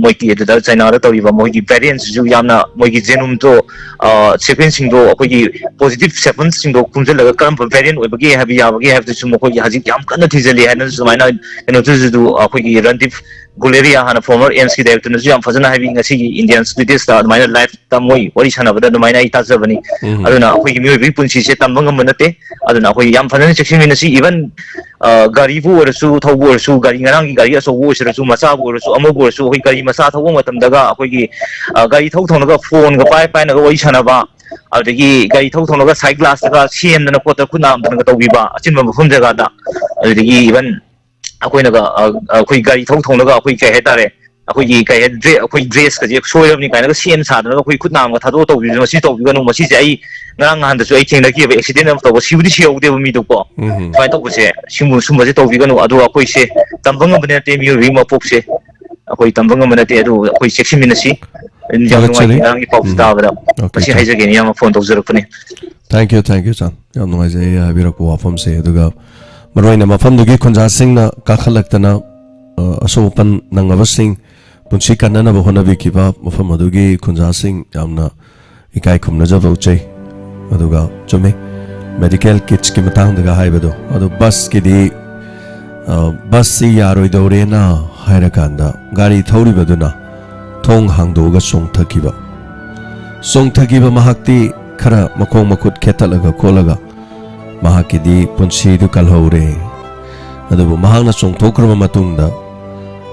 ꯃꯣꯏꯒꯤ ꯑꯗꯨꯗ ꯆꯩꯅꯥꯗ ꯇꯧꯔꯤꯕ ꯃꯣꯏꯒꯤ ꯚꯦꯔꯤꯌꯦꯟꯁꯁꯤꯁꯨ ꯌꯥꯝꯅ, ꯃꯣꯏꯒꯤ ꯖꯦꯅꯣꯝꯗꯣ, ꯑ, ꯁꯤꯀ꯭ꯋꯦꯟꯁꯁꯤꯡꯗꯣ, ꯑꯩꯈꯣꯏꯒꯤ ꯄꯣꯖꯤꯇꯤꯚ ꯁꯦꯝꯄꯜꯁꯤꯡꯗꯣ ꯈꯣꯝꯖꯤꯜꯂꯒ ꯀꯔꯝꯕ ꯚꯦꯔꯤꯌꯦꯟ ꯑꯣꯏꯕꯒꯦ ꯍꯥꯏꯕ, ꯌꯥꯕꯒꯦ ꯍꯥꯏꯕꯗꯨꯁꯨ ꯃꯈꯣꯏꯒꯤ ꯍꯧꯖꯤꯛ ꯌꯥꯝ ꯀꯟꯅ ꯊꯤꯖꯤꯜꯂꯤ ꯍꯥꯏꯅꯁꯨ ꯁꯨꯃꯥꯏꯅ ꯀꯩꯅꯣꯗꯨꯁꯨ ꯑꯩꯈꯣꯏꯒꯤ ꯔꯟꯗꯤꯞ ꯒꯨꯂꯦꯔꯤꯌꯥ, ꯍꯥꯟꯅ ꯐꯣꯔꯃꯔ ꯑꯦꯝꯁꯀꯤ ꯗꯥꯏꯔꯦꯛꯇꯔꯅꯁꯨ ꯌꯥꯝ ꯐꯖꯅ ꯍꯥꯏꯕꯤ, ꯉꯁꯤꯒꯤ ꯏꯟꯗꯤꯌꯥꯟ ꯁ꯭ꯇꯨꯗꯤꯑꯣꯁꯇ ꯑꯗꯨꯃꯥꯏꯅ ꯂꯥꯏꯐꯇ ꯃꯣꯏ ꯋꯥꯔꯤ ꯁꯥꯟꯅꯕꯗ ꯑꯗꯨꯃꯥꯏꯅ ꯑꯩ ꯇꯥꯖꯕꯅꯤ꯫ ꯎꯝ꯫ ꯑꯗꯨꯅ ꯑꯩꯈꯣꯏꯒꯤ ꯃꯤꯑꯣꯏꯕꯒꯤ ꯄꯨꯟꯁꯤꯁꯦ ꯇꯝꯕ ꯉꯝꯕ ꯅꯠꯇꯦ꯫ ꯑꯗꯨꯅ ꯑꯩꯈꯣꯏ ꯌꯥꯝ ꯐꯖꯅ ꯆꯦꯛꯁꯤꯟꯃꯤꯟꯅꯁꯤ꯫ ꯏꯚꯟ, ꯑ, ꯒꯥꯔꯤꯕꯨ ꯑꯣꯏꯔꯁꯨ, ꯊꯧꯕ ꯑꯣꯏꯔꯁꯨ, ꯒꯥꯔꯤ, ꯉꯔꯥꯡꯒꯤ ꯒꯥꯔꯤ ꯑꯆꯧꯕ ꯑꯣꯏꯁꯤꯔꯁꯨ, ꯃꯆꯥꯕꯨ ꯑꯣꯏꯔꯁꯨ, ꯑꯃꯕꯨ ꯑꯣꯏꯔꯁꯨ, ꯑꯩꯈꯣꯏ ꯒꯥꯔꯤ ꯃꯆꯥ ꯊꯧꯕ ꯃꯇꯝꯗꯒ ꯑꯩꯈꯣꯏꯒꯤ, ꯑ, ꯒꯥꯔꯤ ꯊꯧ ꯊꯧꯅꯒ ꯐꯣꯟꯒ ꯄꯥꯏ ꯄꯥꯏꯅꯒ ꯋꯥꯔꯤ ꯁꯥꯟꯅꯕ, ꯑꯗꯨꯗꯒꯤ ꯒꯥꯔꯤ ꯊꯧ ꯊꯧꯅꯒ ꯁꯥꯏꯠ ꯒ꯭ꯂꯥꯁꯇꯒ ꯁꯦꯝꯗꯅ ꯈꯣꯠꯇꯅ ꯈꯨꯠ ꯅꯥꯝꯗꯅꯒ ꯇꯧꯕꯤꯕ ꯑꯆꯤꯟꯕ ꯃꯐꯝ ꯖꯒꯥꯗ, ꯑꯗꯨꯗꯒꯤ ꯏꯚꯟ ꯑꯩꯈꯣꯏꯅꯒ, ꯑ, ꯑꯩꯈꯣꯏ ꯒꯥꯔꯤ ꯊꯧ ꯊꯧꯅꯒ ꯑꯩꯈꯣꯏ ꯀꯩ ꯍꯥꯏꯇꯥꯔꯦ, ꯑꯩꯈꯣꯏꯒꯤ ꯀꯩ ꯍꯥꯏ-, ꯗ꯭ꯔꯦ-, ꯑꯩꯈꯣꯏ ꯗ꯭ꯔꯦꯁꯀꯁꯦ ꯁꯣꯏꯔꯕꯅꯤ ꯀꯥꯏꯅꯒ ꯁꯦꯝ ꯁꯥꯗꯅꯒ ꯑꯩꯈꯣꯏ ꯈꯨꯠ ꯅꯥꯝꯒ ꯊꯥꯗꯣꯛꯑ ꯇꯧꯕꯤꯕꯁꯦ, ꯃꯁꯤ ꯇꯧꯕꯤꯒꯅꯨ꯫ ꯃꯁꯤꯁꯦ ꯑꯩ ꯉꯔꯥꯡ ꯅꯍꯥꯟꯗꯁꯨ ꯑꯩ ꯊꯦꯡꯅꯈꯤꯑꯕ, ꯑꯦꯛꯁꯤꯗꯦꯟ ꯑꯃ ꯇꯧꯕ, ꯁꯤꯕꯨꯗꯤ ꯁꯤꯍꯧꯗꯦꯕ ꯃꯤꯗꯣꯀꯣ꯫ ꯎꯝ꯫ ꯁꯨꯃꯥꯏꯅ ꯇꯧꯕꯁꯦ, ꯁꯤꯒꯨꯝꯕ, ꯁꯨꯝꯕꯁꯦ ꯇꯧꯕꯤꯒꯅꯨ꯫ ꯑꯗꯣ ꯑꯩꯈꯣꯏꯁꯦ ꯇꯝꯕ ꯉꯝꯕ ꯅꯠꯇꯦ, ꯃꯤꯑꯣꯏꯕꯒꯤ ꯃꯄꯣꯛꯁꯦ ꯑꯩꯈꯣꯏ ꯇꯝꯕ ꯉꯝꯕ ꯅꯠꯇꯦ꯫ ꯑꯗꯨ ꯑꯩꯈꯣꯏ ꯆꯦꯛꯁꯤꯟꯃꯤꯟꯅꯁꯤ꯫ ꯌꯥꯝ ꯊꯥꯒꯠꯆꯔꯤ꯫ ꯅꯨꯡꯉꯥꯏꯇꯦ ꯉꯔꯥꯡꯒꯤ ꯄꯥꯎꯁꯦ ꯎꯝ꯫ ꯇꯥꯕꯗ꯫ ꯑꯣꯀꯦ, ꯃꯁꯤ ꯆꯥ꯫ ꯍꯥꯏꯖꯒꯦꯅ ꯏꯌꯥꯝꯕ ꯐꯣꯟ ꯇꯧꯖꯔꯛꯄꯅꯦ꯫ Thank you, thank you, ꯆꯥ꯫ ꯌꯥꯝ ꯅꯨꯡꯉꯥꯏꯖꯩ ꯍꯥꯏꯕꯤꯔꯛꯄ ꯋꯥꯐꯝꯁꯦ꯫ ꯑꯗꯨꯒ ꯃꯔꯨꯑꯣꯏꯅ ꯃꯐꯝꯗꯨꯒꯤ ꯈꯨꯟꯖꯥꯁꯤꯡꯅ ꯀꯥꯈꯠꯂꯛꯇꯅ, ꯑ, ꯑꯁꯣꯛ ꯑꯄꯟ ꯅꯪꯉꯕꯁꯤꯡ ꯄꯨꯟꯁꯤ ꯀꯟꯅꯅꯕ ꯍꯣꯠꯅꯕꯤꯈꯤꯕ ꯃꯐꯝ ꯑꯗꯨꯒꯤ ꯈꯨꯟꯖꯥꯁꯤꯡ ꯌꯥꯝꯅ ꯏꯀꯥꯏ ꯈꯨꯝꯅꯖꯕ ꯎꯠꯆꯩ꯫ ꯑꯗꯨꯒ ꯆꯨꯝꯃꯤ, ꯃꯦꯗꯤꯀꯦꯜ ꯀꯤꯠꯁꯀꯤ ꯃꯇꯥꯡꯗꯒ ꯍꯥꯏꯕꯗꯣ, ꯑꯗꯣ ꯕꯁꯀꯤꯗꯤ, ꯑ, ꯕꯁꯁꯤ ꯌꯥꯔꯣꯏꯗꯧꯔꯦꯅ ꯍꯥꯏꯔꯀꯥꯟꯗ ꯒꯥꯔꯤ ꯊꯧꯔꯤꯕꯗꯨꯅ ꯊꯣꯡ ꯍꯥꯡꯗꯣꯛꯑꯒ ꯆꯣꯡꯊꯈꯤꯕ꯫ ꯆꯣꯡꯊꯈꯤꯕ ꯃꯍꯥꯛꯇꯤ ꯈꯔ ꯃꯈꯣꯡ ꯃꯈꯨꯠ ꯈꯦꯠꯇꯠꯂꯒ ꯈꯣꯠꯂꯒ ꯃꯍꯥꯛꯀꯤꯗꯤ ꯄꯨꯟꯁꯤꯗꯨ ꯀꯜꯍꯧꯔꯦ꯫ ꯑꯗꯨꯕꯨ ꯃꯍꯥꯛꯅ ꯆꯣꯡꯊꯣꯛꯈ꯭ꯔꯕ ꯃꯇꯨꯡꯗ,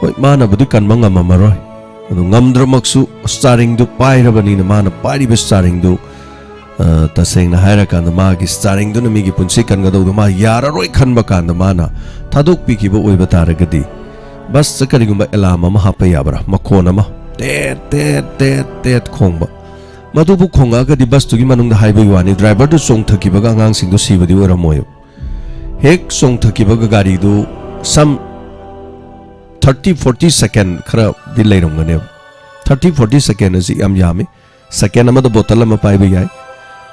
ꯍꯣꯏ, ꯃꯥꯅꯕꯨꯗꯤ ꯀꯟꯕ ꯉꯝꯃꯝꯃꯔꯣꯏ, ꯑꯗꯨ ꯉꯝꯗ꯭ꯔꯃꯛꯁꯨ ꯁ꯭ꯇꯥꯔꯤꯡꯗꯨ ꯄꯥꯏꯔꯕꯅꯤꯅ, ꯃꯥꯅ ꯄꯥꯏꯔꯤꯕ ꯁ꯭ꯇꯥꯔꯤꯡꯗꯨ, ꯑ, ꯇꯁꯦꯡꯅ ꯍꯥꯏꯔꯀꯥꯟꯗ ꯃꯥꯒꯤ ꯁ꯭ꯇꯥꯔꯤꯡꯗꯨꯅ ꯃꯤꯒꯤ ꯄꯨꯟꯁꯤ ꯀꯟꯒꯗꯧꯗꯣ ꯃꯥ ꯌꯥꯔꯔꯣꯏ ꯈꯟꯕ ꯀꯥꯟꯗ ꯃꯥꯅ ꯊꯥꯗꯣꯛꯄꯤꯈꯤꯕ ꯑꯣꯏꯕ ꯇꯥꯔꯒꯗꯤ, ꯕꯁꯇ ꯀꯔꯤꯒꯨꯝꯕ ꯑꯦꯂꯥꯔꯝ ꯑꯃ ꯍꯥꯞꯄ ꯌꯥꯕ꯭ꯔꯥ? ꯃꯈꯣꯟ ꯑꯃ, ꯇꯦꯠ ꯇꯦꯠ ꯇꯦꯠ ꯇꯦꯠ ꯈꯣꯡꯕ, ꯃꯗꯨꯕꯨ ꯈꯣꯡꯉꯛꯑꯒꯗꯤ ꯕꯁꯇꯨꯒꯤ ꯃꯅꯨꯡꯗ, ꯍꯥꯏꯕꯒꯤ ꯋꯥꯅꯤ, ꯗ꯭ꯔꯥꯏꯚꯔꯗꯨ ꯆꯣꯡꯊꯈꯤꯕꯒ ꯑꯉꯥꯡꯁꯤꯡꯗꯨ ꯁꯤꯕꯗꯤ ꯑꯣꯏꯔꯝꯃꯣꯏꯕ꯫ ꯍꯦꯛ ꯆꯣꯡꯊꯈꯤꯕꯒ ꯒꯥꯔꯤꯗꯨ some thirty forty second ꯈꯔꯗꯤ ꯂꯩꯔꯝꯒꯅꯦꯕ꯫ Thirty forty second ꯑꯁꯤ ꯌꯥꯝ ꯌꯥꯝꯃꯤ꯫ ꯁꯦꯀꯦꯟ ꯑꯃꯗ ꯕꯣꯇꯜ ꯑꯃ ꯄꯥꯏꯕ ꯌꯥꯏ,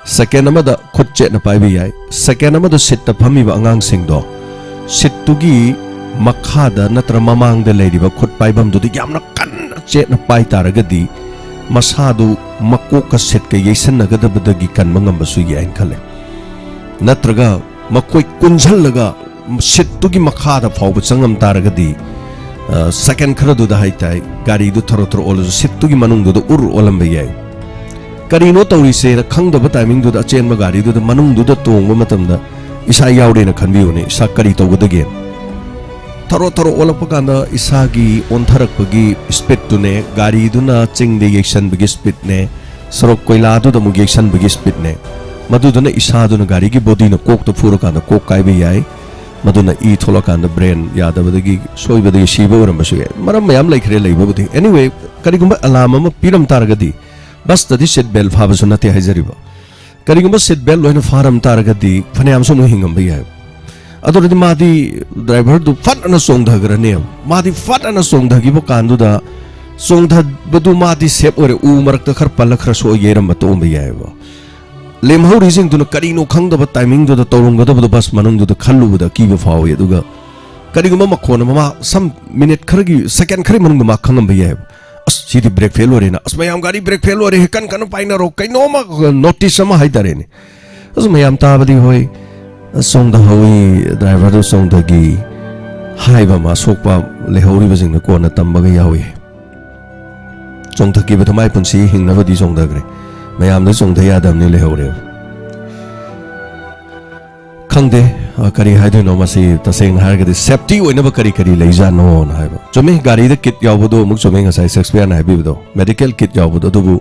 ꯁꯦꯀꯦꯟ ꯑꯃꯗ ꯈꯨꯠ ꯆꯦꯠꯅ ꯄꯥꯏꯕ ꯌꯥꯏ, ꯁꯦꯀꯦꯟ ꯑꯃꯗ ꯁꯤꯠꯇ ꯐꯝꯃꯤꯕ ꯑꯉꯥꯡꯁꯤꯡꯗꯣ, ꯁꯤꯠꯇꯨꯒꯤ ꯃꯈꯥꯗ ꯅꯠꯇ꯭ꯔ ꯃꯃꯥꯡꯗ ꯂꯩꯔꯤꯕ ꯈꯨꯠ ꯄꯥꯏꯐꯝꯗꯨꯗ ꯌꯥꯝꯅ ꯀꯟꯅ ꯆꯦꯠꯅ ꯄꯥꯏ ꯇꯥꯔꯒꯗꯤ, ꯃꯁꯥꯗꯨ ꯃꯀꯣꯛꯀ ꯁꯤꯠꯀ ꯌꯩꯁꯟꯅꯒꯗꯕꯗꯒꯤ ꯀꯟꯕ ꯉꯝꯕꯁꯨ ꯌꯥꯏꯅ ꯈꯜꯂꯦ꯫ ꯅꯠꯇ꯭ꯔꯒ ꯃꯈꯣꯏ ꯀꯨꯟꯁꯜꯂꯒ ꯁꯤꯠꯇꯨꯒꯤ ꯃꯈꯥꯗ ꯐꯥꯎꯕ ꯆꯪꯉꯝ ꯇꯥꯔꯒꯗꯤ, ꯑ, ꯁꯦꯀꯦꯟ ꯈꯔꯗꯨꯗ ꯍꯥꯏꯇꯥꯏ, ꯒꯥꯔꯤꯗꯨ ꯊꯔꯣ ꯊꯔꯣ ꯑꯣꯜꯂꯁꯨ ꯁꯤꯠꯇꯨꯒꯤ ꯃꯅꯨꯡꯗꯨꯗ ꯎꯔ ꯑꯣꯜꯂꯝꯕ ꯌꯥꯏ꯫ ꯀꯔꯤꯅꯣ ꯇꯧꯔꯤꯁꯦꯅ ꯈꯪꯗꯕ ꯇꯥꯏꯃꯤꯡꯗꯨꯗ ꯑꯆꯦꯟꯕ ꯒꯥꯔꯤꯗꯨꯗ ꯃꯅꯨꯡꯗꯨꯗ ꯇꯣꯡꯕ ꯃꯇꯝꯗ ꯏꯁꯥ ꯌꯥꯎꯔꯦꯅ ꯈꯟꯕꯤꯌꯨꯅꯦ, ꯏꯁꯥ ꯀꯔꯤ ꯇꯧꯒꯗꯒꯦ? ꯊꯔꯣ ꯊꯔꯣ ꯑꯣꯜꯂꯛꯄ ꯀꯥꯟꯗ ꯏꯁꯥꯒꯤ ꯑꯣꯟꯊꯔꯛꯄꯒꯤ ꯁ꯭ꯄꯤꯠꯇꯨꯅꯦ, ꯒꯥꯔꯤꯗꯨꯅ ꯆꯤꯡꯗ ꯌꯩꯁꯟꯕꯒꯤ ꯁ꯭ꯄꯤꯠꯅꯦ, ꯁꯣꯔꯣꯛ ꯀꯣꯏꯂꯥꯗꯨꯗ ꯑꯃꯨꯛ ꯌꯩꯁꯟꯕꯒꯤ ꯁ꯭ꯄꯤꯠꯅꯦ, ꯃꯗꯨꯗꯨꯅ ꯏꯁꯥꯗꯨꯅ ꯒꯥꯔꯤꯒꯤ ꯕꯣꯗꯤꯅ ꯀꯣꯛꯇ ꯐꯨꯔꯀꯥꯟꯗ ꯀꯣꯛ ꯀꯥꯏꯕ ꯌꯥꯏ꯫ ꯃꯗꯨꯅ ꯏ ꯊꯣꯛꯂꯀꯥꯟꯗ ꯕ꯭ꯔꯦꯟ ꯌꯥꯗꯕꯗꯒꯤ, ꯁꯣꯏꯕꯗꯒꯤ ꯁꯤꯕ ꯑꯣꯏꯔꯝꯕꯁꯨ ꯌꯥꯏ꯫ ꯃꯔꯝ ꯃꯌꯥꯝ ꯂꯩꯈ꯭ꯔꯦ ꯂꯩꯕꯕꯨꯗꯤ꯫ Anyway, ꯀꯔꯤꯒꯨꯝꯕ ꯑꯦꯂꯥꯔꯝ ꯑꯃ ꯄꯤꯔꯝ ꯇꯥꯔꯒꯗꯤ, ꯕꯁꯇꯗꯤ ꯁꯤꯠ ꯕꯦꯜ ꯐꯥꯕꯁꯨ ꯅꯠꯇꯦ ꯍꯥꯏꯖꯔꯤꯕ꯫ ꯀꯔꯤꯒꯨꯝꯕ ꯁꯤꯠ ꯕꯦꯜ ꯂꯣꯏꯅ ꯐꯥꯔꯝ ꯇꯥꯔꯒꯗꯤ ꯐꯅꯌꯥꯝꯁꯨ ꯑꯃꯨꯛ ꯍꯤꯡꯉꯝꯕ ꯌꯥꯏ꯫ ꯑꯗꯨ ꯑꯣꯏꯔꯗꯤ ꯃꯥꯗꯤ, ꯗ꯭ꯔꯥꯏꯚꯔꯗꯨ ꯐꯠ ꯑꯅ ꯆꯣꯡꯊꯈ꯭ꯔꯅꯦꯕ꯫ ꯃꯥꯗꯤ ꯐꯠ ꯑꯅ ꯆꯣꯡꯊꯈꯤꯕ ꯀꯥꯟꯗꯨꯗ, ꯆꯣꯡꯊꯕꯗꯨ ꯃꯥꯗꯤ ꯁꯦꯞ ꯑꯣꯏꯔꯦ, ꯎ ꯃꯔꯛꯇ ꯈꯔ ꯄꯜꯂ ꯈꯔ ꯁꯣꯛꯑ ꯌꯩꯔꯝꯕ ꯇꯣꯛꯑꯝꯕ ꯌꯥꯏꯑꯕ꯫ ꯂꯦꯝꯍꯧꯔꯤꯁꯤꯡꯗꯨꯅ ꯀꯔꯤꯅꯣ ꯈꯪꯗꯕ ꯇꯥꯏꯃꯤꯡꯗꯨꯗ ꯇꯧꯔꯝꯒꯗꯕꯗꯣ ꯕꯁ ꯃꯅꯨꯡꯗꯨꯗ ꯈꯜꯂꯨꯕꯗ ꯑꯀꯤꯕ ꯐꯥꯎꯏ꯫ ꯑꯗꯨꯒ ꯀꯔꯤꯒꯨꯝꯕ ꯃꯈꯣꯟ ꯑꯃ, ꯃꯥ ꯁꯝ ꯃꯤꯅꯤꯠ ꯈꯔꯒꯤ, ꯁꯦꯀꯦꯟ ꯈꯔꯒꯤ ꯃꯅꯨꯡꯗ ꯃꯥ ꯈꯪꯉꯝꯕ ꯌꯥꯏꯑꯕ꯫ "ꯑꯁ, ꯁꯤꯗꯤ ꯕ꯭ꯔꯦꯛ ꯐꯦꯜ ꯑꯣꯏꯔꯦꯅ, ꯑꯁ, ꯃꯌꯥꯝ ꯒꯥꯔꯤ ꯕ꯭ꯔꯦꯛ ꯐꯦꯜ ꯑꯣꯏꯔꯦ, ꯀꯟ ꯀꯟꯅ ꯄꯥꯏꯅꯔꯣ", ꯀꯩꯅꯣꯝꯃ ꯅꯣꯇꯤꯁ ꯑꯃ ꯍꯥꯏꯇꯥꯔꯦꯅꯦ꯫ ꯑꯁ, ꯃꯌꯥꯝ ꯇꯥꯕꯗꯤ ꯍꯣꯏ, ꯑꯁ, ꯆꯣꯡꯊꯍꯧꯋꯤ, ꯗ꯭ꯔꯥꯏꯚꯔꯗꯨ ꯆꯣꯡꯊꯈꯤ ꯍꯥꯏꯕ ꯑꯃ ꯑꯁꯣꯛꯄ ꯂꯩꯍꯧꯔꯤꯕꯁꯤꯡꯅ ꯀꯣꯟꯅ ꯇꯝꯕꯒ ꯌꯥꯎꯏ꯫ ꯆꯣꯡꯊꯈꯤꯕꯗ ꯃꯥꯏ ꯄꯨꯟꯁꯤ ꯍꯤꯡꯅꯕꯗꯤ ꯆꯣꯡꯊꯈ꯭ꯔꯦ꯫ ꯃꯌꯥꯝꯗ ꯆꯣꯡꯊ ꯌꯥꯗꯕꯅꯤ ꯂꯩꯍꯧꯔꯦꯕ꯫ ꯈꯪꯗꯦ, ꯑ, ꯀꯔꯤ ꯍꯥꯏꯗꯣꯏꯅꯣ ꯃꯁꯤ꯫ ꯇꯁꯦꯡꯅ ꯍꯥꯏꯔꯒꯗꯤ ꯁꯦꯐꯇꯤ ꯑꯣꯏꯅꯕ ꯀꯔꯤ ꯀꯔꯤ ꯂꯩꯖꯥꯠꯅꯣꯅ ꯍꯥꯏꯕ꯫ ꯆꯨꯝꯃꯤ, ꯒꯥꯔꯤꯗ ꯀꯤꯠ ꯌꯥꯎꯕꯗꯣ ꯑꯃꯨꯛ ꯆꯨꯝꯃꯤ, ꯉꯁꯥꯏ ꯁꯦꯛꯁꯄꯤꯌꯔꯅ ꯍꯥꯏꯕꯤꯕꯗꯣ, ꯃꯦꯗꯤꯀꯦꯜ ꯀꯤꯠ ꯌꯥꯎꯕꯗꯣ꯫ ꯑꯗꯨꯕꯨ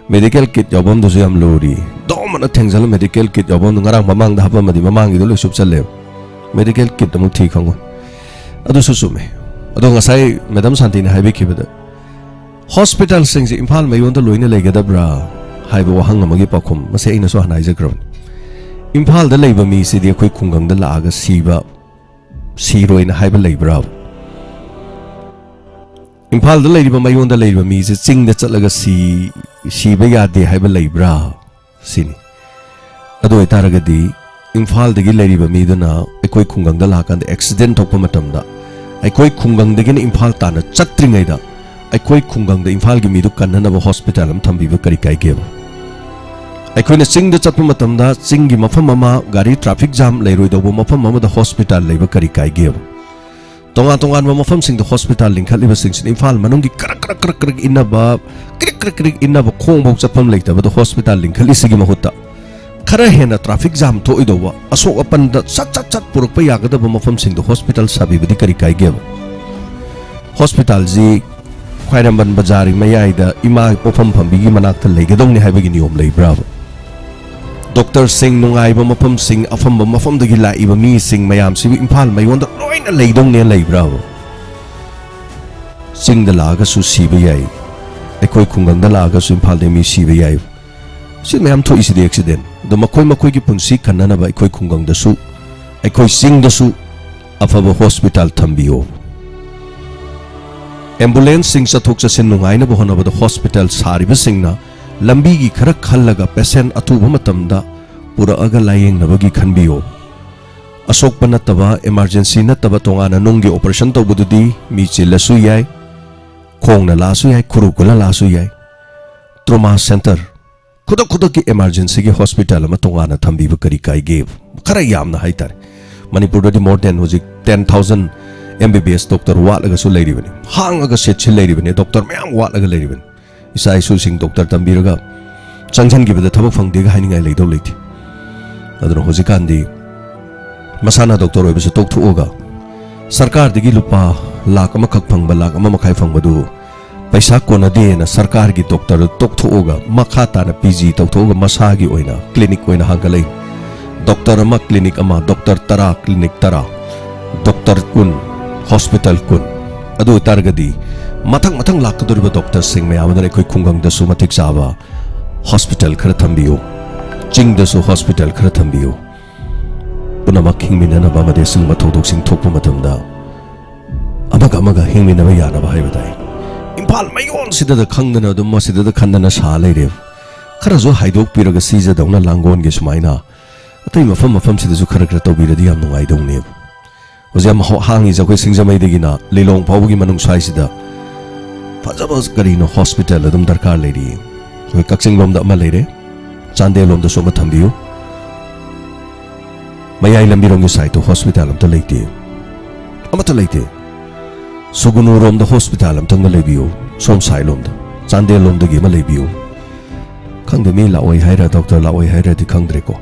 ꯃꯦꯗꯤꯀꯦꯜ ꯀꯤꯠ ꯌꯥꯎꯐꯝꯗꯨꯁꯨ ꯌꯥꯝ ꯂꯨꯔꯤ꯫ ꯗꯣꯝ ꯑꯅ ꯊꯦꯡꯖꯜꯂ ꯃꯦꯗꯤꯀꯦꯜ ꯀꯤꯠ ꯌꯥꯎꯐꯝꯗꯣ, ꯉꯔꯥꯡ ꯃꯃꯥꯡꯗ ꯍꯥꯞꯄꯝꯃꯗꯤ ꯃꯃꯥꯡꯒꯤꯗꯣ ꯂꯣꯏ ꯁꯨꯞꯆꯜꯂꯦꯕ꯫ ꯃꯦꯗꯤꯀꯦꯜ ꯀꯤꯠ ꯑꯃꯨꯛ ꯊꯤ ꯈꯪꯉꯣꯏ꯫ ꯑꯗꯨꯁꯨ ꯆꯨꯝꯃꯦ꯫ ꯑꯗꯣ ꯉꯁꯥꯏ ꯃꯦꯗꯥꯝ ꯁꯥꯟꯇꯤꯅ ꯍꯥꯏꯕꯤꯈꯤꯕꯗ ꯍꯣꯁꯄꯤꯇꯥꯜꯁꯤꯡꯁꯦ ꯏꯝꯐꯥꯜ ꯃꯌꯣꯟꯗ ꯂꯣꯏꯅ ꯂꯩꯒꯗꯕ꯭ꯔꯥ ꯍꯥꯏꯕ ꯋꯥꯍꯪ ꯑꯃꯒꯤ ꯄꯥꯎꯈꯨꯝ, ꯃꯁꯤ ꯑꯩꯅꯁꯨ ꯍꯥꯟꯅ ꯍꯥꯏꯖꯈ꯭ꯔꯕꯅꯤ꯫ ꯏꯝꯐꯥꯜꯗ ꯂꯩꯕ ꯃꯤꯁꯤꯗꯤ ꯑꯩꯈꯣꯏ ꯈꯨꯡꯒꯪꯗ ꯂꯥꯛꯑꯒ ꯁꯤꯕ, ꯁꯤꯔꯣꯏꯅ ꯍꯥꯏꯕ ꯂꯩꯕ꯭ꯔꯥ? ꯏꯝꯐꯥꯜꯗ ꯂꯩꯔꯤꯕ, ꯃꯌꯣꯟꯗ ꯂꯩꯔꯤꯕ ꯃꯤꯁꯦ ꯆꯤꯡꯗ ꯆꯠꯂꯒ ꯁꯤ-, ꯁꯤꯕ ꯌꯥꯗꯦ ꯍꯥꯏꯕ ꯂꯩꯕ꯭ꯔꯥ ꯁꯤꯅꯤ꯫ ꯑꯗꯨ ꯑꯣꯏꯇꯥꯔꯒꯗꯤ ꯏꯝꯐꯥꯜꯗꯒꯤ ꯂꯩꯔꯤꯕ ꯃꯤꯗꯨꯅ ꯑꯩꯈꯣꯏ ꯈꯨꯡꯒꯪꯗ ꯂꯥꯛꯀꯥꯟꯗ ꯑꯦꯛꯁꯤꯗꯦꯟ ꯊꯣꯛꯄ ꯃꯇꯝꯗ ꯑꯩꯈꯣꯏ ꯈꯨꯡꯒꯪꯗꯒꯤꯅ ꯏꯝꯐꯥꯜ ꯇꯥꯟꯅ ꯆꯠꯇ꯭ꯔꯤꯉꯩꯗ ꯑꯩꯈꯣꯏ ꯈꯨꯡꯒꯪꯗ ꯏꯝꯐꯥꯜꯒꯤ ꯃꯤꯗꯨ ꯀꯟꯅꯅꯕ ꯍꯣꯁꯄꯤꯇꯥꯜ ꯑꯃ ꯊꯝꯕꯤꯕ ꯀꯔꯤ ꯀꯥꯏꯒꯦꯕ? ꯑꯩꯈꯣꯏꯅ ꯆꯤꯡꯗ ꯆꯠꯄ ꯃꯇꯝꯗ ꯆꯤꯡꯒꯤ ꯃꯐꯝ ꯑꯃ, ꯒꯥꯔꯤ ꯇ꯭ꯔꯥꯐꯤꯛ ꯖꯥꯝ ꯂꯩꯔꯣꯏꯗꯧꯕ ꯃꯐꯝ ꯑꯃꯗ ꯍꯣꯁꯄꯤꯇꯥꯜ ꯂꯩꯕ ꯀꯔꯤ ꯀꯥꯏꯒꯦꯕ? ꯇꯣꯉꯥꯟ ꯇꯣꯉꯥꯟꯕ ꯃꯐꯝꯁꯤꯡꯗ ꯍꯣꯁꯄꯤꯇꯥꯜ ꯂꯤꯡꯈꯠꯂꯤꯕꯁꯤꯡꯁꯤꯅ ꯏꯝꯐꯥꯜ ꯃꯅꯨꯡꯒꯤ ꯀ꯭ꯔꯛ ꯀ꯭ꯔꯛ ꯀ꯭ꯔꯛ ꯀ꯭ꯔꯛ ꯏꯟꯅꯕ, ꯀ꯭ꯔꯤꯛ ꯀ꯭ꯔꯤꯛ ꯀ꯭ꯔꯤꯛ ꯏꯟꯅꯕ ꯈꯣꯡꯐꯥꯎ ꯆꯠꯐꯝ ꯂꯩꯇꯕꯗ ꯍꯣꯁꯄꯤꯇꯥꯜ ꯂꯤꯡꯈꯠꯂꯤꯁꯤꯒꯤ ꯃꯍꯨꯠꯇ ꯈꯔ ꯍꯦꯟꯅ ꯇ꯭ꯔꯥꯐꯤꯛ ꯖꯥꯝ ꯊꯣꯛꯑꯣꯏꯗꯧꯕ, ꯑꯁꯣꯛ ꯑꯄꯟꯗ ꯁꯠ ꯁꯠ ꯁꯠ ꯄꯨꯔꯛꯄ ꯌꯥꯒꯗꯕ ꯃꯐꯝꯁꯤꯡꯗ ꯍꯣꯁꯄꯤꯇꯥꯜ ꯁꯥꯕꯤꯕꯗꯤ ꯀꯔꯤ ꯀꯥꯏꯒꯦꯕ? ꯍꯣꯁꯄꯤꯇꯥꯜꯁꯤ ꯈ꯭ꯋꯥꯏꯔꯝꯕꯟ ꯕꯖꯥꯔꯒꯤ ꯃꯌꯥꯏꯗ ꯏꯃꯥ ꯄꯣꯛꯐꯝ ꯐꯝꯕꯤꯒꯤ ꯃꯅꯥꯛꯇ ꯂꯩꯒꯗꯧꯅꯤ ꯍꯥꯏꯕꯒꯤ ꯅꯤꯌꯣꯝ ꯂꯩꯕ꯭ꯔꯥꯕ? ꯗꯣꯛꯇꯔꯁꯤꯡ, ꯅꯨꯡꯉꯥꯏꯕ ꯃꯐꯝꯁꯤꯡ, ꯑꯐꯝꯕ ꯃꯐꯝꯗꯒꯤ ꯂꯥꯛꯏꯕ ꯃꯤꯁꯤꯡ ꯃꯌꯥꯝꯁꯤꯕꯨ ꯏꯝꯐꯥꯜ ꯃꯌꯣꯟꯗ ꯂꯣꯏꯅ ꯂꯩꯗꯧꯅꯦ ꯂꯩꯕ꯭ꯔꯥꯕ? ꯆꯤꯡꯗ ꯂꯥꯛꯑꯒꯁꯨ ꯁꯤꯕ ꯌꯥꯏ, ꯑꯩꯈꯣꯏ ꯈꯨꯡꯒꯪꯗ ꯂꯥꯛꯑꯒꯁꯨ ꯏꯝꯐꯥꯜꯗꯒꯤ ꯃꯤ ꯁꯤꯕ ꯌꯥꯏ꯫ ꯁꯤ ꯃꯌꯥꯝ ꯊꯣꯛꯏꯁꯤꯗꯤ ꯑꯦꯛꯁꯤꯗꯦꯟ꯫ ꯑꯗꯣ ꯃꯈꯣꯏ ꯃꯈꯣꯏꯒꯤ ꯄꯨꯟꯁꯤ ꯀꯟꯅꯅꯕ ꯑꯩꯈꯣꯏ ꯈꯨꯡꯒꯪꯗꯁꯨ, ꯑꯩꯈꯣꯏ ꯆꯤꯡꯗꯁꯨ ꯑꯐꯕ ꯍꯣꯁꯄꯤꯇꯥꯜ ꯊꯝꯕꯤꯌꯣ꯫ ꯑꯦꯝꯕꯨꯂꯦꯟꯁꯁꯤꯡ ꯆꯠꯊꯣꯛ ꯆꯠꯁꯤꯟ ꯅꯨꯡꯉꯥꯏꯅꯕ ꯍꯣꯠꯅꯕꯗ ꯍꯣꯁꯄꯤꯇꯥꯜ ꯁꯥꯔꯤꯕꯁꯤꯡꯅ ꯂꯝꯕꯤꯒꯤ ꯈꯔ ꯈꯜꯂꯒ ꯄꯦꯁꯦꯟ ꯑꯊꯨꯕ ꯃꯇꯝꯗ ꯄꯨꯔꯛꯑꯒ ꯂꯥꯌꯦꯡꯅꯕꯒꯤ ꯈꯟꯕꯤꯌꯣ꯫ ꯑꯁꯣꯛꯄ ꯅꯠꯇꯕ, ꯏꯃꯥꯔꯖꯦꯟꯁꯤ ꯅꯠꯇꯕ ꯇꯣꯉꯥꯟꯅ ꯅꯨꯡꯒꯤ ꯑꯣꯄꯔꯦꯁꯟ ꯇꯧꯕꯗꯨꯗꯤ ꯃꯤ ꯆꯤꯜꯂꯁꯨ ꯌꯥꯏ, ꯈꯣꯡꯅ ꯂꯥꯛꯑꯁꯨ ꯌꯥꯏ, ꯈꯨꯔꯨ ꯈꯨꯜꯂ ꯂꯥꯛꯑꯁꯨ ꯌꯥꯏ꯫ ꯇ꯭ꯔꯣꯃꯥ ꯁꯦꯟꯇꯔ, ꯈꯨꯗꯛ ꯈꯨꯗꯛꯀꯤ ꯏꯃꯥꯔꯖꯦꯟꯁꯤꯒꯤ ꯍꯣꯁꯄꯤꯇꯥꯜ ꯑꯃ ꯇꯣꯉꯥꯟꯅ ꯊꯝꯕꯤꯕ ꯀꯔꯤ ꯀꯥꯏꯒꯦ? ꯈꯔ ꯌꯥꯝꯅ ꯍꯥꯏꯇꯥꯔꯦ꯫ ꯃꯅꯤꯄꯨꯔꯗꯗꯤ more than ꯍꯧꯖꯤꯛ ten thousand M B B S doctor ꯋꯥꯠꯂꯒꯁꯨ ꯂꯩꯔꯤꯕꯅꯤ, ꯍꯥꯡꯉꯒ ꯁꯤꯠꯁꯤ ꯂꯩꯔꯤꯕꯅꯤ, ꯗꯣꯛꯇꯔ ꯃꯌꯥꯝ ꯋꯥꯠꯂꯒ ꯂꯩꯔꯤꯕꯅꯤ꯫ ꯏꯆꯥ ꯏꯁꯨꯁꯤꯡ ꯗꯣꯛꯇꯔ ꯇꯝꯕꯤꯔꯒ ꯆꯪꯁꯤꯟꯈꯤꯕꯗ ꯊꯕꯛ ꯐꯪꯗꯦꯒ ꯍꯥꯏꯅꯤꯡꯉꯥꯏ ꯂꯩꯗꯧ ꯂꯩꯇꯦ꯫ ꯑꯗꯨꯅ ꯍꯧꯖꯤꯛꯀꯥꯟꯗꯤ ꯃꯁꯥꯅ ꯗꯣꯛꯇꯔ ꯑꯣꯏꯕꯁꯨ ꯇꯣꯛꯊꯣꯛꯑꯒ ꯁꯔꯀꯥꯔꯗꯒꯤ ꯂꯨꯄꯥ ꯂꯥꯛ ꯑꯃꯈꯛ ꯐꯪꯕ, ꯂꯥꯛ ꯑꯃ ꯃꯈꯥꯏ ꯐꯪꯕꯗꯨ ꯄꯩꯁꯥ ꯀꯣꯟꯅꯗꯦꯅ ꯁꯔꯀꯥꯔꯒꯤ ꯗꯣꯛꯇꯔ ꯇꯣꯛꯊꯣꯛꯑꯒ ꯃꯈꯥ ꯇꯥꯅ ꯄꯤ ꯖꯤ ꯇꯧꯊꯣꯛꯑꯒ ꯃꯁꯥꯒꯤ ꯑꯣꯏꯅ ꯀ꯭ꯂꯤꯅꯤꯛ ꯑꯣꯏꯅ ꯍꯥꯡꯒꯠꯂꯛꯏ꯫ ꯗꯣꯛꯇꯔ ꯑꯃ ꯀ꯭ꯂꯤꯅꯤꯛ ꯑꯃ, ꯗꯣꯛꯇꯔ ꯇꯔꯥ ꯀ꯭ꯂꯤꯅꯤꯛ ꯇꯔꯥ, ꯗꯣꯛꯇꯔ ꯀꯨꯟ, ꯍꯣꯁꯄꯤꯇꯥꯜ ꯀꯨꯟ꯫ ꯑꯗꯨ ꯑꯣꯏꯇꯥꯔꯒꯗꯤ ꯃꯊꯪ ꯃꯊꯪ ꯂꯥꯛꯀꯗꯧꯔꯤꯕ ꯗꯣꯛꯇꯔꯁꯤꯡ ꯃꯌꯥꯝ ꯑꯗꯨꯅ ꯑꯩꯈꯣꯏ ꯈꯨꯡꯒꯪꯗꯁꯨ ꯃꯇꯤꯛ ꯆꯥꯕ ꯍꯣꯁꯄꯤꯇꯥꯜ ꯈꯔ ꯊꯝꯕꯤꯌꯨ, ꯆꯤꯡꯗꯁꯨ ꯍꯣꯁꯄꯤꯇꯥꯜ ꯈꯔ ꯊꯝꯕꯤꯌꯨ꯫ ꯄꯨꯝꯅꯃꯛ ꯍꯤꯡꯃꯤꯟꯅꯅꯕ ꯑꯃꯗꯤ ꯑꯁꯤꯒꯨꯝꯕ ꯊꯧꯗꯣꯛꯁꯤꯡ ꯊꯣꯛꯄ ꯃꯇꯝꯗ ꯑꯃꯒ ꯑꯃꯒ ꯍꯤꯡꯃꯤꯟꯅꯕ ꯌꯥꯅꯕ ꯍꯥꯏꯕ ꯇꯥꯏ꯫ ꯏꯝꯐꯥꯜ ꯃꯌꯣꯟꯁꯤꯗꯗ ꯈꯪꯗꯅ ꯑꯗꯨꯝ ꯃꯁꯤꯗꯗ ꯈꯟꯗꯅ ꯁꯥ ꯂꯩꯔꯦ꯫ ꯈꯔꯁꯨ ꯍꯥꯏꯗꯣꯛꯄꯤꯔꯒ ꯁꯤꯖꯗꯧꯅ ꯂꯥꯡꯒꯣꯜꯒꯤ ꯁꯨꯃꯥꯏꯅ ꯑꯇꯩ ꯃꯐꯝ ꯃꯐꯝꯁꯤꯗꯁꯨ ꯈꯔ ꯈꯔ ꯇꯧꯕꯤꯔꯗꯤ ꯌꯥꯝ ꯅꯨꯡꯉꯥꯏꯗꯧꯅꯦꯕ꯫ ꯍꯧꯖꯤꯛ ꯌꯥꯝ ꯍꯥ-, ꯍꯥꯡꯉꯤꯁꯦ ꯑꯩꯈꯣꯏ ꯁꯤꯡꯖꯃꯩꯗꯒꯤꯅ ꯂꯤꯂꯣꯡ ꯐꯥꯎꯕꯒꯤ ꯃꯅꯨꯡ ꯁ꯭ꯋꯥꯏꯁꯤꯗ ꯐꯖꯕ ꯀꯔꯤꯅꯣ ꯍꯣꯁꯄꯤꯇꯥꯜ ꯑꯗꯨꯝ ꯗꯔꯀꯥꯔ ꯂꯩꯔꯤꯌꯦ꯫ ꯑꯩꯈꯣꯏ ꯀꯛꯆꯤꯡ ꯂꯣꯝꯗ ꯑꯃ ꯂꯩꯔꯦ, ꯆꯥꯟꯗꯦꯜ ꯂꯣꯝꯗꯁꯨ ꯑꯃ ꯊꯝꯕꯤꯌꯨ꯫ ꯃꯌꯥꯏ ꯂꯝꯕꯤꯔꯣꯝꯒꯤ ꯁꯥꯏꯠꯇꯣ ꯍꯣꯁꯄꯤꯇꯥꯜ ꯑꯝꯇ ꯂꯩꯇꯦ, ꯑꯃꯠꯇ ꯂꯩꯇꯦ꯫ ꯁꯨꯒꯨꯅꯨꯔꯣꯝꯗ ꯍꯣꯁꯄꯤꯇꯥꯜ ꯑꯝꯇꯪꯒ ꯂꯩꯕꯤꯌꯨ, ꯁꯣꯝ ꯁꯥꯏꯠ ꯂꯣꯝꯗ, ꯆꯥꯟꯗꯦꯜ ꯂꯣꯝꯗꯒꯤ ꯑꯃ ꯂꯩꯕꯤꯌꯨ꯫ ꯈꯪꯗꯦ, ꯃꯤ ꯂꯥꯛꯑꯣꯏ ꯍꯥꯏꯔ ꯗꯣꯛꯇꯔ ꯂꯥꯛꯑꯣꯏ ꯍꯥꯏꯔꯗꯤ ꯈꯪꯗ꯭ꯔꯦꯀꯣ꯫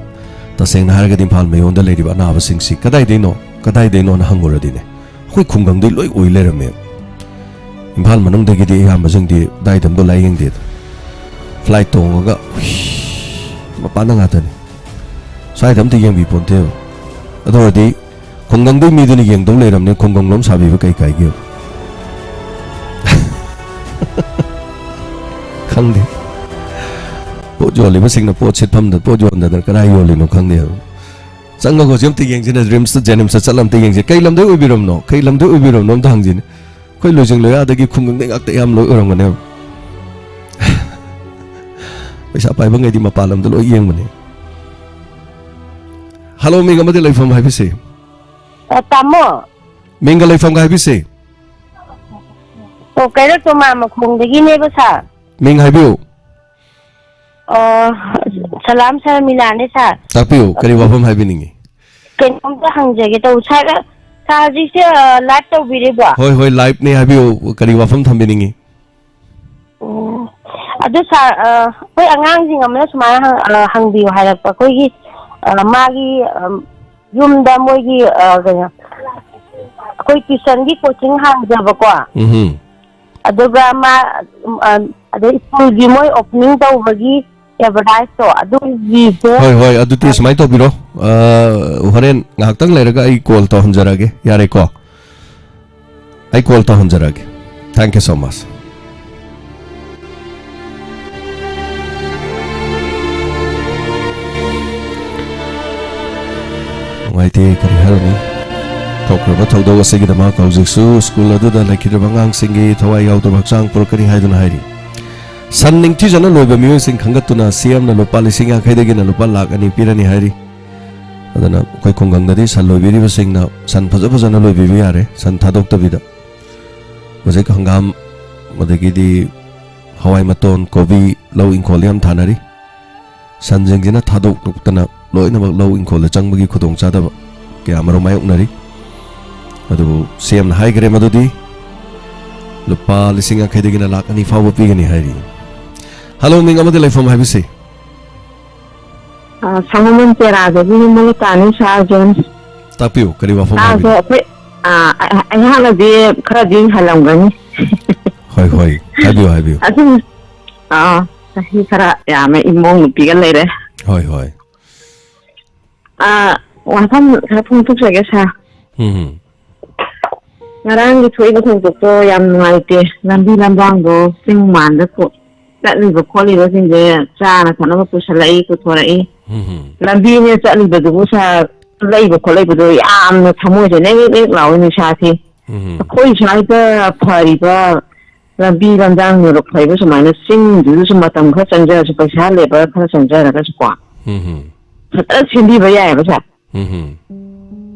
ꯇꯁꯦꯡꯅ ꯍꯥꯏꯔꯒꯗꯤ ꯏꯝꯐꯥꯜ ꯃꯌꯣꯟꯗ ꯂꯩꯔꯤꯕ ꯑꯅꯥꯕꯁꯤꯡꯁꯤ ꯀꯗꯥꯏꯗꯩꯅꯣ, ꯀꯗꯥꯏꯗꯩꯅꯣꯅ ꯍꯪꯉꯨꯔꯗꯤꯅꯦ, ꯑꯩꯈꯣꯏ ꯈꯨꯡꯒꯪꯗꯩ ꯂꯣꯏ ꯑꯣꯏ ꯂꯩꯔꯝꯃꯦ꯫ ꯏꯝꯐꯥꯜ ꯃꯅꯨꯡꯗꯒꯤꯗꯤ ꯑꯌꯥꯝꯕꯁꯤꯡꯗꯤ ꯑꯗꯥꯏꯗ ꯑꯝꯇ ꯂꯥꯏꯌꯦꯡꯗꯦꯗ꯫ ꯐ꯭ꯂꯥꯏꯠ ꯇꯣꯡꯉꯒ ꯃꯄꯥꯟꯗ ꯉꯥꯛꯇꯅꯤ꯫ ꯁ꯭ꯋꯥꯏꯗ ꯑꯝꯇ ꯌꯦꯡꯕꯤ ꯄꯣꯟꯇꯦꯕ꯫ ꯑꯗꯨ ꯑꯣꯏꯔꯗꯤ ꯈꯨꯡꯒꯪꯗꯩ ꯃꯤꯗꯨꯅ ꯌꯦꯡꯗꯧ ꯂꯩꯔꯝꯅꯤ, ꯈꯨꯡꯒꯪꯂꯣꯝ ꯁꯥꯕꯤꯕ ꯀꯩ ꯀꯥꯏꯒꯦꯕ? ꯈꯪꯗꯦ꯫ ꯄꯣꯠ ꯌꯣꯜꯂꯤꯕꯁꯤꯡꯅ ꯄꯣꯠ ꯁꯤꯠꯐꯝꯗ ꯄꯣꯠ ꯌꯣꯟꯗꯗꯅ ꯀꯗꯥꯏ ꯌꯣꯜꯂꯤꯅꯣ ꯈꯪꯗꯦꯕ꯫ ꯆꯪꯉꯒ ꯍꯧꯖꯤꯛ ꯑꯝꯇ ꯌꯦꯡꯁꯤꯅꯦ, ꯔꯤꯝꯁꯇ, ꯖꯦꯅꯤꯝꯁꯇ ꯆꯠꯂ ꯑꯝꯇ ꯌꯦꯡꯁꯤ꯫ ꯀꯩ ꯂꯝꯗꯩ ꯑꯣꯏꯕꯤꯔꯝꯅꯣ? ꯀꯩ ꯂꯝꯗꯩ ꯑꯣꯏꯕꯤꯔꯝꯅꯣ ꯑꯝꯇ ꯍꯪꯁꯤꯅꯦ꯫ ꯑꯩꯈꯣꯏ ꯂꯣꯏꯖꯤꯡ ꯂꯣꯏꯌꯥꯗꯒꯤ ꯈꯨꯡꯒꯪꯗꯩ ꯉꯥꯛꯇ ꯑꯌꯥꯝꯕ ꯂꯣꯏ ꯑꯣꯏꯔꯝꯒꯅꯦꯕ꯫ ꯄꯩꯁꯥ ꯄꯥꯏꯕꯉꯩꯗꯤ ꯃꯄꯥꯟ ꯂꯝꯗ ꯂꯣꯏ ꯌꯦꯡꯕꯅꯦ꯫ ꯍꯜꯂꯣ, ꯃꯤꯡ ꯑꯃꯗꯤ ꯂꯩꯐꯝ ꯍꯥꯏꯕꯤꯁꯤ꯫ ꯑ, ꯇꯥꯃꯣ꯫ ꯃꯤꯡꯒ ꯂꯩꯐꯝꯒ ꯍꯥꯏꯕꯤꯁꯤ꯫ ꯑꯣ, ꯀꯩꯔꯣꯜ ꯇꯣꯃꯥ ꯃꯈꯣꯡꯗꯒꯤꯅꯦꯕ, ꯁꯥꯔ꯫ ꯃꯤꯡ ꯍꯥꯏꯕꯤꯌꯨ꯫ ꯑꯣ, ꯁꯂꯥꯝ ꯁꯔꯃꯤꯂꯥꯅꯦ, ꯁꯥꯔ꯫ ꯇꯥꯛꯄꯤꯌꯨ, ꯀꯔꯤ ꯋꯥꯐꯝ ꯍꯥꯏꯕꯤꯅꯤꯡꯉꯤ? ꯀꯩꯅꯣꯝꯇ ꯍꯪꯖꯒꯦ ꯇꯧꯕ, ꯁꯥꯔ, ꯁꯥꯔ ꯍꯧꯖꯤꯛꯁꯦ, ꯑ, ꯂꯥꯏꯚ ꯇꯧꯕꯤꯔꯤꯕꯣ? ꯍꯣꯏ, ꯍꯣꯏ, ꯂꯥꯏꯚꯅꯤ, ꯍꯥꯏꯕꯤꯌꯨ, ꯀꯔꯤ ꯋꯥꯐꯝ ꯊꯝꯕꯤꯅꯤꯡꯉꯤ? ꯑꯣ, ꯑꯗꯨ ꯁꯥꯔ, ꯑ, ꯑꯩꯈꯣꯏ ꯑꯉꯥꯡꯁꯤꯡ ꯑꯃꯅ ꯁꯨꯃꯥꯏꯅ ꯍꯪ-, ꯑ, ꯍꯪꯕꯤꯌꯨ ꯍꯥꯏꯔꯛꯄ, ꯑꯩꯈꯣꯏꯒꯤ, ꯑ, ꯃꯥꯒꯤ, ꯑ, ꯌꯨꯝꯗ ꯃꯣꯏꯒꯤ, ꯑ, ꯀꯩꯅꯣ, ꯑꯩꯈꯣꯏ ꯇ꯭ꯌꯨꯁꯟꯒꯤ ꯀꯣꯆꯤꯡ ꯍꯥꯡꯖꯕꯀꯣ, ꯎꯝꯍꯨꯝ꯫ ꯑꯗꯨꯒ ꯃꯥ, ꯑ, ꯑꯗꯩ ꯁ꯭ꯀꯨꯜꯒꯤ ꯃꯣꯏ ꯑꯣꯄꯅꯤꯡ ꯇꯧꯕꯒꯤ ꯑꯦꯗꯚꯔꯇꯥꯏꯖꯇꯣ ꯑꯗꯨꯒꯤꯁꯦ꯫ ꯍꯣꯏ, ꯍꯣꯏ, ꯑꯗꯨꯗꯤ ꯁꯨꯃꯥꯏꯅ ꯇꯧꯕꯤꯔꯣ, ꯑ, ꯍꯣꯔꯦꯟ ꯉꯥꯏꯍꯥꯛꯇꯪ ꯂꯩꯔꯒ ꯑꯩ ꯀꯣꯜ ꯇꯧꯍꯟꯖꯔꯛꯑꯒꯦ, ꯌꯥꯔꯦꯀꯣ? ꯑꯩ call ꯇꯧꯍꯟꯖꯔꯛꯑꯒꯦ꯫ Thank you so much. ꯅꯨꯡꯉꯥꯏꯇꯦ, ꯀꯔꯤ ꯍꯥꯏꯔꯨꯅꯤ? ꯊꯣꯛꯈ꯭ꯔꯕ ꯊꯧꯗꯣꯛ ꯑꯁꯤꯒꯤꯗꯃꯛ ꯍꯧꯖꯤꯛꯁꯨ ꯁ꯭ꯀꯨꯜ ꯑꯗꯨꯗ ꯂꯩꯈꯤꯗ꯭ꯔꯕ ꯑꯉꯥꯡꯁꯤꯡꯒꯤ ꯊꯋꯥꯏ ꯌꯥꯎꯗꯕ ꯍꯛꯆꯥꯡ ꯄꯨꯔꯛꯀꯅꯤ ꯍꯥꯏꯗꯨꯅ ꯍꯥꯏꯔꯤ꯫ ꯁꯟ ꯅꯤꯡꯊꯤꯖꯅ ꯂꯣꯏꯕ ꯃꯤꯑꯣꯏꯁꯤꯡ ꯈꯟꯒꯠꯇꯨꯅ ꯁꯤ ꯑꯦꯝꯅ ꯂꯨꯄꯥ ꯂꯤꯁꯤꯡ ꯌꯥꯡꯈꯩꯗꯒꯤꯅ ꯂꯨꯄꯥ ꯂꯥꯈ ꯑꯅꯤ ꯄꯤꯔꯅꯤ ꯍꯥꯏꯔꯤ꯫ ꯑꯗꯨꯅ ꯑꯩꯈꯣꯏ ꯈꯨꯡꯒꯪꯗꯗꯤ ꯁꯟ ꯂꯣꯏꯕꯤꯔꯤꯕꯁꯤꯡꯅ ꯁꯟ ꯐꯖ ꯐꯖꯅ ꯂꯣꯏꯕꯤꯕ ꯌꯥꯔꯦ, ꯁꯟ ꯊꯥꯗꯣꯛꯇꯕꯤꯗ꯫ ꯍꯧꯖꯤꯛ ꯍꯪꯒꯥꯝ, ꯑꯗꯒꯤꯗꯤ ꯍꯋꯥꯏ ꯃꯇꯣꯟ, ꯀꯣꯕꯤ, ꯂꯧ ꯏꯪꯈꯣꯜꯗ ꯌꯥꯝ ꯊꯥꯅꯔꯤ꯫ ꯁꯟꯁꯤꯡꯁꯤꯅ ꯊꯥꯗꯣꯛꯇꯅ ꯂꯣꯏꯅꯃꯛ ꯂꯧ ꯏꯪꯈꯣꯜꯗ ꯆꯪꯕꯒꯤ ꯈꯨꯗꯣꯡꯆꯥꯗꯕ ꯀꯌꯥ ꯑꯃꯔꯣꯝ ꯃꯥꯌꯣꯛꯅꯔꯤ꯫ ꯑꯗꯨꯕꯨ ꯁꯤ ꯑꯦꯝꯅ ꯍꯥꯏꯈ꯭ꯔꯦ ꯃꯗꯨꯗꯤ ꯂꯨꯄꯥ ꯂꯤꯁꯤꯡ ꯌꯥꯡꯈꯩꯗꯒꯤꯅ ꯂꯥꯈ ꯑꯅꯤ ꯐꯥꯎꯕ ꯄꯤꯒꯅꯤ ꯍꯥꯏꯔꯤ꯫ ꯍꯜꯂꯣ, ꯃꯤꯡ ꯑꯃꯗꯤ ꯂꯩꯐꯝ ꯍꯥꯏꯕꯤꯁꯤ? ꯑ, ꯁꯪꯒꯣꯝꯕꯝ ꯇꯦꯔꯥꯗꯒꯤ ꯃꯣꯂꯤꯇꯥꯅꯤ, ꯁꯥꯔ ꯖꯦꯝꯁ꯫ ꯇꯥꯛꯄꯤꯌꯨ, ꯀꯔꯤ ꯋꯥꯐꯝ ꯁꯥꯔꯁꯦ ꯍꯥꯏꯕꯤꯅꯣ? ꯑꯩꯈꯣꯏ, ꯑ, ꯑ, ꯑꯩꯍꯥꯛꯅꯗꯤ ꯈꯔꯗꯤ ꯍꯜꯂꯝꯒꯅꯤ꯫ ꯍꯣꯏ, ꯍꯣꯏ, ꯍꯥꯏꯕꯤꯌꯨ, ꯍꯥꯏꯕꯤꯌꯨ꯫ ꯑꯗꯨꯝ, ꯑ, ꯆꯍꯤ ꯈꯔ ꯌꯥꯝꯃꯦ, ꯏꯃꯧ ꯅꯨꯄꯤꯒ ꯂꯩꯔꯦ꯫ ꯍꯣꯏ, ꯍꯣꯏ꯫ ꯑ, ꯋꯥꯐꯝ ꯈꯔ ꯐꯣꯡꯗꯣꯛꯆꯒꯦ, ꯁꯥꯔ꯫ ꯎꯝ꯫ ꯉꯔꯥꯡꯒꯤ ꯊꯣꯛꯏꯕ ꯊꯧꯗꯣꯛꯇꯣ ꯌꯥꯝ ꯅꯨꯡꯉꯥꯏꯇꯦ꯫ ꯂꯝꯕꯤ ꯂꯝꯗꯥꯡꯗꯣ ꯆꯤꯡ ꯃꯥꯟꯗ ꯊꯣꯛ-, ꯆꯠꯂꯤꯕ ꯈꯣꯠꯂꯤꯕꯁꯤꯡꯁꯦ ꯆꯥꯅ ꯊꯛꯅꯕ ꯄꯨꯁꯜꯂꯛꯏ, ꯄꯨꯊꯣꯔꯛꯏ꯫ ꯎꯝ꯫ ꯂꯝꯕꯤꯅꯦ ꯆꯠꯂꯤꯕꯗꯨꯕꯨ ꯁꯥꯔ, ꯂꯩꯕ ꯈꯣꯠꯂꯛꯏꯕꯗꯣ ꯌꯥꯝꯅ ꯊꯃꯣꯏꯁꯦ ꯅꯦꯛ ꯅꯦꯛ ꯅꯦꯛ ꯂꯥꯎꯏ ꯅꯤꯁꯥꯁꯤ꯫ ꯎꯝ꯫ ꯑꯩꯈꯣꯏ ꯁ꯭ꯋꯥꯏꯗ ꯐꯔꯤꯕ ꯂꯝꯕꯤ ꯂꯝꯗꯥꯡ ꯅꯣꯏꯔꯛ ꯐꯩꯕ ꯁꯨꯃꯥꯏꯅ ꯆꯤꯡꯗꯨꯗꯁꯨ ꯃꯇꯝ ꯈꯔ ꯆꯪꯖꯔꯁꯨ, ꯄꯩꯁꯥ ꯂꯦꯕꯔ ꯈꯔ ꯆꯪꯖꯔꯒꯁꯨꯀꯣ, ꯎꯝ꯫ ꯐꯖꯅ ꯁꯦꯝꯕꯤꯕ ꯌꯥꯏꯑꯕ ꯁꯥꯔ꯫ ꯎꯝ꯫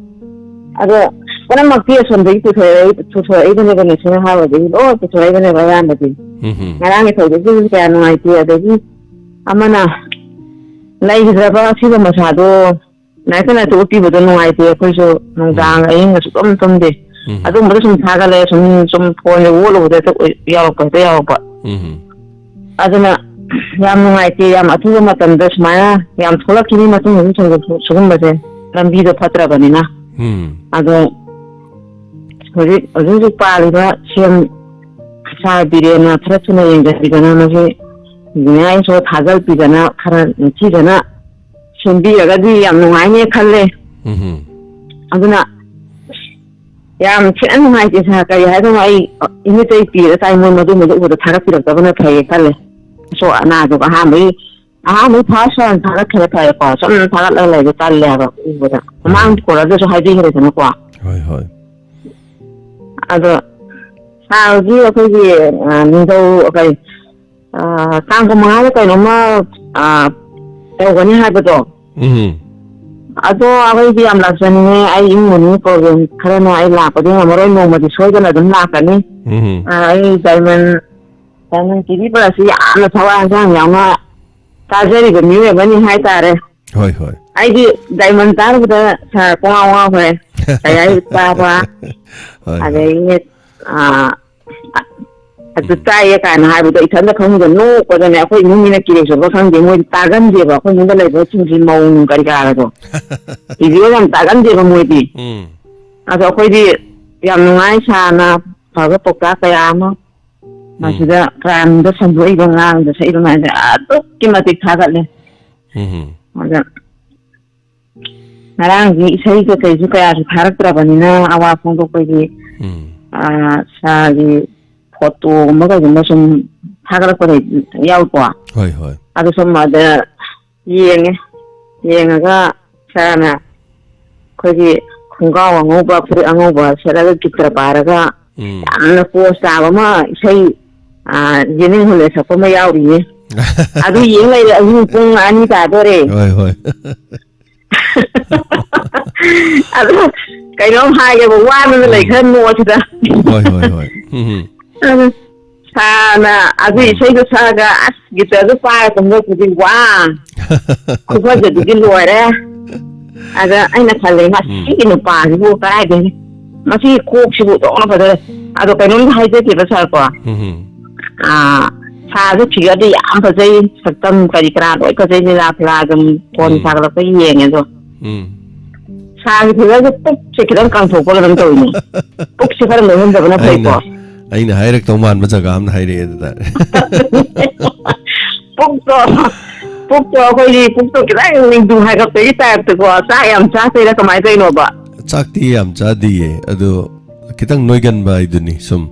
ꯑꯗꯣ ꯄꯨꯝꯅꯃꯛꯇꯤ ꯑꯁꯣꯝꯗꯒꯤ ꯄꯨꯊꯣꯔꯛꯏ-, ꯄꯨꯊꯣꯔꯛꯏꯕꯅꯦꯕ, ꯅꯦꯁꯅꯦꯜ ꯍꯥꯏꯋꯦꯗꯒꯤ ꯂꯣꯏ ꯄꯨꯊꯣꯔꯛꯏꯕꯅꯦꯕ ꯑꯌꯥꯝꯕꯗꯤ꯫ ꯎꯝ꯫ ꯉꯔꯥꯡꯒꯤ ꯊꯧꯗꯣꯛꯇꯨꯁꯨ ꯀꯌꯥ ꯅꯨꯡꯉꯥꯏꯇꯦ꯫ ꯑꯗꯒꯤ ꯑꯃꯅ ꯂꯩꯈꯤꯗ꯭ꯔꯕ ꯑꯁꯤꯕ ꯃꯁꯥꯗꯣ ꯅꯥꯏꯇꯣ ꯅꯥꯏꯇꯣ ꯎꯠꯄꯤꯕꯗꯣ ꯅꯨꯡꯉꯥꯏꯇꯦ꯫ ꯑꯩꯈꯣꯏꯁꯨ ꯅꯨꯡꯗꯥꯡ ꯎꯝ꯫ ꯑꯍꯤꯡꯒ ꯁꯨꯛꯇꯨꯝ ꯇꯨꯝꯗꯦ꯫ ꯎꯝ꯫ ꯑꯗꯨꯒꯨꯝꯕꯗꯣ ꯁꯨꯝ ꯊꯥꯒꯠꯂꯛꯑꯦ, ꯁꯨꯝ, ꯁꯨꯝ ꯐꯣꯟꯗ ꯑꯣꯠꯂꯨꯕꯗ ꯍꯦꯛꯇ ꯑꯣꯏ-, ꯌꯥꯎꯔꯛꯄ, ꯍꯦꯛꯇ ꯌꯥꯎꯔꯛꯄ꯫ ꯎꯝ꯫ ꯑꯗꯨꯅ ꯌꯥꯝ ꯅꯨꯡꯉꯥꯏꯇꯦ, ꯌꯥꯝ ꯑꯊꯨꯕ ꯃꯇꯝꯗ ꯁꯨꯃꯥꯏꯅ ꯌꯥꯝ ꯊꯣꯛꯂꯛꯈꯤꯅꯤ ꯃꯇꯨꯡꯗꯁꯨ ꯁꯤꯒꯨꯝꯕꯁꯦ, ꯂꯝꯕꯤꯗꯣ ꯐꯠꯇ꯭ꯔꯕꯅꯤꯅ꯫ ꯎꯝ꯫ ꯑꯗꯣ ꯍꯧꯖꯤꯛ, ꯍꯧꯖꯤꯛ ꯍꯧꯖꯤꯛ ꯄꯥꯜꯂꯤꯕ ꯁꯤ ꯑꯦꯝ ꯁꯥꯔ ꯕꯤꯔꯦꯟꯅ ꯈꯔ ꯊꯨꯅ ꯌꯦꯡꯁꯤꯟꯕꯤꯗꯅ, ꯃꯁꯤ ꯏꯟꯖꯤꯅꯤꯌꯥꯔꯤꯡꯁꯨ ꯊꯥꯖꯤꯜꯕꯤꯗꯅ ꯈꯔ ꯅꯤꯡꯊꯤꯖꯅ ꯁꯦꯝꯕꯤꯔꯒꯗꯤ ꯌꯥꯝ ꯅꯨꯡꯉꯥꯏꯅꯦ ꯈꯜꯂꯦ꯫ ꯎꯝ꯫ ꯑꯗꯨꯅ ꯌꯥꯝ ꯊꯤꯅ ꯅꯨꯡꯉꯥꯏꯇꯦ ꯁꯥꯔ꯫ ꯀꯔꯤ ꯍꯥꯏꯗꯣꯏꯅꯣ? ꯑꯩ ꯏꯃꯤꯠꯇꯩ ꯄꯤꯔ ꯇꯥꯏ꯫ ꯃꯣꯏ ꯃꯗꯨꯝꯕꯗꯣ ꯎꯕꯗ ꯊꯥꯒꯠꯄꯤꯔꯛꯇꯕꯅ ꯐꯩꯌꯦ ꯈꯜꯂꯦ꯫ ꯑꯁꯣꯛ ꯑꯅꯥꯗꯨꯒ ꯑꯍꯥꯟꯕꯒꯤ, ꯑꯍꯥꯟꯕꯒꯤ ꯐꯥꯔꯁ ꯔꯥꯎꯟ ꯊꯥꯒꯠꯈ꯭ꯔꯦ ꯐꯔꯦꯀꯣ꯫ ꯁꯨꯝ ꯊꯥꯒꯠꯂꯒ ꯂꯩꯕ ꯇꯜꯂꯦ ꯍꯥꯏꯕ ꯎꯕꯗ꯫ ꯃꯃꯥꯡ ꯎꯝ꯫ ꯀꯣꯔꯁꯇꯁꯨ ꯍꯥꯏꯕꯤꯈ꯭ꯔꯦꯗꯅꯀꯣ꯫ ꯍꯣꯏ, ꯍꯣꯏ꯫ ꯑꯗꯣ ꯁꯥꯔ ꯍꯧꯖꯤꯛ ꯑꯩꯈꯣꯏꯒꯤ, ꯑ, ꯅꯤꯡꯊꯧ ꯀꯔꯤ, ꯑ, ꯇꯥꯡ ꯀꯨꯟꯃꯉꯥꯗ ꯀꯩꯅꯣꯝꯃ, ꯑ, ꯇꯧꯒꯅꯤ ꯍꯥꯏꯕꯗꯣ꯫ ꯎꯝ꯫ ꯑꯗꯣ ꯑꯩꯈꯣꯏꯗꯤ ꯌꯥꯝ ꯂꯥꯛꯆꯅꯤꯡꯉꯦ꯫ ꯑꯩ ꯏꯃꯨꯡ ꯃꯅꯨꯡ ꯄ꯭ꯔꯣꯕ꯭ꯂꯦꯝ ꯈꯔꯅ ꯑꯩ ꯂꯥꯛꯄꯗꯤ ꯉꯝꯃꯔꯣꯏ꯫ ꯅꯣꯡꯃꯗꯤ ꯁꯣꯏꯗꯅ ꯑꯗꯨꯝ ꯂꯥꯛꯀꯅꯤ꯫ ꯎꯝ꯫ ꯑ, ꯑꯩ ꯗꯥꯏꯃꯟ, ꯗꯥꯏꯃꯟ ꯇꯤ ꯚꯤ ꯄ꯭ꯂꯁꯁꯤ ꯌꯥꯝꯅ ꯊꯋꯥꯏ ꯍꯛꯆꯥꯡ ꯌꯥꯎꯅ ꯇꯥꯖꯔꯤꯕ ꯃꯤꯑꯣꯏ ꯑꯃꯅꯤ ꯍꯥꯏꯇꯥꯔꯦ꯫ ꯍꯣꯏ, ꯍꯣꯏ꯫ ꯑꯩꯗꯤ ꯗꯥꯏꯃꯟ ꯇꯥꯔꯨꯕꯗ ꯁꯥꯔ ꯄꯨꯡꯉꯥꯎ ꯉꯥꯎꯈ꯭ꯔꯦ꯫ ꯀꯩ ꯍꯥꯏ ꯇꯥꯕ꯫ ꯍꯣꯏ, ꯍꯣꯏ꯫ ꯑꯗꯒꯤ, ꯑ, ꯑꯗꯨ ꯎꯝ꯫ ꯇꯥꯏꯌꯦ ꯀꯥꯏꯅ ꯍꯥꯏꯕꯗꯣ ꯏꯊꯟꯇ ꯈꯪꯗꯦ, ꯅꯣꯛꯄꯗꯅꯦ꯫ ꯑꯩꯈꯣꯏ ꯏꯃꯨꯡ ꯃꯤꯅ ꯀꯤꯔꯦ ꯆꯠꯄ ꯈꯪꯗꯦ, ꯃꯣꯏꯗꯤ ꯇꯥꯒꯟꯗꯦꯕ꯫ ꯑꯩꯈꯣꯏ ꯏꯃꯨꯡꯗ ꯂꯩꯕꯁꯤꯡꯁꯤ ꯃꯧ ꯅꯨꯡ ꯀꯔꯤ ꯀꯔꯥꯒꯗꯣ꯫ ꯇꯤ ꯚꯤꯗ ꯌꯥꯝ ꯇꯥꯒꯟꯗꯦꯕ ꯃꯣꯏꯗꯤ꯫ ꯎꯝ꯫ ꯑꯗꯣ ꯑꯩꯈꯣꯏꯗꯤ ꯌꯥꯝ ꯅꯨꯡꯉꯥꯏ, ꯁꯥꯔꯅ ꯐꯕ ꯄꯥꯎꯇꯥꯛ ꯀꯌꯥ ꯑꯃ ꯎꯝ꯫ ꯃꯁꯤꯗ ꯀ꯭ꯔꯥꯏꯝꯗ ꯁꯟꯗꯣꯛꯏꯕ, ꯉꯥꯡꯗ ꯁꯛꯏꯕ ꯃꯌꯥꯝꯁꯦ ꯑꯗꯨꯛꯀꯤ ꯃꯇꯤꯛ ꯊꯥꯒꯠꯂꯦ꯫ ꯎꯝ꯫ ꯑꯗ ꯉꯔꯥꯡꯗꯤ ꯏꯁꯩ ꯀꯩꯀꯩꯁꯨ ꯀꯌꯥꯁꯨ ꯊꯥꯔꯛꯇ꯭ꯔꯕꯅꯤꯅ ꯑꯋꯥ ꯐꯣꯡꯗꯣꯛꯄꯒꯤ, ꯎꯝ꯫ ꯑꯥ, ꯁꯥꯔꯒꯤ ꯐꯣꯇꯣꯒꯨꯝꯕ ꯀꯩꯒꯨꯝꯕ ꯁꯨꯝ ꯊꯥꯒꯠꯂꯛꯄ ꯂꯩ-, ꯌꯥꯎꯏꯀꯣ꯫ ꯍꯣꯏ, ꯍꯣꯏ꯫ ꯑꯗꯨ ꯁꯨꯝ ꯑꯗ ꯌꯦꯡꯉꯦ꯫ ꯌꯦꯡꯉꯒ ꯁꯥꯔꯅ ꯑꯩꯈꯣꯏꯒꯤ ꯈꯣꯡꯒ꯭ꯔꯥꯎ ꯑꯉꯧꯕ, ꯐꯨꯔꯤꯠ ꯑꯉꯧꯕ ꯁꯦꯠꯂꯒ ꯒꯤꯇꯔ ꯄꯥꯏꯔꯒ ꯎꯝ꯫ ꯌꯥꯝꯅ ꯄꯣꯁ ꯇꯥꯕ ꯑꯃ ꯏꯁꯩ, ꯑꯥ, ꯖꯦꯅꯤꯡ ꯍꯨꯂꯦ ꯁꯛꯄ ꯑꯃ ꯌꯥꯎꯔꯤꯌꯦ꯫ ꯑꯗꯨ ꯌꯦꯡ ꯂꯩꯔꯦ ꯑꯍꯤꯡ ꯄꯨꯡ ꯑꯅꯤ ꯇꯥꯗꯣꯔꯦ꯫ ꯍꯣꯏ, ꯍꯣꯏ꯫ ꯑꯗꯨ ꯀꯩꯅꯣꯝ ꯍꯥꯏꯒꯦꯕ, ꯋꯥꯗꯅ ꯂꯩ ꯎꯝ꯫ ꯈꯔ ꯅꯣꯛꯑꯁꯤꯗ꯫ ꯍꯣꯏ, ꯍꯣꯏ, ꯍꯣꯏ꯫ ꯎꯝ꯫ ꯑꯗꯨ ꯁꯥꯔꯅ ꯑꯗꯨ ꯎꯝ꯫ ꯏꯁꯩꯗꯣ ꯁꯛꯑꯒ, ꯑꯁ, ꯒꯤꯇꯔꯗꯨ ꯄꯥꯏꯔ ꯀꯨꯝꯊꯔꯛꯄꯗꯤ, ꯋꯥ! ꯈꯨꯐꯖꯗꯨꯗꯤ ꯂꯣꯏꯔꯦ꯫ ꯑꯗ ꯑꯩꯅ ꯈꯜꯂꯦ, ꯎꯝ꯫ "ꯃꯁꯤꯒꯤ ꯅꯨꯄꯥꯁꯤꯕꯨ ꯀꯗꯥꯏꯗꯒꯤ, ꯃꯁꯤꯒꯤ ꯀꯣꯛꯁꯤꯕꯨ ꯑꯣꯟꯊꯣꯛꯅ ꯐꯖꯔꯦ꯫" ꯑꯗꯣ ꯀꯩꯅꯣꯝꯇ ꯍꯥꯏꯖꯒꯦꯕ, ꯁꯥꯔ ꯀꯣ꯫ ꯎꯝ꯫ ꯑꯥ, ꯁꯥꯁꯨ figureꯗꯤ ꯌꯥꯝ ꯐꯖꯩ, ꯁꯛꯇꯝ ꯀꯔꯤ ꯀꯔꯥ ꯂꯣꯏ ꯐꯖꯩ, ꯂꯤꯂꯥ ꯐꯤꯂꯥ ꯑꯗꯨꯝ ꯐꯣꯟ ꯎꯝ꯫ ꯁꯥꯒꯠꯂꯛꯄ ꯌꯦꯡꯉꯦ ꯑꯗꯣ꯫ ꯎꯝ꯫ ꯁꯥꯒꯤ figureꯁꯦ ꯄꯨꯛꯁꯦ ꯈꯤꯇꯪ ꯀꯪꯊꯣꯛꯄ ꯀꯩꯅꯣꯝ ꯇꯧꯋꯤꯅꯦ꯫ ꯄꯨꯛꯁꯦ ꯈꯔ ꯅꯣꯏꯍꯟꯗꯕꯅ ꯐꯩꯀꯣ꯫ ꯑꯩꯅ, ꯑꯩꯅ ꯍꯥꯏꯔꯛꯇꯧ ꯃꯥꯟꯕ ꯖꯒꯥ ꯑꯃꯗ ꯍꯥꯏꯔꯛꯑꯦ ꯑꯗꯨꯗ꯫ ꯄꯨꯛꯇꯣ, ꯄꯨꯛꯇꯣ ꯑꯩꯈꯣꯏꯒꯤ ꯄꯨꯛꯇꯣ ꯈꯤꯇꯪ ꯅꯤꯡꯊꯨ ꯍꯥꯏꯒꯠꯄꯒꯤ typeꯇꯀꯣ, ꯆꯥꯛ ꯌꯥꯝ ꯆꯥꯗꯣꯏꯔꯥ ꯀꯃꯥꯏꯅ ꯇꯧꯔꯤꯅꯣꯕ? ꯆꯥꯛꯇꯤ ꯌꯥꯝ ꯆꯥꯗꯤꯌꯦ, ꯑꯗꯣ ꯈꯤꯇꯪ ꯅꯣꯏꯒꯟꯕ ꯍꯥꯏꯗꯨꯅꯤ ꯁꯨꯝ꯫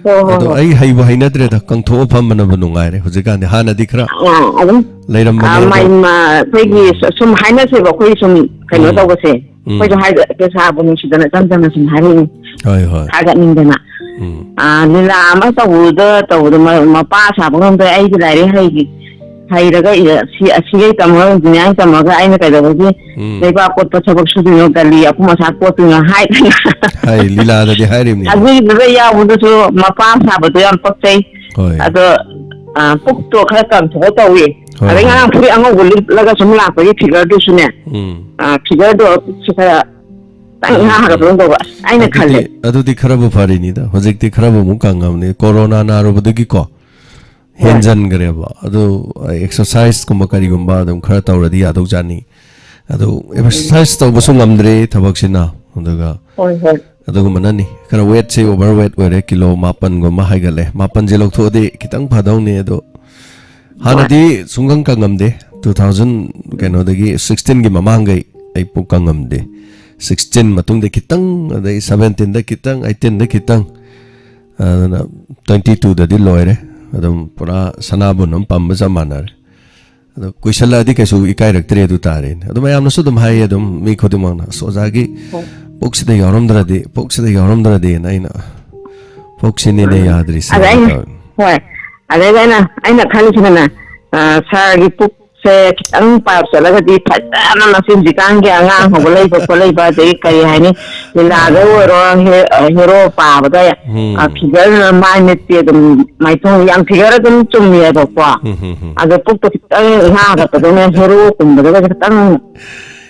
ꯍꯣꯏ, ꯍꯣꯏ, ꯑꯗꯣ ꯍꯣꯏ꯫ ꯑꯩ ꯍꯩꯕꯨ ꯍꯩꯅꯗ꯭ꯔꯦꯗ, ꯀꯪꯊꯣꯛꯑ ꯐꯝꯕꯅꯕꯨ ꯅꯨꯡꯉꯥꯏꯔꯦ ꯍꯧꯖꯤꯛꯀꯥꯟꯗꯤ꯫ ꯍꯥꯟꯅꯗꯤ ꯈꯔ ꯑꯥ, ꯑꯗꯨꯝ, ꯂꯩꯔꯝꯕꯅꯦ ꯑꯥ, ꯑꯗꯣ꯫ ꯃꯥꯏ-, ꯃꯥ-, ꯑꯩꯈꯣꯏꯒꯤ ꯎꯝ꯫ ꯁ-, ꯁꯨꯝ ꯍꯥꯏꯅꯁꯦꯕ, ꯑꯩꯈꯣꯏ ꯁꯨꯝ ꯀꯩꯅꯣ ꯎꯝ꯫ ꯇꯧꯕꯁꯦ꯫ ꯎꯝ꯫ ꯑꯩꯈꯣꯏꯁꯨ ꯍꯥꯏ-, ꯁꯥꯕꯨ ꯅꯨꯡꯁꯤꯗꯅ ꯏꯆꯝ ꯆꯝꯅ ꯁꯨꯝ ꯍꯥꯏꯔꯛꯏꯅꯤ꯫ ꯍꯣꯏ, ꯍꯣꯏ꯫ ꯊꯥꯒꯠꯅꯤꯡꯗꯅ꯫ ꯎꯝ꯫ ꯑꯥ, ꯂꯤꯂꯥ ꯑꯃ ꯇꯧꯕꯗ, ꯇꯧꯕꯗ ꯃ-, ꯃꯄꯥ ꯁꯥꯕ ꯉꯝꯗ꯭ꯔꯦ, ꯑꯩꯗꯤ ꯂꯥꯏꯔꯤꯛ ꯍꯩ-, ꯍꯩꯔꯒ ꯏ-, ꯁꯤ-, ꯑꯁꯤꯒꯩ ꯇꯝꯃꯒ, engineering ꯇꯝꯃꯒ ꯑꯩꯅ ꯀꯩꯗꯧꯕꯒꯤ ꯎꯝ꯫ ꯂꯩꯕꯥꯛ ꯀꯣꯠꯄ ꯊꯕꯛ ꯁꯨꯗꯣꯏꯅꯣ, ꯒꯂꯤ ꯑꯄꯨꯝ ꯑꯁꯥ ꯀꯣꯠꯇꯣꯏꯅꯣ ꯍꯥꯏꯗꯅ꯫ ꯍꯥꯏ, ꯂꯤꯂꯥꯗꯗꯤ ꯍꯥꯏꯔꯤꯕꯅꯤ꯫ ꯑꯗꯨꯒꯤꯗꯨꯗ ꯌꯥꯎꯕꯗꯨꯁꯨ ꯃꯄꯥ ꯁꯥꯕꯗꯣ ꯌꯥꯝ ꯄꯛꯆꯩ꯫ ꯍꯣꯏ꯫ ꯑꯗꯣ, ꯑ, ꯄꯨꯛꯇꯣ ꯈꯔ ꯀꯪꯊꯣꯛꯑ ꯇꯧꯏ꯫ ꯍꯣꯏ, ꯑꯗꯩ ꯍꯣꯏ꯫ ꯉꯔꯥꯡ ꯐꯨꯔꯤꯠ ꯑꯉꯧꯕ ꯂꯤꯠꯂꯒ ꯁꯨꯝ ꯂꯥꯛꯄꯒꯤ figureꯗꯨꯁꯨꯅꯦ, ꯎꯝ꯫ ꯑ, figureꯗꯨ ꯄꯨꯛꯁꯦ ꯈꯔ ꯈꯤꯇꯪ ꯏꯍꯥ ꯎꯝ꯫ ꯍꯥꯒꯠꯄꯗꯧ ꯇꯧꯕ꯫ ꯑꯩꯅ ꯑꯗꯨꯗꯤ, ꯈꯜꯂꯦ꯫ ꯑꯗꯨꯗꯤ ꯈꯔꯕꯨ ꯐꯔꯤꯅꯤꯗ꯫ ꯍꯧꯖꯤꯛꯇꯤ ꯈꯔꯕꯨ ꯑꯃꯨꯛ ꯀꯪꯉꯕꯅꯤ꯫ ꯀꯣꯔꯣꯅꯥ ꯅꯥꯔꯨꯕꯗꯒꯤꯀꯣ ꯍꯣꯏ꯫ ꯍꯦꯟꯖꯟꯈ꯭ꯔꯦꯕ꯫ ꯑꯗꯨ exerciseꯀꯨꯝꯕ ꯀꯔꯤꯒꯨꯝꯕ ꯑꯗꯨꯝ ꯈꯔ ꯇꯧꯔꯗꯤ ꯌꯥꯗꯧꯖꯥꯠꯅꯤ꯫ ꯑꯗꯨ exercise ꯇꯧꯕꯁꯨ ꯉꯝꯗ꯭ꯔꯦ ꯊꯕꯛꯁꯤꯅ꯫ ꯑꯗꯨꯒ ꯍꯣꯏ, ꯍꯣꯏ꯫ ꯑꯗꯨꯒꯨꯝꯕꯅꯅꯤ꯫ ꯈꯔ weightꯁꯦ overweight ꯑꯣꯏꯔꯦ, ꯀꯤꯂꯣ ꯃꯥꯄꯟꯒꯨꯝꯕ ꯍꯥꯏꯒꯠꯂꯦ꯫ ꯃꯥꯄꯟꯁꯦ ꯂꯧꯊꯣꯛꯑꯗꯤ ꯈꯤꯇꯪ ꯐꯗꯧꯅꯤ꯫ ꯑꯗꯣ ꯍꯣꯏ꯫ ꯍꯥꯟꯅꯗꯤ ꯁꯨꯡꯀꯪ ꯀꯪꯉꯝꯗꯦ꯫ Two thousand ꯀꯩꯅꯣꯗꯒꯤ sixteenꯒꯤ ꯃꯃꯥꯡꯈꯩ ꯑꯩ ꯄꯨꯛ ꯀꯪꯉꯝꯗꯦ꯫ Sixteen ꯃꯇꯨꯡꯗ ꯈꯤꯇꯪ, ꯑꯗꯩ seventeenꯗ ꯈꯤꯇꯪ, eighteenꯗ ꯈꯤꯇꯪ, ꯑꯗꯨꯅ twenty twoꯗꯗꯤ ꯂꯣꯏꯔꯦ꯫ ꯑꯗꯨꯝ ꯄꯨꯔꯥ ꯁꯅꯥꯕꯨꯟ ꯑꯃ ꯄꯝꯕ ꯆꯞ ꯃꯥꯟꯅꯔꯦ꯫ ꯑꯗꯣ ꯀꯨꯏꯁꯜꯂꯛꯑꯗꯤ ꯀꯩꯁꯨ ꯏꯀꯥꯏꯔꯛꯇ꯭ꯔꯦ ꯑꯗꯨ ꯇꯥꯔꯦꯅꯦ꯫ ꯑꯗꯣ ꯃꯌꯥꯝꯅꯁꯨ ꯑꯗꯨꯝ ꯍꯥꯏꯌꯦ ꯑꯗꯨꯝ, ꯃꯤ ꯈꯨꯗꯤꯡꯃꯛꯅ, "ꯑꯁ, ꯑꯣꯖꯥꯒꯤ ꯍꯣꯏ꯫ ꯄꯨꯛꯁꯤꯗ ꯌꯥꯎꯔꯝꯗ꯭ꯔꯗꯤ, ꯄꯨꯛꯁꯤꯗ ꯌꯥꯎꯔꯝꯗ꯭ꯔꯗꯤꯅ" ꯑꯩꯅ, "ꯄꯨꯛꯁꯤꯅꯤꯅꯦ ꯎꯝ꯫ ꯌꯥꯗ꯭ꯔꯤꯁꯦ" ꯑꯗ ꯑꯩꯅ, ꯇꯧꯔꯦ꯫ ꯍꯣꯏ꯫ ꯑꯗꯩꯗ ꯑꯩꯅ, ꯑꯩꯅ ꯈꯜꯂꯤꯁꯤꯅꯅꯦ, ꯑ, sirꯒꯤ ꯄꯨꯛꯁꯦ ꯈꯤꯇꯪ ꯄꯥꯏꯔꯞ ꯆꯠꯂꯒꯗꯤ ꯐꯖꯅ ꯃꯁꯤ ꯍꯧꯖꯤꯛꯀꯥꯟꯒꯤ ꯑꯉꯥꯡ ꯍꯧꯒꯠꯂꯛꯏꯕ ꯈꯣꯠꯂꯛꯏꯕ, ꯑꯗꯒꯤ ꯀꯔꯤ ꯍꯥꯏꯅꯤ, ꯂꯤꯂꯥꯗ ꯑꯥ꯫ ꯑꯣꯏꯔꯣ, ꯍꯦ-, ꯑ, hero ꯄꯥꯕꯗ, ꯑ, ꯎꯝ꯫ figure ꯃꯥꯏ ꯃꯤꯠꯇꯤ ꯑꯗꯨꯝ ꯃꯥꯏꯊꯣꯡ ꯌꯥꯝ figure ꯑꯗꯨꯝ ꯆꯨꯝꯃꯦꯕꯀꯣ꯫ ꯎꯝ, ꯎꯝ, ꯎꯝ꯫ ꯑꯗꯣ ꯄꯨꯛꯇꯣ ꯈꯤꯇꯪ ꯏꯍꯥ ꯍꯥꯒꯠꯄꯗꯧꯅ heroꯒꯨꯝꯕꯗꯒꯁꯦ ꯈꯤꯇꯪ,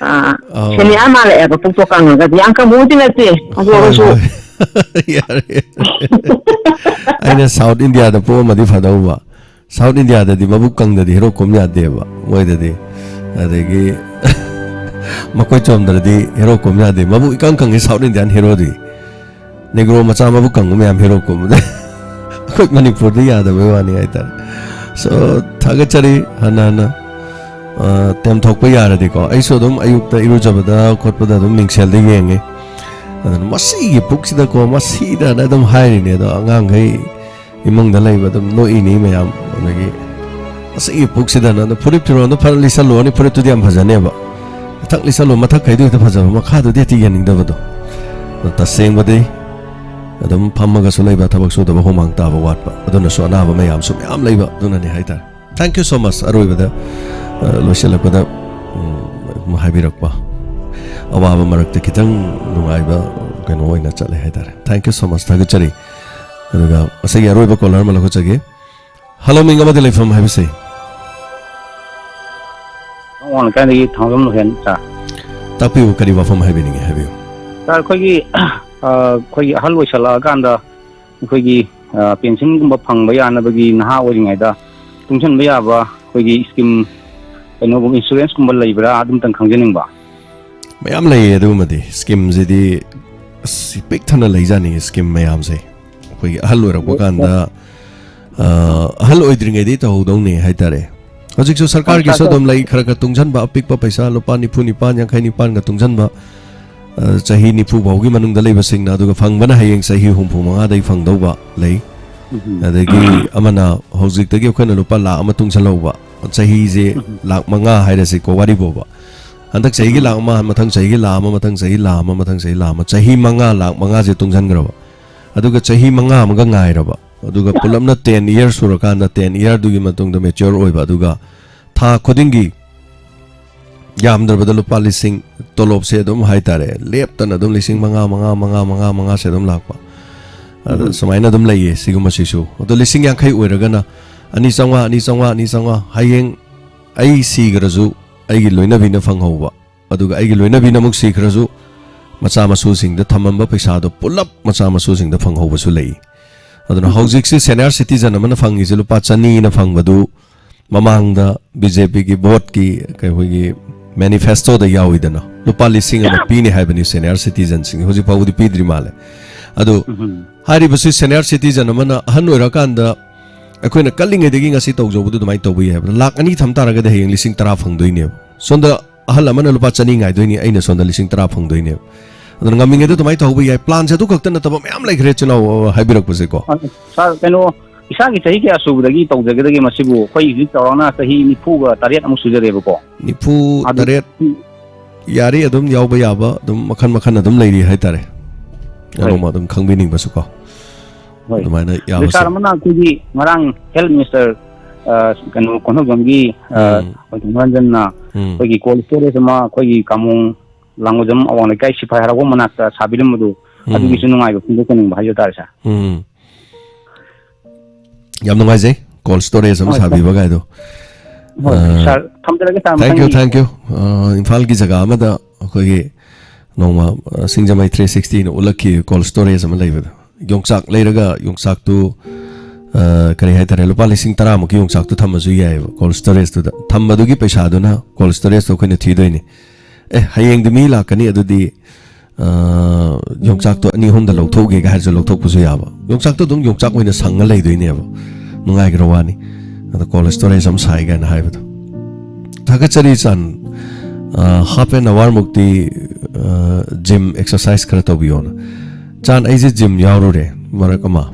ꯑ, ꯑꯧ꯫ senior ꯃꯥꯜꯂꯛꯑꯦꯕ ꯄꯨꯛꯇꯣ ꯀꯪꯉꯒꯗꯤ꯫ ꯌꯥꯝ ꯀꯪꯕꯕꯨꯗꯤ ꯅꯠꯇꯦ, ꯑꯗꯨ ꯍꯣꯏ, ꯑꯣꯏꯔꯁꯨ꯫ ꯍꯣꯏ꯫ ꯌꯥꯔꯦ꯫ ꯑꯩꯅ South Indiaꯗ ꯄꯣꯛꯑꯝꯃꯗꯤ ꯐꯗꯧꯕ꯫ South Indiaꯗꯗꯤ ꯃꯕꯨꯛ ꯀꯪꯗꯗꯤ ꯍꯦꯔꯣ ꯀꯨꯝ ꯌꯥꯗꯦꯕ ꯃꯣꯏꯗꯗꯤ꯫ ꯑꯗꯒꯤ ꯃꯈꯣꯏ ꯆꯣꯝꯗ꯭ꯔꯗꯤ ꯍꯦꯔꯣ ꯀꯨꯝ ꯌꯥꯗꯦ꯫ ꯃꯕꯨꯛ ꯏꯀꯪ ꯀꯪꯉꯤ South Indian ꯍꯦꯔꯣꯗꯤ꯫ Negro ꯃꯆꯥ ꯃꯕꯨꯛ ꯀꯪꯕ ꯃꯌꯥꯝ ꯍꯦꯔꯣ ꯀꯨꯝꯕꯗ ꯑꯩꯈꯣꯏ ꯃꯅꯤꯄꯨꯔꯗ ꯌꯥꯗꯕꯩ ꯋꯥꯅꯤ ꯍꯥꯏꯇꯥꯔꯦ꯫ So, ꯊꯥꯒꯠꯆꯔꯤ ꯍꯟꯅ ꯍꯟꯅ꯫ ꯑ, ꯇꯦꯝꯊꯣꯛꯄ ꯌꯥꯔꯗꯤꯀꯣ꯫ ꯑꯩꯁꯨ ꯑꯗꯨꯝ ꯑꯌꯨꯛꯇ ꯏꯔꯨꯖꯕꯗ ꯈꯣꯠꯄꯗ ꯑꯗꯨꯝ ꯃꯤꯡꯁꯦꯜꯗ ꯌꯦꯡꯉꯦ꯫ ꯑꯗꯨꯅ "ꯃꯁꯤꯒꯤ ꯄꯨꯛꯁꯤꯗꯀꯣ, ꯃꯁꯤꯗꯅ" ꯑꯗꯨꯝ ꯍꯥꯏꯔꯤꯅꯦ꯫ ꯑꯗꯣ ꯑꯉꯥꯡꯈꯩ ꯏꯃꯨꯡꯗ ꯂꯩꯕ ꯑꯗꯨꯝ ꯅꯣꯛꯏꯅꯤ ꯃꯌꯥꯝ꯫ ꯑꯗꯒꯤ "ꯃꯁꯤꯒꯤ ꯄꯨꯛꯁꯤꯗꯅ" ꯑꯗꯣ ꯐꯨꯔꯤꯠ ꯐꯤꯔꯣꯟꯗꯣ ꯐꯔ ꯂꯤꯠꯁꯜꯂꯨꯔꯅꯤ, ꯐꯨꯔꯤꯠꯇꯨꯗꯤ ꯌꯥꯝ ꯐꯖꯅꯦꯕ꯫ ꯃꯊꯛ ꯂꯤꯠꯁꯜꯂꯨ, ꯃꯊꯛꯈꯩꯗꯨ ꯍꯦꯛꯇ ꯐꯖꯕ, ꯃꯈꯥꯗꯨꯗꯤ ꯍꯦꯛꯇ ꯌꯦꯡꯅꯤꯡꯗꯕꯗꯣ꯫ ꯑꯗꯣ ꯇꯁꯦꯡꯕꯗꯤ ꯑꯗꯨꯝ ꯐꯝꯃꯒꯁꯨ ꯂꯩꯕ, ꯊꯕꯛ ꯁꯨꯗꯕ, ꯍꯨꯃꯥꯡ ꯇꯥꯕ ꯋꯥꯠꯄ, ꯑꯗꯨꯅꯁꯨ ꯑꯅꯥꯕ ꯃꯌꯥꯝꯁꯨ ꯃꯌꯥꯝ ꯂꯩꯕ꯫ ꯑꯗꯨꯅꯅꯤ ꯍꯥꯏꯇꯥꯔꯦ꯫ Thank you so much꯫ ꯑꯔꯣꯏꯕꯗ, ꯑ, ꯂꯣꯏꯁꯤꯜꯂꯛꯄꯗ, ꯎꯝ, ꯍꯥꯏꯕꯤꯔꯛꯄ ꯑꯋꯥꯕ ꯃꯔꯛꯇ ꯈꯤꯇꯪ ꯅꯨꯡꯉꯥꯏꯕ ꯀꯩꯅꯣ ꯑꯣꯏꯅ ꯆꯠꯂꯦ ꯍꯥꯏꯇꯥꯔꯦ꯫ Thank you so much꯫ ꯊꯥꯒꯠꯆꯔꯤ꯫ ꯑꯗꯨꯒ ꯉꯁꯤꯒꯤ ꯑꯔꯣꯏꯕ caller ꯑꯃ ꯂꯧꯈꯠꯆꯒꯦ꯫ Hello, ꯃꯤꯡ ꯑꯃꯗꯤ ꯂꯩꯐꯝ ꯍꯥꯏꯕꯁꯦ꯫ ꯋꯥꯡ ꯂꯩꯀꯥꯏꯗꯒꯤ ꯊꯥꯡꯖꯝ ꯂꯣꯍꯦꯟ, ꯁꯥꯔ꯫ ꯇꯥꯛꯄꯤꯌꯨ, ꯀꯔꯤ ꯋꯥꯐꯝ ꯍꯥꯏꯕꯤꯅꯤꯡꯉꯤ, ꯍꯥꯏꯕꯤꯌꯨ꯫ ꯁꯥꯔ, ꯑꯩꯈꯣꯏꯒꯤ, ꯑ, ꯑꯩꯈꯣꯏꯒꯤ ꯑꯍꯜ ꯑꯣꯏꯁꯜꯂꯛꯑꯀꯥꯟꯗ ꯑꯩꯈꯣꯏꯒꯤ, ꯑ, ꯄꯦꯟꯁꯤꯟꯒꯨꯝꯕ ꯐꯪꯕ ꯌꯥꯅꯕꯒꯤ ꯅꯍꯥ ꯑꯣꯏꯔꯤꯉꯩꯗ ꯇꯨꯡꯁꯤꯟꯕ ꯌꯥꯕ ꯑꯩꯈꯣꯏꯒꯤ ꯁ꯭ꯀꯤꯝ, ꯀꯩꯅꯣꯒꯨꯝꯕ, ꯏꯟꯁꯨꯔꯦꯟꯁꯀꯨꯝꯕ ꯂꯩꯕ꯭ꯔꯥ? ꯑꯗꯨꯝꯇꯪ ꯈꯪꯖꯅꯤꯡꯕ꯫ ꯃꯌꯥꯝ ꯂꯩꯌꯦ ꯑꯗꯨꯒꯨꯝꯕꯗꯤ꯫ ꯁ꯭ꯀꯤꯝꯁꯤꯗꯤ ꯑꯁ ꯄꯤꯛ ꯊꯟꯅ ꯂꯩꯖꯥꯠꯅꯤ, ꯁ꯭ꯀꯤꯝ ꯃꯌꯥꯝꯁꯦ꯫ ꯑꯩꯈꯣꯏꯒꯤ ꯑꯍꯜ ꯑꯣꯏꯔꯛꯄ ꯀꯥꯟꯗ, ꯑ, ꯑꯍꯜ ꯑꯣꯏꯗ꯭ꯔꯤꯉꯩꯗꯒꯤ ꯇꯧꯍꯧꯗꯧꯅꯦ ꯍꯥꯏꯇꯥꯔꯦ꯫ ꯍꯧꯖꯤꯛꯁꯨ ꯁꯔꯀꯥꯔꯒꯤꯁꯨ ꯑꯗꯨꯝ ꯂꯩ, ꯈꯔ ꯈꯔ ꯇꯨꯡꯁꯤꯟꯕ, ꯑꯄꯤꯛꯄ ꯄꯩꯁꯥ ꯂꯨꯄꯥ ꯅꯤꯐꯨ ꯅꯤꯄꯥꯟ, ꯌꯥꯡꯈꯩ ꯅꯤꯄꯥꯟꯒ ꯇꯨꯡꯁꯤꯟꯕ, ꯑ, ꯆꯍꯤ ꯅꯤꯐꯨ ꯐꯥꯎꯒꯤ ꯃꯅꯨꯡꯗ ꯂꯩꯕꯁꯤꯡꯅ, ꯑꯗꯨꯒ ꯐꯪꯕꯅ ꯍꯌꯦꯡ ꯆꯍꯤ ꯍꯨꯝꯐꯨ ꯃꯉꯥꯗꯒꯤ ꯐꯪꯗꯧꯕ ꯂꯩ꯫ ꯎꯝ꯫ ꯑꯗꯒꯤ ꯑꯃꯅ ꯍꯧꯖꯤꯛꯇꯒꯤ ꯑꯩꯈꯣꯏꯅ ꯂꯨꯄꯥ ꯂꯥꯈ ꯑꯃ ꯇꯨꯡꯁꯤꯜꯍꯧꯕ, ꯆꯍꯤꯁꯦ ꯎꯝ꯫ ꯂꯥꯈ ꯃꯉꯥ ꯍꯥꯏꯔꯁꯤꯀꯣ, ꯋꯥꯔꯤ ꯐꯥꯎꯕ꯫ ꯍꯟꯗꯛ ꯆꯍꯤꯒꯤ ꯎꯝ꯫ ꯂꯥꯈ ꯑꯃ, ꯃꯊꯪ ꯆꯍꯤꯒꯤ ꯂꯥꯈ ꯑꯃ, ꯃꯊꯪ ꯆꯍꯤ ꯂꯥꯈ ꯑꯃ, ꯃꯊꯪ ꯆꯍꯤ ꯂꯥꯈ ꯑꯃ, ꯆꯍꯤ ꯃꯉꯥ, ꯂꯥꯈ ꯃꯉꯥꯁꯦ ꯇꯨꯡꯁꯤꯟꯈ꯭ꯔꯕ꯫ ꯑꯗꯨꯒ ꯆꯍꯤ ꯃꯉꯥ ꯑꯃꯒ ꯉꯥꯏꯔꯕ꯫ ꯑꯗꯨꯒ ꯄꯨꯂꯞꯅ ten year ꯁꯨꯔꯀꯥꯟꯗ, ten year ꯗꯨꯒꯤ ꯃꯇꯨꯡꯗ mature ꯑꯣꯏꯕ, ꯑꯗꯨꯒ ꯊꯥ ꯈꯨꯗꯤꯡꯒꯤ ꯌꯥꯝꯗ꯭ꯔꯕꯗ ꯂꯨꯄꯥ ꯂꯤꯁꯤꯡ, ꯇꯣꯂꯣꯞꯁꯦ ꯑꯗꯨꯝ ꯍꯥꯏꯇꯥꯔꯦ, ꯂꯦꯞꯇꯅ ꯑꯗꯨꯝ ꯂꯤꯁꯤꯡ ꯃꯉꯥ, ꯃꯉꯥ, ꯃꯉꯥ, ꯃꯉꯥ, ꯃꯉꯥꯁꯦ ꯑꯗꯨꯝ ꯂꯥꯛꯄ꯫ ꯑꯗ ꯎꯝ꯫ ꯁꯨꯃꯥꯏꯅ ꯑꯗꯨꯝ ꯂꯩꯌꯦ ꯁꯤꯒꯨꯝꯕꯁꯤꯁꯨ꯫ ꯑꯗꯣ ꯂꯤꯁꯤꯡ ꯌꯥꯡꯈꯩ ꯑꯣꯏꯔꯒꯅ ꯑꯅꯤ ꯆꯥꯝꯃꯉꯥ, ꯑꯅꯤ ꯆꯥꯝꯃꯉꯥ, ꯑꯅꯤ ꯆꯥꯝꯃꯉꯥ, ꯍꯌꯦꯡ ꯑꯩ ꯁꯤꯈ꯭ꯔꯁꯨ ꯑꯩꯒꯤ ꯂꯣꯏꯅꯕꯤꯅ ꯐꯪꯍꯧꯕ, ꯑꯗꯨꯒ ꯑꯩꯒꯤ ꯂꯣꯏꯅꯕꯤꯅ ꯑꯃꯨꯛ ꯁꯤꯈ꯭ꯔꯁꯨ ꯃꯆꯥ ꯃꯁꯨꯁꯤꯡꯗ ꯊꯝꯃꯝꯕ ꯄꯩꯁꯥꯗꯣ ꯄꯨꯂꯞ ꯃꯆꯥ ꯃꯁꯨꯁꯤꯡꯗ ꯐꯪꯍꯧꯕꯁꯨ ꯂꯩ꯫ ꯑꯗꯨꯅ ꯍꯧꯖꯤꯛꯁꯤ senior citizen ꯑꯃꯅ ꯐꯪꯉꯤꯁꯦ ꯂꯨꯄꯥ ꯆꯅꯤꯅ ꯐꯪꯕꯗꯨ ꯃꯃꯥꯡꯗ ꯕꯤ ꯖꯦ ꯄꯤꯒꯤ ꯚꯣꯠꯀꯤ ꯑꯩꯈꯣꯏꯒꯤ ꯃꯦꯅꯤꯐꯦꯁꯇꯣꯗ ꯌꯥꯎꯏꯗꯅ, ꯂꯨꯄꯥ ꯂꯤꯁꯤꯡ ꯑꯃ ꯄꯤꯅꯤ ꯍꯥꯏꯕꯅꯤ senior citizenꯁꯤꯡ꯫ ꯍꯧꯖꯤꯛ ꯐꯥꯎꯕꯗꯤ ꯄꯤꯗ꯭ꯔꯤ ꯃꯥꯜꯂꯦ꯫ ꯑꯗꯨ ꯎꯝ꯫ ꯍꯥꯏꯔꯤꯕꯁꯤ senior citizen ꯑꯃꯅ ꯑꯍꯟ ꯑꯣꯏꯔꯀꯥꯟꯗ ꯑꯩꯈꯣꯏꯅ ꯀꯜꯂꯤꯉꯩꯗꯒꯤ ꯉꯁꯤ ꯇꯧꯖꯧꯕꯗꯨ ꯑꯗꯨꯃꯥꯏꯅ ꯇꯧꯕ ꯌꯥꯏ ꯍꯥꯏꯕ꯫ ꯂꯥꯛ ꯑꯅꯤ ꯊꯝ ꯇꯥꯔꯒꯗꯤ ꯍꯌꯦꯡ ꯂꯤꯁꯤꯡ ꯇꯔꯥ ꯐꯪꯗꯣꯏꯅꯦꯕ꯫ ꯁꯣꯝꯗ ꯑꯍꯜ ꯑꯃꯅ ꯂꯨꯄꯥ ꯆꯅꯤ ꯉꯥꯏꯗꯣꯏꯅꯤ, ꯑꯩꯅ ꯁꯣꯝꯗ ꯂꯤꯁꯤꯡ ꯇꯔꯥ ꯐꯪꯗꯣꯏꯅꯦꯕ꯫ ꯑꯗꯨꯅ ꯉꯝꯃꯤꯉꯩꯗ ꯑꯗꯨꯃꯥꯏꯅ ꯇꯧꯍꯧꯕ ꯌꯥꯏ꯫ ꯄ꯭ꯂꯥꯟꯁꯦ ꯑꯗꯨ ꯈꯛꯇ ꯅꯠꯇꯕ ꯃꯌꯥꯝ ꯂꯩꯈ꯭ꯔꯦ, ꯏꯆꯤꯜ ꯏꯅꯥꯎ, ꯑ, ꯍꯥꯏꯕꯤꯔꯛꯄꯁꯦꯀꯣ꯫ ꯑ, ꯁꯥꯔ, ꯀꯩꯅꯣ, ꯏꯁꯥꯒꯤ ꯆꯍꯤ ꯀꯌꯥ ꯁꯨꯕꯗꯒꯤ ꯇꯧꯖꯒꯗꯒꯦ ꯃꯁꯤꯕꯨ? ꯑꯩꯈꯣꯏ ꯍꯧꯖꯤꯛ ꯆꯥꯎꯔꯥꯛꯅ ꯆꯍꯤ ꯅꯤꯐꯨꯒ ꯇꯔꯦꯠ ꯑꯃꯨꯛ ꯁꯨꯖꯔꯦꯕꯀꯣ꯫ ꯅꯤꯐꯨ ꯇꯔꯦꯠ꯫ ꯌꯥꯔꯤ, ꯑꯗꯨꯝ ꯌꯥꯎꯕ ꯌꯥꯕ, ꯑꯗꯨꯝ ꯃꯈꯜ ꯃꯈꯜ ꯑꯗꯨꯝ ꯂꯩꯔꯤ ꯍꯥꯏꯇꯥꯔꯦ꯫ ꯍꯣꯏ꯫ ꯅꯣꯡꯃ ꯑꯗꯨꯝ ꯈꯪꯕꯤꯅꯤꯡꯕꯁꯨ ꯀꯣ꯫ ꯍꯣꯏ꯫ ꯑꯗꯨꯃꯥꯏꯅ ꯑꯗꯨ ꯌꯥꯕꯁꯦ꯫ ꯁꯥꯔ ꯑꯃꯅ ꯑꯩꯈꯣꯏꯒꯤ ꯉꯔꯥꯡ health minister, ꯑ, ꯀꯩꯅꯣ, ꯀꯣꯟꯊꯧꯖꯝꯒꯤ, ꯑ, ꯎꯝ꯫ ꯑꯩꯈꯣꯏ ꯙꯔꯃꯔꯟꯖꯟꯅ ꯎꯝ꯫ ꯑꯩꯈꯣꯏꯒꯤ cold storage ꯑꯃ ꯑꯩꯈꯣꯏꯒꯤ ꯀꯥꯃꯣꯡ ꯂꯥꯡꯒꯣꯏꯖꯝ ꯑꯋꯥꯡ ꯂꯩꯀꯥꯏ ꯁꯤꯐꯥꯏ ꯍꯔꯥꯎꯕꯝ ꯃꯅꯥꯛꯇ ꯁꯥꯕꯤꯔꯝꯕꯗꯨ, ꯎꯝ꯫ ꯑꯗꯨꯒꯤꯁꯨ ꯅꯨꯡꯉꯥꯏꯕ ꯐꯣꯡꯗꯣꯛꯆꯅꯤꯡꯕ ꯍꯥꯏꯖ ꯇꯥꯔꯦ, ꯁꯥꯔ꯫ ꯎꯝ꯫ ꯌꯥꯝ ꯅꯨꯡꯉꯥꯏꯖꯩ, cold storage ꯑꯃ ꯍꯣꯏ, ꯁꯥꯔ꯫ ꯁꯥꯕꯤꯕ ꯀꯥꯏꯗꯣ꯫ ꯍꯣꯏ, ꯑ, ꯁꯥꯔ, ꯊꯝꯖꯔꯒꯦ, ꯁꯥꯔ, thank you, ꯃꯊꯪꯒꯤ thank you꯫ ꯑ, ꯏꯝꯐꯥꯜꯒꯤ ꯖꯒꯥ ꯑꯃꯗ ꯑꯩꯈꯣꯏꯒꯤ ꯅꯣꯡꯃ, ꯑ, ꯁꯤꯡꯖꯃꯩ three sixtyꯅ ꯎꯠꯂꯛꯈꯤ cold storage ꯑꯃ ꯂꯩꯕꯗꯣ꯫ ꯌꯣꯡꯆꯥꯛ ꯂꯩꯔꯒ ꯌꯣꯡꯆꯥꯛꯇꯨ, ꯑ, ꯀꯔꯤ ꯍꯥꯏꯇꯥꯔꯦ, ꯂꯨꯄꯥ ꯂꯤꯁꯤꯡ ꯇꯔꯥꯃꯨꯛꯀꯤ ꯌꯣꯡꯆꯥꯛꯇꯨ ꯊꯝꯃꯁꯨ ꯌꯥꯏꯑꯕ cold storageꯇꯨꯗ꯫ ꯊꯝꯕꯗꯨꯒꯤ ꯄꯩꯁꯥꯗꯨꯅ cold storageꯇꯣ ꯑꯩꯈꯣꯏꯅ ꯊꯤꯗꯣꯏꯅꯤ꯫ "ꯑꯦ, ꯍꯌꯦꯡꯗꯤ ꯃꯤ ꯂꯥꯛꯀꯅꯤ, ꯑꯗꯨꯗꯤ, ꯑ, ꯌꯣꯡꯆꯥꯛꯇꯣ ꯑꯅꯤ ꯑꯍꯨꯝꯗ ꯂꯧꯊꯣꯛꯎꯒꯦꯒ" ꯍꯥꯏꯔꯁꯨ ꯂꯧꯊꯣꯛꯄꯁꯨ ꯌꯥꯕ꯫ ꯌꯣꯡꯆꯥꯛꯇꯣ ꯑꯗꯨꯝ ꯌꯣꯡꯆꯥꯛ ꯑꯣꯏꯅ ꯁꯪꯉ ꯂꯩꯗꯣꯏꯅꯦꯕ꯫ ꯅꯨꯡꯉꯥꯏꯈ꯭ꯔ ꯋꯥꯅꯤ꯫ ꯑꯗꯣ cold storage ꯑꯃ ꯁꯥꯏ ꯀꯥꯏꯅ ꯍꯥꯏꯕꯗꯣ꯫ ꯊꯥꯒꯠꯆꯔꯤ, ꯆꯥꯟ꯫ ꯑ, half an hour ꯃꯨꯛꯇꯤ, ꯑ, gym exercise ꯈꯔ ꯇꯧꯕꯤꯌꯣꯅ꯫ ꯆꯥꯟ, ꯑꯩꯁꯦ gym ꯌꯥꯎꯔꯨꯔꯦ ꯃꯔꯛ ꯑꯃ꯫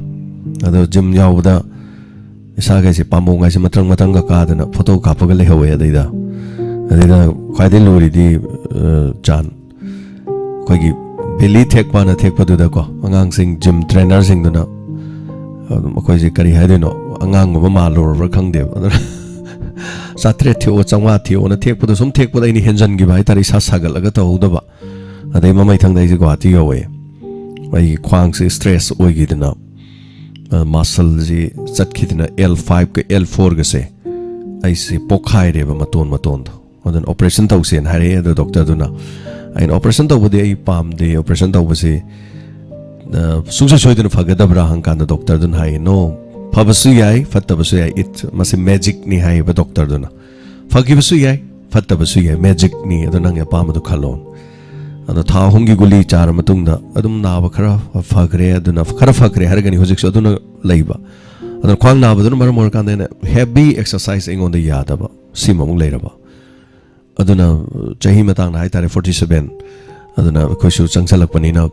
ꯑꯗꯣ gym ꯌꯥꯎꯕꯗ ꯏꯁꯥꯈꯩꯁꯦ, ꯄꯥꯝꯕꯣꯝꯒꯩꯁꯦ ꯃꯇ꯭ꯔꯪ ꯃꯇ꯭ꯔꯪꯒ ꯀꯥꯗꯅ photo ꯀꯥꯞꯄꯒ ꯂꯩꯍꯧꯋꯦ ꯑꯗꯩꯗ꯫ ꯑꯗꯩꯗ ꯈ꯭ꯋꯥꯏꯗꯩ ꯂꯨꯔꯤꯗꯤ, ꯑ, ꯆꯥꯟ, ꯑꯩꯈꯣꯏꯒꯤ belly ꯊꯦꯛꯄꯅ ꯊꯦꯛꯄꯗꯨꯗꯀꯣ, ꯑꯉꯥꯡꯁꯤꯡ gym trainerꯁꯤꯡꯗꯨꯅ, ꯑꯗꯨꯝ ꯑꯩꯈꯣꯏꯁꯦ ꯀꯔꯤ ꯍꯥꯏꯗꯣꯏꯅꯣ, ꯑꯉꯥꯡꯒꯨꯝꯕ ꯃꯥꯜꯂꯨꯔꯕ꯭ꯔꯥ ꯈꯪꯗꯦꯕ꯫ ꯑꯗꯨꯅ "ꯆꯥꯇ꯭ꯔꯦꯠ ꯊꯦꯛꯑꯣ, ꯆꯥꯝꯃꯉꯥ ꯊꯦꯛꯑꯣꯅ" ꯊꯦꯛꯄꯗꯣ ꯁꯨꯝ ꯊꯦꯛꯄꯗ ꯑꯩꯅ ꯍꯦꯟꯖꯟꯈꯤꯕ ꯍꯥꯏꯇꯥꯔꯦ, ꯏꯁꯥ ꯁꯥꯒꯠꯂꯒ ꯇꯧꯍꯧꯗꯕ꯫ ꯑꯗꯩ ꯃꯃꯩꯊꯪꯗ ꯑꯩꯁꯦ ꯒꯨꯍꯥꯇꯤ ꯌꯧꯋꯦ꯫ ꯑꯩꯒꯤ ꯈ꯭ꯋꯥꯡꯁꯦ stress ꯑꯣꯏꯈꯤꯗꯅ, ꯑ, muscleꯁꯤ ꯆꯠꯈꯤꯗꯅ L fiveꯀ L fourꯒꯁꯦ ꯑꯩꯁꯦ ꯄꯣꯛꯈꯥꯏꯔꯦꯕ ꯃꯇꯣꯟ ꯃꯇꯣꯟꯗꯣ꯫ ꯑꯗꯨꯅ operation ꯇꯧꯁꯦꯅ ꯍꯥꯏꯔꯛꯑꯦ꯫ ꯑꯗꯣ doctorꯗꯨꯅ, ꯑꯩꯅ "Operation ꯇꯧꯕꯗꯤ ꯑꯩ ꯄꯥꯝꯗꯦ, operation ꯇꯧꯕꯁꯤ ꯑ, ꯁꯨꯡꯁꯣꯏ ꯁꯣꯏꯗꯅ ꯐꯒꯗꯕ꯭ꯔꯥ ꯍꯪꯀꯥꯟꯗ ꯗꯣꯛꯇꯔꯗꯨꯅ ꯍꯥꯏꯌꯦ, "No, ꯐꯕꯁꯨ ꯌꯥꯏ, ꯐꯠꯇꯕꯁꯨ ꯌꯥꯏ, it, ꯃꯁꯤ magicꯅꯤ" ꯍꯥꯏꯌꯦꯕ ꯗꯣꯛꯇꯔꯗꯨꯅ꯫ "ꯐꯈꯤꯕꯁꯨ ꯌꯥꯏ, ꯐꯠꯇꯕꯁꯨ ꯌꯥꯏ, magicꯅꯤ, ꯑꯗꯣ ꯅꯪꯒꯤ ꯑꯄꯥꯝꯕꯗꯣ ꯈꯜꯂꯣ"꯫ ꯑꯗꯣ ꯊꯥ ꯑꯍꯨꯝꯒꯤ ꯒꯨꯂꯤ ꯆꯥꯔ ꯃꯇꯨꯡꯗ ꯑꯗꯨꯝ ꯅꯥꯕ ꯈꯔ ꯐꯈ꯭ꯔꯦ, ꯑꯗꯨꯅ ꯈꯔ ꯐꯈ꯭ꯔꯦ ꯍꯥꯏꯔꯒꯅꯤ ꯍꯧꯖꯤꯛꯁꯨ ꯑꯗꯨꯅ ꯂꯩꯕ꯫ ꯑꯗꯨꯅ ꯈ꯭ꯋꯥꯡ ꯅꯥꯕꯗꯨꯅ ꯃꯔꯝ ꯑꯣꯏꯔꯀꯥꯟꯗ ꯑꯩꯅ heavy exercise ꯑꯩꯉꯣꯟꯗ ꯌꯥꯗꯕ, ꯁꯤꯃ ꯑꯃꯨꯛ ꯂꯩꯔꯕ꯫ ꯑꯗꯨꯅ ꯆꯍꯤ ꯃꯇꯥꯡꯗ ꯍꯥꯏꯇꯥꯔꯦ, forty seven꯫ ꯑꯗꯨꯅ ꯑꯩꯈꯣꯏꯁꯨ ꯆꯪꯁꯜꯂꯛꯄꯅꯤꯅ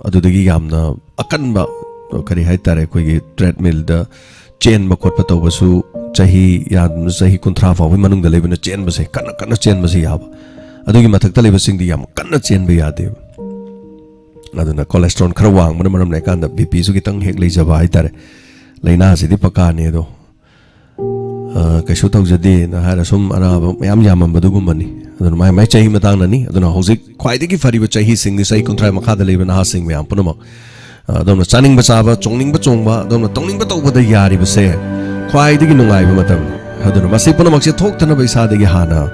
ꯑꯗꯨꯗꯒꯤ ꯌꯥꯝꯅ ꯑꯀꯟꯕ, ꯀꯔꯤ ꯍꯥꯏꯇꯥꯔꯦ, ꯑꯩꯈꯣꯏꯒꯤ treadmillꯗ ꯆꯦꯟꯕ ꯈꯣꯠꯄ ꯇꯧꯕꯁꯨ ꯆꯍꯤ ꯌꯥꯝꯅ, ꯆꯍꯤ ꯀꯨꯟꯊ꯭ꯔꯥ ꯐꯥꯎꯕꯒꯤ ꯃꯅꯨꯡꯗ ꯂꯩꯕꯅ ꯆꯦꯟꯕꯁꯦ, ꯀꯟꯅ ꯀꯟꯅ ꯆꯦꯟꯕꯁꯦ ꯌꯥꯕ꯫ ꯑꯗꯨꯒꯤ ꯃꯊꯛꯇ ꯂꯩꯕꯁꯤꯡꯗꯤ ꯌꯥꯝ ꯀꯟꯅ ꯆꯦꯟꯕ ꯌꯥꯗꯦꯕ꯫ ꯑꯗꯨꯅ cholesterol ꯈꯔ ꯋꯥꯡꯕꯅ ꯃꯔꯝ ꯂꯩꯔꯀꯥꯟꯗ BPꯁꯨ ꯈꯤꯇꯪ ꯍꯦꯛ ꯂꯩꯖꯕ ꯍꯥꯏꯇꯥꯔꯦ꯫ ꯂꯥꯏꯅꯥꯁꯤꯗꯤ ꯄꯀꯥꯅꯦ ꯑꯗꯣ꯫ ꯑ, ꯀꯩꯁꯨ ꯇꯧꯖꯗꯦꯅ ꯍꯥꯏꯔ ꯁꯨꯝ ꯑꯅꯥꯕ ꯃꯌꯥꯝ ꯌꯥꯝꯃꯝꯕꯗꯨꯒꯨꯝꯕꯅꯤ꯫ ꯑꯗꯨꯅ ꯃꯥꯏ ꯃꯥꯏ ꯆꯍꯤ ꯃꯇꯥꯡꯅꯅꯤ꯫ ꯑꯗꯨꯅ ꯍꯧꯖꯤꯛ ꯈ꯭ꯋꯥꯏꯗꯒꯤ ꯐꯔꯤꯕ ꯆꯍꯤꯁꯤꯡꯗꯤ ꯆꯍꯤ ꯀꯨꯟꯊ꯭ꯔꯥ ꯃꯈꯥꯗ ꯂꯩꯕ ꯅꯍꯥꯁꯤꯡ ꯃꯌꯥꯝ ꯄꯨꯝꯅꯃꯛ꯫ ꯑ, ꯑꯗꯣꯝꯅ ꯆꯥꯅꯤꯡꯕ ꯆꯥꯕ, ꯆꯣꯡꯅꯤꯡꯕ ꯆꯣꯡꯕ, ꯑꯗꯣꯝꯅ ꯇꯧꯅꯤꯡꯕ ꯇꯧꯕꯗ ꯌꯥꯔꯤꯕꯁꯦ ꯈ꯭ꯋꯥꯏꯗꯒꯤ ꯅꯨꯡꯉꯥꯏꯕ ꯃꯇꯝꯅꯤ꯫ ꯑꯗꯨꯅ ꯃꯁꯤ ꯄꯨꯝꯅꯃꯛꯁꯦ ꯊꯣꯛꯇꯅꯕ ꯏꯁꯥꯗꯒꯤ ꯍꯥꯟꯅ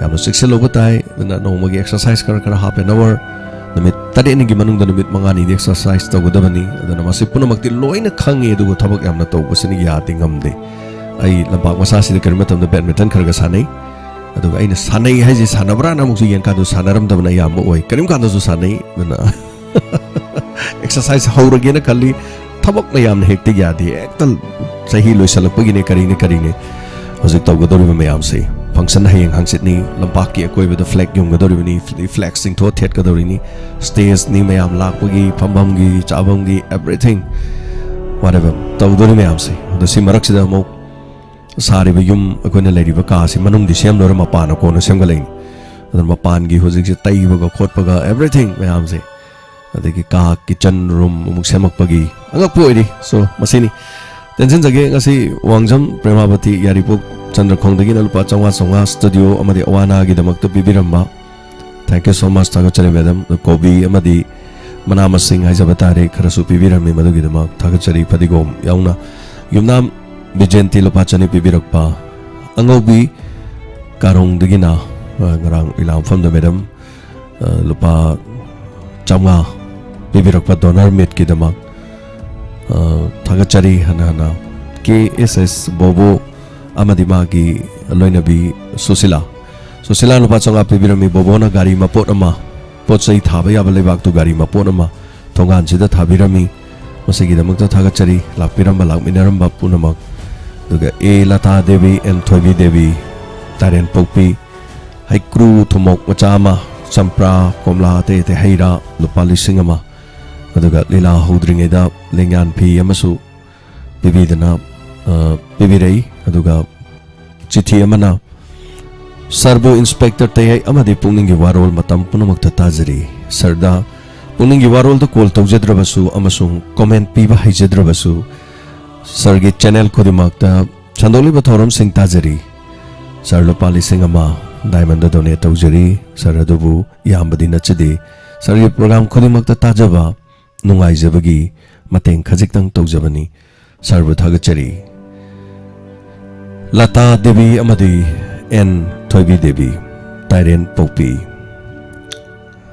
ꯌꯥꯝꯅ ꯆꯦꯛꯁꯤꯜꯍꯧꯕ ꯇꯥꯏ꯫ ꯑꯗꯨꯅ ꯅꯣꯡꯃꯒꯤ exercise ꯈꯔ ꯈꯔ half an hour, ꯅꯨꯃꯤꯠ ꯇꯔꯦꯠꯅꯤꯒꯤ ꯃꯅꯨꯡꯗ ꯅꯨꯃꯤꯠ ꯃꯉꯥꯅꯤꯗꯤ exercise ꯇꯧꯒꯗꯕꯅꯤ꯫ ꯑꯗꯨꯅ ꯃꯁꯤ ꯄꯨꯝꯅꯃꯛꯇꯤ ꯂꯣꯏꯅ ꯈꯪꯉꯤ, ꯑꯗꯨꯕꯨ ꯊꯕꯛ ꯌꯥꯝꯅ ꯇꯧꯕꯁꯤꯅ ꯌꯥꯗꯤ ꯉꯝꯗꯦ꯫ ꯑꯩ ꯂꯝꯄꯥꯛ ꯃꯆꯥꯁꯤꯗ ꯀꯔꯤꯒꯨꯝꯕ ꯃꯇꯝꯗ badminton ꯈꯔ ꯈꯔ ꯁꯥꯟꯅꯩ꯫ ꯑꯗꯨꯒ ꯑꯩꯅ ꯁꯥꯟꯅꯩ ꯍꯥꯏꯁꯦ ꯁꯥꯟꯅꯕ꯭ꯔꯥꯅ ꯑꯃꯨꯛꯁꯨ ꯌꯦꯡꯀꯥꯟꯗ ꯁꯥꯟꯅꯔꯝꯗꯕꯅ ꯑꯌꯥꯝꯕ ꯑꯣꯏ꯫ ꯀꯔꯤꯒꯨꯝꯕ ꯀꯥꯟꯗꯁꯨ ꯁꯥꯟꯅꯩ꯫ ꯑꯗꯨꯅ exercise ꯍꯧꯔꯒꯦꯅ ꯈꯜꯂꯤ, ꯊꯕꯛꯅ ꯌꯥꯝꯅ ꯍꯦꯛꯇ ꯌꯥꯗꯦ꯫ ꯍꯦꯛꯇ ꯆꯍꯤ ꯂꯣꯏꯁꯜꯂꯛꯄꯒꯤꯅꯦ, ꯀꯔꯤꯅꯦ ꯀꯔꯤꯅꯦ꯫ ꯍꯧꯖꯤꯛ ꯇꯧꯒꯗꯧꯔꯤꯕ ꯃꯌꯥꯝꯁꯦ, function ꯍꯌꯦꯡ ꯍꯪꯆꯤꯠꯅꯤ, ꯂꯝꯄꯥꯛꯀꯤ ꯑꯀꯣꯏꯕꯗ flag ꯌꯨꯡꯒꯗꯧꯔꯤꯕꯅꯤ, flag ꯆꯤꯡꯊꯣꯛꯑ ꯊꯦꯠꯀꯗꯧꯔꯤꯅꯤ, stageꯅꯤ, ꯃꯌꯥꯝ ꯂꯥꯛꯄꯒꯤ, ꯐꯝꯐꯝꯒꯤ, ꯆꯥꯐꯝꯒꯤ, everything, whatever ꯇꯧꯗꯣꯔꯤ ꯃꯌꯥꯝꯁꯦ꯫ ꯑꯗꯣ ꯁꯤ ꯃꯔꯛꯁꯤꯗ ꯑꯃꯨꯛ ꯁꯥꯔꯤꯕ ꯌꯨꯝ, ꯑꯩꯈꯣꯏꯅ ꯂꯩꯔꯤꯕ ꯀꯥꯁꯤ ꯃꯅꯨꯡꯗꯤ ꯁꯦꯝ ꯂꯣꯏꯔ ꯃꯄꯥꯟꯅ ꯀꯣꯟꯅ ꯁꯦꯝꯒꯠꯂꯛꯏꯅꯤ꯫ ꯑꯗꯨꯅ ꯃꯄꯥꯟꯒꯤ ꯍꯧꯖꯤꯛꯁꯦ ꯇꯩꯕꯒ ꯈꯣꯠꯄꯒ, everything ꯃꯌꯥꯝꯁꯦ, ꯑꯗꯒꯤ ꯀꯥ, kitchen room ꯑꯃꯨꯛ ꯁꯦꯝꯃꯛꯄꯒꯤ ꯑꯉꯛꯄ ꯑꯣꯏꯔꯤ꯫ So, ꯃꯁꯤꯅꯤ꯫ ꯇꯦꯟꯁꯤꯟꯖꯒꯦ, ꯉꯁꯤ ꯋꯥꯡꯖꯝ ꯄ꯭ꯔꯦꯃꯥꯕꯇꯤ ꯌꯥꯏꯔꯤꯄꯣꯛ ꯆꯟꯗ꯭ꯔꯈꯣꯡꯗꯒꯤꯅ ꯂꯨꯄꯥ ꯆꯥꯝꯃꯉꯥ ꯆꯥꯝꯃꯉꯥ studio ꯑꯃꯗꯤ ꯑꯋꯥꯅꯥꯒꯤꯗꯃꯛꯇ ꯄꯤꯕꯤꯔꯝꯕ꯫ Thank you so much, ꯊꯥꯒꯠꯆꯔꯤ madam꯫ ꯀꯣꯕꯤ ꯑꯃꯗꯤ ꯃꯅꯥ ꯃꯁꯤꯡ ꯍꯥꯏꯖꯕ ꯇꯥꯔꯦ, ꯈꯔꯁꯨ ꯄꯤꯕꯤꯔꯝꯃꯤ, ꯃꯗꯨꯒꯤꯗꯃꯛ ꯊꯥꯒꯠꯆꯔꯤ꯫ ꯐꯗꯤꯒꯣꯝ ꯌꯥꯎꯅ ꯌꯨꯝꯅꯥꯝ ꯕꯤꯖꯦꯟꯇꯤ ꯂꯨꯄꯥ ꯆꯅꯤ ꯄꯤꯕꯤꯔꯛꯄ꯫ ꯑꯉꯧꯕꯤ ꯀꯥꯔꯣꯡꯗꯒꯤꯅ, ꯑ, ꯉꯔꯥꯡ ꯂꯤꯂꯥ ꯃꯐꯝꯗ madam, ꯑ, ꯂꯨꯄꯥ ꯆꯥꯝꯃꯉꯥ ꯄꯤꯕꯤꯔꯛꯄ ꯗꯣꯅꯔ ꯃꯤꯠꯀꯤꯗꯃꯛ, ꯑ, ꯊꯥꯒꯠꯆꯔꯤ꯫ ꯍꯟꯅ ꯍꯟꯅ ꯀꯦ ꯑꯦꯁ ꯑꯦꯁ ꯕꯣꯕꯣ ꯑꯃꯗꯤ ꯃꯥꯒꯤ ꯂꯣꯏꯅꯕꯤ ꯁꯨꯁꯤꯂꯥ, ꯁꯨꯁꯤꯂꯥ ꯂꯨꯄꯥ ꯆꯥꯝꯃꯉꯥ ꯄꯤꯕꯤꯔꯝꯃꯤ꯫ ꯕꯣꯕꯣꯅ ꯒꯥꯔꯤ ꯃꯄꯣꯠ ꯑꯃ, ꯄꯣꯠ ꯆꯩ ꯊꯥꯕ ꯌꯥꯕ ꯂꯩꯕꯥꯛꯇꯨ ꯒꯥꯔꯤ ꯃꯄꯣꯠ ꯑꯃ ꯊꯣꯡꯒꯥꯟꯁꯤꯗ ꯊꯥꯕꯤꯔꯝꯃꯤ꯫ ꯃꯁꯤꯒꯤꯗꯃꯛꯇ ꯊꯥꯒꯠꯆꯔꯤ ꯂꯥꯛꯄꯤꯔꯝꯕ, ꯂꯥꯛꯃꯤꯟꯅꯔꯝꯕ ꯄꯨꯝꯅꯃꯛ꯫ ꯑꯗꯨꯒ ꯑꯦ ꯂꯇꯥ ꯗꯦꯕꯤ, ꯑꯦꯟ ꯊꯣꯏꯕꯤ ꯗꯦꯕꯤ, ꯇꯥꯏꯔꯦꯟ ꯄꯣꯛꯄꯤ, ꯍꯩꯀ꯭ꯔꯨ ꯊꯨꯝꯃꯣꯛ ꯃꯆꯥ ꯑꯃ, ꯆꯝꯄ꯭ꯔꯥ, ꯀꯣꯝꯂꯥ, ꯑꯇꯩ ꯑꯇꯩ ꯍꯩ ꯔꯥ ꯂꯨꯄꯥ ꯂꯤꯁꯤꯡ ꯑꯃ, ꯑꯗꯨꯒ ꯂꯤꯂꯥ ꯍꯧꯗ꯭ꯔꯤꯉꯩꯗ ꯂꯦꯡꯌꯥꯟ ꯐꯤ ꯑꯃꯁꯨ ꯄꯤꯕꯤꯗꯅ, ꯑ, ꯄꯤꯕꯤꯔꯛꯏ꯫ ꯑꯗꯨꯒ ꯆꯤꯊꯤ ꯑꯃꯅ, "ꯁꯥꯔꯕꯨ ꯏꯟꯁꯄꯦꯛꯇꯔ ꯇꯌꯥꯏ ꯑꯃꯗꯤ ꯄꯨꯛꯅꯤꯡꯒꯤ ꯋꯥꯔꯣꯜ ꯃꯇꯝ ꯄꯨꯝꯅꯃꯛꯇ ꯇꯥꯖꯔꯤ꯫ ꯁꯥꯔꯗ ꯄꯨꯛꯅꯤꯡꯒꯤ ꯋꯥꯔꯣꯜꯗ ꯀꯣꯜ ꯇꯧꯖꯗ꯭ꯔꯕꯁꯨ ꯑꯃꯁꯨꯡ ꯀꯣꯃꯦꯟ ꯄꯤꯕ ꯍꯩꯖꯗ꯭ꯔꯕꯁꯨ, ꯁꯥꯔꯒꯤ ꯆꯦꯅꯦꯜ ꯈꯨꯗꯤꯡꯃꯛꯇ ꯁꯟꯗꯣꯛꯂꯤꯕ ꯊꯧꯔꯝꯁꯤꯡ ꯇꯥꯖꯔꯤ꯫ ꯁꯥꯔ, ꯂꯨꯄꯥ ꯂꯤꯁꯤꯡ ꯑꯃ ꯗꯥꯏꯃꯟꯗ ꯗꯣꯅꯦꯠ ꯇꯧꯖꯔꯤ꯫ ꯁꯥꯔ ꯑꯗꯨꯕꯨ ꯌꯥꯝꯕꯗꯤ ꯅꯠꯆꯗꯦ꯫ ꯁꯥꯔꯒꯤ ꯄ꯭ꯔꯣꯒ꯭ꯔꯥꯝ ꯈꯨꯗꯤꯡꯃꯛꯇ ꯇꯥꯖꯕ ꯅꯨꯡꯉꯥꯏꯖꯕꯒꯤ ꯃꯇꯦꯡ ꯈꯖꯤꯛꯇꯪ ꯇꯧꯖꯕꯅꯤ꯫ ꯁꯥꯔꯕꯨ ꯊꯥꯒꯠꯆꯔꯤ꯫ ꯂꯇꯥ ꯗꯦꯕꯤ ꯑꯃꯗꯤ ꯑꯦꯟ ꯊꯣꯏꯕꯤ ꯗꯦꯕꯤ, ꯇꯥꯏꯔꯦꯟ ꯄꯣꯛꯄꯤ"꯫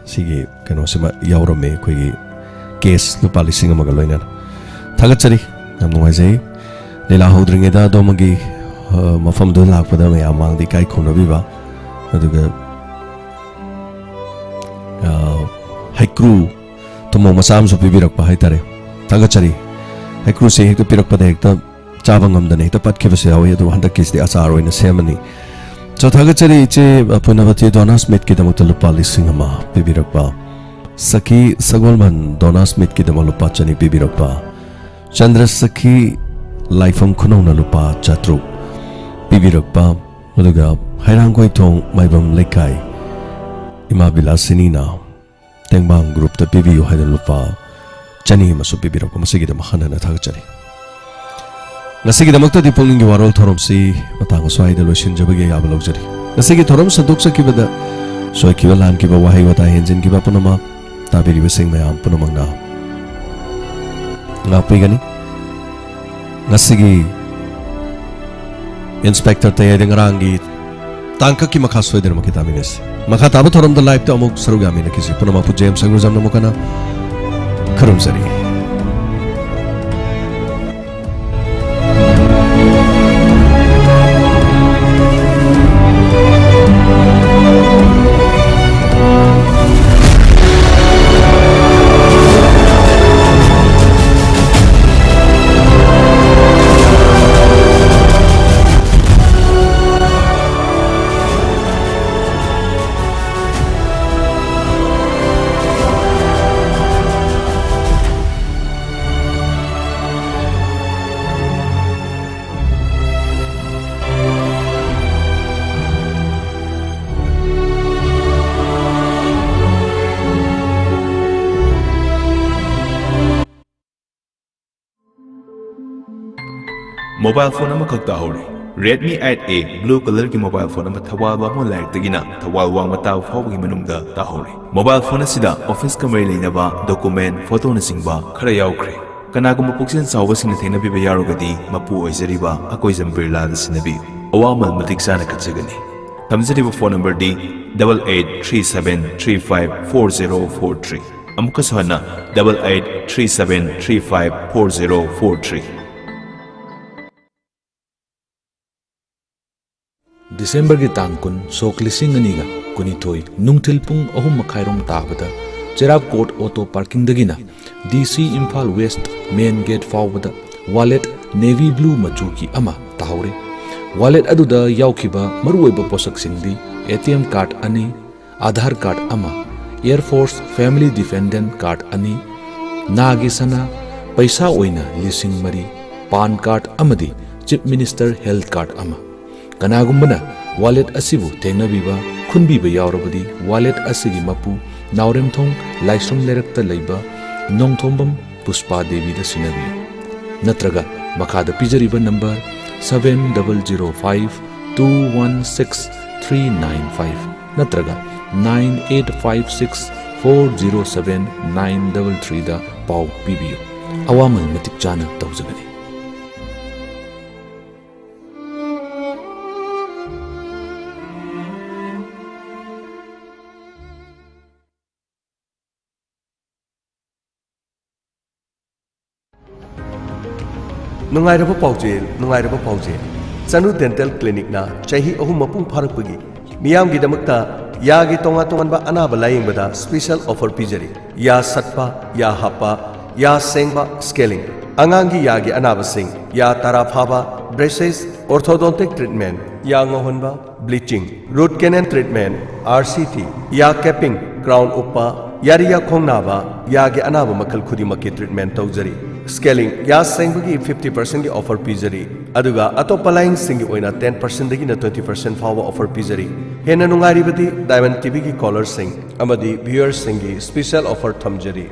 ꯁꯤꯒꯤ ꯀꯩꯅꯣꯁꯤꯃ ꯌꯥꯎꯔꯝꯃꯦ, ꯑꯩꯈꯣꯏꯒꯤ ꯀꯦꯁ ꯂꯨꯄꯥ ꯂꯤꯁꯤꯡ ꯑꯃꯒ ꯂꯣꯏꯅꯅ꯫ ꯊꯥꯒꯠꯆꯔꯤ, ꯌꯥꯝ ꯅꯨꯡꯉꯥꯏꯖꯩ꯫ ꯂꯤꯂꯥ ꯍꯧꯗ꯭ꯔꯤꯉꯩꯗ ꯑꯗꯣꯝꯒꯤ, ꯑ, ꯃꯐꯝꯗꯨꯗ ꯂꯥꯛꯄꯗ ꯃꯌꯥꯝ ꯃꯥꯡꯗ ꯏꯀꯥꯏ ꯈꯨꯝꯅꯕꯤꯕ, ꯑꯗꯨꯒ, ꯑ, ꯍꯩꯀ꯭ꯔꯨ ꯊꯨꯝꯃꯣꯛ ꯃꯆꯥ ꯑꯃꯁꯨ ꯄꯤꯕꯤꯔꯛꯄ ꯍꯥꯏꯇꯥꯔꯦ꯫ ꯊꯥꯒꯠꯆꯔꯤ꯫ ꯍꯩꯀ꯭ꯔꯨꯁꯦ ꯍꯦꯛꯇ ꯄꯤꯔꯛꯄꯗ ꯍꯦꯛꯇ ꯆꯥꯕ ꯉꯝꯗꯅ ꯍꯦꯛꯇ ꯄꯠꯈꯤꯕꯁꯨ ꯌꯥꯎꯏ, ꯑꯗꯨꯕꯨ ꯍꯟꯗꯛꯀꯤꯁꯤꯗꯤ ꯑꯆꯥꯔ ꯑꯣꯏꯅ ꯁꯦꯝꯃꯅꯤ꯫ So, ꯊꯥꯒꯠꯆꯔꯤ ꯏꯆꯦ, ꯑ, ꯄꯨꯅꯕꯇꯤ ꯗꯣꯅꯥ ꯁ꯭ꯃꯤꯠꯀꯤꯗꯃꯛꯇ ꯂꯨꯄꯥ ꯂꯤꯁꯤꯡ ꯑꯃ ꯄꯤꯕꯤꯔꯛꯄ, ꯁꯈꯤ ꯁꯒꯣꯜꯕꯟ ꯗꯣꯅꯥ ꯁ꯭ꯃꯤꯠꯀꯤꯗꯃꯛ ꯂꯨꯄꯥ ꯆꯅꯤ ꯄꯤꯕꯤꯔꯛꯄ, ꯆꯟꯗ꯭ꯔ ꯁꯈꯤ ꯂꯥꯏꯐꯝ ꯈꯨꯅꯧꯅ ꯂꯨꯄꯥ ꯆꯥꯇ꯭ꯔꯨꯛ ꯄꯤꯕꯤꯔꯛꯄ, ꯑꯗꯨꯒ ꯍꯩꯔꯥꯡꯒꯣꯏꯊꯣꯡ ꯃꯥꯏꯕꯝ ꯂꯩꯀꯥꯏ ꯏꯃꯥ ꯕꯤꯂꯥꯁꯤꯅꯤꯅ ꯇꯦꯡꯕꯥꯡ ꯒ꯭ꯔꯨꯞꯇ ꯄꯤꯕꯤꯌꯨ ꯍꯥꯏꯗꯨꯅ ꯂꯨꯄꯥ ꯆꯅꯤ ꯑꯃꯁꯨ ꯄꯤꯕꯤꯔꯛꯄ, ꯃꯁꯤꯒꯤꯗꯃꯛ ꯍꯟꯅ ꯍꯟꯅ ꯊꯥꯒꯠꯆꯔꯤ꯫ ꯉꯁꯤꯒꯤꯗꯃꯛꯇꯗꯤ ꯄꯨꯛꯅꯤꯡꯒꯤ ꯋꯥꯔꯣꯜ ꯊꯧꯔꯝꯁꯤ ꯃꯇꯥꯡ ꯑꯁ꯭ꯋꯥꯏꯗ ꯂꯣꯏꯁꯤꯟꯖꯕꯒꯤ ꯑꯌꯥꯕ ꯂꯧꯖꯔꯤ꯫ ꯉꯁꯤꯒꯤ ꯊꯧꯔꯝ ꯁꯟꯗꯣꯛꯆꯈꯤꯕꯗ ꯁꯣꯏꯈꯤꯕ, ꯂꯥꯟꯈꯤꯕ, ꯋꯥꯍꯩ ꯋꯥꯇꯥ ꯍꯦꯟꯖꯤꯟꯈꯤꯕ ꯄꯨꯝꯅꯃꯛ ꯇꯥꯕꯤꯔꯤꯕꯁꯤꯡ ꯃꯌꯥꯝ ꯄꯨꯝꯅꯃꯛꯅ ꯉꯥꯛꯄꯤꯒꯅꯤ꯫ ꯉꯁꯤꯒꯤ ꯏꯟꯁꯄꯦꯛꯇꯔ ꯇꯌꯥꯏꯗ ꯉꯔꯥꯡꯒꯤ ꯇꯥꯡꯀꯛꯀꯤ ꯃꯈꯥ ꯁꯣꯏꯗꯅꯃꯛꯀꯤ ꯇꯥꯃꯤꯟꯅꯁꯤ꯫ ꯃꯈꯥ ꯇꯥꯕ ꯊꯧꯔꯝꯗ ꯂꯥꯏꯞꯇ ꯑꯃꯨꯛ ꯁꯔꯨꯛ ꯌꯥꯃꯤꯟꯅꯈꯤꯁꯤ꯫ ꯄꯨꯝꯅꯃꯛꯄꯨ ꯖꯦꯝꯁ ꯁꯪꯒ꯭ꯔꯨꯖꯝꯅ ꯑꯃꯨꯛ ꯍꯟꯅ ꯈꯨꯔꯨꯝꯖꯔꯤ꯫ Mobile phone ꯑꯃꯈꯛ ꯇꯥꯍꯧꯔꯦ꯫ Redmi eight A blue colourꯒꯤ mobile phone ꯑꯃ ꯊꯧꯕꯥꯜ ꯋꯥꯉꯣ ꯂꯥꯏꯔꯛꯇꯒꯤꯅ ꯊꯧꯕꯥꯜ ꯋꯥꯡꯃ ꯇꯥꯕ ꯐꯥꯎꯕꯒꯤ ꯃꯅꯨꯡꯗ ꯇꯥꯍꯧꯔꯦ꯫ Mobile phone ꯑꯁꯤꯗ officeꯀ ꯃꯔꯤ ꯂꯩꯅꯕ document, photoꯅꯆꯤꯡꯕ ꯈꯔ ꯌꯥꯎꯈ꯭ꯔꯦ꯫ ꯀꯅꯥꯒꯨꯝꯕ ꯄꯨꯛꯆꯦꯜ ꯆꯥꯎꯕꯁꯤꯡꯅ ꯊꯦꯡꯅꯕꯤꯕ ꯌꯥꯎꯔꯒꯗꯤ ꯃꯄꯨ ꯑꯣꯏꯖꯔꯤꯕ ꯑꯀꯣꯏꯖꯝ ꯕꯤꯔꯂꯥꯗ ꯁꯤꯟꯅꯕꯤꯌꯨ꯫ ꯑꯋꯥꯃꯜ ꯃꯇꯤꯛ ꯆꯥꯅ ꯀꯠꯆꯒꯅꯤ꯫ ꯊꯝꯖꯔꯤꯕ phone numberꯗꯤ double eight three seven three five four zero four three꯫ ꯑꯃꯨꯛꯀꯁꯨ ꯍꯟꯅ, double eight three seven three five four zero four three꯫ ꯗꯤꯁꯦꯝꯕꯔꯒꯤ ꯇꯥꯡ ꯀꯨꯟ, ꯁꯣꯛ ꯂꯤꯁꯤꯡ ꯑꯅꯤꯒ ꯀꯨꯟꯅꯤꯊꯣꯏ, ꯅꯨꯡꯊꯤꯜ ꯄꯨꯡ ꯑꯍꯨꯝ ꯃꯈꯥꯏꯔꯣꯝ ꯇꯥꯕꯗ ꯆꯦꯔꯥꯞ ꯀꯣꯔꯠ ꯑꯣꯇꯣ ꯄꯥꯔꯀꯤꯡꯗꯒꯤꯅ ꯗꯤ ꯁꯤ ꯏꯝꯐꯥꯜ ꯋꯦꯁ꯭ꯠ ꯃꯦꯟ ꯒꯦꯠ ꯐꯥꯎꯕꯗ wallet navy blue ꯃꯆꯨꯒꯤ ꯑꯃ ꯇꯥꯍꯧꯔꯦ꯫ Wallet ꯑꯗꯨꯗ ꯌꯥꯎꯈꯤꯕ ꯃꯔꯨꯑꯣꯏꯕ ꯄꯣꯠꯁꯛꯁꯤꯡꯗꯤ ꯑꯦ ꯇꯤ ꯑꯦꯝ ꯀꯥꯔꯗ ꯑꯅꯤ, ꯑꯥꯙꯥꯔ ꯀꯥꯔꯗ ꯑꯃ, air force family dependent card ꯑꯅꯤ, ꯅꯥꯒꯤ ꯁꯅꯥ, ꯄꯩꯁꯥ ꯑꯣꯏꯅ ꯂꯤꯁꯤꯡ ꯃꯔꯤ, ꯄꯥꯟ ꯀꯥꯔꯗ ꯑꯃꯗꯤ ꯆꯤꯐ ꯃꯤꯅꯤꯁꯇꯔ ꯍꯦꯜꯊ ꯀꯥꯔꯗ ꯑꯃ꯫ ꯀꯅꯥꯒꯨꯝꯕꯅ wallet ꯑꯁꯤꯕꯨ ꯊꯦꯡꯅꯕꯤꯕ, ꯈꯨꯟꯕꯤꯕ ꯌꯥꯎꯔꯕꯗꯤ wallet ꯑꯁꯤꯒꯤ ꯃꯄꯨ ꯅꯥꯎꯔꯦꯝꯊꯣꯡ ꯂꯥꯏꯁ꯭ꯔꯝ ꯂꯩꯔꯛꯇ ꯂꯩꯕ ꯅꯣꯡꯊꯣꯝꯕꯝ ꯄꯨꯁꯄꯥ ꯗꯦꯕꯤꯗ ꯁꯤꯟꯅꯕꯤꯌꯨ꯫ ꯅꯠꯇ꯭ꯔꯒ ꯃꯈꯥꯗ ꯄꯤꯖꯔꯤꯕ number seven double zero five two one six three nine five ꯅꯠꯇ꯭ꯔꯒ nine eight five six four zero seven nine double threeꯗ ꯄꯥꯎ ꯄꯤꯕꯤꯌꯨ꯫ ꯑꯋꯥꯃꯜ ꯃꯇꯤꯛ ꯆꯥꯅ ꯇꯧꯖꯒꯅꯤ꯫ ꯅꯨꯡꯉꯥꯏꯔꯕ ꯄꯥꯎꯖꯦꯜ, ꯅꯨꯡꯉꯥꯏꯔꯕ ꯄꯥꯎꯖꯦꯜ꯫ ꯆꯅꯨ Dental Clinicꯅ ꯆꯍꯤ ꯑꯍꯨꯝ ꯃꯄꯨꯡ ꯐꯥꯔꯛꯄꯒꯤ ꯃꯤꯌꯥꯝꯒꯤꯗꯃꯛꯇ ꯌꯥꯒꯤ ꯇꯣꯉꯥꯟ ꯇꯣꯉꯥꯟꯕ ꯑꯅꯥꯕ ꯂꯥꯌꯦꯡꯕꯗ special offer ꯄꯤꯖꯔꯤ꯫ ꯌꯥ ꯁꯠꯄ, ꯌꯥ ꯍꯥꯞꯄ, ꯌꯥ ꯁꯦꯡꯕ, scaling, ꯑꯉꯥꯡꯒꯤ ꯌꯥꯒꯤ ꯑꯅꯥꯕꯁꯤꯡ, ꯌꯥ ꯇꯔꯥ ꯐꯥꯕ, braces, orthodontic treatment, ꯌꯥ ꯉꯧꯍꯟꯕ, bleaching, root canal treatment, R C T, ꯌꯥ capping, crown ꯎꯞꯄ, ꯌꯥꯔꯤ ꯌꯥꯈꯣꯡ ꯅꯥꯕ, ꯌꯥꯒꯤ ꯑꯅꯥꯕ ꯃꯈꯜ ꯈꯨꯗꯤꯡꯃꯛꯀꯤ treatment ꯇꯧꯖꯔꯤ꯫ Scaling, ꯌꯥ ꯁꯦꯡꯕꯒꯤ fifty percentꯀꯤ offer ꯄꯤꯖꯔꯤ, ꯑꯗꯨꯒ ꯑꯇꯣꯞꯄ ꯂꯥꯌꯦꯡꯁꯤꯡꯒꯤ ꯑꯣꯏꯅ ten percentꯗꯒꯤꯅ twenty percent ꯐꯥꯎꯕ offer ꯄꯤꯖꯔꯤ꯫ ꯍꯦꯟꯅ ꯅꯨꯡꯉꯥꯏꯔꯤꯕꯗꯤ Diamond TVꯒꯤ callerꯁꯤꯡ ꯑꯃꯗꯤ viewerꯁꯤꯡꯒꯤ special offer ꯊꯝꯖꯔꯤ꯫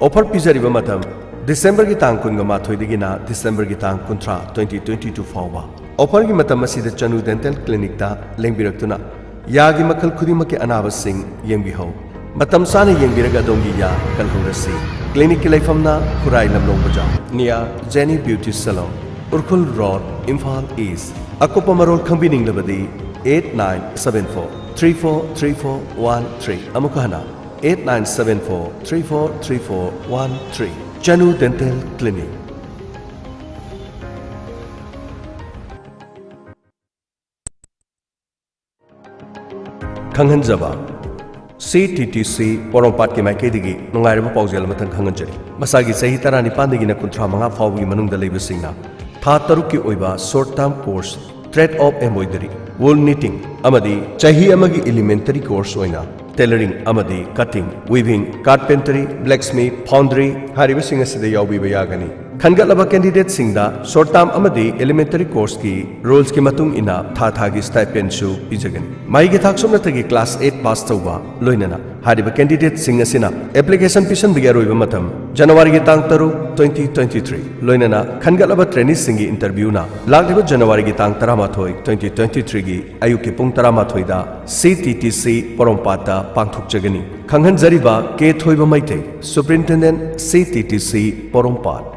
Offer ꯄꯤꯖꯔꯤꯕ ꯃꯇꯝ Decemberꯒꯤ ꯇꯥꯡ ꯀꯨꯟꯒ ꯃꯥꯊꯣꯏꯗꯒꯤꯅ Decemberꯒꯤ ꯇꯥꯡ ꯀꯨꯟꯊ꯭ꯔꯥ, twenty twenty-two ꯐꯥꯎꯕ꯫ Offerꯒꯤ ꯃꯇꯝ ꯑꯁꯤꯗ ꯆꯅꯨ Dental Clinicꯇ ꯂꯦꯡꯕꯤꯔꯛꯇꯨꯅ ꯌꯥꯒꯤ ꯃꯈꯜ ꯈꯨꯗꯤꯡꯃꯛꯀꯤ ꯑꯅꯥꯕꯁꯤꯡ ꯌꯦꯡꯕꯤꯍꯧ꯫ ꯃꯇꯝ ꯆꯥꯅ ꯌꯦꯡꯕꯤꯔꯒ ꯑꯗꯣꯝꯒꯤ ꯌꯥ ꯀꯜꯍꯧꯔꯁꯤ꯫ Clinicꯀꯤ ꯂꯩꯐꯝꯅ ꯈꯨꯔꯥꯏ ꯂꯝꯂꯣꯡ ꯕꯖꯥꯔ, near Jenny Beauty Salon, Urkhul road, Imphal east. ꯑꯀꯨꯞꯄ ꯃꯔꯣꯜ ꯈꯪꯕꯤꯅꯤꯡꯂꯕꯗꯤ eight nine seven four three four three four one three, ꯑꯃꯨꯛꯀ ꯍꯟꯅ eight nine seven four three four three four one three꯫ ꯆꯅꯨ Dental Clinic꯫ ꯈꯪꯍꯟꯖꯕ, C T T C ꯄꯣꯔꯣꯝꯄꯥꯠꯀꯤ ꯃꯥꯏꯀꯩꯗꯒꯤ ꯅꯨꯡꯉꯥꯏꯔꯕ ꯄꯥꯎꯖꯦꯜ ꯑꯃꯇꯪ ꯈꯪꯍꯟꯖꯔꯤ꯫ ꯃꯁꯥꯒꯤ ꯆꯍꯤ ꯇꯔꯥꯅꯤꯄꯥꯟꯗꯒꯤꯅ ꯀꯨꯟꯊ꯭ꯔꯥ ꯃꯉꯥ ꯐꯥꯎꯕꯒꯤ ꯃꯅꯨꯡꯗ ꯂꯩꯕꯁꯤꯡꯅ ꯊꯥ ꯇꯔꯨꯛꯀꯤ ꯑꯣꯏꯕ short term course Trade of Embroidery, Wool Knitting ꯑꯃꯗꯤ ꯆꯍꯤ ꯑꯃꯒꯤ elementary course ꯑꯣꯏꯅ Tailoring ꯑꯃꯗꯤ Cutting, Weaving, Carpentry, Blacksmith, Foundry ꯍꯥꯏꯔꯤꯕꯁꯤꯡ ꯑꯁꯤꯗ ꯌꯥꯎꯕꯤꯕ ꯌꯥꯒꯅꯤ꯫ ꯈꯟꯒꯠꯂꯕ candidateꯁꯤꯡꯗ short term ꯑꯃꯗꯤ elementary courseꯀꯤ rulesꯀꯤ ꯃꯇꯨꯡ ꯏꯟꯅ ꯊꯥ ꯊꯥꯒꯤ stipendꯁꯨ ꯄꯤꯖꯒꯅꯤ꯫ ꯃꯍꯩꯒꯤ ꯊꯥꯛ ꯁꯨꯞꯅꯇꯒꯤ class eight pass ꯇꯧꯕ, ꯂꯣꯏꯅꯅ ꯍꯥꯏꯔꯤꯕ candidateꯁꯤꯡ ꯑꯁꯤꯅ application ꯄꯤꯁꯤꯟꯕꯒꯤ ꯑꯔꯣꯏꯕ ꯃꯇꯝ Januaryꯒꯤ ꯇꯥꯡ ꯇꯔꯨꯛ, twenty twenty-three, ꯂꯣꯏꯅꯅ ꯈꯟꯒꯠꯂꯕ traineeꯁꯤꯡꯒꯤ interviewꯅ ꯂꯥꯛꯂꯤꯕ Januaryꯒꯤ ꯇꯥꯡ ꯇꯔꯥꯃꯥꯊꯣꯏ, twenty twenty-threeꯒꯤ ꯑꯌꯨꯛꯀꯤ ꯄꯨꯡ ꯇꯔꯥꯃꯥꯊꯣꯏꯗ C T T C ꯄꯣꯔꯣꯝꯄꯥꯠꯇ ꯄꯥꯡꯊꯣꯛꯆꯒꯅꯤ꯫ ꯈꯪꯍꯟꯖꯔꯤꯕ ꯀꯦ ꯊꯣꯏꯕ Meitei, Superintendent C T T C ꯄꯣꯔꯣꯝꯄꯥꯠ꯫